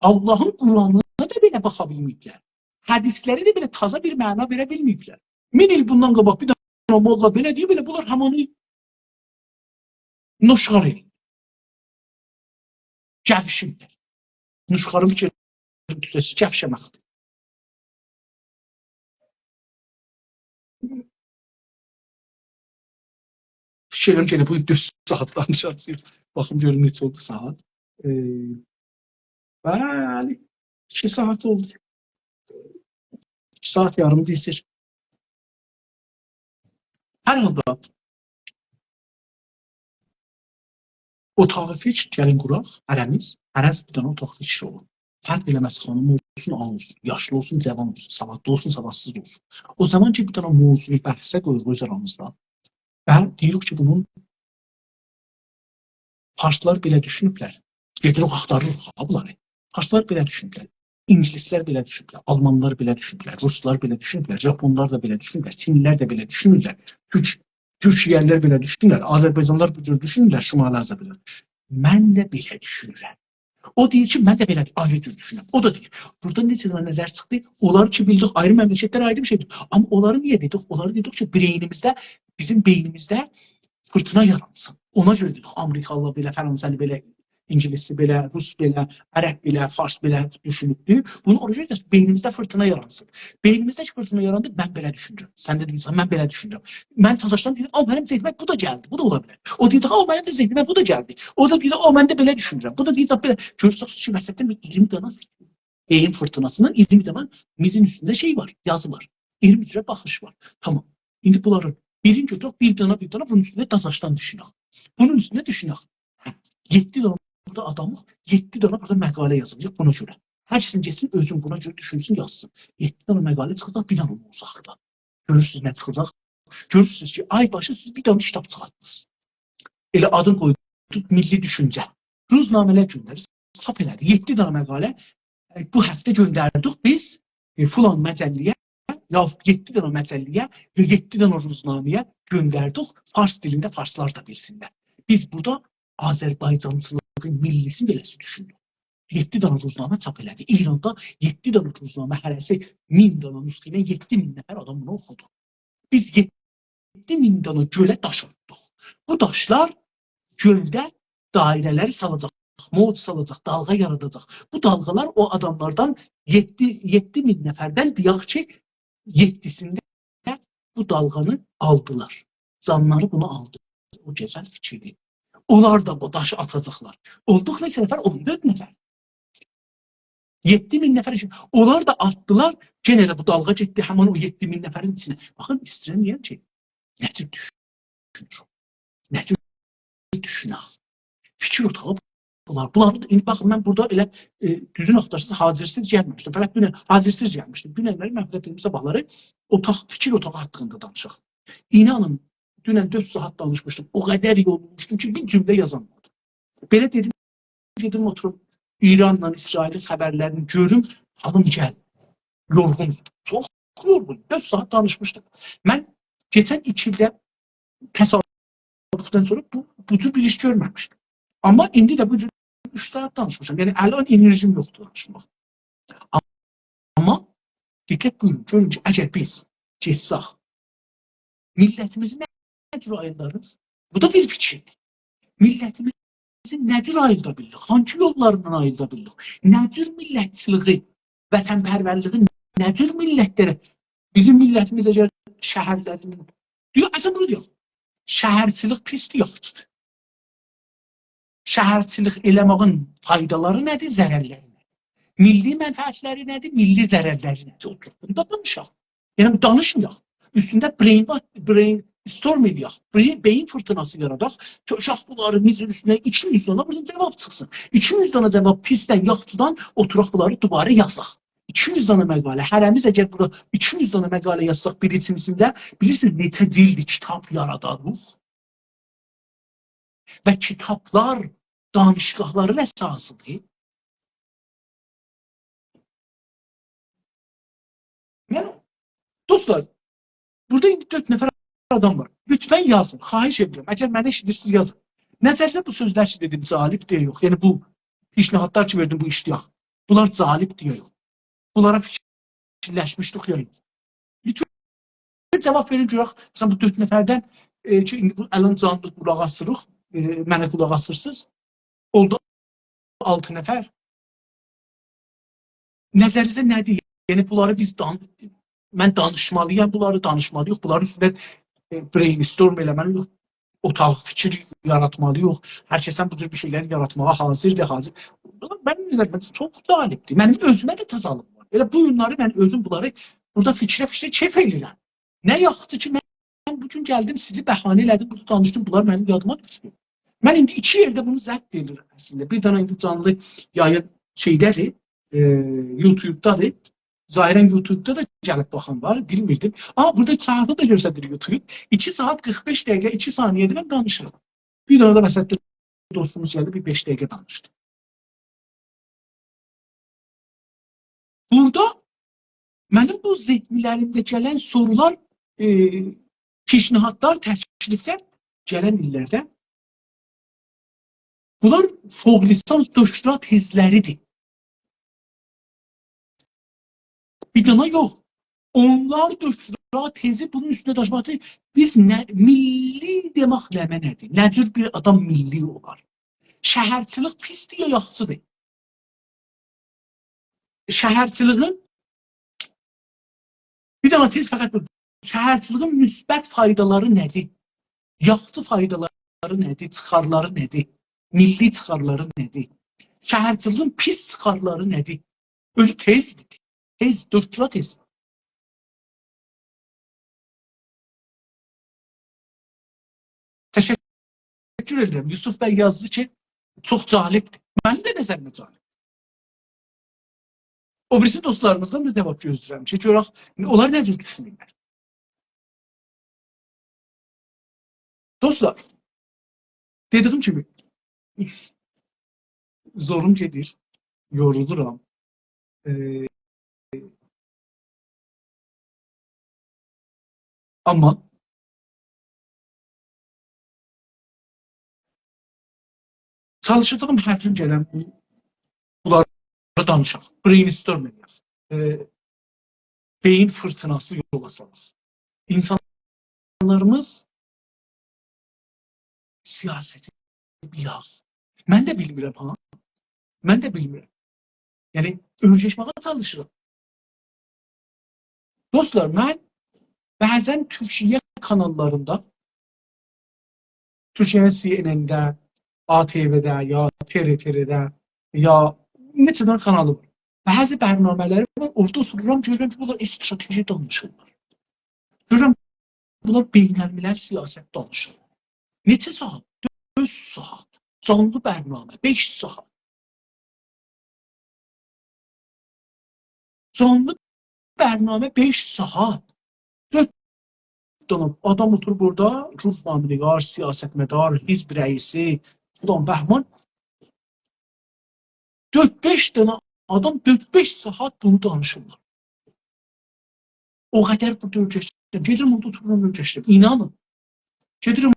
آللاهین قرآنینا دا بئله باخا بیلمه‌ییبلر. حدیثلری ده بئله تازا بیر معنا وئره بیلمه‌ییبلر. مین ایل بوندان قاباق بیر دنه موللا بئله دئییب، ائله بونلار همانی نوشخار ائله‌ییب. گوشه‌ییبلر. نوشخارین فیکری تورکجه‌سی گوشه‌مکدیر. فیکیر ائدیرم کی، ائله بو دؤرد ساعاتدان چاتیر. باخیم گؤروم نئچه اولدو ساعات. ائ، بلی، ایکی ساعات اولدو. ایکی ساعات یاریم کئچیر. هر حالدا، اوتاق فیکر گلین قوراق، هره‌میز، هره‌میز بیر دنه اوتاق فیکر اولون. فرق ائله‌مز، خانیم اولسون، آقا اولسون، یاشلی اولسون، جاوان اولسون، سوادلی اولسون، سوادسیز اولسون. او زامان کی، بیر دنه موضوعو بحثه قویوروق اؤز آرامیزدا و دئییریک کی، بونون فارسلار بئله دوشونوبلر. گئدیریک، آختاریریق ها بونلاری. فارسلار بئله دوشونوبلر. اینگیلیسلر بئله دوشونوبلر. آلمانلار بئله دوشونوبلر. روسلار بئله دوشونوبلر. ژاپونلار دا بئله دوشونوبلر. چینلیلر ده بئله دوشونورلر. تورک، تورکیه‌لیلر بئله دوشونورلر. آذربایجانلیلار بو جور دوشونورلر، شمالی آذربایجان. من ده بئله دوشونورم. او دئییر کی، من ده بئله آیری جور دوشونورم. او دا دئییر. بورادا نئچه دنه نظر چیخدی. اونلاری کی بیلدیک، آیری مملکتلر، آیری بیر شئیدیر. آمما اونلاری نییه دئدیک؟ اونلاری دئدیک کی، بئینیمیزده، بیزیم بئینیمیزده فیرتینا یارانسین. اونا گؤره دئدیک، آمریکالی بئله، فرانسه‌لی بئله، اینگیلیسلی بئله، روس بئله، عرب بئله، فارس بئله دوشونوبدور. بونو اونا گؤره دئدیک، بئینیمیزده فیرتینا یارانسین. بئینیمیزده کی فیرتینا یاراندی، من بئله دوشونورم. سن ده دئییرسن، من بئله دوشونورم. من تازاشدان دئییرم، «آ، منیم ذهنیمه بو دا گلدی، بو دا اولا بیلر.» او دئییر، «آ، منیم ده ذهنیمه بو دا گلدی.» او دا دئییر، «آ، من ده بئله دوشونورم، بو دا دئییر، بئله.» گؤرورسن کی، وسطده بیر اییرمی دنه بئیین فیرتیناسیندان اییرمی دنه میزین اوستونده شئی وار، یازی وار. اییرمی جوره باخیش وار. تامام. ایندی بونلارین بیرینی گؤتورک، بیر دنه، بیر دنه بونون اوستونده تازاشدان دوشونک. بونون اوستونده دوشونک. هه، یئددی دنه بورادا آدامیق، یئددی دنه بورادا مقاله یازیلمیشیق بونا گؤره. هر کسین گئتسین، اؤزون بونا گؤره دوشونسون، یازسین. یئددی دنه مقاله چیخاجاق بیر دنه موضوعدا. گؤرورسونوز نه چیخاجاق؟ گؤرورسونوز کی، آی باشی سیز بیر دنه کیتاب چیخارتدینیز. ائله آدین قویدوق میللی دوشونجه. روزنامه‌لر گؤندریر، چاپ ائله‌دی. یئددی دنه مقاله، ائ، بو هفته گؤندردیک بیز، ائ، فلان مجله‌یه، یا یئددی دنه مجله‌یه، یا یئددی دنه روزنامه‌یه گؤندردیک، فارس دیلینده، فارسلار دا بیلسینلر. بیز بورادا آذربایجانچیلیغین میللی‌سینی بئله‌سی دوشوندوک. یئددی دنه روزنامه چاپ ائله‌دی. ایراندا یئددی دنه روزنامه، هره‌سی مین دنه نسخه ایله یئددی مین نفر آدام بونو اوخودو. بیز یئددی مین دنه گؤله داش آتدیق. بو داشلار گؤلده دایره‌لری سالاجاق. موج سالاجاق، دالغا یاراداجاق. بو دالغالار او آداملاردان یئددی، یئددی مین نفردن دئیک کی، یئددیسینده بو دالغانی آلدیلار. جانلاری بونو آلدی. او گؤزل فیکیردیر. اونلار دا بو داشی آتاجاقلار. اولدوق نئچه نفر؟ اون دؤرد نفر. یئددی مین نفر ایشی. اونلار دا آتدیلار. یئنه ده بو دالغا گئتدی همین او یئددی مین نفرین ایچینه. باخین، ایسته‌ییرم دئیم کی، نه جور دوشونور؟ نه جور دوشونک؟ فیکیر اوتاغی بونلار. بونلاری دا، ایندی باخین، من بورادا ائله، ائ، دوزون آختارساز، حاضرسیز گلمه‌میشدیم. فقط دونن حاضرسیز گلمیشدیم. دونن‌لری، من فقط دئدیم، صاباحلاری اوتاق، فیکیر اوتاغی حاقیندا دانیشاق. اینانین، دونن دؤرد ساعات دانیشمیشدیم. او قدر یورولموشدوم کی، بیر جمله یازامادیم. بئله دئدیم، گئدیم اوتوروم ایرانلا اسرائیلین خبرلرینی گؤروم، حالیم گلمیر. یورغون ایدیم. چوخ یورغون. دؤرد ساعات دانیشمیشدیم. من کئچن ایکی ایلده تصادفدن سونرا بو، بو جور بیر ایش گؤرمه‌میشدیم. آمما ایندی ده بو جور اوچ ساعات دانیشمیشام. یعنی، الان انرژیم یوخدور دانیشماغا. آمما دقت بویورون، گؤرون کی، اگر بیز گئتسک، میللتیمیزی نه، نه جور آییلداریق؟ بو دا بیر فیکیردیر. میللتیمیزی نه جور آییلدا بیلیریک؟ هانسی یوللارلا آییلدا بیلیریک؟ نه جور میللتچیلیگی، وطن‌پرورلیگی، نه جور میللتلره؟ بیزیم میللتیمیز اگر شهرلرین، دئییر، اصلاً بونو دئییر. شهرچیلیک پیسدیر، یاخشیدیر؟ شهرچیلیک ائله‌مه‌یین فایدالاری نه‌دیر، ضررلری نه‌دیر؟ میللی منفعتلری نه‌دیر، میللی ضررلری نه‌دیر؟ اوتوروب بونو دا دانیشاق. یعنی، دانیشمایاق. اوستونده brain، brainstorm ائله‌یک. Brain، بئیین فیرتیناسی یاراداق. تؤکک بونلاری میزین اوستونه، ایکی یوز دانا بورادان جاواب چیخسین. ایکی یوز دانا جاواب پیسدن، یاخشیدان، اوتوراق بونلاری دوباره یازاق. ایکی یوز دانا مقاله. هره‌میز اگر بورا ایکی یوز دانا مقاله یازساق بیر ایل ایچینده، بیلیرسینیز نئچه جلد کیتاب یاراداریق؟ و کیتابلار دانیشگاهلارین اساسیدیر. من، دوستلار، بورادا ایندی دؤرد نفر آدام وار. لطفاً یازین، خواهش ائدیرم. اگر منی ائشیدیرسینیز، یازین. نظرینیزه بو سؤزلر کی دئدیم جالبدیر یا یوخ؟ یعنی بو پیشنهادلار کی وئردیم بو ایشده، بونلار جالبدیر یا یوخ؟ بونلارا فیکیرلشمیشدیک یا یوخ؟ لطفاً جاواب وئرین گؤرک. مثلاً بو دؤرد نفردن، ائ، کی ایندی بو الان جانلی قولاق آسیریق، ائ، منه قولاق آسیرسینیز. اولدو آلتی نفر. نظرینیزه نه‌دیر؟ یعنی بونلاری بیز دان-، من دانیشمالییام، بونلاری دانیشمالیییق، بونلارین اوستونده، ائ، brainstorm ائله‌مه‌لیییک، اوتاق فیکیر یاراتمالیییق. هر کس هم بو جور بیر شئیلر یاراتماغا حاضردیر، حاضر. بونلار منیم نظریمده چوخ جالبدیر. منیم اؤزومه ده تازالیق وار. ائله بو گونلری من اؤزوم بونلاری بورادا فیکره، فیکره کئف ائله‌ییرم. نه یاخشی کی، من، من بو گون گلدیم، سیزی بهانه ائله‌دیم، بورادا دانیشدیم، بونلار منیم یادیما دوشدو. من ایندی ایکی یئرده بونو ضبط ائدیرم اصلینده. بیر دنه ایندی جانلی یایین شئیده‌دیر، ائ، یوتیوبدادیر. ظاهراً یوتیوبدا دا گلیب باخان وار، بیلمیردیم. آ، بورادا ساعاتی دا گؤستریر یوتیوب. ایکی ساعات قیرخ بئش دقیقه، ایکی ثانیه‌دیر من دانیشیرام. بیر دنه ده مثلاً دوستوموز گلدی، بیر بئش دقیقه دانیشدی. بورادا منیم بو ذهنلریمده گلن سورولار، ائ، پیشنهادلار، تکلیفلر گلن ایللرده، بونلار فوق لیسانس، دکترا تزلریدیر. بیر دنه یوخ. اونلار دکترا تزی بونون اوستونده دانیشماقدیر. بیز نه، میللی دئمک نمنه‌دیر؟ نه جور بیر آدام میللی اولار؟ شهرچیلیک پیسدیر یا یاخشیدیر؟ شهرچیلیگین، بیر دنه تز فقط بو. شهرچیلیگین مثبت فایدالاری نه‌دیر؟ یاخشی فایدالاری نه‌دیر؟ چیخارلاری نه‌دیر؟ میللی چیخارلاری نه‌دیر؟ شهرچیلیگین پیس چیخارلاری نه‌دیر؟ اؤزو تزدیر. تز، دکترا تز. تشکر ائدیرم. یوسف بی یازدی کی، چوخ جالبدیر. منیم ده نظریمه جالب. او بیریسی دوستلاریمیزدان دا جاواب گؤزله‌ییرم کی، گؤرک، اونلار نه جور دوشونورلر. دوستلار، دئدیییم کیمی، زوروم گئدیر، یورولورام. ائ، آمما چالیشاجاغام هر گون گلن بو، بونلاری دانیشاق، brainstorm ائدک. ائ، بئیین فیرتیناسی یولا سالاق. اینسانلاریمیز سیاستی بیلیر. من ده بیلمیرم ها. من ده بیلمیرم. یعنی، اؤیرشمه‌یه چالیشیرام. دوستلار، من بعضا تورکیه کاناللاریندا، تورکیه سی ان ان ده، آ تی وی ده، یا تی ار تی ده، یا نئچه دنه کانالی وار. بعضی برنامه‌لری وار، اورادا اوتورورام، گؤرورم کی، بونلار استراتژی دانیشیرلار. گؤرورم، بونلار بین‌الملل سیاست دانیشیرلار. نئچه ساعات؟ دؤرد ساعات. جانلی برنامه، بئش ساعات. جانلی برنامه، بئش ساعات. دؤرد دنه آدام اوتوروب اورادا، روزنامه‌نگار، سیاستمدار، حزب رئیسی، فلان بهمان. دؤرد-بئش دنه آدام دؤرد-بئش ساعات بونو دانیشیرلار. او قدر بورادا اؤیرشدیم. گئدیرم اورادا اوتورورام، اؤیرشدیم. اینانین. گئدیرم،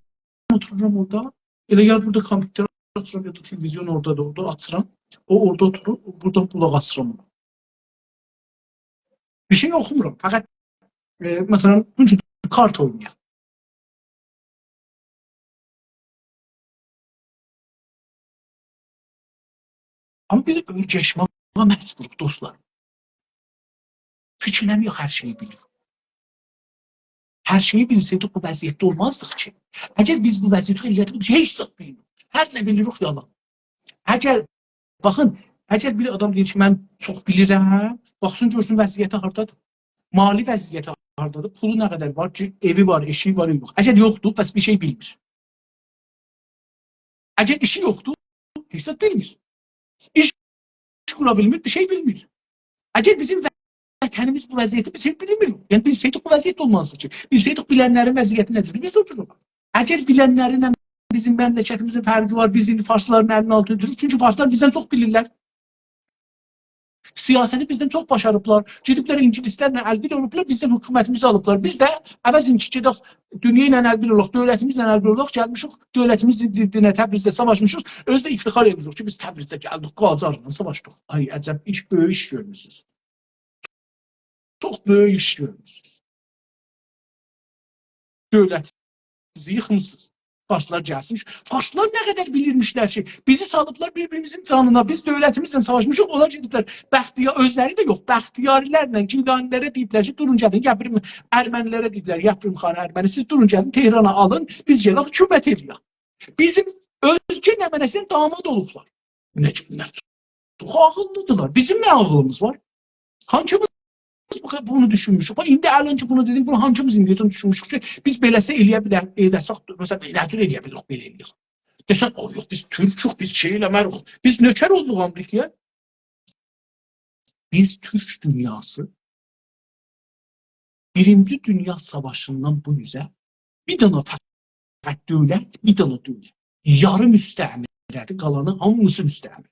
اوتورورام اورادا. ائله یا بورادا کامپیوتر آچیرام، یا دا تلویزیون اورادا دا، اورادا آچیرام. او اورادا اوتورور، بورادان قولاق آسیرام اونا. بیر شئی اوخومورام. فقط، ائ، مثلا، بو گون کارت اوینایام. آمما بیز اؤیرشمه‌یه مجبوروق، دوستلار. فیکیر ائله‌مه‌یک هر شئیی بیلیریک. هر شئیی بیلسه‌یدیک، بو وضعیتده اولمازدیق کی. اگر بیز بو وضعیتده اولسایدیق، بیز هئچ زاد بیلمیریک. هر نه بیلیریک، یالان. اگر، باخین، اگر بیر آدام دئییر کی، «من چوخ بیلیرم»، باخسین، گؤرسون وضعیتی هاردادیر. مالی وضعیتی هاردادیر، پولو نه قدر وار کی، ائوی وار، ائشیگی وار، یوخ. اگر یوخدور، پس بیر شئی بیلمیر. اگر ایشی یوخدور، هئچ زاد بیلمیر. ایش قورا بیلمیر، بیر شئی بیلمیر. اگر بیزیم وطنیمیز بو وضعیتده، بیز هئچ بیلمیریک. یعنی، بیلسه‌یدیک، بو وضعیتده اولمازدی کی. بیلسه‌یدیک بیلنلرین وضعیتی نه‌دیر، بیز اوتوروروق. اگر بیلنلرینن بیزیم مملکتیمیزین فرقی وار، بیزین فارسلارین الینین آلتیندا دوروروق. چونکی فارسلار بیزدن چوخ بیلیرلر. سیاستی بیزدن چوخ باشاریبلار. گئدیبلر اینگیلیسلرله ال‌بیر اولوبلار، بیزدن حکومتیمیزی آلیبلار. بیز ده عوضین کی، گئدک دونیا ایله ال‌بیر اولاق، دؤولتیمیزله ال‌بیر اولاق، گلمیشیک، دؤولتیمیز ضدینه تبریزده ساواشمیشیق. اؤزو ده افتخار ائدیریک کی، بیز تبریزده گلدیک، قاجارلا ساواشدیق. آی، عجب، ایش، بؤیوک ایش گؤرموسونوز. چوخ بؤیوک ایش گؤرموسونوز. دؤولتیمیزی ییخمیسینیز. فارسلار گلسین. فارسلار نه قدر بیلیرمیشلر کی، بیزی سالیبلار بیر-بیریمیزین جانینا. بیز دؤولتیمیزله ساواشمیشیق، اونلار گئدیبلر. بختیار، اؤزلری ده یوخ، بختیاری‌لرله گیلانی‌لره دئییبلر کی، دورون گلین، یپرم، ارمنی‌لره دئییبلر، یپرم‌خان ارمنی، سیز دورون گلین، تهرانی آلین، بیز گلک حکومت ائله‌یک. بیزیم اؤزگه نمنه‌سینین داماد اولوبلار. نه، نه چوخ عاغیللی‌دیرلار. بیزیم نه عاغیلیمیز وار؟ هانکیمیز بو قه-، بونو دوشونموشوک؟ باخ، ایندی الان کی بونو دئدیم، بونو هانکیمیز ایندیه‌جن دوشونموشوک کی، بیز بئله‌سه ائله‌یه بیلر، ائله‌سک، مثلا، نه جور ائله‌یه بیلیریک، بئله ائله‌یک؟ دئسن، «آی، یوخ، بیز تورکوک، بیز شئی ائله‌مه‌ریک.» بیز نؤکر اولدوق آمریکایا. بیز تورک دونیاسی بیرینجی دونیا ساواشیندان بو اوزه بیر دنه فقط دؤولت، بیر دنه دؤولت. یاریم مستعمره‌دیر، قالانی هامیسی مستعمره.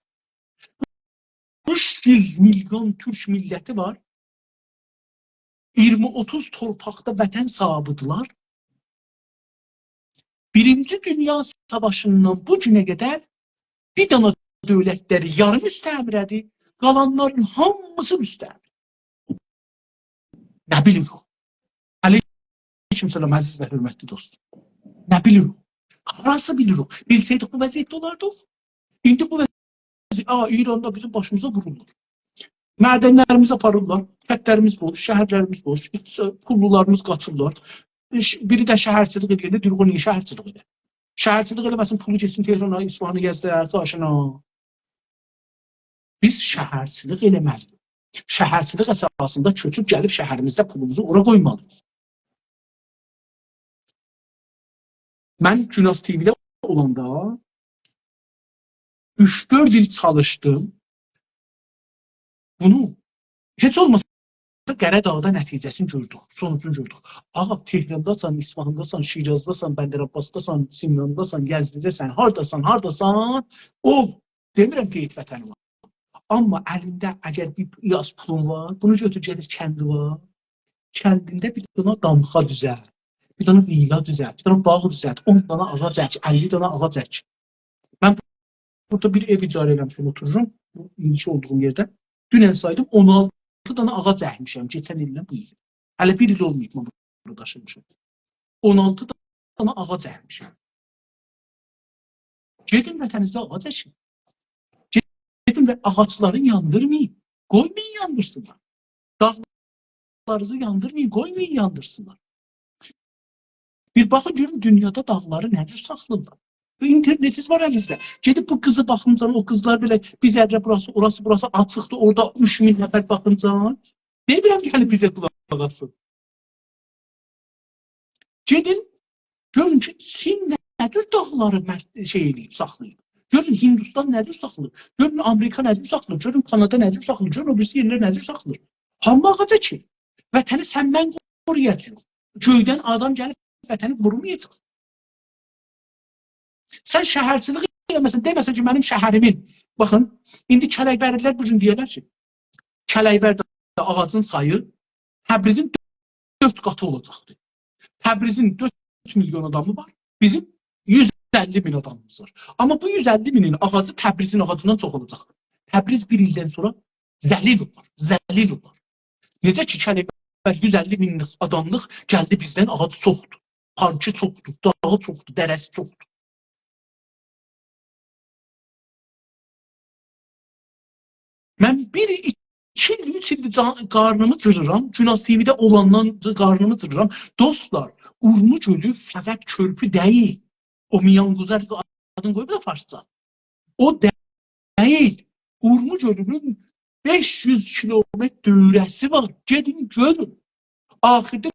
اوچ یوز میلیون تورک میللتی وار. اییرمی اوتوز تورپاقدا وطن صاحیبی‌دیرلر. بیرینجی دونیا ساواشیندان بو گونه قدر بیر دنه دؤولتلری یاریم مستعمره‌دیر، قالانلارین هامیسی مستعمره. نه بیلیریک؟ علیکم سلام، عزیز و حؤرمتلی دوستوم. نه بیلیریک؟ هاراسی بیلیریک؟ بیلسه‌یدیک، بو وضعیتده اولاردیق. ایندی بو وضعیت، آ، ایراندا بیزیم باشیمیزا وورورلار. معدنلریمیزی آپاریرلار، کندلریمیز بوش، شهرلریمیز بوش، اقتصاد، پوللولاریمیز قاچیرلار. ش-، بیری ده شهرچیلیک ائله‌ینده، دئییر، «او نییه شهرچیلیک ائله‌ییر؟» شهرچیلیک ائله‌مه‌سین، پولو گئتسین تهرانا، اصفهانا، یزده، کاشانا. بیز شهرچیلیک ائله‌مه‌لی‌ییک. شهرچیلیک اساسیندا کؤچوب گلیب شهریمیزده پولوموزو اورا قویمالی‌ییق. من گوناز تی‌وی‌ده اولاندا اوچ-دؤرد ایل چالیشدیم. بونو هئچ اولماسا قره‌داغدا نتیجه‌سینی گؤردوک، سونوجونو گؤردوک. آغا، تهرانداسان، اصفهانداسان، شیرازداسان، بندرعباسداسان، سمنانداسان، یزدیده‌سن، هارداسان، هارداسان، او، دئمیرم قئییت وطنی وار. آمما الینده اگر بیر آز پولون وار، بونو گؤتور گئدیر کندی وار. کندینده بیر دنه دامخا دوزلت، بیر دنه ویلا دوزلت، بیر دنه باغ دوزلت، اون دنه آغاج اک، اللی دنه آغاج اک. من بورادا بیر ائو اجاره ائله‌میشم، اوتورورام. بو ایندیکی اولدوغوم یئرده. دونن سایدیم، اون آلتی دنه آغاج اکمیشم، کئچن ایلله بو ایل. هله بیر ایل اولماییب من بورادا داشینمیشام. اون آلتی دنه آغاج اکمیشم. گئدین وطنینیزده آغاج اکین. گئدین آغاجلاری یاندیرمایین. قویمایین یاندیرسینلار. داغلارینیزی یاندیرمایین، قویمایین یاندیرسینلار. بیر باخین، گؤرون دونیادا داغلاری نه جور ساخلاییرلار. بو اینترنتینیز وار الینیزده. گئدیب بو قیزی باخین جان، او قیزلار بئله بیر ذره بوراسی، اوراسی، بوراسی آچیقدیر، اورادا اوچ مین نفر باخین جان. دئمیرم کی، هله بیزه قولاق آسین. گئدین، گؤرون کی، چین نه جور داغلاری مر-، شئی ائله‌ییب، ساخلاییب. گؤرون، هندوستان نه جور ساخلاییب. گؤرون، آمریکا نه جور ساخلاییب. گؤرون، کانادا نه جور ساخلاییب. گؤرون، او بیریسی یئرلر نه جور ساخلاییر. هامی آغاجا کی، وطنی سن من قورویاجاغیق. گؤیدن آدام گلیب وطنی قورومایاجاق. سن شهرچیلیک ائله‌مه‌سن، دئمه‌سن کی، منیم شهریمین، باخین، ایندی کلک‌بری‌لی‌لر بو گون دئیرلر کی، کلک‌بری‌ده آغاجین سایی تبریزین دؤرد قاتی اولاجاقدیر. تبریزین دؤرد میلیون آدامی وار، بیزیم یوز اللی مین آدامیمیز وار. آمما بو یوز اللی مینین آغاجی تبریزین آغاجیندان چوخ اولاجاقدیر. تبریز بیر ایلدن سونرا ذلیل اولار، ذلیل اولار. نئجه کی، کلک‌بر یوز اللی مینلیک آداملیق گلدی بیزدن، آغاجی چوخدور، پارکی چوخدور، داغی چوخدور، دره‌سی چوخدور. من بیر، ایکی ایل، اوچ ایلدیر جان-، قارنیمی جیریرام، گوناز تی‌وی‌ده اولاندان جی-، قارنیمی جیریرام. دوستلار، اورمو گؤلو فقط کؤرپو دئییل. او میان‌گذر آدینی قویوبلار فارسجا. او دئییل. اورمو گؤلونون بئش یوز کیلومتر دؤوره‌سی وار. گئدین گؤرون. آخیردا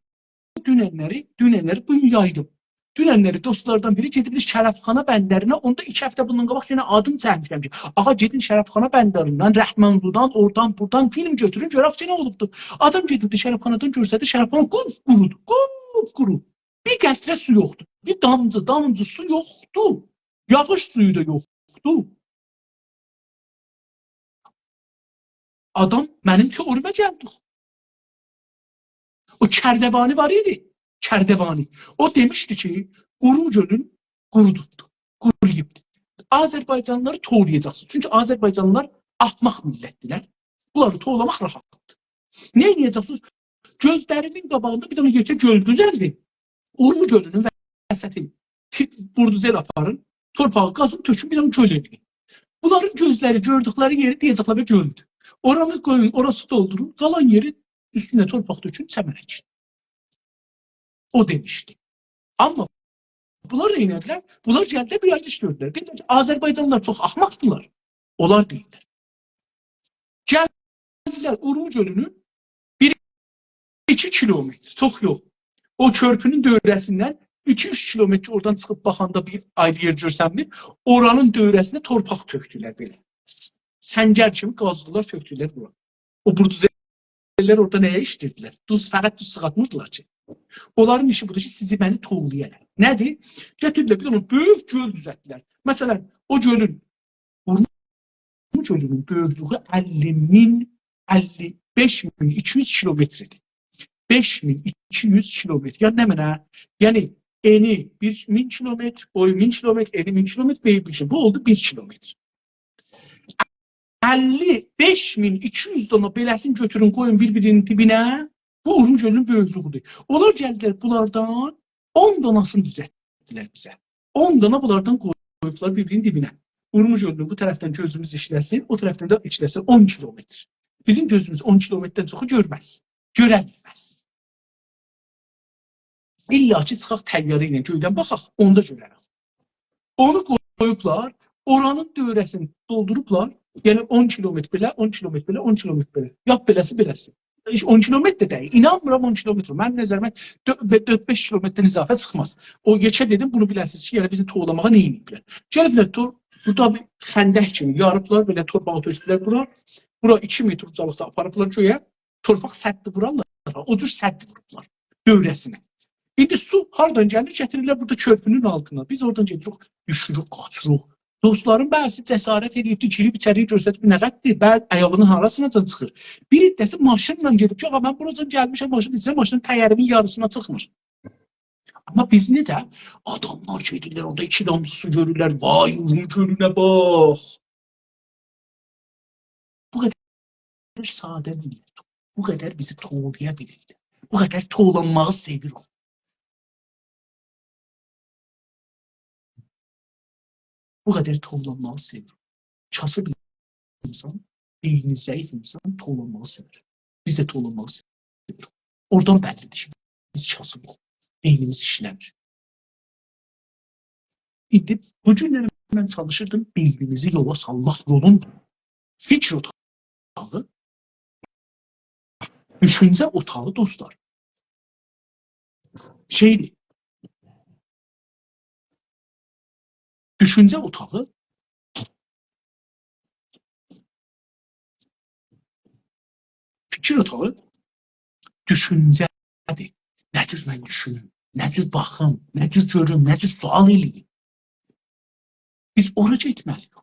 دوننلری، دوننلری بو گون یایدیم. دوننلری دوستلاردان بیری گئدیبدی شرفخانا بندرینه، اوندا ایکی هفته بوندان قاباق یئنه آدین چکمیشم کی، آغا، گئدین شرفخانا بندریندن، رحمانلیدان، اورادان، بورادان فیلم گؤتورون، گؤرک کی، نه اولوبدو. آدام گئدیبدی شرفخانادان گؤرسدی، شرفخانا قوپ‌قورودور، قوپ‌قورو. بیر قطره سو یوخدور، بیر دامجی، دامجی سو یوخدور. یاغیش سویو دا یوخدور. آدام منیم تئوریمه گلدی. او کردوانی وار ایدی. کردوانی. او دئمیشدی کی، اورمو گؤلون قورودوبدور، قورویوبدور. آذربایجانلیلاری توولایاجاقسینیز. چونکی آذربایجانلیلار احمق میللتدیرلر. بونلاری توولاماق راحتدیر. نه ائده‌جکسینیز؟ گؤزلرینین قاباغیندا بیر دنه یئکه گؤل دوزلدین. اورمو گؤلونون وسطین تی-، بولدوزر آپارین، تورپاغی قازین، تؤکون، بیر دنه گؤل ائدین. بونلارین گؤزلری گؤردوکلری یئری دئیه‌جکلر بیر گؤلدور. اورانی قویون، اوراسی دولدورون، قالان یئری اوستونه تورپاق تؤکون، چمن اکین. او دئمیشدی. آمما بونلار نه ائدیلر؟ بونلار گلدیلر، بیر آیری ایش گؤردولر. دئدیلر کی، آذربایجانلیلار چوخ احمقدیلار. اونلار دئییللر. گلدیلر اورمو گؤلونون بیر، ایکی کیلومتر، چوخ یوخ. او کؤرپونون دؤوره‌سیندن ایکی اوچ کیلومتر کی، اورادان چیخیب باخاندا بیر آیری یئر گؤرسنمیر. اورانین دؤوره‌سینه تورپاق تؤکدولر بئله. س-، سنگر کیمی قازدیلار، تؤکدولر بورا. او بولدوزرلر اورادا نه‌یه ایشله‌ییردیلر؟ دوز، فقط دوز چیخارتمیردیلار کی. اونلارین ایشی بودور کی، سیزی، منی توولایالار. نه‌دیر؟ گتیردیلر، بیر دنه بؤیوک گؤل دوزلتدیلر. مثلا، او گؤلون، اورمو گؤلونون بؤیوکلویو اللی مین، اللی بئش مین ایکی یوز کیلومتر ایدی. بئش مین ایکی یوز کیلومتر. یعنی نمنه؟ یعنی انی بیر مین کیلومتر، بویو مین کیلومتر، انی مین کیلومتر، بویو بیر کیلومتر. بو اولدو بیر کیلومتر. اللی بئش مین ایکی یوز دانا بئله‌سینی گؤتورون، قویون بیر-بیرینین دیبینه. بو اورمو گؤلونون بؤیوکلویودور. اونلار گلدیلر بونلاردان اون داناسینی دوزلتدیلر بیزه. اون دانا بونلاردان قویوبلار بیر-بیرینین دیبینه. اورمو گؤلونون بو طرفدن گؤزوموز ایشله‌سین، او طرفدن ده ایشله‌سین اون کیلومتر. بیزیم گؤزوموز اون کیلومتردن چوخو گؤرمز. گؤره بیلمز. الا کی، چیخاق طیاره ایله گؤیدن باخاق، اوندا گؤره‌ریک. اونو قویوبلار، اورانین دؤوره‌سینی دولدوروبلار. یعنی اون کیلومتر بئله، اون کیلومتر بئله، اون کیلومتر بئله. لاپ بئله‌سی بئله‌سی. هئچ اون کیلومتر ده دئییل. اینانمیرام اون کیلومتر. منیم نظریمه دؤ-، بئ-، دؤرد-بئش کیلومتردن اضافه چیخماز. او یئکه دئدیم، بونو بیله‌سینیز کی، یعنی بیزی توولاماغا نه ائدیبلر؟ گلیبلر تور-، بورادا بیر خندق کیمی یاریبلار، بئله تورپاغی تؤکوبلر بورا. بورا ایکی متر اوجالیقدا آپاریبلار گؤیه. تورپاق سدی وورارلار، او جور سد ووروبلار دؤوره‌سینه. ایندی سو هاردان گلیر، گتیریرلر بورادا کؤرپونون آلتینا. بیز اورادان گئدیریک، دوشوروک، قاچیریق. دوستلارین بعضیسی جسارت ائدیبدی، گیریب ایچری‌یه گؤرسدیب، نه قدردیر، بعد آیاغینین هاراسیناجان چیخیر. بیر عده‌سی ماشینلا گئدیب کی، «آغا، من بوراجان گلمیشم ماشین ایچینده، ماشینین تایری‌نین یاریسینا چیخمیر.» آمما بیز نئجه؟ آداملار گئدیرلر، اورادا ایکی دامجی سو گؤرورلر، «وای، اورمو گؤلونه باخ.» بو قدر ساده میللت، بو قدر بیزی توولایا بیلیرلر. بو قدر توولانماغی سئویر او. بو قدر توولانماغی سئویر. کاسیب اینسان، بئینی ضعیف اینسان توولانماغی سئویر. بیز ده توولانماغی سئویریک. اورادان بللی‌دیر کی، بیز کاسیبیق. بئینیمیز ایشله‌میر. ایندی بو گونلری من چالیشیردیم بئینیمیزی یولا سالماق یولوندا. فیکیر اوتاغی، دوشونجه اوتاغی، دوستلار، شئیدیر، دوشونجه اوتاغی، فیکیر اوتاغی دوشونجه‌دیر. نه جور من دوشونوم، نه جور باخیم، نه جور گؤروم، نه جور سؤال ائله‌ییم. بیز اورا گئتمه‌لی‌ییک.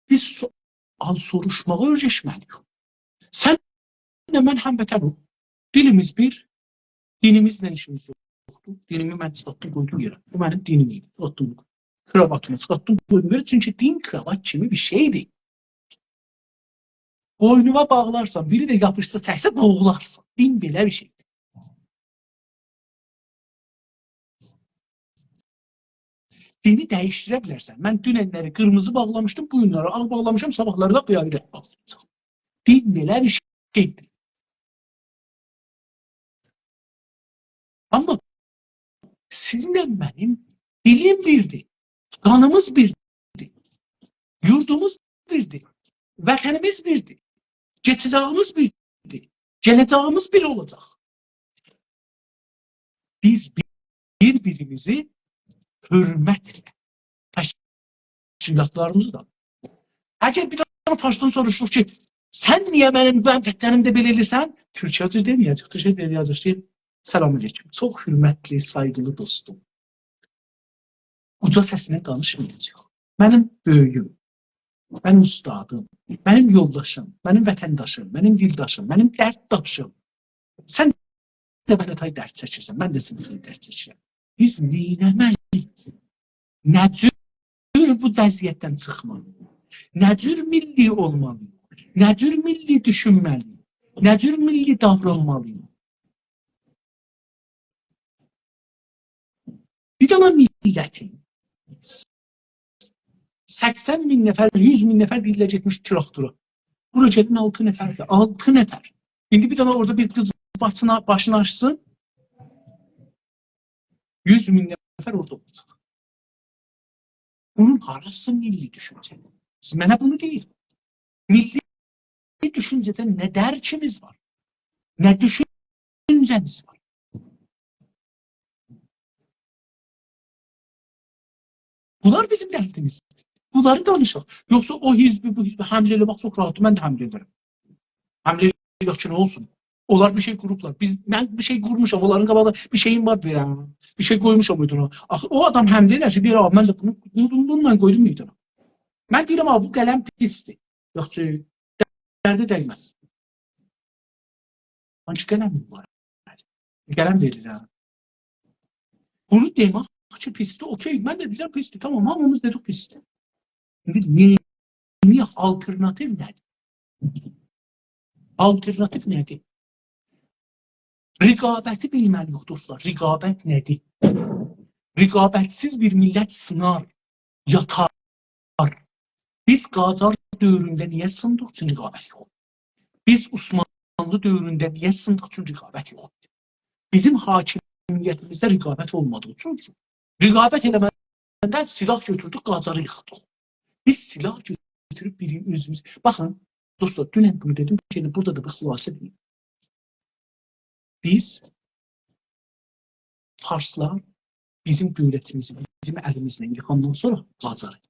بیز سؤال سوروشماغی اؤیرشمه‌لی‌ییک. سنله من هموطنوق. دیلیمیز بیر، دینیمیزله ایشیمیز یوخدور. دینیمی من چیخارتدیم، قویدوم یئره. بو منیم دینیم ایدی. چیخارتدیم، کراواتیمی چیخارتدیم، قویدوم یئره. چونکی دین کراوات کیمی بیر شئیدیر. بوینونا باغلارسان، بیری ده یاپیشسا، چکسه، بوغولارسان. دین بئله بیر شئیدیر. دینی دییشدیره بیلرسن. من دونن‌لری قیرمیزی باغلامیشدیم، بو گونلری آغ باغلامیشام، صاباحلاری دا بو یاری رنگ باغلایاجاغام. دین بئله بیر شئیدیر. آمما سیزینله منیم دیلیم بیردیر، قانیمیز بیردیر، یوردوموز بیردیر، وطنیمیز بیردیر، کئچه‌جه‌ییمیز بیردیر، گله‌جه‌ییمیز بیر اولاجاق. بیز بیر-بیریمیزی حؤرمتله، تشکیلاتلاریمیزی دا. اگر بیر دنه فارسدان سوروشدوق کی، «سن نییه منیم، منیم وطنیمده بئله ائله‌ییرسن؟» تورکجه دئمه‌یه‌جک، تورکجه دئیه‌جک کی، «سلام علیکم. چوخ حؤرمتلی، سایغیلی دوستوم.» اوجا سسینن دانیشمایاجاق. منیم بؤیویوم، منیم اوستادیم، منیم یولداشیم، منیم وطنداشیم، منیم دیلداشیم، منیم دردداشیم. سن ده منه تای درد چکیرسن، من ده سنه تای درد چکیرم. بیز نئینه‌مه‌لی‌ییک؟ نه جور بو وضعیتدن چیخمالی‌ییق؟ نه جور میللی اولمالی‌ییق؟ نه جور میللی دوشونمه‌لی‌ییک؟ نه جور میللی داورانمالی‌ییق؟ بیر دنه میللتین سکسن مین نفر، یوز مین نفر دئییرلر گئتمیش تراکتورا. بورا گلین آلتی نفر، آلتی نفر. ایندی بیر دنه اورادا بیر قیز باشینا، باشینی آچسین، یوز مین نفر اورادا اولاجاق. بونون هاراسی میللی دوشونجه؟ سیز منه بونو دئیین. میللی دوشونجه‌دن نه درکیمیز وار، نه دوشونجه‌میز وار؟ بونلار بیزیم دردیمیزدیر. بونلاری دانیشاق. یوخسا او حزبی، بو حزبی حمله ائله‌مک چوخ راحاتدیر. من ده حمله ائدرم. حمله ائدک کی، نه اولسون؟ اونلار بیر شئی قوروبلار. بیز، من بیر شئی قورموشام، اونلارین قاباغیندا بیر شئییم وار وئرم. بیر شئی قویموشام میدانا. آخی او آدام حمله ائلر کی، دئیر: «آ، من ده بونو، بونو، بونو، بونو من قویدوم میدانا.» من دئییرم: «آ، بو قلم پیسدیر.» یاخشی، درده دیمز. هانسی قلم وار؟ قلم وئریرم. بونو دئمک کی، پیسدیر، اوکی، من ده دئییرم پیسدیر، تامام، هامیمیز دئدیک پیسدیر. ایندی نه، نه، آلترناتیو نه‌دیر؟ آلترناتیو نه‌دیر؟ رقابتی بیلمه‌لی‌ییک، دوستلار. رقابت نه‌دیر؟ رقابت‌سیز بیر میللت سینار، یاتار. بیز قاجار دؤورونده نییه سیندیق؟ چونکی رقابت یوخ. بیز عثمانلی دؤورونده نییه سیندیق؟ چونکی رقابت یوخ. بیزیم حاکمیتیمیزده رقابت اولمادیغی اوچون، رقابت ائله‌مه‌دن سلاح گؤتوردوک، قاجاری ییخدیق. بیز سلاح گؤتوروب بیرینی اؤزوموز... باخین، دوستلار، دونن بونو دئدیم، یئنه بورادا دا بیر خلاصه دئییم. بیز، فارسلار بیزیم دؤولتیمیزی بیزیم الیمیزدن ییخاندان سونرا قاجاری.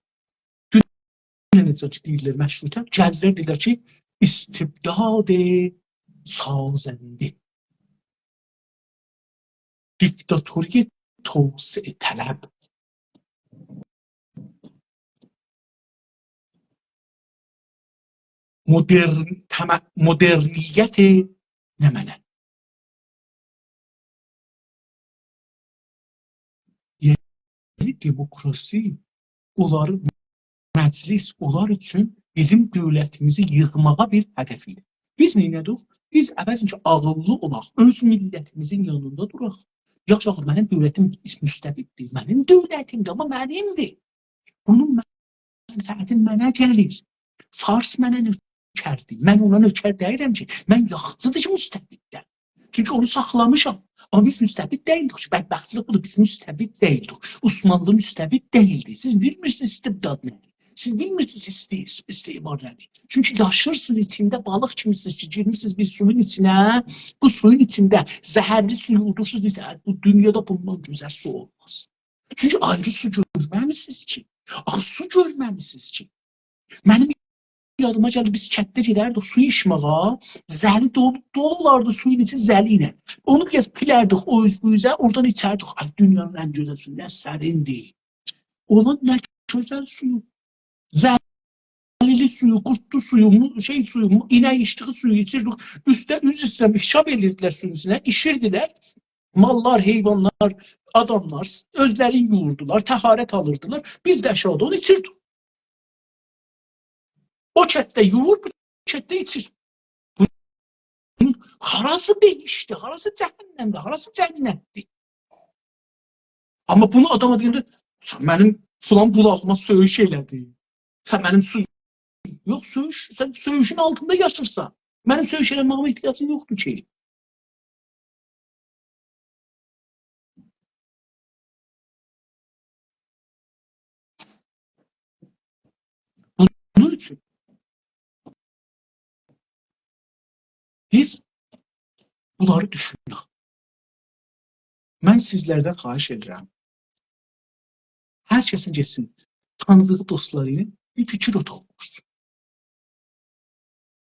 دونن نئجه کی دئییرلر مشروطه، گلدیلر دئدیلر کی، استبداد سازنده، دیکتاتوری توسعه‌طلب، مدرن، تم-، مدرنیت نمنه. یعنی دموکراسی، اونلاری، مجلس اونلار اوچون بیزیم دؤولتیمیزی ییخماغا بیر هدف ایدی. بیز نئینه‌دیک؟ بیز عوضین کی عاغیللی اولاق، اؤز میللتیمیزین یانیندا دوراق. یاخشی، آخی منیم دؤولتیم مستبددیر، منیم دؤولتیمدیر، آمما منیمدیر. بونون منفعتی منه گلیر. فارس منه نؤکردیر. من اونا نؤکر دئییرم کی، من یاخشیدیر کی، مستبددیر. چونکی اونو ساخلامیشام. آمما بیز مستبد دئییلدیک کی، بدبختلیک بودور، بیز مستبد دئییلدیک. عثمانلی مستبد دئییلدی. سیز بیلمیرسینیز استبداد نه‌دیر. سیز بیلمیرسینیز استی-، اس-، استعمار نه‌دیر. چونکی داشیرسینیز ایچینده بالیق کیمیسینیز کی، گیرمیسینیز بیر سویون ایچینه، بو سویون ایچینده زهرلی سویو اودورسونوز، دئییرسینیز، «هه، بو دونیادا بوندان گؤزل سو اولماز.» چونکی آیری سو گؤرمه‌میسینیز کی. آخی سو گؤرمه‌میسینیز کی. منیم یادیما گلیر، بیز کتده گئدردیک سو ایچمه‌یه، زلی دولو، دولو اولاردی سویون ایچی زلی ایله. اونو بیر آز پیلردیک او اوز بو اوزه، اورادان ایچردیک. آی، دونیانین ان گؤزل سویو، نه سریندیر. اولان نه گؤزل سویو. زلیلی سویو، قوردلو سویو، مو-، شئی سویو، مو-، اینک ایچدیگی سویو ایچیردیک. اوسته، عذر ایسته‌ییرم، پیشاب ائلیردیلر سویون ایچینه، ایشیردیلر. ماللار، حیوانلار، آداملار اؤزلرینی یویوردولار، طهارت آلیردیلار. بیز ده آشاغیدا اونو ایچیردیک. او کتده یویور، بو کتده ایچیر. بونون هاراسی بهشتدیر، هاراسی جهنمدیر، هاراسی جنتدیر. آمما بونو آداما دئینده، «سن منیم فلان بولاغیما سؤیوش ائله‌دین. سن منیم سو-»، یوخ، سؤیوش، سن سؤیوشون آلتیندا یاشیرسان. منیم سؤیوش ائله‌مه‌ییمه احتیاجین یوخدور کی. بونون اوچون بیز بونلاری دوشونک. من سیزلردن خواهش ائدیرم. هر کسین گئتسین، تانیدیغی دوستلاری ایله بیر فیکیر اوتاغی قورسون.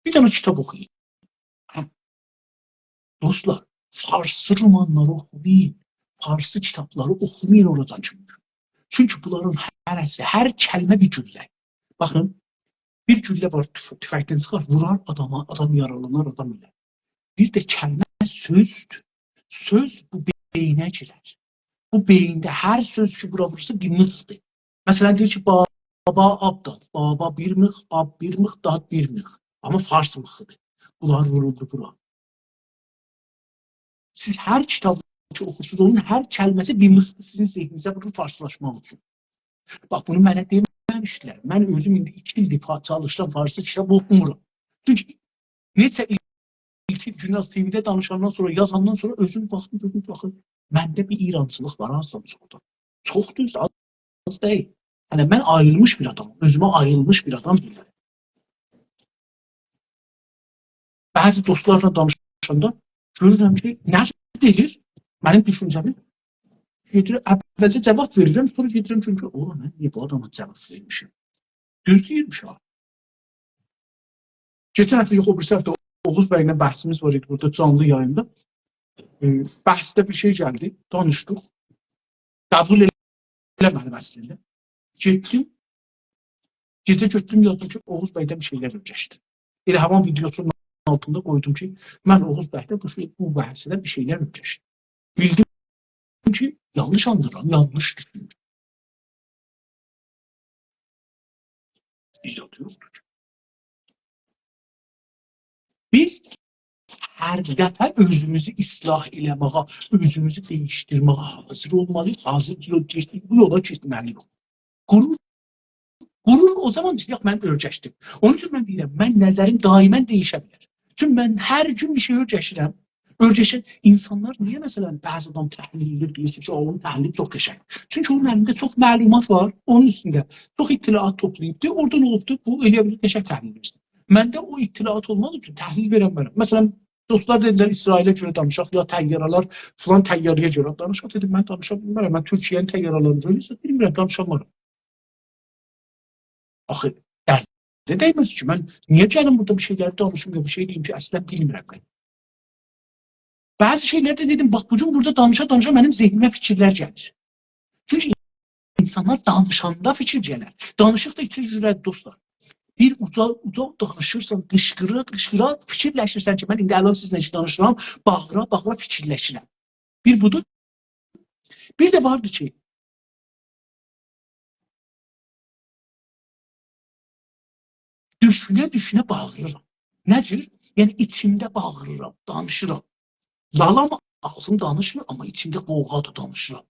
بیر دنه کیتاب اوخویون. هه. دوستلار، فارسی رومانلاری اوخومایین. فارسی کیتابلاری اوخومایین اوراجان چونکی. چونکی بونلارین هره‌سی، هر کلمه بیر گولله. باخین، بیر گولله وار، توف-، توفنگدن چیخار، وورار آداما، آدام یارالانار، آدام اؤلر. بیر ده کلمه سؤزدور. سؤز بو بئیینه گیرر. بو بئیینده هر سؤز کی، بورا وورسا، بیر میخدیر. مثلا، دئییر کی، بابا آب داد. بابا بیر میخ، آب بیر میخ، داد بیر میخ. آمما فارس میخیدیر. بونلار وورولدو بورا. سیز هر کیتابی کی اوخورسونوز، اونون هر کلمه‌سی بیر میخدیر سیزین ذهنینیزه وورور فارسلاشماق اوچون. باخ، بونو منه دئمه‌میشدیلر. من اؤزوم ایندی ایکی ایلدیر فا-، چالیشیرام، فارسی کیتاب اوخومورام. چونکی نئچه ایل ایلکی گوناز تی‌وی‌ده دانیشاندان سونرا، یازاندان سونرا اؤزوم باخدیم، دئدیم کی، آخی منده بیر ایرانچیلیق وار، آزدان چوخدان. چوخدور، آز دئییل. یعنی، من آییلمیش بیر آدامام، اؤزومه آییلمیش بیر آدام بیلیرم. بعضی دوستلارلا دانیشاندا گؤرورم کی، نقد ائدیر منیم دوشونجه‌می. گئدیرم، اولده جواب وئریرم، سونرا گئدیرم، چونکی، «اوغلوم، من نییه بو آداما جواب وئرمیشم؟» دوز دئییرمیش ها. کئچن هفته، یوخ، او بیریسی هفته اوغوز بی‌له بحثیمیز وار ایدی بورادا، جانلی یاییندا. ائ، بحثده بیر شئی گلدی، دانیشدیق. قبول ائله‌مه‌دیم اصلینده. گئتدیم، گئجه گؤتدوم، یازدیم کی، اوغوز بی‌دن بیر شئیلر اؤیرشدیم. ائله همین ویدئوسونون آلتیندا قویدوم کی، من اوغوز بی‌دن بو شئی، بو بحثده بیر شئیلر اؤیرشدیم. بیلدیم کی، یانلیش آنلاییرام، یانلیش دوشونورم. ایجاد یوخدور کی. بیز هر دفعه اؤزوموزو اصلاح ائله‌مه‌یه، اؤزوموزو دییشدیرمه‌یه حاضر اولمالی‌ییق، حاضر یول گئتمه‌لی‌ییک، بو یولا گئتمه‌لی‌ییک. غرور، غرور او زامان کی، یوخ، من اؤیرشدیم. اونون اوچون من دئییرم، من نظریم دائما دییشه بیلر. چونکی من هر گون بیر شئی اؤیرشیرم. اؤیرشن اینسانلار نییه، مثلا، بعضی آدام تحلیل ائدیر، دئییرسن کی، «اونون تحلیلی چوخ قشنگ.» چونکی اونون الینده چوخ معلومات وار، اونون اوستونده چوخ اطلاعات توپلاییبدیر، اورادان اولوبدور، بو ائلیه بیلیر قشنگ تحلیل وئرسین. منده او اطلاعات اولمادیغی اوچون تحلیل وئره بیلمرم. مثلا، دوستلار دئدیلر، اسرائیله گؤره دانیشاق، یا طیاره‌لر، فلان طیاره‌یه گؤره دانیشاق. دئدیم، من دانیشا بیلمرم، من تورکیه‌نین طیاره‌لرینی گؤرورسن، بیلمیرم، دانیشا بیلمرم. آخی درده دیمز کی، من نییه گلیم بورادا بیر شئیلری دانیشیم، یا بیر شئی دئییم کی، اصلا بیلمیرم من. بعضی شئیلر ده دئدیم، باخ، بو گون بورادا دانیشا-دانیشا منیم ذهنیمه فیکیرلر گلیر. چونکی اینسانلار دانیشاندا فیکیر گلر. دانیشیق دا ایچیر جوره‌دیر، دوستلار. بیر اوجا، اوجا دانیشیرسان، قیشقیرا-قیشقیرا فیکیرلشیرسن کی، من ایندی الان سیزله کی دانیشیرام، باغیرا-باغیرا فیکیرلشیرم. بیر بودور. بیر ده واردی کی، دوشونه-دوشونه باغیریرام. نه جور؟ یعنی، ایچیمده باغیریرام، دانیشیرام. لالام، آغزیم دانیشمیر، آمما ایچیمده قووغادیر، دانیشیرام.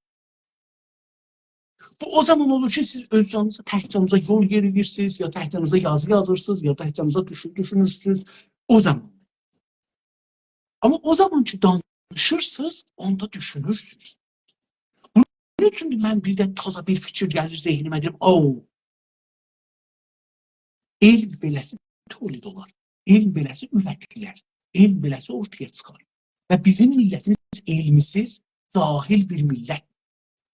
بو او زامان اولور کی، سیز اؤز جانینیزا، تک جانینیزا یول یئرییرسینیز، یا تک جانینیزا یازی یازیرسینیز، یا تک جانینیزا دوشون-، دوشونورسونوز. او زامان. آمما او زامان کی، دانیشیرسینیز، اوندا دوشونورسونوز. بونون اوچون ده من بیر ده تازا بیر فیکیر گلیر ذهنیمه، دئییرم، «او، ائل بئله‌سی تولید اولار، ائل بئله‌سی اوره‌تیلر، ائل بئله‌سی اورتایا چیخار.» و بیزیم میللتیمیز علم‌سیز، جاهل بیر میللت.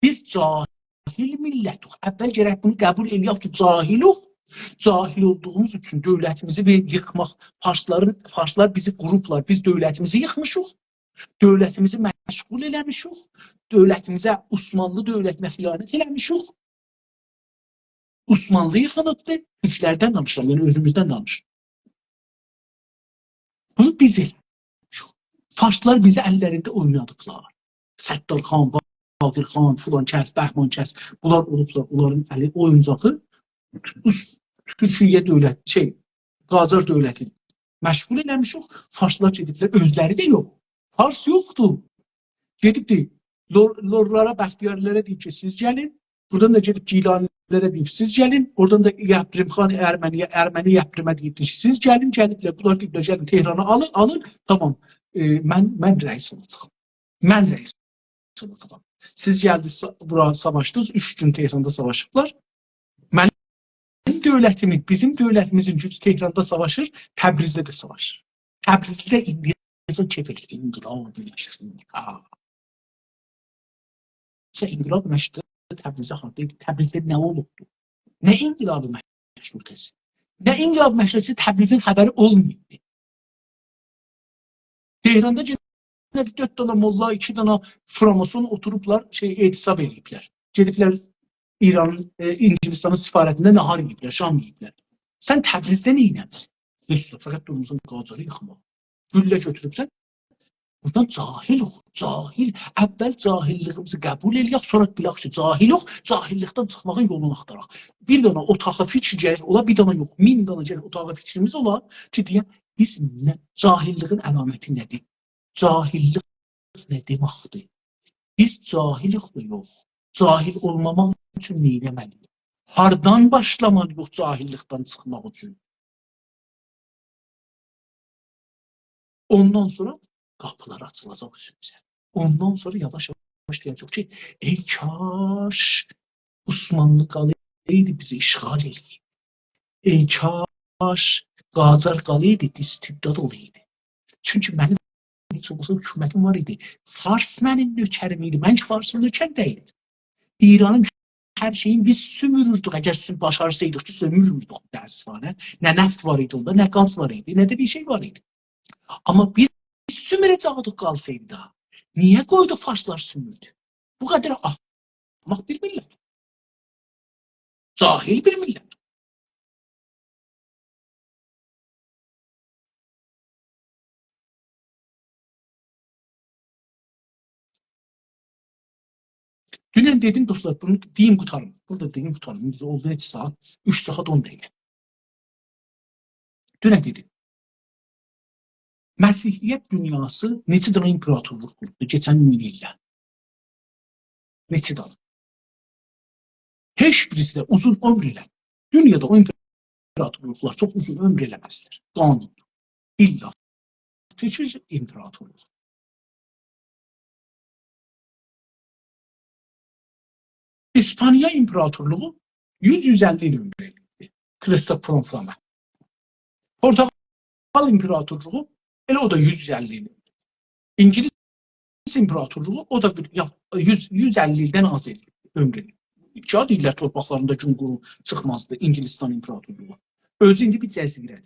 بیز جاهل میللتیک. اول گرک بونو قبول ائله‌یک کی، جاهلیک. جاهل اولدوغوموز اوچون دؤولتیمیزی وئر-، ییخماق، فارسلارین، فارسلار بیزی قوروبلار، بیز دؤولتیمیزی ییخمیشیق. دؤولتیمیزی مشغول ائله‌میشیک. دؤولتیمیزه، عثمانلی دؤولتینه خیانت ائله‌میشیک. عثمانلی ییخیلیبدی. تورکلردن دانیشیرام، یعنی اؤزوموزدن دانیشیرام. بونو بیز ائله‌میشیک. فارسلار بیزی اللرینده اوینادیبلار. ستارخان، باقرخان، فلان کس، بهمان کس، بونلار اولوبلار، اونلارین الی اویونجاغی. اوس-، تورکیه دؤولت، شئی، قاجار دؤولتی مشغول ائله‌میشیک. فارسلار گئدیبلر، اؤزلری ده یوخ. فارس یوخدور. گئدیبدی، لور-، لورلارا، بختیاری‌لره دئییب کی، سیز گلین. بورادان دا گئدیب گیلانی‌لره دئییب، سیز گلین. اورادان دا یپرم‌خان ارمنی‌یه، ارمنی یپرمه دئییبدی کی، سیز گلین، گلیبلر. بونلار دئییبلر، گلین تهرانی آلین، آلین. تامام. ائ، من، من رئیس اولاجاغام. من رئیس اولاجاغام. سیز گلدینیز، سا-، بورا ساواشدینیز، اوچ گون تهراندا ساواشیبلار. منیم دؤولتیمین، بیزیم دؤولتیمیزین گوجو تهراندا ساواشیر، تبریزده ده ساواشیر. تبریزده ایندییه‌جن کئف ائله‌ییر، انقلاب مشروطه. سن انقلاب مشروطه تبریزده هاردا ایدی؟ تبریزده نه اولوبدو؟ نه انقلاب مشروطه‌سی؟ نه انقلاب مشروطه‌سی، تبریزین خبری اولماییبدی. تهراندا گئنه بیر دؤرد دانا موللا، ایکی دانا فراماسون اوتوروبلار، شئی، اعتصاب ائله‌ییبلر. گئدیبلر ایرانین، ائ، انگلستانین سفارتینده ناهار یئییبلر، شام یئییبلر. سن تبریزده نئینه‌میسن؟ هئچ زاد، فقط دورموسان قاجاری ییخماغا. گولله گؤتوروبسن. بورادان جاهل اولور، جاهل. اول جاهللیگیمیزی قبول ائله‌یک، سونرا بیلک کی، جاهل اولوروق، جاهللیکدن چیخماغین یولونو آختاراق. بیر دانا اوتاغی فیکیر گرک اولا، بیر دانا یوخ، مین دانا گرک اوتاغی فیکریمیز اولا کی، دئیک، بیز نه، جاهللیگین علامتی نه‌دیر؟ جاهللیک نه دئمکدیر؟ بیز جاهلیک یا یوخ؟ جاهل اولماماق اوچون نه ائتمه‌لی‌ییک؟ هاردان باشلامالی‌ییق جاهللیکدن چیخماق اوچون؟ اوندان سونرا قاپیلار آچیلاجاق اوزوموزه. اوندان سونرا یاواش-یاواش دئیه‌جک کی، ای کاش عثمانلی قالایدی، بیزی اشغال ائله‌ییب. ای کاش قاجار قالایدی، استبداد اولایدی. چونکی منیم هئچ اولماسا حکومتیم وار ایدی. فارس منیم نؤکریم ایدی. من کی فارسین نؤکری دئییلدیم. ایرانین هر شئیینی بیز سوموروردوک. اگر سو-، باشارسایدیق کی، سوموروردوک متأسفانه. نه نفت وار ایدی اوندا، نه گاز وار ایدی، نه ده بیر شئی وار ایدی. آمما بیز سوموره‌جکدیک قالسایدی دا. نییه قویدو فارسلار سوموردو؟ بو قدر احمق بیر میللت. جاهل بیر میللت. دونن دئدیم، دوستلار، بونو دئییم، قوتاریم. بونو دا دئییم، قوتاریم. ایندی اولدو نئچه ساعات؟ اوچ ساعات اون دقیقه. دونن دئدیم. مسیحیت دونیاسی نئچه دنه ایمپراتورلوق قوردو کئچن مین ایلده؟ نئچه دنه؟ هئچ بیریسی ده اوزون عؤمور ائله‌میر. دونیادا او ایمپراتورلوقلار چوخ اوزون عؤمور ائله‌مزلر. قانون. ایللا کی، ایمپراتورلوق. اسپانیا ایمپراتورلوغو یوز، یوز اللی ایل عؤمور ائله‌ییبدی. کریستوف کولومبلا. پورتوگال ایمپراتورلوغو ائله او دا یوز، یوز اللی ایل. اینگیلیس ایمپراتورلوغو، او دا بیر، یا، یوز، یوز اللی ایلدن آز ائله‌ییب عؤمرونو. کیاغ دئییرلر، تورپاقلاریندا گون غروب چیخمازدی اینگیلیستان ایمپراتورلوغو. اؤزو ایندی بیر جزیره‌دیر.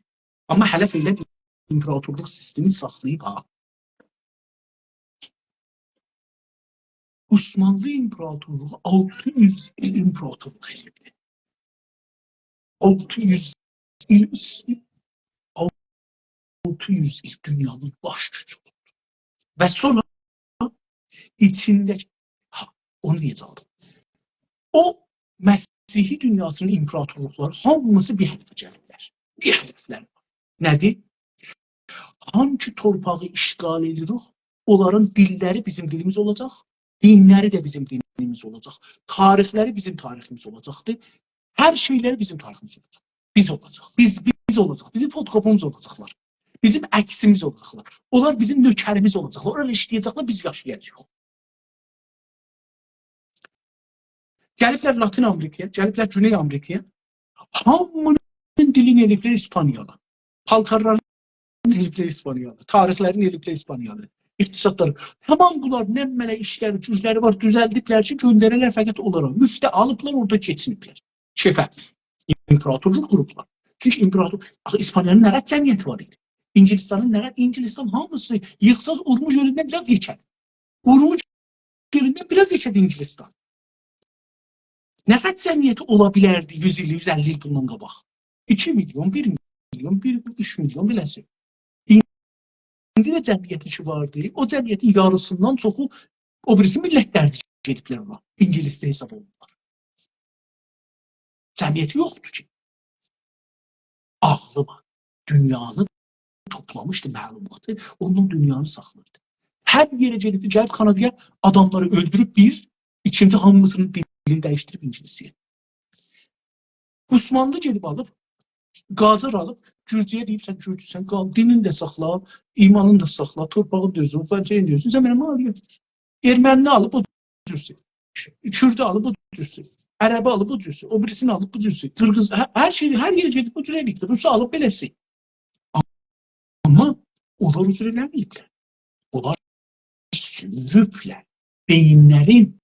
آمما هله فعلاً ایمپراتورلوق سیستمی ساخلاییب ها. عثمانلی ایمپراتورلوغو آلتی یوز ایل ایمپراتورلوق ائله‌ییبدی. آلتی یوز ایل، آلتی یوز ایل دونیانین باش گوجو اولدو. و سونرا ایچینده، ها، اونو دئیه‌جکدیم. او مسیحی دونیاسینین ایمپراتورلوقلاری هامیسی بیر هدفه گلیبلر. بیر هدفلری وار. نه‌دیر؟ هانسی تورپاغی اشغال ائدیریک، اونلارین دیللری بیزیم دیلیمیز اولاجاق، دینلری ده بیزیم مدنی‌میز اولاجاق. تاریخلری بیزیم تاریخیمیز اولاجاقدیر. هر شئیلری بیزیم تاریخیمیز اولاجاق. بیز اولاجاق. بیز، بیز اولاجاق. بیزیم فوتوکوپیمیز اولاجاقلار. بیزیم عکسیمیز اولاجاقلار. اونلار بیزیم نؤکریمیز اولاجاقلار. اونلار ایشله‌یه‌جکلر، بیز یاشایاجاغیق. گلیبلر لاتین آمریکایا، گلیبلر گونئی آمریکایا. هامی‌نین دیلینی ائله‌ییبلر ایسپانیالی. پالتارلارینی ائله‌ییبلر ایسپانیالی. تاریخلرینی ائله‌ییبلر ایسپانیالی. اقتصادلاری. تمام بونلار نمنه ایشلری، گوجلری وار، دوزلدیبلر کی، گؤندره‌لر فقط اونلارا. مفته آلیبلار، اورادا کئچینیبلر. کئفه. ایمپراتورلوق قوروبلار. چونکی ایمپراتور، آخی ایسپانیانین نه قدر جمعیتی وار ایدی؟ انگلستانین نه قدر، انگلستان هامیسی ییغساز اورمو گؤلوندن بیر آز یئکه‌دی. اورمو گؤلوندن بیر آز یئکه‌دی انگلستان. نه قدر جمعیتی اولا بیلردی یوز ایل، یوز اللی ایل بوندان قاباق؟ ایکی میلیون، بیر میلیون، بیر، اوچ میلیون بئله‌سی. ایندی ده جمعیتی کی واردی، او جمعیتین یاریسیندان چوخو او بیریسی میللتلردیر گئدیبلر اورا. انگلیسده حساب اولونورلار. جمعیتی یوخدور کی. عاغلی وار. دونیانی توپلامیشدی، معلوماتی، اونون دونیانی ساخلاییردی. هر یئره گئدیب، گلیب کانادایا آداملاری اؤلدوروب بیر، ایکینجی هامیسینین دیلینی دییشدیریب انگلیسیه. عثمانلی گئدیب آلیب، قاجار آلیب، گورجویه دئییب، «سن گورجوسن، قال، دینینی ده ساخلا، ایمانینی دا ساخلا، تورپاغینی دا اؤزون، فلان شئیینی ده اؤزون، سن منه مالیه.» ارمنینی آلیب او جور سئچیر. کوردو آلیب او جور سئچیر. عربی آلیب او جور سئچیر. او بیریسینی آلیب بو جور سئچیر. قیرغیز، هه-، هر شئیی، هر یئره گئدیب او جور ائله‌ییبدیر. روسو آلیب بئله سئچیر. آمما اونلار او جور ائله‌مه‌ییبلر. اونلار سوموروبلر. بئیینلرین،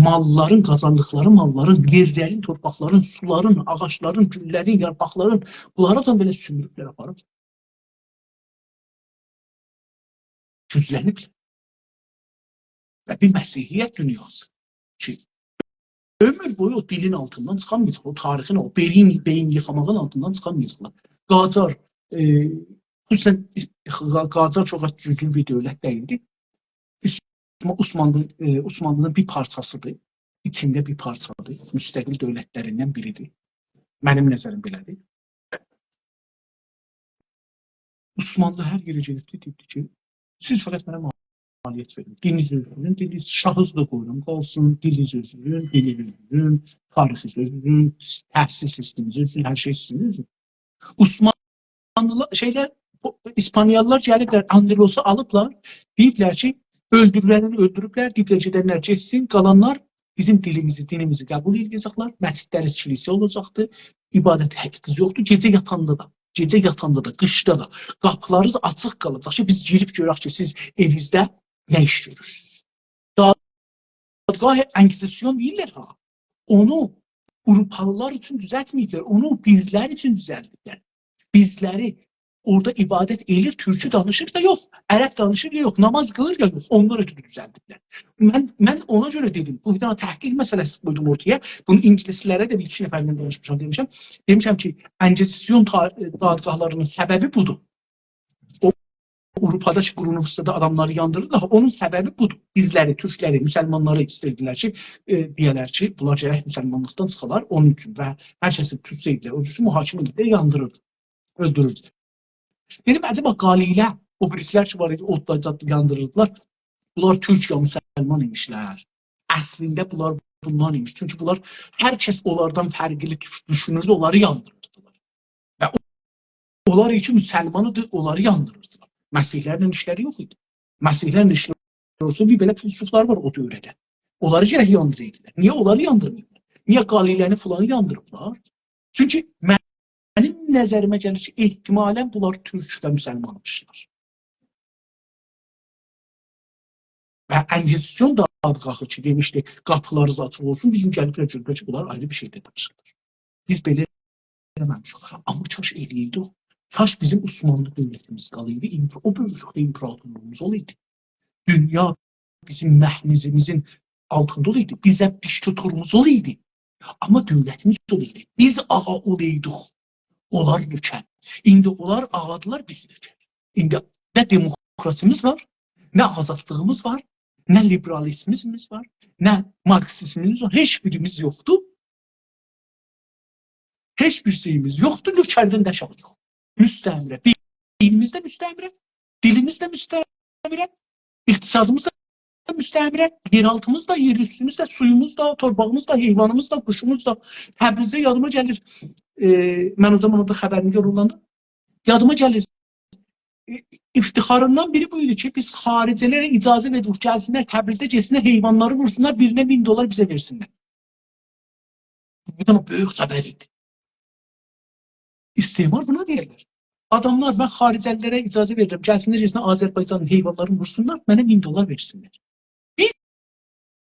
ماللارین، قازاندیقلاری ماللارین، یئرلرین، تورپاقلارین، سولارین، آغاجلارین، گوللرین، یارپاقلارین، بونلاری دا بئله سوموروبلر، آپاریب. گوجلنیبلر. و بیر مسیحیت دونیاسی کی، عؤمور بویو او دیلین آلتیندان چیخانمایاجاق، او تاریخین، او بئیین، بئیین ییخاماغین آلتیندان چیخانمایاجاقلار. قاجار، ائ، خصوصاً قا-، قاجار چوخ گوجلو بیر دؤولت دئییلدی. عث-، عثمانلی، ائ، عثمانلی‌نین بیر پارچاسیدیر. ایچینده بیر پارچادیر. مستقل دؤولتلریندن بیریدیر. منیم نظریم بئله‌دیر. عثمانلی هر یئره گئدیبدی، دئییبدی کی، «سیز فقط منه مالیات وئرین. دیلینیز اؤزونوزون، دیلینیز، شاهینیزی دا قویورام قالسین، دیلینیز اؤزونوزون، دیلینیز اؤزونوزون، تاریخینیز اؤزونوزون، تحصیل سیستمینیز اؤزونوزون، هر شئی سیزین اؤزونوز.» عثمانلی، شئیلر، بو، ایسپانیالیلار گلیبلر، آندلوسو آلیبلار، دئییبلر کی، اؤلدورولنی اؤلدوروبلر، دئییبلر، گئدنلر گئتسین، قالانلار بیزیم دیلیمیزی، دینیمیزی قبول ائده‌جکلر، مسجدلریز کلیسا اولاجاقدیر، عبادت حاققینیز یوخدور، گئجه یاتاندا دا، گئجه یاتاندا دا، قیشدا دا قاپیلاریز آچیق قالاجاق کی، بیز گیریب گؤرک کی، سیز ائوینیزده نه ایش گؤرورسونوز. دادگاه انکیزیسیون دئییرلر ها. اونو آوروپالیلار اوچون دوزلتمه‌ییبلر، اونو بیزلر اوچون دوزلدیبلر. بیزلری اورادا عبادت ائله‌ییر، تورکو دانیشیر یا یوخ، عرب دانیشیر یا یوخ، ناماز قیلیر یا یوخ، اوندان اؤترو دوزلدیبلر. من، من اونا گؤره دئدیم، بیر دنه تحقیق مسئله‌سی قویدوم اورتایا. بونو اینگیلیسلره ده بیر ایکی نفرله دانیشمیشام، دئمیشم. دئمیشم کی، انکیزیسیون تا-، دادگاهلاری‌نین سببی بودور. او آوروپادا کی، قرون وسطی‌ده آداملاری یاندیریردی، اونون سببی بودور. بیزلری، تورکلری، مسلمانلاری ایسته‌ییردیلر کی، ائ، دئیه‌لر کی، بونلار گرک مسلمانلیقدان چیخالار، اونون اوچون و هر کسی توتسایدیلار، او جورسو محاکمه ائدیردیلر، یاندیریردی، اؤلدوروردو. دئدیم، عجبا قالیلر، او بیریسیلر کی وار ایدی، اودلا زادلا یاندیریردیلار، بونلار تورک یا مسلمان ایمیشلر. اصلینده بونلار بوندان ایمیش. چونکی بونلار هر کس اونلاردان فرقلی دوش-، دوشونوردو، اونلاری یاندیریردیلار. و او-، اونلار کی مسلمان ایدی، اونلاری یاندیریردیلار. مسیحی‌لرله ایشلری یوخ ایدی. مسیحی‌لرله ایشلری اولسا، بیر بئله فیلسوفلار وار او دؤورده. اونلاری گرک یاندیرایدیلار. نییه اونلاری یاندیرماییبلار؟ نییه قالیله‌نی فلانی یاندیریبلار؟ چونکی منیم نظریمه گلیر کی، احتمالاً بونلار تورک و مسلمان ایمیشلر. و انکیزیسیون دادگاهی کی، دئمیشدی، «قاپیلاریز آچیق اولسون»، بیر گون گلیبلر گؤردولر کی، بونلار آیری بیر شئیده دانیشیرلار. بیز بئله ائله‌مه‌میشیک. آمما کاش ائله‌یه‌یدیک. کاش بیزیم عثمانلی دؤولتیمیز قالایدی، ایمپر-، او بؤیوکلوکده ایمپراتورلوغوموز اولایدی. دونیا بیزیم محنیزیمیزین آلتیندا اولایدی، بیزه پیشتوتوروموز اولایدی. آمما دؤولتیمیز اولایدی. بیز آغا اولایدیق، اونلار نؤکر. ایندی اونلار آغادیلار، بیز نؤکر. ایندی نه دموکراسیمیز وار، نه آزادلیغیمیز وار، نه لیبرالیزمیمیز وار، نه مارکسیزمیمیز وار. هئچ بیریمیز یوخدور. هئچ بیر شئییمیز یوخدور، نؤکردن ده آشاغی‌ییق. مستعمره. دینیمیز ده مستعمره، دیلیمیز ده مستعمره، اقتصادیمیز دا مستعمره، یئرآلتیمیز دا، یئراوستوموز ده، سویوموز دا، تورپاغیمیز دا، حیوانیمیز دا، قوشوموز دا. تبریزده یادیما گلیر، ائ، من او زامان اورادا خبرنگار اولاندا، یادیما گلیر، ائ، افتخاریندان بیری بو ایدی کی، بیز خارجه‌لره اجازه وئریریک، گلسینلر تبریزده، گئتسینلر حیوانلاری وورسونلار، بیرینه مین دلار بیزه وئرسینلر. بو دا بؤیوک خبر ایدی. استعمار بونا دئیرلر. آداملار، من خارجه‌لی‌لره اجازه وئریرم، گلسینلر، گئتسینلر آذربایجانین حیوانلارینی وورسونلار، منه مین دلار وئرسینلر. بیز،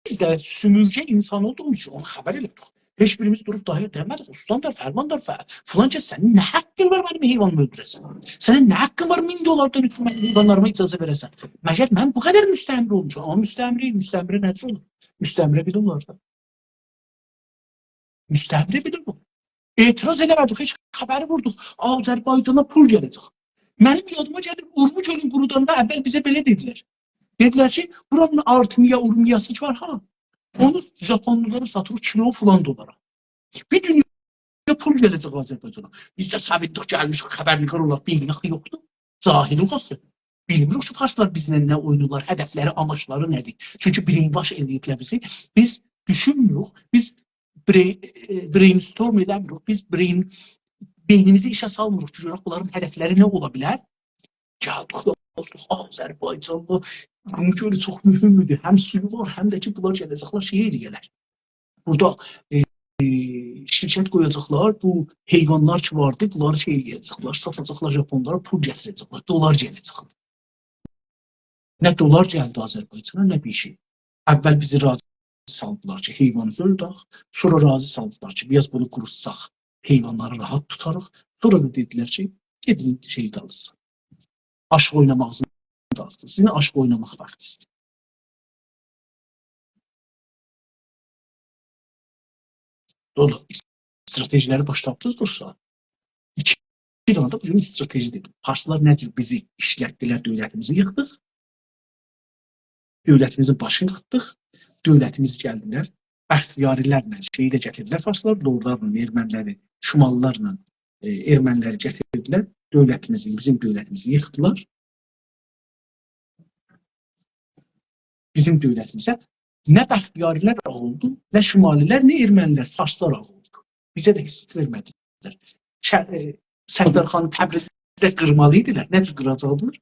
بیز ده سؤمورگه اینسان اولدوغوموز اوچون اونو خبر ائله‌دیک. هئچ بیریمیز دوروب داها دئمه‌دیک، «استاندار، فرماندار، ف-، فلان کس، سنین نه حقین وار منیم حیوانیمی اؤلدوره‌سن؟ سنین نه حقین وار مین دلاردان اؤترو منیم حیوانلاریما اجازه وئره‌سن؟ مگر من بو قدر مستعمره اولموشام؟» آمما مستعمره، مستعمره نه‌جور اولور؟ مستعمره بئله اولار دا. مستعمره بئله اولار. اعتراض ائله‌مه‌دیک، هئچ خبری ووردوق. آذربایجانا پول گله‌جک. منیم یادیما گلیر، اورمو گؤلون قوروداندا اول بیزه بئله دئدیلر. دئدیلر کی، بورانین آرتمیا، اورمیاسی کی وار ها، اونو ژاپونلولارا ساتیریق کیلو فلان دلارا. بیر دونیا پول گله‌جک آذربایجانا. بیز ده سئویندیک، گلمیشیک خبرنگار اولاق، بئینی یوخدور. جاهل اولاسی. بیلمیریک کی، فارسلار بیزله نه اوینورلار، هدفلری، آماجلاری نه‌دیر. چونکی brainwash ائله‌ییبلر بیزی. بیز دوشونموروک، بیز برئ-، ائ، brainstorm ائله‌میریک، بیز brain، بئینیمیزی ایشه سالمیریق کی، گؤرک بونلارین هدفلری نه اولا بیلر. گلدیک، دوستلار، آذربایجاندا اورمو گؤلو چوخ مهمدور. هم سویو وار، هم ده کی، بونلار گله‌جکلر، شئی ائله‌یه‌لر. بورادا، ائ، ائ، شرکت قویاجاقلار، بو حیوانلار کی واردی، بونلاری شئی ائله‌یه‌جکلر، ساتاجاقلار ژاپونلارا، پول گتیره‌جکلر، دلار گله‌جک. نه دلار گلدی آذربایجانا، نه بیر شئی. اول بیزی راضی سالدیلار کی، حیوانیمیزی اؤلدورک، سونرا راضی سالدیلار کی، بیر آز بونو قوروتساق، حیوانلاری راحت توتاریق. سونرا دا دئدیلر کی، گئدین شئی دالیسینا. آشیق اویناماغینیزین دالیسینا. سیزین آشیق اویناماق واختینیزدیر. دوستلار، استراتژی‌لری باشلادینیز، دوستلار. ایکی، ایکی دنه ده بو گون استراتژی دئدیم. فارسلار نه جور بیزی ایشلتدیلر، دؤولتیمیزی ییخدیق. دؤولتیمیزین باشینی قیرتدیق. دؤولتیمیز گلدیلر. بختیاری‌لرله شئیی ده گتیردیلر فارسلار. لورلارلا ارمنی‌لری، شومالی‌لارلا، ائ، ارمنی‌لری گتیردیلر. دؤولتیمیزی، بیزیم دؤولتیمیزی ییخدیلار. بیزیم دؤولتیمیزه نه بختیاری‌لر آغ اولدو، نه شومالی‌لر، نه ارمنی‌لر، فارسلار آغ اولدو. بیزه ده حیصت وئرمه‌دیلر. ک-، ائ، ستارخانی تبریزده قیرمالی ایدیلر. نه جور قیراجاقدیلار؟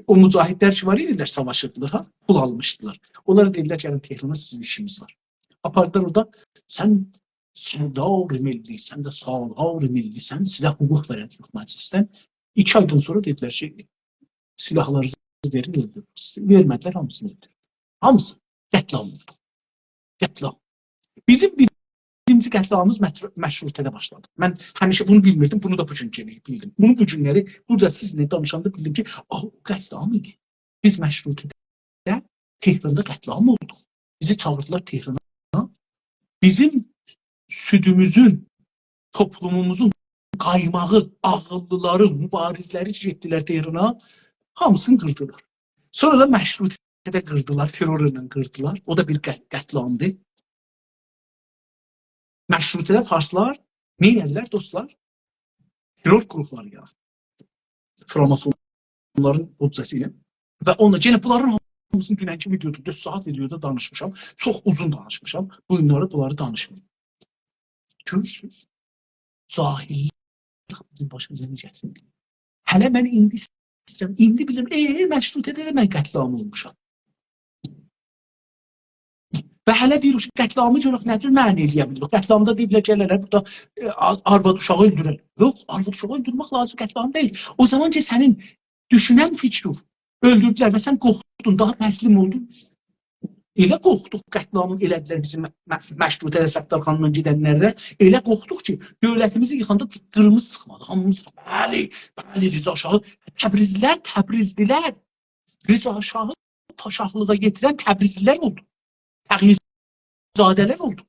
او مجاهدلر کی وار ایدیلر، ساواشیردیلار، ها؟ پول آلمیشدیلار. اونلارا دئدیلر، «گلین تهرانا، سیزین ایشیمیز وار.» آپاردیلار اورادا، «سن سردار ملی‌سن ده، سالار ملی‌سن، سیزه حقوق وئره‌جه‌ییک مجلسدن.» ایکی آیدان سونرا دئدیلر کی، «سلاحلارینیزی وئرین، اؤلدورون.» وئرمه‌دیلر، هامیسینی اؤلدوردو. هامیسی قتل‌عام اولدو. قتل‌عام. بیزیم بیرینجی قتل‌عامیمیز مترو-، مشروطه‌ده باشلادی. من همیشه بونو بیلمیردیم، بونو دا بو گون گئنه بیلدیم. بونو بو گونلری بورادا سیزله دانیشاندا بیلدیم کی، آه، او قتل‌عام ایدی. بیز مشروطه‌ده، تهراندا قتل‌عام اولدوق. بیزی چاغیردیلار تهرانا. بیزیم سودوموزون، توپلوموموزون قایماغی، عاغیللی‌لاری، مبارزلری کی گئتدیلر تهرانا، هامیسینی قیردیلار. سونرا دا مشروطه‌ده قیردیلار، ترور ایله قیردیلار. او دا بیر قت-، قتل‌عامدیر. مشروطه‌ده فارسلار نه ائدیلر، دوستلار؟ ترور گروپلاری یاراتدی. فراماسونلارین بودجه‌سی ایله. و اوندا یئنه بونلارین هامیسینی دوننکی ویدئودا، دؤرد ساعات ویدئودا دانیشمیشام. چوخ اوزون دانیشمیشام. بو گونلری بونلاری دانیشماییم. گؤرورسونوز؟ جاهللیک بیزیم باشیمیزا نه گتیردی. هله من ایندی ایسته‌ییرم، ایندی بیلیرم، ائ، مشروطه‌ده ده من قتل‌عام اولموشام. و هله دئییریک کی، قتل‌عامی گؤرک نه جور معنا ائله‌یه بیلیریک. قتل‌عامدا دئییبلر، گله‌لر بورادا، ائ، آ-، آرواد اوشاغی اؤلدوره‌لر. یوخ، آرواد اوشاغی اؤلدورمک لازیم، قتل‌عام دئییل. او زامان کی، سنین دوشونن فیکرین، اؤلدوردولر و سن قورخدون، داها تسلیم اولدون. ائله قورخدوق، قتل‌عام ائله‌دیلر بیزیم م-، م-، مشروطه‌ده ستارخانینان گئدنلره. ائله قورخدوق کی، دؤولتیمیزی ییخاندا جیققیریمیز چیخمادی. هامیمیز، «بلی، بلی، رضا شاهی.» تبریزلی‌لر، تبریزلی‌لر، رضا شاهی پاشاهلیغا یئتیرن تبریزلی‌لر اولدو. تقی‌زاده‌لر اولدو.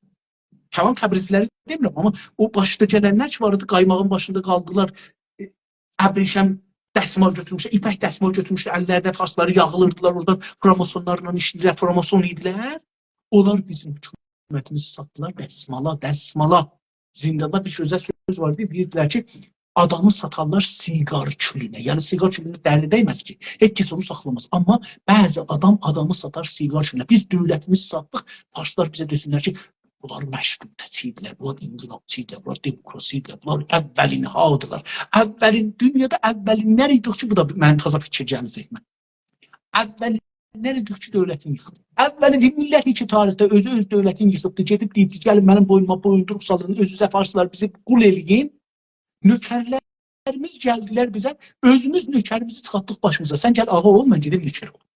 تمام تبریزلی‌لری دئمیرم، آمما او باشدا گلنلر کی وار ایدی، قایماغین باشیندا قالدیلار. ائ، ابریشم دسمال گؤتورموشلر، ایپک دسمال گؤتورموشلر اللرینه، فارسلاری یاغلیردیلار، اورادان فراماسونلارلا ایشله‌ییرلر، فراماسون ایدیلر. اونلار بیزیم حکومتیمیزی ساتدیلار دسمالا، دسمالا. زینداندا بیر گؤزل سؤز واردی، دئییردیلر کی، آدامی ساتارلار سیگار کولونه. یعنی سیگار کولونه دردی دیمز کی، هئچ کس اونو ساخلاماز. آمما بعضی آدام آدامی ساتار سیگار کولونه. بیز دؤولتیمیزی ساتدیق، فارسلار بیزه دئسینلر کی، بونلار مشروطه‌چی ایدیلر، بونلار انقلابچی ایدیلر، بونلار دموکراسی ایدیلر، بونلار اولین‌هادیلار. اولین، دونیادا اولین‌لر ایدیک کی، بو دا منیم تازا فیکیر گلیر ذهنیمه. اولین‌لر ایدیک کی، دؤولتین ییخیب. اولین میللت کی، تاریخده اؤزو اؤز دؤولتینی ییخیبدی، گئدیب دئییبدی: «گلین منیم بوینوما بویوندوروق سالین، اؤزونوزه فارسلار بیزی قول ائله‌یین.» نؤکرلریمیز گلدیلر بیزه، اؤزوموز نؤکریمیزی چیخارتدیق باشیمیزا. سن گل آغا اول، من گئدیم نؤکر اولوم.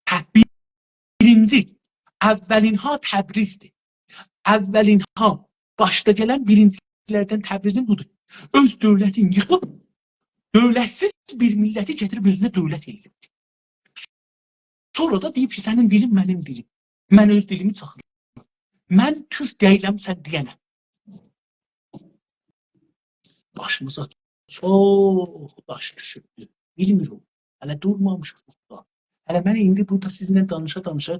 ته-، بیرینجی، اولین‌ها تبریزدیر. اولین‌ها، باشدا گلن بیرینجی‌لردن تبریزین بودور. اؤز دؤولتین ییخیب، دؤولتسیز بیر میللتی گتیریب اؤزونه دؤولت ائله‌ییب. سونرا دا دئییب کی، سنین دیلین منیم دیلیم. من اؤز دیلیمی چاخیرام. من تورک دئییلم، سن دئینه. باشیمیزا چوخ داش دوشوبدو. بیلمیریک. هله دورمامیشیق بورادا. هله من ایندی بورادا سیزینله دانیشا-دانیشا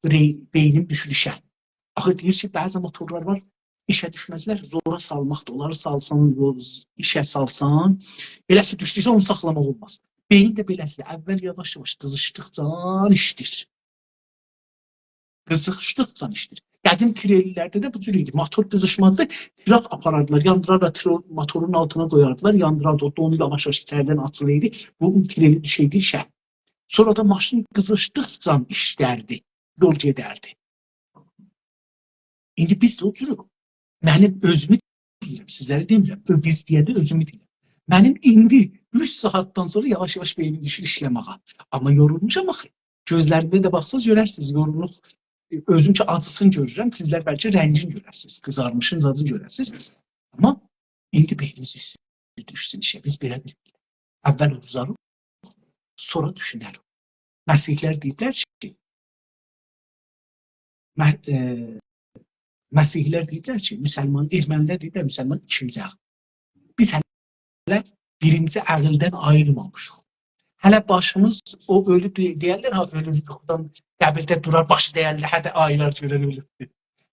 بئ-، بئینیم دوشور ایشه. آخی دئییر کی، بعضی موتورلار وار، ایشه دوشمزلر، زورا سالماقدیر. اونلاری سالسان، یو-، ایشه سالسان، ائله کی دوشدوکجه اونو ساخلاماق اولماز. بئیین ده بئله‌سیدیر. اول یاواش-یاواش قیزیشدیقجا ایشله‌ییر. قیزیشدیقجا ایشله‌ییر. قدیم تریلی‌لرده ده بو جور ایدی. موتور قیزیشمازدی. تراک آپاراردیلار، یاندیراردیلار، ترو-، موتورون آلتینا قویاردیلار، یاندیراردی. او دونو یاواش-یاواش ایچریدن آچیلیردی. بو تریلی دوشئیدی ایشه. سونرا دا ماشین قیزیشدیقجا ایشلردی، یول گئدردی. ایندی بیز ده او جوروک. منیم اؤزومو دئییرم، سیزلری دئمیرم. اؤ-، بیز دئینده اؤزومو دئییرم. منیم ایندی اوچ ساعاتدان سونرا یاواش-یاواش بئینیم دوشور ایشله‌مه‌یه. آمما یورولموشام آخی. گؤزلریمه ده باخساز گؤررسینیز، یورولوق. اؤزوم کی آجیسینی گؤرورم، سیزلر بلکه رنگین گؤررسینیز، قیزارمیشین زادینی گؤررسینیز. آمما ایندی بئینیمیز ایسته‌ییر دوشسون ایشه. بیز بئله بیر اول اوزاریق، سونرا دوشونریک. مسیحی‌لر دئییبلر کی، مه-، ائ، مسیحی‌لر دئییبلر کی، مسلمان، ارمنی‌لر دئییبلر، مسلمان ایکیمیز حاق. بیز هله بیرینجی عقلدن آییلمامیشیق. هله باشیمیز او اؤلو دئ-، دئیرلر ها، اؤلو یوخودان قبیرده دورار، باشی دَیَنده هه ده آییلار گؤرر اؤلوبدور.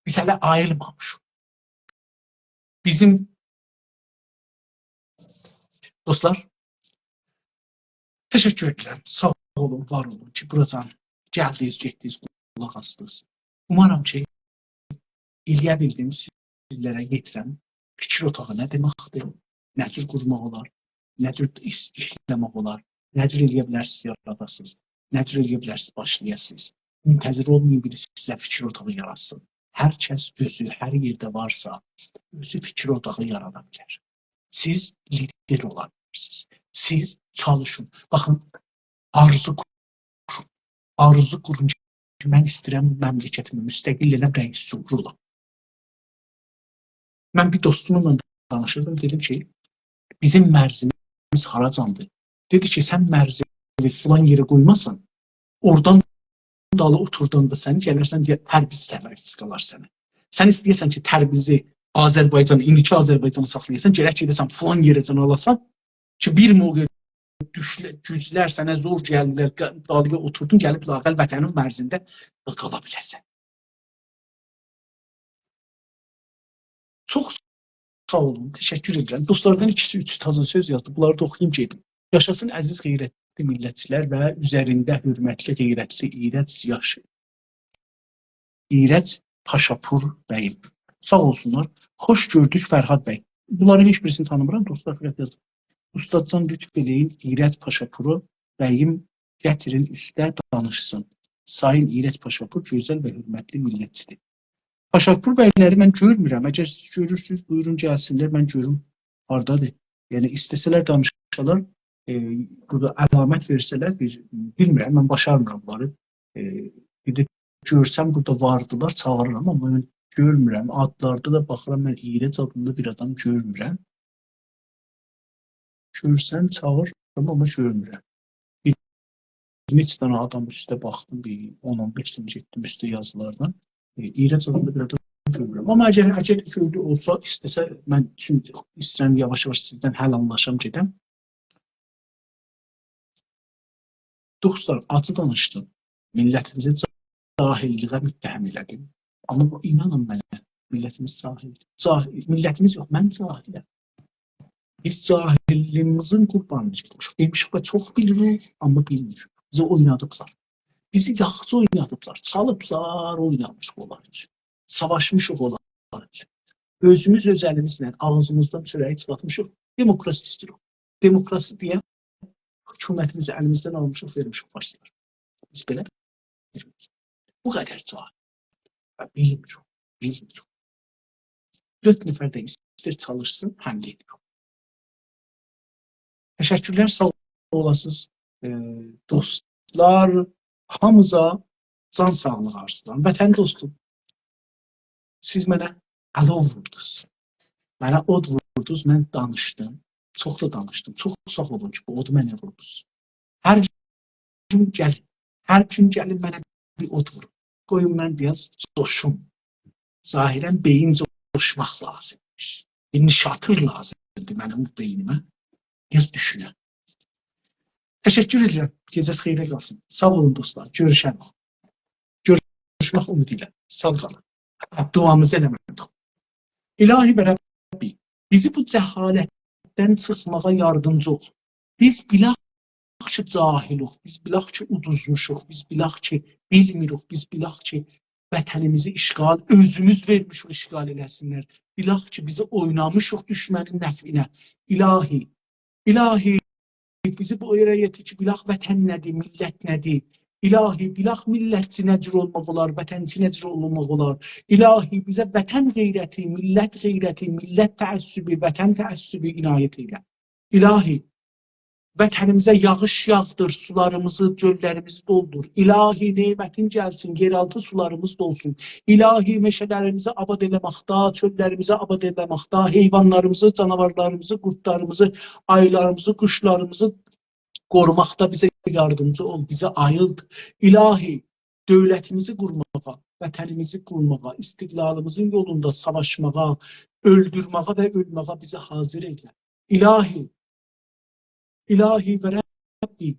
بیز هله آییلمامیشیق. بیزیم دوستلار، تشکر ائدیرم. ساغ اولون، وار اولون کی، بوراجان گلدینیز، گئتدینیز، قولاق آسدینیز. اومارام کی، ائلیه بیلدیم سیزلره یئتیرم. فیکیر اوتاغی نه دئمکدیر؟ نه جور قورماق اولار؟ نه جور ایش-، ایشله‌مک اولار؟ نه جور ائلیه بیلرسینیز یاراداسینیز؟ نه جور ائلیه بیلرسینیز باشلایاسینیز؟ منتظر اولمایین بیری سیزه فیکیر اوتاغی یاراتسین. هر کس اؤزو، هر یئرده وارسا، اؤزو فیکیر اوتاغی یارادا بیلر. سیز لیدر اولا بیلیرسینیز. سیز چالیشین. باخین، آرزو قورون. آرزو قورون کی، من ایسته‌ییرم مملکتیمی مستقل ائله‌م، رئیس جمهور اولام. من بیر دوستوملا دانیشیردیم، دئدیم کی، بیزیم مرزیمیز هاراجاندیر؟ دئدی کی، سن مرزی فلان یئره قویماسان، اورادان دالی اوتورداندا سنی گلرسن دئیه، هر بیر سفر قالار سنه. سن ایسته‌یه‌سن کی، تبریزی، آذربایجانی، ایندیکی آذربایجانی ساخلایاسان، گرک گئده‌سن فلان یئره‌جن آلاسان کی، بیر موقع دوشله-، گوجلر سنه زور گلدیلر، ق-، دالییا اوتوردون، گلیب لااقل وطنین مرزینده قالا بیله‌سن. چوخ ساغ اولون، تشکر ائدیرم. دوستلاردان ایکیسی، اوچو تازا سؤز یازدی. بونلاری دا اوخویوم گئدیم. یاشاسین عزیز غیرتلی میللتچیلر و اوزرینده حؤرمتلی، غیرتلی، ایرج یاشی. ایرج پاشاپور بَییم. ساغ اولسونلار. خوش گؤردوک فرهاد بَی. بونلارین هئچ بیریسینی تانیمیرام، دوستلار فقط یازین. اوستادجان، لطف ائله‌یین، ایرج پاشاپورو بَییم گتیرین اوسته دانیشسین. سایین ایرج پاشاپور گؤزل و حؤرمتلی میللتچی‌دیر. پاشاپور بَیلری من گؤرمورم. اگر سیز گؤرورسونوز، بویورون گلسینلر، من گؤروم هاردادیر. یعنی ایسته‌سه‌لر دانیشالار، ائ، بورادا علامت وئرسه‌لر، بیر، بیلمیرم، من باشارمیرام بونلاری. ائ، بیر ده گؤرسم بورادا واردیلار، چاغیریرام، آمما من گؤرمورم. آدلاردا دا باخیرام، من ایرج آدیندا بیر آدام گؤرمورم. گؤرسم چاغیریرام، آمما گؤرمورم. بیر نئچه دنه آدام اوسته باخدیم، بیر اون اون بئش دنه گئتدیم اوسته یازیلاردان. ائ، ایرج آدیندا بیر آدام گؤرمورم. آمما اگر، اگر گؤردو اولسا، ایسته‌سه، من چون ایسته‌ییرم یاواش-یاواش سیزدن هلاللاشام، گئدم. دوستلار، آجی دانیشدیم. میللتیمیزی جاهللیگه متهم ائله‌دیم. آمما بو، اینانین منه، میللتیمیز جاهیل. جاهیل، میللتیمیز یوخ، من جاهیلم. بیز جاهیللیگیمیزین قوربانینی چکمیشیک. دئمیشیک کی، چوخ بیلیریک، آمما بیلمیریک. بیزی اوینادیبلار. بیزی یاخشی اوینادیبلار. چالیبلار، اوینامیشیق اونلار اوچون. ساواشمیشیق اونلار اوچون. اؤزوموز اؤز الیمیزله آغزیمیزدان چؤره‌یی چیخارتمیشیق. دموکراسی ایسته‌ییریک. دموکراسی دئیه حکومتیمیزی الیمیزدن آلمیشیق، وئرمیشیک فارسلارا. بیز بئله بیلمیریک. بو قدر جاهیل. و بیلمیر، بیلمیر. دؤرد نفر ده ایستر چالیشسین، حل ائدیر. تشکرلر، ساغ اولاسینیز. ائ، دوستلار، هامینیزا جان ساغلیغی آرزولاییرام. وطن دوستوم، سیز منه آلوو ووردونوز. منه اود ووردونوز، من دانیشدیم. چوخ دا دانیشدیم. چوخ ساغ اولون کی، بو اودو منه ووردونوز. هر گون گلین، هر گون گلین منه بیر اود وورون. قویون من بیر آز جوشوم. ظاهراً بئیین جوشماق لازیممیش. بیر نشاطیر لازیمدیر منیم بئینیمه. بیر آز دوشونم. تشکر ائدیرم. گئجه‌نیز خئیره قالسین. ساغ اولون دوستلار. گؤروشه‌ریک. گؤروشمک امیدی ایله. ساغ قالین. هه، دعامیزی ائله‌مه‌دیک. الهی و ربی، بیزی بو جهالتدن چیخماغا یاردیمجی اول. بیز بیلاخ کی جاهیلیق، بیز بیلاخ کی اودوزموشوق، بیز بیلاخ کی بیلمیریک، بیز بیلاخ کی وطنیمیزی اشغال، اؤزوموز وئرمیشیک اشغال ائله‌سینلر. بیلاخ کی بیزی اوینامیشیق دوشمنین نفعینه. الهی، الهی، بیزی بو یئره یئتیر کی، بیلاخ وطن نه‌دیر، میللت نه‌دیر. الهی، بیلاخ میللتچی نه جور اولماق اولار، وطنچی نه جور اولماق اولار. الهی، بیزه وطن غیرتی، میللت غیرتی، میللت تعصبی، وطن تعصبی عنایت ائیله. الهی، وطنیمیزه یاغیش یاغدیر، سولاریمیزی، گؤللریمیزی دولدور. الهی، نعمتین گلسین، یئرآلتی سولاریمیز دولسون. الهی، مئشه‌لریمیزی آباد ائله‌مکده، چؤللریمیزی آباد ائله‌مکده، حیوانلاریمیزی، جاناوارلاریمیزی، قوردلاریمیزی، آییلاریمیزی، قوشلاریمیزی قوروماقدا بیزه یاردیمجی اول، بیزی آییلد. الهی، دؤولتیمیزی قورماغا، وطنیمیزی قورماغا، استقلالیمیزین یولوندا ساواشماغا، اؤلدورمه‌یه و اؤلمه‌یه بیزی حاضر ائیله. الهی، الهی و ربی،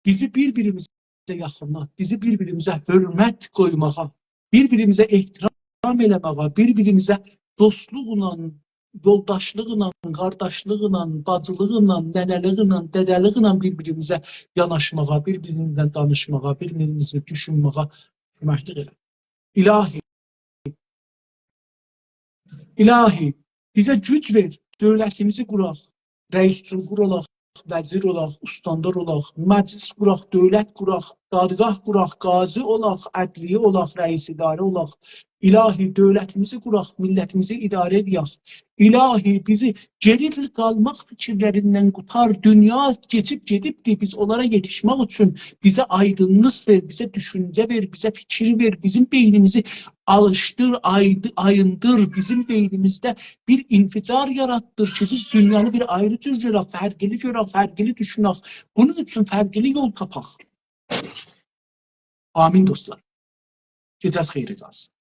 بیزی بیر-بیریمیزه یاخینلات، بیزی بیر-بیریمیزه حؤرمت قویماغا، بیر-بیریمیزه احترام ائله‌مه‌یه، بیر-بیریمیزه دوستلوقلا، یولداشلیقلا، قارداشلیقلا، باجیلیقلا، ننه‌لیکله، دده‌لیکله بیر-بیریمیزه یاناشماغا، بیر-بیریمیزله دانیشماغا، بیر-بیریمیزی دوشونمه‌یه کؤمکلیک ائله. الهی، الهی، بیزه گوج وئر، دؤولتیمیزی قوراق، رئیس جمهور اولاق، وزیر اولاق، استاندار اولاق، مجلس قوراق، دؤولت قوراق، دادگاه قوراق، قاضی اولاق، عدلیه اولاق، رئیس اداره اولاق. الهی، دؤولتیمیزی قوراق، میللتیمیزی اداره ائدک. الهی، بیزی گئری قالماق فیکیرلریندن قوتار. دونیا کئچیب گئدیبدیر، بیز اونلارا یئتیشمک اوچون بیزه آیدینلیق وئر، بیزه دوشونجه وئر، بیزه فیکیر وئر، بیزیم بئینیمیزی آلیشدیر، آیدی-، آییندیر، بیزیم بئینیمیزده بیر انفجار یاراتدیر کی، بیز دونیانی بیر آیری جور گؤرک، فرقلی گؤرک، فرقلی دوشونک. بونون اوچون فرقلی یول تاپاق. آمین، دوستلار. گئجه‌نیز خئیره قالسین.